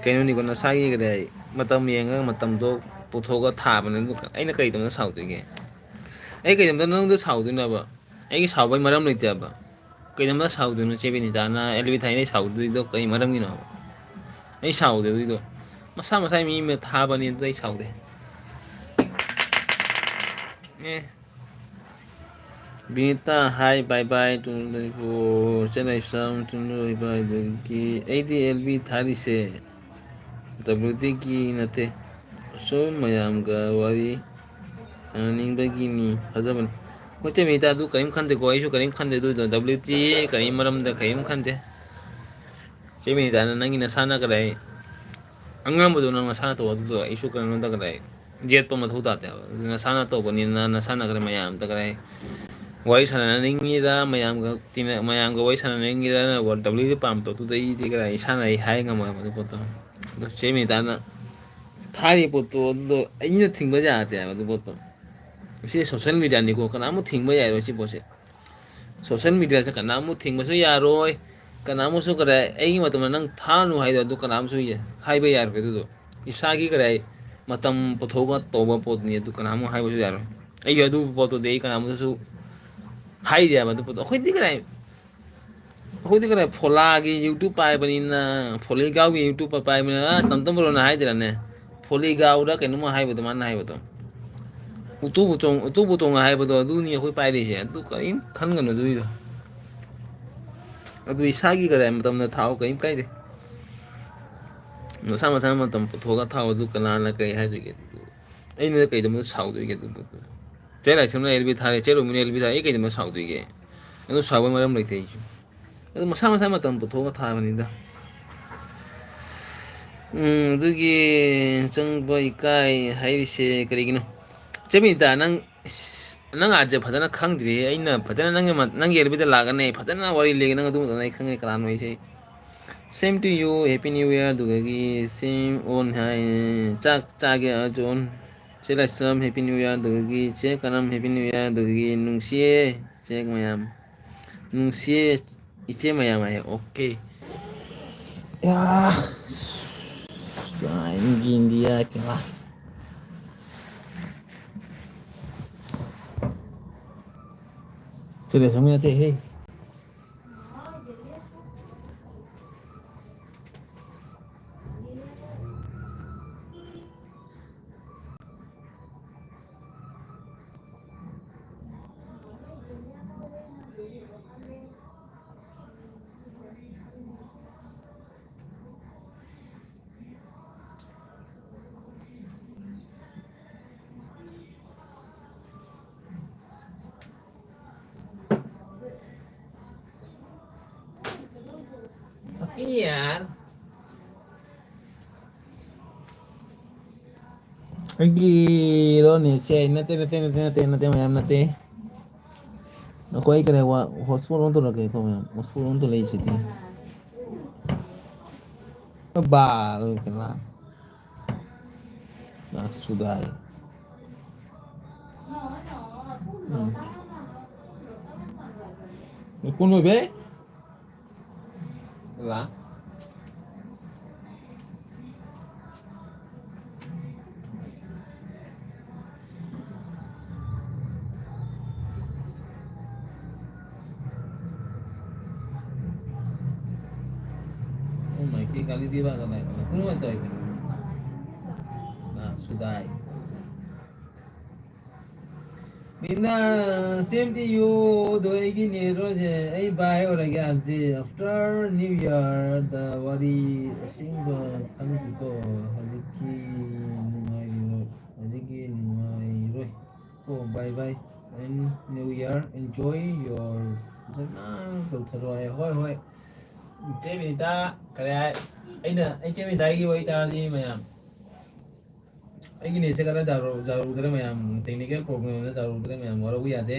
ꯀꯩꯅꯣꯅꯤꯀꯣ, ꯅꯁꯥꯒꯤ ꯀꯗꯥꯏ ꯃꯇꯝ ꯌꯦꯡꯉꯒ ꯃꯇꯝꯗꯣ ꯄꯨꯊꯣꯛꯑꯒ ꯊꯥꯕꯅꯦ꯫ ꯑꯗꯨ ꯑꯩꯅ ꯀꯩꯗꯧꯅ ꯁꯥꯎꯗꯣꯏꯒꯦ? ꯑꯩ ꯀꯩꯗꯧꯅ ꯅꯪꯗ ꯁꯥꯎꯗꯣꯏꯅꯣꯕ? ꯑꯩꯒꯤ ꯁꯥꯎꯕꯩ ꯃꯔꯝ ꯂꯩꯇꯦꯕ꯫ ꯀꯩꯗꯧꯅ ꯁꯥꯎꯗꯣꯏꯅꯣ ꯆꯦ ꯕꯤꯅꯤꯇꯥꯅ ꯑꯦꯜꯕꯤ ꯊꯥꯏꯅ ꯁꯥꯎꯗꯣꯏꯗꯣ ꯀꯩ ꯃꯔꯝꯒꯤꯅꯣ? ꯑꯩ ꯁꯥꯎꯗꯦ ꯑꯗꯨꯏꯗꯣ꯫ ꯃꯁꯥ ꯃꯁꯥꯒꯤ ꯃꯤ ꯑꯃ ꯊꯥꯕꯅꯤ, ꯑꯗꯨꯗ ꯑꯩ ꯁꯥꯎꯗꯦ꯫ ꯑꯦ꯫ ꯕꯤꯅꯤꯇꯥ, ꯍꯥꯏ, ꯕꯥꯏ ꯕꯥꯏ, ꯇꯨ ꯇ꯭ꯋꯦꯟꯇꯤ ꯐꯣꯔ, ꯆꯦꯟꯅꯥꯏ ꯁꯝ, ꯇꯨ ꯇ꯭ꯋꯦꯟꯇꯤ ꯐꯥꯏꯚ, ꯑꯗꯒꯤ ꯑꯩꯗꯤ ꯑꯦꯜ ꯕꯤ ꯊꯥꯔꯤꯁꯦ ꯗꯕ꯭ꯂꯤꯎ ꯇꯤꯒꯤ ꯅꯠꯇꯦ, ꯁꯨꯝ ꯃꯌꯥꯝꯒ ꯋꯥꯔꯤ ꯁꯥꯟꯅꯅꯤꯡꯕꯒꯤꯅꯤ꯫ ꯐꯖꯕꯅꯤ꯫ ꯍꯣꯏ, ꯆꯦ ꯕꯤꯅꯤꯇꯥ, ꯑꯗꯨ ꯀꯔꯤꯝ ꯈꯟꯗꯦꯀꯣ, ꯑꯩꯁꯨ ꯀꯔꯤꯝ ꯈꯟꯗꯦ ꯑꯗꯨꯏꯗꯣ, ꯗꯕ꯭ꯂꯤꯎ ꯇꯤ ꯀꯔꯤꯝ ꯃꯔꯝꯗ ꯀꯔꯤꯝ ꯈꯟꯗꯦ꯫ ꯆꯦ ꯕꯤꯅꯤꯇꯥꯅ ꯅꯪꯒꯤ ꯅꯁꯥꯅ ꯀꯗꯥꯏ ꯑꯉꯝꯕꯗꯣ ꯅꯪ ꯅꯁꯥꯅ ꯇꯧ, ꯑꯗꯨꯗꯣ ꯑꯩꯁꯨ ꯀꯩꯅꯣꯗ ꯀꯗꯥꯏ ꯌꯦꯠꯄ ꯃꯊꯧ ꯇꯥꯗꯦ ꯍꯥꯏꯕ꯫ ꯑꯗꯨ ꯅꯁꯥꯅ ꯇꯧꯕꯅꯤꯅ ꯅꯁꯥꯅ ꯀꯗꯥꯏ ꯃꯌꯥꯝꯗ ꯀꯗꯥꯏ ꯋꯥꯔꯤ ꯁꯥꯟꯅꯅꯤꯡꯉꯤꯔꯥ, ꯃꯌꯥꯝꯒ ꯇꯤꯟꯅ-, ꯃꯌꯥꯝꯒ ꯋꯥꯔꯤ ꯁꯥꯟꯅꯅꯤꯡꯉꯤꯔꯥ, ꯗꯕ꯭ꯂꯤꯎꯗ ꯄꯥꯝꯕ ꯄꯣꯠꯇꯨꯗ ꯑꯩꯗꯤ ꯀꯗꯥꯏ ꯏꯁꯥꯅ ꯑꯩ ꯍꯥꯏ ꯉꯝꯃꯣꯏ ꯍꯥꯏꯕ ꯑꯗꯨ ꯄꯣꯠꯇꯣ꯫ ꯑꯗꯣ ꯆꯦ ꯕꯤꯅꯤꯇꯥꯅ ꯊꯥꯔꯤꯕ ꯄꯣꯠꯇꯣ ꯑꯗꯨꯗꯣ ꯑꯩꯅ ꯊꯤꯡꯕ ꯌꯥꯗꯦ ꯍꯥꯏꯕ ꯑꯗꯨ ꯄꯣꯠꯇꯣ꯫ ꯁꯤ ꯁꯣꯁꯦꯜ ꯃꯦꯗꯤꯌꯥꯅꯤꯀꯣ, ꯀꯅꯥꯝ ꯊꯤꯡꯕ ꯌꯥꯔꯣꯏ ꯁꯤ ꯄꯣꯠꯁꯦ꯫ ꯁꯣꯁꯦꯜ ꯃꯦꯗꯤꯌꯥꯁꯦ ꯀꯅꯥꯝ ꯊꯤꯡꯕꯁꯨ ꯌꯥꯔꯣꯏ, ꯀꯅꯥꯝꯁꯨ ꯀꯗꯥꯏ ꯑꯩꯒꯤ ꯃꯇꯝꯗ ꯅꯪ ꯊꯥꯅꯨ ꯍꯥꯏꯗꯣ ꯑꯗꯨ ꯀꯅꯥꯝꯁꯨ ꯌꯥ-, ꯍꯥꯏꯕ ꯌꯥꯔꯣꯏ ꯑꯗꯨꯗꯣ꯫ ꯏꯁꯥꯒꯤ ꯀꯗꯥꯏ ꯃꯇꯝ ꯄꯨꯊꯣꯛꯑꯒ ꯇꯧꯕ ꯄꯣꯠꯅꯤ ꯑꯗꯨ ꯀꯅꯥꯝ ꯍꯥꯏꯕꯁꯨ ꯌꯥꯔꯣꯏ꯫ ꯑꯩꯒꯤ ꯑꯗꯨ ꯄꯣꯠꯇꯨꯗꯤ ꯑꯩ ꯀꯅꯥꯝꯇꯁꯨ ꯍꯥꯏꯗꯦ ꯍꯥꯏꯕ ꯑꯗꯨ ꯄꯣꯠꯇꯣ꯫ ꯑꯩꯈꯣꯏꯗꯤ ꯀꯗꯥꯏ ꯑꯩꯈꯣꯏꯗꯤ ꯀꯗꯥꯏ ꯐꯣꯂꯥꯒꯤ YouTube ꯄꯥꯏꯕꯅꯤꯅ, ꯐꯣꯂꯤꯒꯥꯎꯒꯤ YouTube ꯄꯥꯏꯕꯅꯤꯅ, ꯇꯝꯇꯝ ꯕ꯭ꯔꯣꯅ ꯍꯥꯏꯗ꯭ꯔꯅꯦ? ꯐꯣꯂꯤꯒꯥꯎꯗ ꯀꯩꯅꯣꯝꯃ ꯍꯥꯏꯕꯗꯣ ꯃꯥꯅ ꯍꯥꯏꯕꯗꯣ꯫ ꯎꯇꯨꯕꯨ ꯆꯣꯡ-, ꯎꯇꯨꯕꯨ ꯇꯣꯡꯉ ꯍꯥꯏꯕꯗꯣ ꯑꯗꯨꯅꯤ ꯑꯩꯈꯣꯏ ꯄꯥꯏꯔꯤꯁꯦ꯫ ꯑꯗꯨ ꯀꯔꯤꯝ ꯈꯟꯒꯅꯨ ꯑꯗꯨꯒꯤꯗꯣ꯫ ꯑꯗꯨ ꯏꯁꯥꯒꯤ ꯀꯗꯥꯏ ꯃꯇꯝꯗ ꯊꯥꯎ ꯀꯔꯤꯝ ꯀꯥꯏꯗꯦ꯫ ꯃꯁꯥ ꯃꯊꯟ ꯃꯇꯝ ꯄꯨꯊꯣꯛꯑꯒ ꯊꯥꯎ ꯑꯗꯨ ꯀꯅꯥꯅ ꯀꯔꯤ ꯍꯥꯏꯗꯣꯏꯒꯦ? ꯑꯗꯨ ꯑꯩꯅ ꯀꯩꯗꯧꯕꯗ ꯁꯥꯎꯗꯣꯏꯒꯦ? ꯑꯗꯨ ꯆꯦ ꯂꯥꯏꯁ꯭ꯔꯝꯅ ꯑꯦꯜ ꯕꯤ ꯊꯥꯔꯦ, ꯆꯦ ꯔꯣꯃꯤꯅ ꯑꯦꯜ ꯕꯤ ꯊꯥꯔꯦ, ꯑꯩ ꯀꯩꯗꯧꯕꯗ ꯁꯥꯎꯗꯣꯏꯒꯦ? ꯑꯗꯨ ꯁꯥꯎꯕꯩ ꯃꯔꯝ ꯂꯩꯇꯦ ꯑꯩꯁꯨ꯫ ꯑꯗꯨ ꯃꯁꯥ ꯃꯁꯥ ꯃꯇꯝ ꯄꯨꯊꯣꯛꯑꯒ ꯊꯥꯕꯅꯤꯗ꯫ ꯎꯝ, ꯑꯗꯨꯒꯤ ꯆꯪꯕ ꯏꯀꯥꯏ ꯍꯥꯏꯔꯤꯁꯦ ꯀꯔꯤꯒꯤꯅꯣ? ꯆꯦ ꯕꯤꯅꯤꯇꯥ, ꯅꯪ, ꯏꯁ, ꯅꯪ ꯑꯥꯔꯠꯁꯦ ꯐꯖꯅ ꯈꯪꯗ꯭ꯔꯤꯌꯦ꯫ ꯑꯩꯅ ꯐꯖꯅ ꯅꯪꯒꯤ ꯃ-, ꯅꯪꯒꯤ ꯑꯦꯜꯕꯤꯗ ꯂꯥꯛꯀꯅꯤ, ꯐꯖꯅ ꯋꯥꯔꯤ ꯂꯤꯒꯦ꯫ ꯅꯪ ꯑꯗꯨ ꯃꯇꯝꯗ ꯑꯩ ꯈꯪꯉꯦ ꯀꯅꯥꯅꯣ ꯑꯩꯁꯦ꯫ Same to you, Happy New Year꯫ ꯑꯗꯨꯗꯒꯤ same on ꯍꯥꯏ, ꯆꯥꯛ ꯆꯥꯒꯦ ꯑꯥꯔꯖꯨꯟ꯫ ꯆꯦ ꯂꯥꯏꯁ꯭ꯔꯝ, Happy New Year꯫ ꯑꯗꯨꯗꯒꯤ ꯆꯦ ꯀꯅꯝ, Happy New Year꯫ ꯑꯗꯨꯗꯒꯤ ꯅꯨꯡꯁꯤꯌꯦ꯫ ꯆꯦꯛ ꯃꯌꯥꯝ꯫ ꯅꯨꯡꯁꯤꯌꯦ ꯏꯆꯦ ꯃꯌꯥꯝ ꯍꯥꯏꯌꯦ꯫ ꯑꯣꯀꯦ꯫ ꯌꯥ꯫ ꯌꯥ, ꯏꯟꯗꯤꯌꯥ ꯀꯌꯥ꯫ ꯆꯦ ꯂꯩꯁꯝꯒꯤ ꯅꯠꯇꯦꯍꯦ꯫ ꯌꯥꯔ꯫ ꯑꯩꯒꯤ ꯔꯣꯅꯦꯁꯦ ꯅꯠꯇꯦ, ꯅꯠꯇꯦ, ꯅꯠꯇꯦ, ꯅꯠꯇꯦ, ꯅꯠꯇꯦ, ꯃꯌꯥꯝ ꯅꯠꯇꯦ꯫ ꯑꯩꯈꯣꯏ ꯀꯩꯅꯣ ꯋꯥ-, hotspot on ꯇꯧꯔꯛꯀꯦꯀꯣ ꯃꯌꯥꯝ, hotspot on ꯇꯧꯔꯛꯏꯁꯤꯗꯤ꯫ ꯕꯥꯜ ꯀꯩꯅꯣ꯫ ꯂꯥꯛ ꯁꯨꯗꯥꯏ꯫ ꯎꯝ꯫ ꯀꯨꯟ ꯑꯣꯏꯕꯤ? ꯂꯥ꯫ Oh my, qué calidad, no, no, no, no, no, no, sudai. ꯃꯤꯅ, same to you, ꯑꯗꯣ ꯑꯩꯒꯤ ꯅꯦꯠꯋꯥꯔꯛꯁꯦ ꯑꯩ ꯚꯥꯏ ꯑꯣꯏꯔꯒꯦ ꯍꯥꯏꯕꯁꯦ, after New Year ꯗ ꯋꯥꯔꯤ ꯑꯁꯦꯡꯕ ꯈꯪꯗ꯭ꯔꯤꯀꯣ꯫ ꯍꯧꯖꯤꯛꯀꯤ ꯅꯨꯡꯉꯥꯏꯔꯣꯏ, ꯍꯧꯖꯤꯛꯀꯤ ꯅꯨꯡꯉꯥꯏꯔꯣꯏ꯫ ꯑꯣ, bye bye and New Year, enjoy your, ꯐꯖꯅ ꯇꯧꯊꯔꯣ ꯍꯥꯏ꯫ ꯍꯣꯏ, ꯍꯣꯏ꯫ ꯏꯆꯦ ꯕꯤꯅꯤꯇꯥ, ꯀꯔꯤ ꯍꯥꯏ? ꯑꯩꯅ, ꯑꯩ ꯏꯆꯦ ꯕꯤꯅꯤꯇꯥꯒꯤ ꯋꯥꯔꯤ ꯇꯥꯔꯗꯤ ꯃꯌꯥꯝ꯫ ꯑꯩꯒꯤ ꯅꯦꯠꯁꯦ ꯈꯔ ꯖꯥꯔꯨ-, ꯖꯥꯔꯨꯗꯅ ꯃꯌꯥꯝ, technical problem ꯑꯣꯏꯅ ꯖꯥꯔꯨꯗꯅ ꯃꯌꯥꯝ ꯋꯥꯔꯧꯕ ꯌꯥꯗꯦ꯫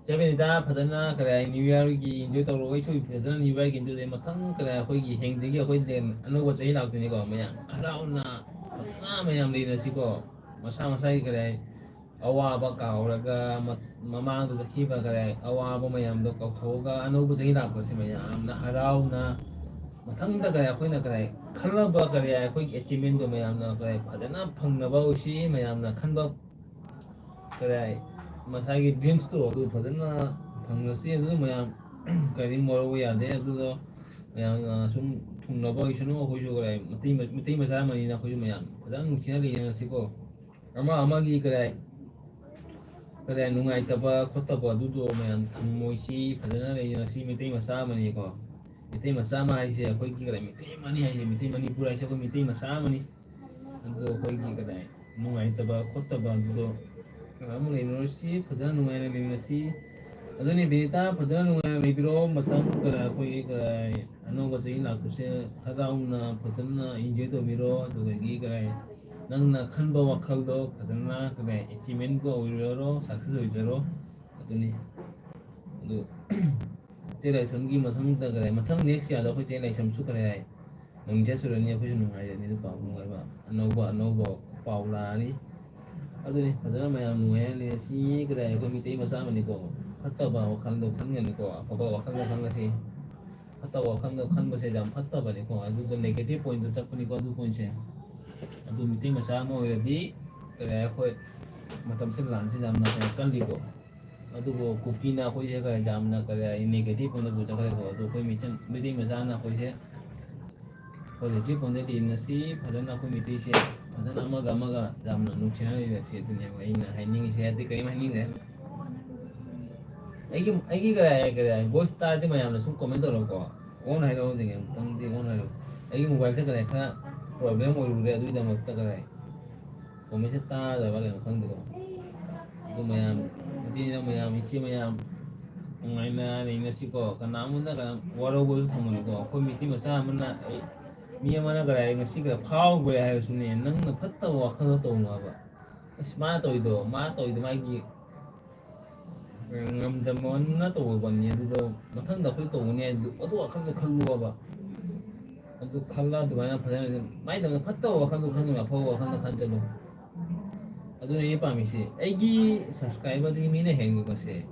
ꯆꯦ ꯕꯤꯅꯤꯇꯥ, ꯐꯖꯅ ꯀꯔꯤ ꯍꯥꯏ, New Year ꯒꯤ enjoy ꯇꯧꯔꯣ꯫ ꯑꯩꯁꯨ ꯐꯖꯅ New Year ꯒꯤ enjoy ꯇꯧꯔꯦ꯫ ꯃꯊꯪ ꯀꯔꯤ ꯍꯥꯏ, ꯑꯩꯈꯣꯏꯒꯤ ꯍꯌꯦꯡꯗꯒꯤ ꯑꯩꯈꯣꯏ ꯂꯦꯟ ꯑꯅꯧꯕ ꯆꯍꯤ ꯂꯥꯛꯇꯣꯏꯅꯤꯀꯣ꯫ ꯃꯌꯥꯝ ꯍꯔꯥꯎꯅ ꯐꯖꯅ ꯃꯌꯥꯝ ꯂꯩꯅꯁꯤꯀꯣ꯫ ꯃꯁꯥ ꯃꯁꯥꯒꯤ ꯀꯔꯤ ꯍꯥꯏ, ꯑꯋꯥꯕ ꯀꯥꯎꯔꯒ ꯃ-, ꯃꯃꯥꯡꯗ ꯆꯠꯈꯤꯕ ꯀꯔꯤ ꯑꯋꯥꯕ ꯃꯌꯥꯝꯗꯣ ꯀꯥꯎꯊꯣꯛꯑꯒ ꯑꯅꯧꯕ ꯆꯍꯤ ꯂꯥꯛꯄꯁꯦ ꯃꯌꯥꯝꯅ ꯍꯔꯥꯎꯅ ꯃꯊꯪꯗ ꯀꯔꯤ ꯑꯩꯈꯣꯏꯅ ꯀꯔꯤ ꯈꯜꯂꯕ ꯀꯔꯤ ꯑꯩꯈꯣꯏꯒꯤ ꯑꯦꯆꯤꯞꯃꯦꯟꯗꯣ ꯃꯌꯥꯝꯅ ꯀꯔꯤ ꯐꯖꯅ ꯐꯪꯅꯕ ꯑꯣꯏꯁꯤ, ꯃꯌꯥꯝꯅ ꯈꯟꯕ ꯀꯔꯤ ꯃꯁꯥꯒꯤ ꯗ꯭ꯔꯤꯝꯁꯇꯣ ꯑꯗꯨ ꯐꯖꯅ ꯐꯪꯅꯁꯤ꯫ ꯑꯗꯨ ꯃꯌꯥꯝ ꯀꯔꯤꯝ ꯋꯥꯔꯧꯕ ꯌꯥꯗꯦ꯫ ꯑꯗꯨꯗꯣ ꯃꯌꯥꯝꯅ ꯁꯨꯝ ꯊꯨꯡꯅꯕ ꯑꯣꯏꯁꯅꯨ꯫ ꯑꯩꯈꯣꯏꯁꯨ ꯀꯔꯤ ꯃꯩꯇꯩ ꯃꯩꯇꯩ ꯃꯆꯥ ꯑꯃꯅꯤꯅ ꯑꯩꯈꯣꯏꯁꯨ ꯃꯌꯥꯝ ꯐꯖꯅ ꯅꯨꯡꯁꯤꯅ ꯂꯩꯅꯔꯁꯤꯀꯣ꯫ ꯑꯃ ꯑꯃꯒꯤ ꯀꯗꯥꯏ ꯀꯗꯥꯏ ꯅꯨꯡꯉꯥꯏꯇꯕ ꯈꯣꯠꯇꯕ ꯑꯗꯨꯗꯣ ꯃꯌꯥꯝ ꯊꯝꯃꯣꯏꯁꯤ, ꯐꯖꯅ ꯂꯩꯅꯔꯁꯤ꯫ ꯃꯩꯇꯩ ꯃꯆꯥ ꯑꯃꯅꯤꯀꯣ꯫ ꯃꯩꯇꯩ ꯃꯆꯥ ꯑꯃ ꯍꯥꯏꯁꯦ ꯑꯩꯈꯣꯏꯒꯤ ꯀꯗꯥꯏ ꯃꯩꯇꯩ ꯑꯃꯅꯤ ꯍꯥꯏꯁꯦ, ꯃꯩꯇꯩ ꯃꯅꯤꯄꯨꯔ ꯍꯥꯏꯁꯦ ꯑꯩꯈꯣꯏ ꯃꯩꯇꯩ ꯃꯆꯥ ꯑꯃꯅꯤ꯫ ꯑꯗꯣ ꯑꯩꯈꯣꯏꯒꯤ ꯀꯗꯥꯏ ꯅꯨꯡꯉꯥꯏꯇꯕ ꯈꯣꯠꯇꯕ ꯑꯗꯨꯗꯣ ꯀꯅꯥꯃꯨꯛ ꯂꯩꯅꯔꯁꯤ, ꯐꯖꯅ ꯅꯨꯡꯉꯥꯏꯅ ꯂꯩꯅꯔꯁꯤ꯫ ꯑꯗꯨꯅꯤ ꯕꯤꯅꯤꯇꯥ, ꯐꯖꯅ ꯅꯨꯡꯉꯥꯏꯅ ꯂꯩꯕꯤꯔꯣ꯫ ꯃꯊꯪ ꯀꯗꯥꯏ ꯑꯩꯈꯣꯏꯒꯤ ꯀꯗꯥꯏ ꯑꯅꯧꯕ ꯆꯍꯤ ꯂꯥꯛꯄꯁꯦ ꯍꯔꯥꯎꯅ ꯐꯖꯅ ꯏꯟꯖꯣꯏ ꯇꯧꯕꯤꯔꯣ꯫ ꯑꯗꯨꯗꯒꯤ ꯀꯗꯥꯏ ꯅꯪꯅ ꯈꯟꯕ ꯋꯥꯈꯜꯗꯣ ꯐꯖꯅ ꯀꯗꯥꯏ ꯑꯦꯆꯤꯞꯃꯦꯟꯒ ꯑꯣꯏꯖꯔꯣ, ꯁꯛꯁꯦꯁ ꯑꯣꯏꯖꯔꯣ꯫ ꯑꯗꯨꯅꯤ꯫ ꯑꯗꯨ ꯆꯦ ꯂꯥꯏꯁ꯭ꯔꯝꯒꯤ ꯃꯊꯪꯗ ꯀꯗꯥꯏ ꯃꯊꯪ ꯅꯦꯛꯁ ꯌꯥꯔꯗ ꯑꯩꯈꯣꯏ ꯆꯦ ꯂꯥꯏꯁ꯭ꯔꯝꯁꯨ ꯀꯗꯥꯏ ꯅꯨꯃꯤꯠꯁꯦ ꯁꯨꯔꯅꯤ, ꯑꯩꯈꯣꯏꯁꯨ ꯅꯨꯡꯉꯥꯏꯔꯅꯤ꯫ ꯑꯗꯨ ꯄꯥꯎ ꯅꯨꯡꯉꯥꯏꯕ ꯑꯅꯧꯕ ꯑꯅꯧꯕ ꯄꯥꯎ ꯂꯥꯛꯑꯅꯤ꯫ ꯑꯗꯨꯅꯤ ꯐꯖꯅ ꯃꯌꯥꯝ ꯅꯨꯡꯉꯥꯏꯔꯅꯤ꯫ ꯁꯤ ꯀꯗꯥꯏ ꯑꯩꯈꯣꯏ ꯃꯤꯇꯩ ꯃꯆꯥ ꯑꯃꯅꯤꯀꯣ, ꯐꯠꯇꯕ ꯋꯥꯈꯜꯗꯣ ꯈꯟꯒꯅꯤꯀꯣ, ꯑꯐꯕ ꯋꯥꯈꯜꯗꯣ ꯈꯟꯒꯁꯤ꯫ ꯐꯠꯇꯕ ꯋꯥꯈꯜꯗꯣ ꯈꯟꯕꯁꯦ ꯌꯥꯝ ꯐꯠꯇꯕꯅꯤꯀꯣ, ꯑꯗꯨꯗꯣ ꯅꯦꯒꯦꯇꯤꯚ ꯄꯣꯏꯟꯗꯣ ꯆꯠꯄꯅꯤꯀꯣ꯫ ꯑꯗꯨ ꯄꯣꯏꯟꯁꯦ ꯑꯗꯨ ꯃꯤꯇꯩ ꯃꯆꯥ ꯑꯃ ꯑꯣꯏꯔꯗꯤ ꯀꯗꯥꯏ ꯑꯩꯈꯣꯏ ꯃꯇꯝꯁꯦ ꯂꯥꯟꯁꯦ ꯌꯥꯝꯅ ꯀꯩꯅꯣ ꯀꯜꯂꯤꯀꯣ꯫ ꯑꯗꯨꯕꯨ ꯀꯨꯀꯤꯅ ꯑꯩꯈꯣꯏꯁꯦ ꯀꯔꯤ ꯌꯥꯝꯅ ꯀꯔꯤ ꯅꯦꯒꯦꯇꯤꯚ ꯑꯣꯏꯅ ꯄꯨ ꯆꯠꯈ꯭ꯔꯦꯀꯣ꯫ ꯑꯗꯣ ꯑꯩꯈꯣꯏ ꯃꯤꯆꯝ ꯃꯩꯇꯩ ꯃꯆꯥꯅ ꯑꯩꯈꯣꯏꯁꯦ ꯄꯣꯖꯤꯇꯤꯚ ꯑꯣꯏꯅ ꯂꯩꯃꯤꯟꯅꯁꯤ꯫ ꯐꯖꯅ ꯑꯩꯈꯣꯏ ꯃꯩꯇꯩꯁꯦ ꯐꯖꯅ ꯑꯃꯒ ꯑꯃꯒ ꯌꯥꯝꯅ ꯅꯨꯡꯁꯤꯅ ꯂꯩꯃꯤꯟꯅꯁꯤ꯫ ꯑꯗꯨꯅꯦꯕ ꯑꯩꯅ ꯍꯥꯏꯅꯤꯡꯉꯤꯁꯦ꯫ ꯑꯇꯩ ꯀꯔꯤꯝ ꯍꯥꯏꯅꯤꯡꯗꯦ꯫ ꯑꯩꯒꯤ ꯑꯩꯒꯤ ꯀꯔꯤ ꯀꯔꯤ ꯚꯣꯏꯁ ꯇꯥꯔꯗꯤ ꯃꯌꯥꯝꯅ ꯁꯨꯝ ꯀꯣꯃꯦꯟ ꯇꯧꯔꯛꯎꯀꯣ꯫ ꯑꯣꯟ ꯍꯥꯏꯔꯛꯑꯣ ꯍꯧꯖꯤꯛ ꯑꯃꯨꯛꯇꯪꯗꯤ ꯑꯣꯟ ꯍꯥꯏꯔꯛꯑꯣ꯫ ꯑꯩꯒꯤ ꯃꯣꯕꯥꯏꯜꯁꯦ ꯀꯔꯤ ꯈꯔ ꯄ꯭ꯔꯣꯕ꯭ꯂꯦꯝ ꯑꯣꯏꯔꯨꯔꯦ, ꯑꯗꯨꯒꯤꯗꯃꯛꯇ ꯀꯔꯤ ꯀꯣꯃꯦꯟꯁꯦ ꯇꯥꯗꯕ ꯀꯩꯅꯣ ꯈꯪꯗꯦꯀꯣ꯫ ꯑꯗꯨ ꯃꯌꯥꯝ, ꯏꯆꯤꯟ ꯏꯅꯥꯎ ꯃꯌꯥꯝ, ꯏꯆꯦ ꯃꯌꯥꯝ, ꯅꯨꯡꯉꯥꯏꯅ ꯂꯩꯅꯁꯤꯀꯣ꯫ ꯀꯅꯥꯝꯇꯅ ꯀꯅꯥꯝ ꯋꯥꯔꯧꯕꯁꯨ ꯊꯝꯒꯅꯨꯀꯣ꯫ ꯑꯩꯈꯣꯏ ꯃꯤꯇꯩ ꯃꯆꯥ ꯑꯃꯅ, ꯑꯩ, ꯃꯤ ꯑꯃꯅ ꯀꯔꯥꯏ ꯉꯁꯤ ꯀꯔꯥꯏ ꯐꯥꯎꯈ꯭ꯔꯦ ꯍꯥꯏꯔꯁꯨꯅꯦ, ꯅꯪꯅ ꯐꯠꯇꯕ ꯋꯥꯈꯜꯗꯣ ꯇꯧꯅꯨ ꯍꯥꯏꯕ꯫ ꯑꯁ, ꯃꯥ ꯇꯧꯔꯤꯗꯣ, ꯃꯥ ꯇꯧꯔꯤꯗꯣ ꯃꯥꯒꯤ ꯉꯝꯗꯕꯅ ꯇꯧꯕꯅꯤ꯫ ꯑꯗꯨꯗꯣ ꯃꯊꯪꯗ ꯑꯩꯈꯣꯏ ꯇꯧꯒꯅꯤ ꯍꯥꯏꯗꯨ ꯑꯗꯨ ꯋꯥꯈꯜꯗ ꯈꯜꯂꯨꯕ꯫ ꯑꯗꯨ ꯈꯜꯂ ꯑꯗꯨꯃꯥꯏꯅ ꯐꯖꯅ ꯃꯥꯏꯗꯃꯛꯇ ꯐꯠꯇꯕ ꯋꯥꯈꯜꯗꯣ ꯈꯟꯒꯅꯨ, ꯑꯐꯕ ꯋꯥꯈꯜꯗ ꯈꯟꯖꯜꯂꯨ꯫ ꯑꯗꯨꯅ ꯑꯩꯅ ꯄꯥꯝꯃꯤꯁꯦ, ꯑꯩꯒꯤ subscriberꯗꯒꯤ ꯃꯤꯅ ꯍꯦꯟꯒꯗꯕꯁꯦ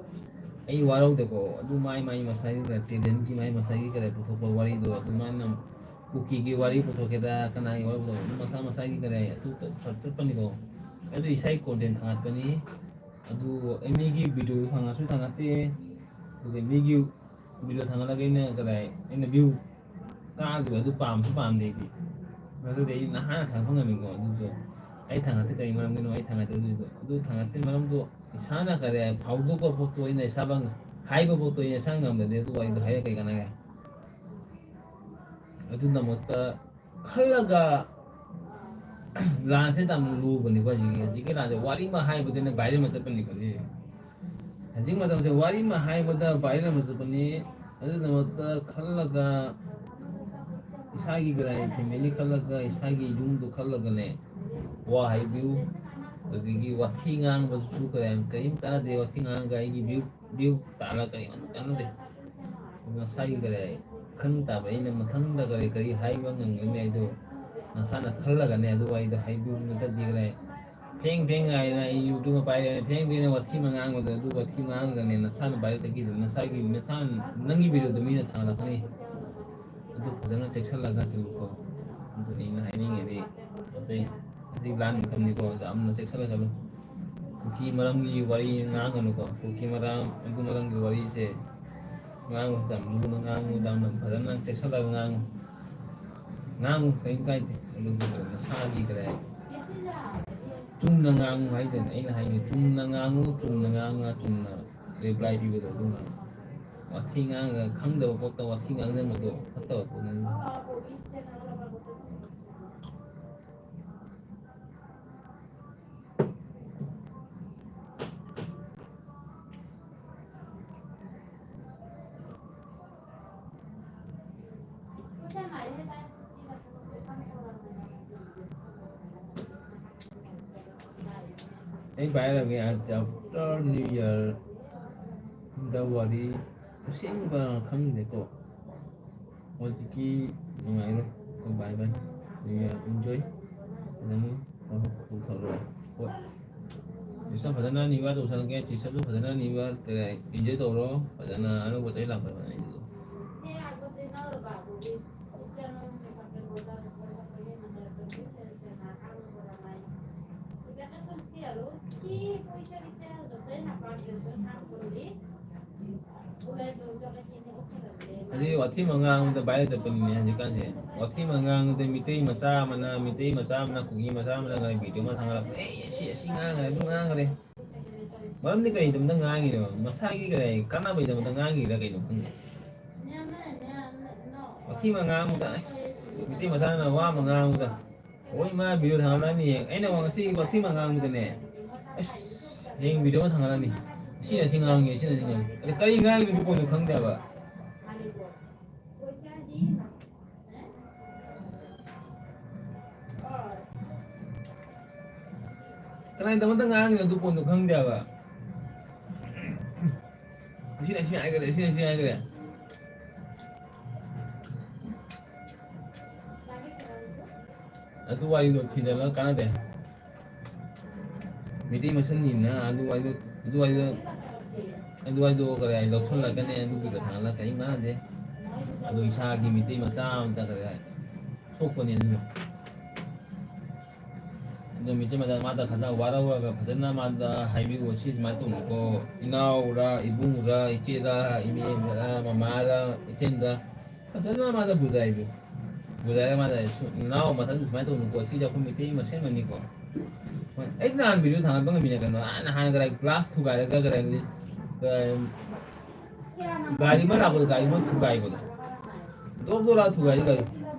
ꯑꯩ ꯋꯥꯔꯧꯗꯦꯀꯣ꯫ ꯑꯗꯨ ꯃꯥꯏ ꯃꯥꯏ ꯃꯁꯥꯒꯤ ꯀꯔꯤ talentꯀꯤ ꯃꯥꯏ ꯃꯁꯥꯒꯤ ꯀꯔꯤ ꯄꯨꯊꯣꯛꯄ ꯋꯥꯔꯤꯗꯣ, ꯑꯗꯨ ꯃꯥꯅ ꯀꯨꯀꯤꯒꯤ ꯋꯥꯔꯤ ꯄꯨꯊꯣꯛꯀꯦꯔꯥ, ꯀꯅꯥꯒꯤ ꯋꯥꯔꯤ ꯄꯨꯊꯣꯛꯀꯦꯔꯥ, ꯑꯗꯨ ꯃꯁꯥ ꯃꯁꯥꯒꯤ ꯀꯔꯤ ꯑꯗꯨ ꯆꯠ-, ꯆꯠꯄꯅꯤꯀꯣ꯫ ꯑꯗꯨ ꯏꯁꯥꯒꯤ content ꯊꯥꯒꯠꯄꯅꯤ꯫ ꯑꯗꯨ ꯑꯩ ꯃꯤꯒꯤ videoꯗꯨ ꯊꯥꯒꯠꯁꯨ ꯊꯥꯒꯠꯇꯦ, ꯑꯗꯨꯒ ꯃꯤꯒꯤ video ꯊꯥꯒꯠꯂꯒ ꯑꯩꯅ ꯀꯗꯥꯏ, ꯑꯩꯅ view ꯀꯥꯗꯕ ꯑꯗꯨ ꯄꯥꯝꯁꯨ ꯄꯥꯝꯗꯦ ꯑꯩꯗꯤ꯫ ꯑꯗꯨꯗꯤ ꯑꯩ ꯅꯍꯥꯟꯅ ꯊꯥꯒꯠꯄ ꯉꯝꯃꯤꯀꯣ꯫ ꯑꯗꯨꯗꯣ ꯑꯩ ꯊꯥꯒꯠꯇꯦ꯫ ꯀꯔꯤ ꯃꯔꯝꯒꯤꯅꯣ ꯑꯩ ꯊꯥꯒꯠꯇꯦ? ꯑꯗꯨꯗꯣ, ꯑꯗꯨ ꯊꯥꯒꯠꯇꯦ ꯃꯔꯝꯗꯣ ꯏꯁꯥꯅ ꯀꯔꯤ ꯐꯥꯎꯗꯣꯛꯄ ꯄꯣꯠꯇꯣ ꯑꯩꯅ ꯏꯁꯥꯃꯛ ꯍꯥꯏꯕ ꯄꯣꯠꯇꯣ ꯑꯩꯅ ꯏꯁꯥꯅ ꯉꯝꯗ꯭ꯔꯗꯤ ꯑꯗꯨ ꯋꯥꯔꯤꯗꯣ ꯍꯥꯏꯔ ꯀꯩ ꯀꯥꯟꯅꯒꯦ? ꯑꯗꯨꯒꯤꯗꯃꯛꯇ ꯈꯜꯂꯒ ꯂꯥꯟꯁꯦ ꯌꯥꯝꯅ ꯂꯨꯕꯅꯤꯀꯣ꯫ ꯍꯧꯖꯤꯛꯀꯤ, ꯍꯧꯖꯤꯛꯀꯤ ꯂꯥꯟꯁꯦ ꯋꯥꯔꯤ ꯑꯃ ꯍꯥꯏꯕꯗꯅ viral ꯑꯃ ꯆꯠꯄꯅꯤꯀꯣ ꯁꯤꯁꯦ꯫ ꯍꯧꯖꯤꯛ ꯃꯇꯝꯁꯦ ꯋꯥꯔꯤ ꯑꯃ ꯍꯥꯏꯕꯗ viral ꯑꯃ ꯆꯠꯄꯅꯤ꯫ ꯑꯗꯨꯒꯤꯗꯃꯛꯇ ꯈꯜꯂꯒ, ꯏꯁꯥꯒꯤ ꯀꯔꯤ family ꯈꯜꯂꯒ, ꯏꯁꯥꯒꯤ ꯌꯨꯝꯗꯨ ꯈꯜꯂꯒꯅꯦ ꯋꯥ ꯍꯥꯏꯕꯤꯌꯨ꯫ ꯑꯗꯒꯤ ꯋꯥꯊꯤ ꯉꯥꯡꯕꯗꯨꯁꯨ ꯀꯔꯤ, ꯀꯔꯤꯝ ꯀꯥꯟꯅꯗꯦ꯫ ꯋꯥꯊꯤ ꯉꯥꯡꯉꯒ ꯑꯩꯒꯤ view, view ꯇꯥꯜꯂꯒ ꯀꯔꯤꯝꯇ ꯀꯥꯟꯅꯗꯦ꯫ ꯉꯁꯥꯏꯒꯤ ꯀꯔꯤ ꯈꯪ ꯇꯥꯕ ꯑꯩꯅ ꯃꯊꯪꯗ ꯀꯔꯤ ꯀꯔꯤ ꯍꯥꯏꯕ ꯉꯝꯒꯅꯤ ꯍꯥꯏꯗꯣ ꯅꯁꯥꯅ ꯈꯜꯂꯒꯅꯦ ꯑꯗꯨ ꯋꯥꯔꯤꯗꯣ ꯍꯥꯏꯕꯤꯌꯨ꯫ ꯅꯠꯇ꯭ꯔꯗꯤ ꯀꯔꯤ ꯐꯦꯡ ꯐꯦꯡ ꯍꯥꯏꯅ ꯑꯩ YouTube ꯄꯥꯏꯔꯦ, ꯐꯦꯡ ꯐꯦꯡꯅ ꯋꯥꯊꯤ ꯑꯃ ꯉꯥꯡꯕꯗ ꯑꯗꯨ ꯋꯥꯊꯤ ꯉꯥꯡꯉꯒꯅꯦ ꯅꯁꯥꯅ viral ꯆꯠꯈꯤꯗꯅ ꯅꯁꯥꯒꯤ, ꯅꯁꯥ, ꯅꯪꯒꯤ videoꯗꯣ ꯃꯤꯅ ꯊꯥꯒꯠꯂꯛꯀꯅꯤ꯫ ꯑꯗꯨ ꯐꯖꯅ ꯆꯦꯛꯁꯤꯜꯂꯒ ꯆꯠꯂꯨꯀꯣ꯫ ꯑꯗꯨꯅꯤ ꯑꯩꯅ ꯍꯥꯏꯅꯤꯡꯉꯤꯗꯤ꯫ ꯑꯇꯩ ꯍꯧꯖꯤꯛ ꯂꯥꯟ ꯃꯇꯝꯅꯤꯀꯣ, ꯌꯥꯝꯅ ꯆꯦꯛꯁꯤꯜꯂꯒ ꯆꯠꯂꯨ꯫ ꯀꯨꯀꯤ ꯃꯔꯝꯒꯤ ꯋꯥꯔꯤ ꯉꯥꯡꯒꯅꯨꯀꯣ꯫ ꯀꯨꯀꯤ ꯃꯔꯝ, ꯑꯗꯨ ꯃꯔꯝꯒꯤ ꯋꯥꯔꯤꯁꯦ ꯉꯥꯡꯕꯁꯤ ꯌꯥꯝ ꯂꯨꯅ ꯉꯥꯡꯉꯨ, ꯌꯥꯝꯅ ꯐꯖꯅ ꯆꯦꯛꯁꯤꯜꯂꯒ ꯉꯥꯡꯉꯨ꯫ ꯉꯥꯡꯉꯨ, ꯀꯔꯤꯝ ꯀꯥꯏꯗꯦ꯫ ꯑꯗꯨꯕꯨ ꯅꯁꯥꯒꯤ ꯀꯔꯤ ꯍꯥꯏ? ꯆꯨꯝꯅ ꯉꯥꯡꯉꯨ ꯍꯥꯏꯗꯅ ꯑꯩꯅ ꯍꯥꯏꯅꯤ꯫ ꯆꯨꯝꯅ ꯉꯥꯡꯉꯨ, ꯆꯨꯝꯅ ꯉꯥꯡꯉ ꯆꯨꯝꯅ reply ꯄꯤꯕꯗꯣ ꯑꯗꯨ ꯉꯥꯡꯉꯨ꯫ ꯋꯥꯊꯤ ꯉꯥꯡꯉꯒ ꯈꯪꯗꯕ ꯄꯣꯠꯇ ꯋꯥꯊꯤ ꯉꯥꯡꯁꯤꯟꯕꯗꯣ ꯐꯠꯇꯕ ꯄꯣꯠꯅꯤ꯫ ꯑꯩ ꯄꯥꯏꯔꯒꯦ꯫ After New Year ꯗ ꯋꯥꯔꯤ ꯑꯁꯦꯡꯕ ꯈꯪꯗꯦꯀꯣ꯫ ꯍꯧꯖꯤꯛꯀꯤ ꯅꯨꯡꯉꯥꯏꯔꯣꯏ꯫ Bye bye꯫ New Year enjoy꯫ ꯅꯪ ꯇꯧꯊꯔꯣ꯫ ꯍꯣꯏ꯫ ꯐꯖꯅ ꯅꯤꯌꯨ ꯌꯥꯔ ꯇꯧꯁꯜꯂꯛꯀꯦ, ꯇꯤ ꯁꯥꯔꯠꯁꯨ ꯐꯖꯅ ꯅꯤꯌꯨ ꯌꯥꯔ ꯀꯩ enjoy ꯇꯧꯔꯣ, ꯐꯖꯅ ꯑꯅꯧꯕ ꯆꯍꯤ ꯂꯥꯛꯄ ꯐꯖꯅ enjoy ꯇꯧꯔꯣ꯫ ꯑꯗꯨꯗꯤ ꯋꯥꯊꯤ ꯑꯃ ꯉꯥꯡꯕꯗ viral ꯆꯠꯄꯅꯤꯅꯦ ꯍꯧꯖꯤꯛꯀꯥꯟꯁꯦ꯫ ꯋꯥꯊꯤ ꯑꯃ ꯉꯥꯡꯕꯗ ꯃꯤꯇꯩ ꯃꯆꯥ ꯑꯃꯅ, ꯃꯤꯇꯩ ꯃꯆꯥ ꯑꯃꯅ, ꯀꯨꯀꯤ ꯃꯆꯥ ꯑꯃꯅ ꯉꯥꯡ video ꯑꯃ ꯊꯥꯡꯒꯠꯂꯛꯄ, "ꯑꯦ, ꯑꯁꯤ, ꯑꯁꯤ ꯉꯥꯡꯈ꯭ꯔꯦ, ꯑꯗꯨ ꯉꯥꯡꯈ꯭ꯔꯦ"꯫ ꯃꯔꯝꯗꯤ ꯀꯔꯤꯗꯃꯛꯇ ꯉꯥꯡꯉꯤꯅꯣ? ꯃꯁꯥꯒꯤ ꯀꯔꯤ ꯀꯥꯟꯅꯕꯒꯤꯗꯃꯛꯇ ꯉꯥꯡꯉꯤꯔꯥ ꯀꯩꯅꯣ ꯈꯪꯗꯦ꯫ ꯋꯥꯊꯤ ꯑꯃ ꯉꯥꯡꯕꯗ, ꯑꯁ, ꯃꯤꯇꯩ ꯃꯆꯥꯅ ꯋꯥ ꯑꯃ ꯉꯥꯡꯕꯗ, ꯍꯣꯏ, ꯃꯥ video ꯊꯥꯡꯒꯠꯂꯛꯑꯅꯤ꯫ ꯑꯩꯅ ꯋꯥ ꯉꯁꯤ ꯋꯥꯊꯤ ꯑꯃ ꯉꯥꯡꯕꯗꯅꯦ, ꯑꯁ, ꯍꯌꯦꯡ video ꯑꯃ ꯊꯥꯡꯒꯠꯂꯛꯑꯅꯤ꯫ ꯁꯤꯅ ꯁꯤ ꯉꯥꯡꯉꯦ, ꯁꯤꯅ ꯁꯤ ꯉꯥꯡꯉꯦ꯫ ꯑꯗ ꯀꯔꯤ ꯉꯥꯡꯉꯤꯅꯣ ꯑꯗꯨ ꯄꯣꯠꯇꯣ ꯈꯪꯗꯦꯕ꯫ ꯀꯅꯥꯒꯤꯗꯃꯛꯇ ꯉꯥꯡꯉꯤꯅꯣ ꯑꯗꯨ ꯄꯣꯠꯇꯣ ꯈꯪꯗꯦꯕ꯫ ꯁꯤꯅ ꯁꯤ ꯍꯥꯏꯈ꯭ꯔꯦ, ꯁꯤꯅ ꯁꯤ ꯍꯥꯏꯈ꯭ꯔꯦ꯫ ꯑꯗꯨ ꯋꯥꯔꯤꯗꯣ ꯊꯤꯖꯤꯜꯂꯒ ꯀꯥꯟꯅꯗꯦ꯫ ꯃꯩꯇꯩ ꯃꯁꯦꯟꯅꯤꯅ ꯑꯗꯨ ꯋꯥꯔꯤꯗꯣ, ꯑꯗꯨ ꯋꯥꯔꯤꯗꯣ, ꯑꯗꯨ ꯋꯥꯔꯤꯗꯣ ꯀꯔꯤ ꯍꯥꯏ ꯂꯧꯁꯜꯂꯛꯀꯅꯤ, ꯑꯗꯨꯒꯤꯗꯣ ꯊꯥꯡꯒꯠꯂꯒ ꯀꯔꯤꯝ ꯀꯥꯟꯅꯗꯦ꯫ ꯑꯗꯨ ꯏꯁꯥꯒꯤ ꯃꯩꯇꯩ ꯃꯆꯥ ꯑꯃꯇ ꯀꯔꯤ ꯍꯥꯏ ꯁꯣꯛꯄꯅꯦ ꯑꯗꯨꯗꯣ꯫ ꯑꯗꯣ ꯃꯤꯆꯝ ꯑꯃꯗ ꯃꯥꯗ ꯈꯟꯅ ꯋꯥꯔꯧꯔꯒ ꯐꯖꯅ ꯃꯥꯗ ꯍꯥꯏꯕꯤꯌꯨ, "ꯁꯤ ꯁꯨꯃꯥꯏꯅ ꯇꯧꯅꯨꯀꯣ, ꯏꯅꯥꯎꯔ, ꯏꯕꯨꯡꯔ, ꯏꯆꯦꯔ, ꯏꯅꯦꯔ, ꯃꯃꯥꯔ, ꯏꯆꯦꯟꯗ", ꯐꯖꯅ ꯃꯥꯗ ꯕꯨꯖꯥꯏꯕꯤꯌꯨ꯫ ꯕꯨꯖꯥꯏꯔ ꯃꯥꯗ, "ꯁꯨ-, ꯏꯅꯥꯎ ꯃꯊꯪꯗ ꯁꯨꯃꯥꯏꯅ ꯇꯧꯅꯨꯀꯣ, ꯁꯤꯁꯦ ꯑꯩꯈꯣꯏ ꯃꯩꯇꯩ ꯃꯁꯦꯟ ꯑꯃꯅꯤꯀꯣ"꯫ ꯑꯩ ꯅꯍꯥꯟ video ꯊꯥꯡꯒꯠꯄ ꯉꯝꯃꯤꯅꯦ ꯀꯩꯅꯣ, ꯑꯥ, ꯅꯍꯥꯟ ꯀꯗꯥꯏ glass ꯊꯨꯒꯥꯏꯔꯒ ꯀꯗꯥꯏ, ꯀꯗꯥꯏ, ꯒꯥꯔꯤ ꯑꯃ ꯂꯥꯛꯄꯗ ꯒꯥꯔꯤ ꯑꯃ ꯊꯨꯒꯥꯏꯕꯗꯣ꯫ ꯗꯣꯞ ꯗꯣꯞ ꯂꯥꯎ ꯊꯨꯒꯥꯏꯔꯤ ꯒꯥꯔꯤ꯫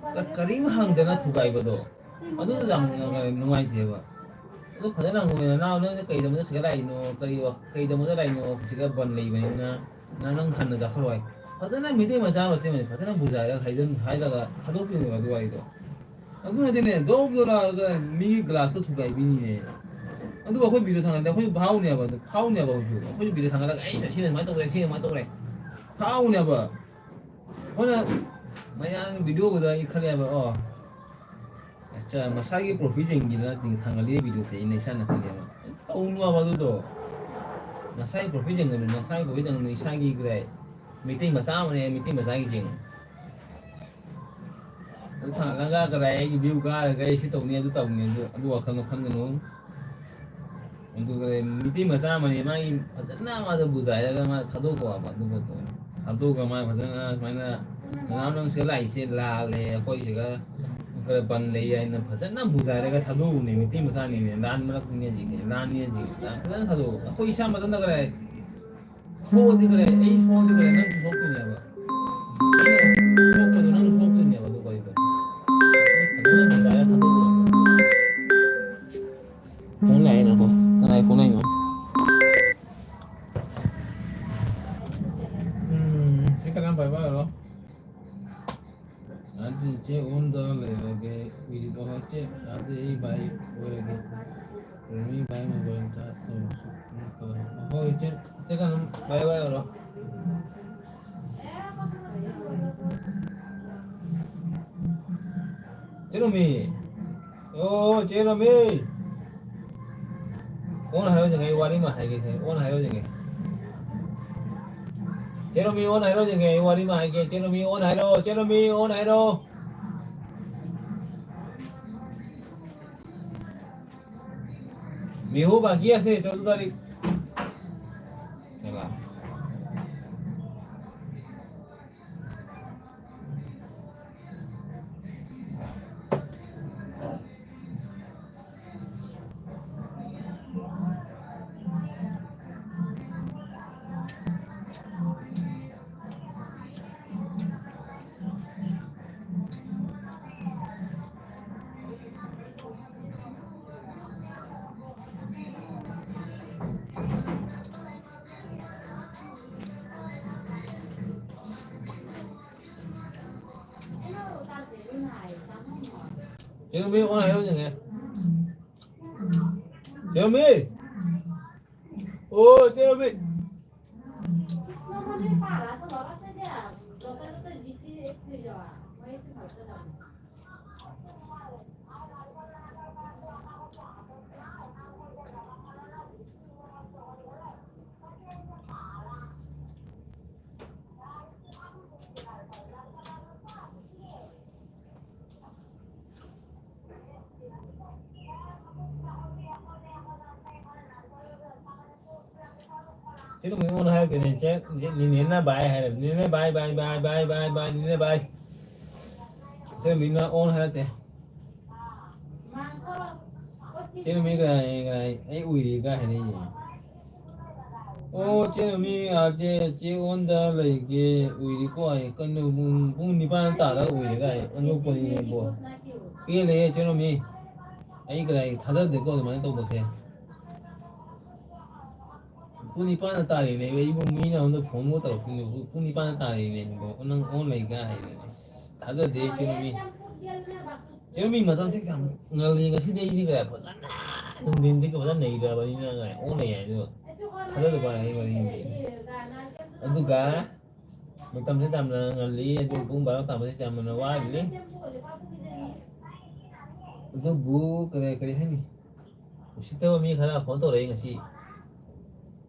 ꯀꯔꯤꯝ ꯍꯪꯗꯅ ꯊꯨꯒꯥꯏꯕꯗꯣ꯫ ꯑꯗꯨꯗꯣ ꯌꯥꯝꯅ ꯅꯨꯡꯉꯥꯏꯇꯦꯕ꯫ ꯑꯗꯨ ꯐꯖꯅ ꯍꯪꯉꯨ, "ꯅꯅꯥꯎ, ꯅꯪꯅ ꯀꯩꯗꯧꯕꯗ ꯁꯤꯗ ꯂꯥꯛꯏꯅꯣ? ꯀꯔꯤ ꯋꯥ-, ꯀꯩꯗꯧꯕꯗ ꯂꯥꯛꯏꯅꯣ? ꯁꯤꯗ ꯕꯟ ꯂꯩꯕꯅꯤꯅ ꯅꯪ, ꯅꯪ ꯍꯟꯅ ꯆꯠꯈ꯭ꯔꯣ" ꯍꯥꯏ꯫ ꯐꯖꯅ ꯃꯩꯇꯩ ꯃꯆꯥ ꯑꯃ ꯁꯦꯝꯕꯅꯤ, ꯐꯖꯅ ꯕꯨꯖꯥꯏꯔꯒ ꯍꯥꯏꯖꯟ-, ꯍꯥꯏꯔꯒ ꯊꯥꯗꯣꯛꯄꯤꯌꯣ ꯑꯗꯨ ꯋꯥꯔꯤꯗꯣ꯫ ꯑꯗꯨ ꯅꯠꯇꯦꯅꯦ, ꯗꯣꯞ ꯗꯣꯞ ꯂꯥꯛꯑꯒ ꯃꯤꯒꯤ glass ꯇꯣ ꯊꯨꯒꯥꯏꯕꯤꯅꯤꯅꯦ꯫ ꯑꯗꯨ ꯑꯩꯈꯣꯏ video ꯊꯥꯡꯒꯠꯂꯗꯤ ꯑꯩꯈꯣꯏꯁꯨ ꯐꯥꯎꯅꯦꯕ, ꯑꯗꯨ ꯐꯥꯎꯅꯦꯕ ꯑꯩꯈꯣꯏꯁꯨ꯫ ꯑꯩꯈꯣꯏꯁꯨ video ꯊꯥꯡꯒꯠꯂꯒ, "ꯑꯩ ꯁꯤꯅ ꯁꯨꯃꯥꯏꯅ ꯇꯧꯔꯦ, ꯁꯤꯅ ꯁꯨꯃꯥꯏꯅ ꯇꯧꯔꯦ"꯫ ꯐꯥꯎꯅꯦꯕ꯫ ꯑꯩꯈꯣꯏꯅ ꯃꯌꯥꯝꯒꯤ video ꯎꯕꯗ ꯑꯩ ꯈꯜꯂꯦꯕ, ꯑꯣ, ꯑꯠꯆꯥ, ꯃꯁꯥꯒꯤ profit ꯌꯦꯡꯒꯦꯅ ꯊꯥꯡꯒꯠꯂꯤ videoꯁꯦ ꯑꯩꯅ ꯏꯁꯥꯅ ꯈꯪꯖꯩꯕ꯫ ꯇꯧꯅꯨ ꯍꯥꯏꯕ ꯑꯗꯨꯗꯣ꯫ ꯃꯁꯥꯒꯤ profit ꯌꯦꯡꯒꯅꯨ, ꯃꯁꯥꯒꯤ profit ꯌꯦꯡꯒꯅꯨ, ꯏꯁꯥꯒꯤ ꯀꯗꯥꯏ? ꯃꯩꯇꯩ ꯃꯆꯥ ꯑꯃꯅꯦ, ꯃꯩꯇꯩ ꯃꯆꯥꯒꯤ ꯌꯦꯡꯉꯨ꯫ ꯑꯗꯨ ꯊꯥꯡꯒꯠꯂꯒ ꯀꯗꯥꯏ ꯑꯩꯒꯤ view ꯀꯥꯔꯒ ꯑꯩ ꯁꯤ ꯇꯧꯅꯤ, ꯑꯗꯨ ꯇꯧꯅꯤ, ꯑꯗꯨ, ꯑꯗꯨ ꯋꯥꯈꯜꯗꯣ ꯈꯟꯒꯅꯨ꯫ ꯑꯗꯨꯒ ꯃꯤꯇꯩ ꯃꯆꯥ ꯑꯃꯅꯤ, ꯃꯥꯒꯤ ꯐꯖꯅ ꯃꯥꯗꯣ ꯕꯨꯖꯥꯏꯔꯒ ꯃꯥ ꯊꯥꯗꯣꯛꯄ ꯍꯥꯏꯕ ꯑꯗꯨ ꯄꯣꯠꯇꯣ꯫ ꯊꯥꯗꯣꯛꯑꯒ ꯃꯥ ꯐꯖꯅ ꯁꯨꯃꯥꯏꯅ, "ꯅꯅꯥꯎ, ꯅꯪ ꯁꯤꯗ ꯂꯥꯛꯏꯁꯦ ꯂꯥꯜꯂꯦ, ꯑꯩꯈꯣꯏ ꯁꯤꯒ ꯈꯔ ꯕꯟ ꯂꯩ" ꯍꯥꯏꯅ ꯐꯖꯅ ꯕꯨꯖꯥꯏꯔꯒ ꯊꯥꯗꯣꯛꯎꯕꯅꯦ꯫ ꯃꯤꯇꯩ ꯃꯆꯥꯅꯤꯅꯦ, ꯂꯥꯟ ꯃꯔꯛꯇꯅꯦ ꯍꯧꯖꯤꯛ, ꯂꯥꯟꯅꯤ ꯍꯧꯖꯤꯛ, ꯂꯥꯟ ꯐꯖꯅ ꯊꯥꯗꯣꯛꯎ꯫ ꯑꯩꯈꯣꯏ ꯏꯁꯥ ꯃꯊꯟꯇ ꯀꯗꯥꯏ ꯁꯣꯛꯑꯗꯤ ꯀꯗꯥꯏ, ꯑꯩ ꯁꯣꯛꯑꯗꯤ ꯀꯗꯥꯏ, ꯅꯪꯁꯨ ꯁꯣꯛꯇꯣꯏꯅꯦꯕ꯫ ꯑꯩꯅ ꯁꯣꯛꯄꯗꯣ ꯅꯪꯁꯨ ꯁꯣꯛꯇꯣꯏꯅꯦꯕ ꯑꯗꯨ ꯋꯥꯔꯤꯗꯣ꯫ ꯐꯖꯅ ꯕꯨꯖꯥꯏꯔꯒ ꯊꯥꯗꯣꯛꯎ꯫ ꯐꯣꯟ ꯂꯥꯛꯑꯦꯅꯀꯣ꯫ ꯀꯅꯥꯏ ꯐꯣꯟ ꯂꯥꯛꯏꯅꯣ? ꯎꯝ, ꯁꯤ ꯀꯅꯥ ꯄꯥꯏꯕ ꯑꯣꯏꯔꯣ? ꯑꯗꯨ ꯆꯦ ꯑꯣꯟꯗ ꯂꯩꯔꯒꯦ, ꯎꯏꯔꯤꯕ ꯍꯣꯏ ꯆꯦ, ꯑꯗꯨ ꯑꯩ ꯚꯥꯏ ꯑꯣꯏꯔꯒꯦ꯫ ꯔꯦꯃꯤ ꯚꯥꯏ ꯃꯣꯕꯥꯏꯜ ꯆꯥꯔꯖ ꯇꯧꯔꯁꯨ꯫ ꯍꯣꯏ ꯆꯦ, ꯆꯦ ꯀꯩꯅꯣ ꯚꯥꯏ ꯚꯥꯏ ꯑꯣꯏꯔꯣ꯫ ꯆꯦ ꯔꯣꯃꯤ꯫ ꯑꯣ, ꯆꯦ ꯔꯣꯃꯤ꯫ ꯑꯣꯟ ꯍꯥꯏꯔꯣ ꯌꯦꯡꯉꯦ, ꯑꯩ ꯋꯥꯔꯤ ꯑꯃ ꯍꯥꯏꯒꯦꯁꯦ꯫ ꯑꯣꯟ ꯍꯥꯏꯔꯣ ꯌꯦꯡꯉꯦ꯫ ꯆꯦ ꯔꯣꯃꯤ, ꯑꯣꯟ ꯍꯥꯏꯔꯣ ꯌꯦꯡꯉꯦ, ꯑꯩ ꯋꯥꯔꯤ ꯑꯃ ꯍꯥꯏꯒꯦ꯫ ꯆꯦ ꯔꯣꯃꯤ, ꯑꯣꯟ ꯍꯥꯏꯔꯣ꯫ ꯆꯦ ꯔꯣꯃꯤ, ꯑꯣꯟ ꯍꯥꯏꯔꯣ꯫ বিহু বাকি আছে চৌদ্দ তারিখ। খেলা। ꯆꯦꯔꯨꯝꯕꯤ, ꯑꯣꯟ ꯍꯥꯏꯔꯣ ꯌꯦꯡꯉꯦ꯫ ꯆꯦꯔꯨꯝꯕꯤ! ꯑꯣ, ꯆꯦꯔꯨꯝꯕꯤ! ꯆꯦ ꯅꯨꯃꯤꯠ ꯑꯣꯟ ꯍꯥꯏꯔꯛꯇꯦꯅꯦ꯫ ꯆꯦ, ꯅꯦꯅꯦꯅ ꯕꯥꯏ ꯍꯥꯏꯔꯦ꯫ ꯅꯦꯅꯦ ꯕꯥꯏ, ꯕꯥꯏ, ꯅꯦꯅꯦ ꯕꯥꯏ꯫ ꯆꯦ ꯅꯨꯃꯤꯠꯅ ꯑꯣꯟ ꯍꯥꯏꯔꯛꯇꯦ꯫ ꯆꯦ ꯅꯨꯃꯤꯠ ꯀꯅꯥ, ꯀꯅꯥ, ꯑꯩ ꯎꯏꯔꯦ ꯀꯥꯏ ꯍꯥꯏꯔꯛꯏꯅꯦ꯫ ꯑꯣ, ꯆꯦ ꯅꯨꯃꯤꯠ, ꯑꯥ, ꯆꯦ, ꯆꯦ ꯑꯣꯟꯗ ꯂꯩꯒꯦ, ꯎꯏꯔꯦꯀꯣ ꯑꯩ꯫ ꯀꯩꯅꯣ, ꯄꯨꯡ, ꯄꯨꯡ ꯅꯤꯄꯥꯟ ꯇꯥꯔꯒ ꯎꯏꯔꯦ ꯀꯥꯏ, ꯑꯉꯛꯄꯅꯤꯅꯦ ꯏꯕꯣ꯫ ꯄꯦꯜꯂꯦꯍꯦ ꯆꯦ ꯅꯨꯃꯤꯠ꯫ ꯑꯩ ꯀꯗꯥꯏ ꯊꯥꯖꯗꯦꯀꯣ ꯑꯗꯨꯃꯥꯏꯅ ꯇꯧꯕꯁꯦ꯫ ꯄꯨꯡ ꯅꯤꯄꯥꯟꯗ ꯇꯥꯔꯤꯅꯦ, ꯑꯩꯕꯨ ꯃꯤꯅ ꯑꯩꯉꯣꯟꯗ ꯐꯣꯟꯕꯨ ꯇꯧꯔꯛꯇꯣꯏꯅꯦ꯫ ꯄꯨꯡ ꯅꯤꯄꯥꯟꯗ ꯇꯥꯔꯤꯅꯦ, ꯅꯪ ꯑꯣꯟ ꯂꯩ ꯀꯥꯏ ꯍꯥꯏꯔꯦ꯫ ꯑꯁ, ꯊꯥꯖꯗꯦ ꯆꯦ ꯅꯨꯃꯤꯠ꯫ ꯆꯦ ꯅꯨꯃꯤꯠ, ꯃꯇꯝꯁꯦ ꯌꯥꯝ ꯉꯜꯂꯤ ꯉꯁꯤꯗꯤ꯫ ꯑꯩꯗꯤ ꯀꯌꯥ ꯐꯖꯅ ꯅꯨꯡꯊꯤꯟꯗꯤ ꯐꯖꯅ ꯅꯩꯈ꯭ꯔꯕꯅꯤꯅ ꯀꯥꯏ ꯑꯣꯟ ꯂꯩ ꯍꯥꯏꯗꯣ ꯊꯥꯖꯗꯕ ꯍꯥꯏ ꯋꯥꯔꯤꯅꯤ꯫ ꯑꯗꯨꯒ ꯃꯇꯝꯁꯦ ꯌꯥꯝꯅ ꯉꯜꯂꯤ, ꯑꯗꯨ ꯄꯨꯡ ꯕꯥꯔꯣ ꯇꯥꯕꯁꯦ ꯌꯥꯝꯅ ꯋꯥꯠꯂꯤ꯫ ꯑꯗꯨꯕꯨ ꯀꯔꯤ, ꯀꯔꯤ ꯍꯥꯏꯅꯤ? ꯎꯁꯤꯠꯇꯕ ꯃꯤ ꯈꯔ ꯐꯣꯟ ꯇꯧꯔꯛꯏ ꯉꯁꯤ꯫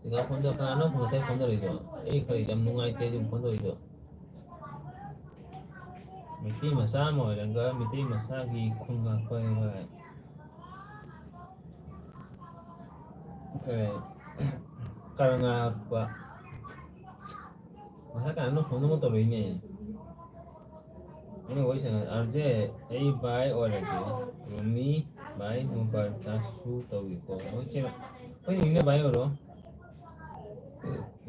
ꯁꯤꯒ ꯐꯣꯟ ꯇꯧ-, ꯀꯅꯥꯅꯣ ꯐꯣꯟ ꯉꯁꯥꯏ ꯐꯣꯟ ꯇꯧꯔꯛꯏꯗꯣ? ꯑꯩ ꯈꯔ ꯌꯥꯝ ꯅꯨꯡꯉꯥꯏꯇꯦ ꯑꯗꯨꯝ ꯐꯣꯟ ꯇꯧꯔꯛꯏꯗꯣ꯫ ꯃꯩꯇꯩ ꯃꯆꯥ ꯑꯃ ꯑꯣꯏꯔꯒ ꯃꯩꯇꯩ ꯃꯆꯥꯒꯤ ꯈꯨꯟ ꯉꯥꯛꯄ ꯍꯥꯏꯕ ꯀꯔꯤ, ꯀꯔ ꯉꯥꯛꯄ꯫ ꯉꯁꯥꯏ ꯀꯅꯥꯅꯣ ꯐꯣꯟ ꯑꯃ ꯇꯧꯔꯛꯏꯅꯦ꯫ ꯑꯩꯅ ꯋꯥꯔꯤ ꯁꯥꯟꯅ, "ꯑꯥꯔ ꯖꯦ, ꯑꯩ ꯚꯥꯏ ꯑꯣꯏꯔꯒꯦ꯫ ꯔꯣꯃꯤ ꯚꯥꯏ ꯃꯣꯕꯥꯏꯜ ꯆꯥꯔꯖꯁꯨ ꯇꯧꯏꯀꯣ꯫" ꯍꯣꯏ, ꯆꯦ, ꯑꯩꯈꯣꯏ ꯅꯤꯡꯅ ꯚꯥꯏ ꯑꯣꯏꯔꯣ꯫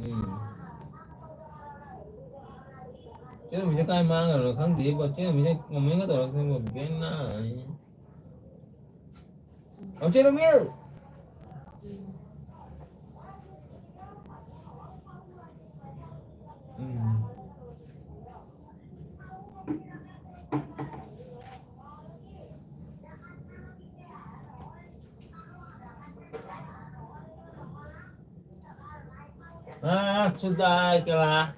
ꯎꯝ꯫ ꯆꯦ ꯔꯣꯃꯤꯁꯦ ꯀꯥꯏ ꯃꯥꯡꯈ꯭ꯔꯕꯅꯣ ꯈꯪꯗꯦ ꯏꯕꯣ꯫ ꯆꯦ ꯔꯣꯃꯤꯁꯦ ꯀꯃꯦꯟꯒ ꯇꯧꯔꯛꯇꯦ ꯏꯕꯣ꯫ ꯕꯦꯟꯅ꯫ ꯑꯣ, ꯆꯦ ꯔꯣꯃꯤꯜ! ꯎꯝ꯫ Ah, sudai kela.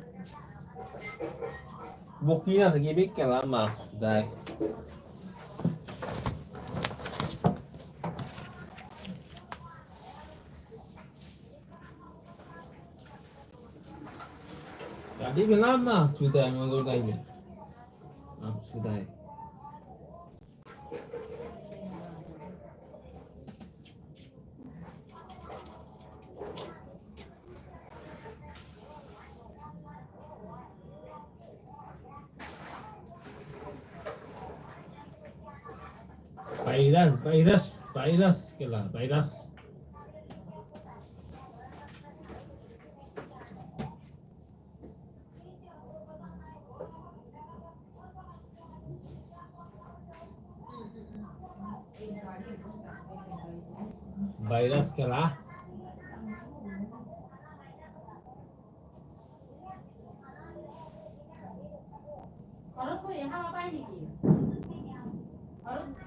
Bukina lagi bik kela mah, sudai. Jadi kenapa sudai nganggur kayak gini? Ah, sudai. Virus, virus, virus কেলা, ভাইরাস। ভাইরাস কেলা। ঘৰত গৈ অহা পায় নেকি? ঘৰত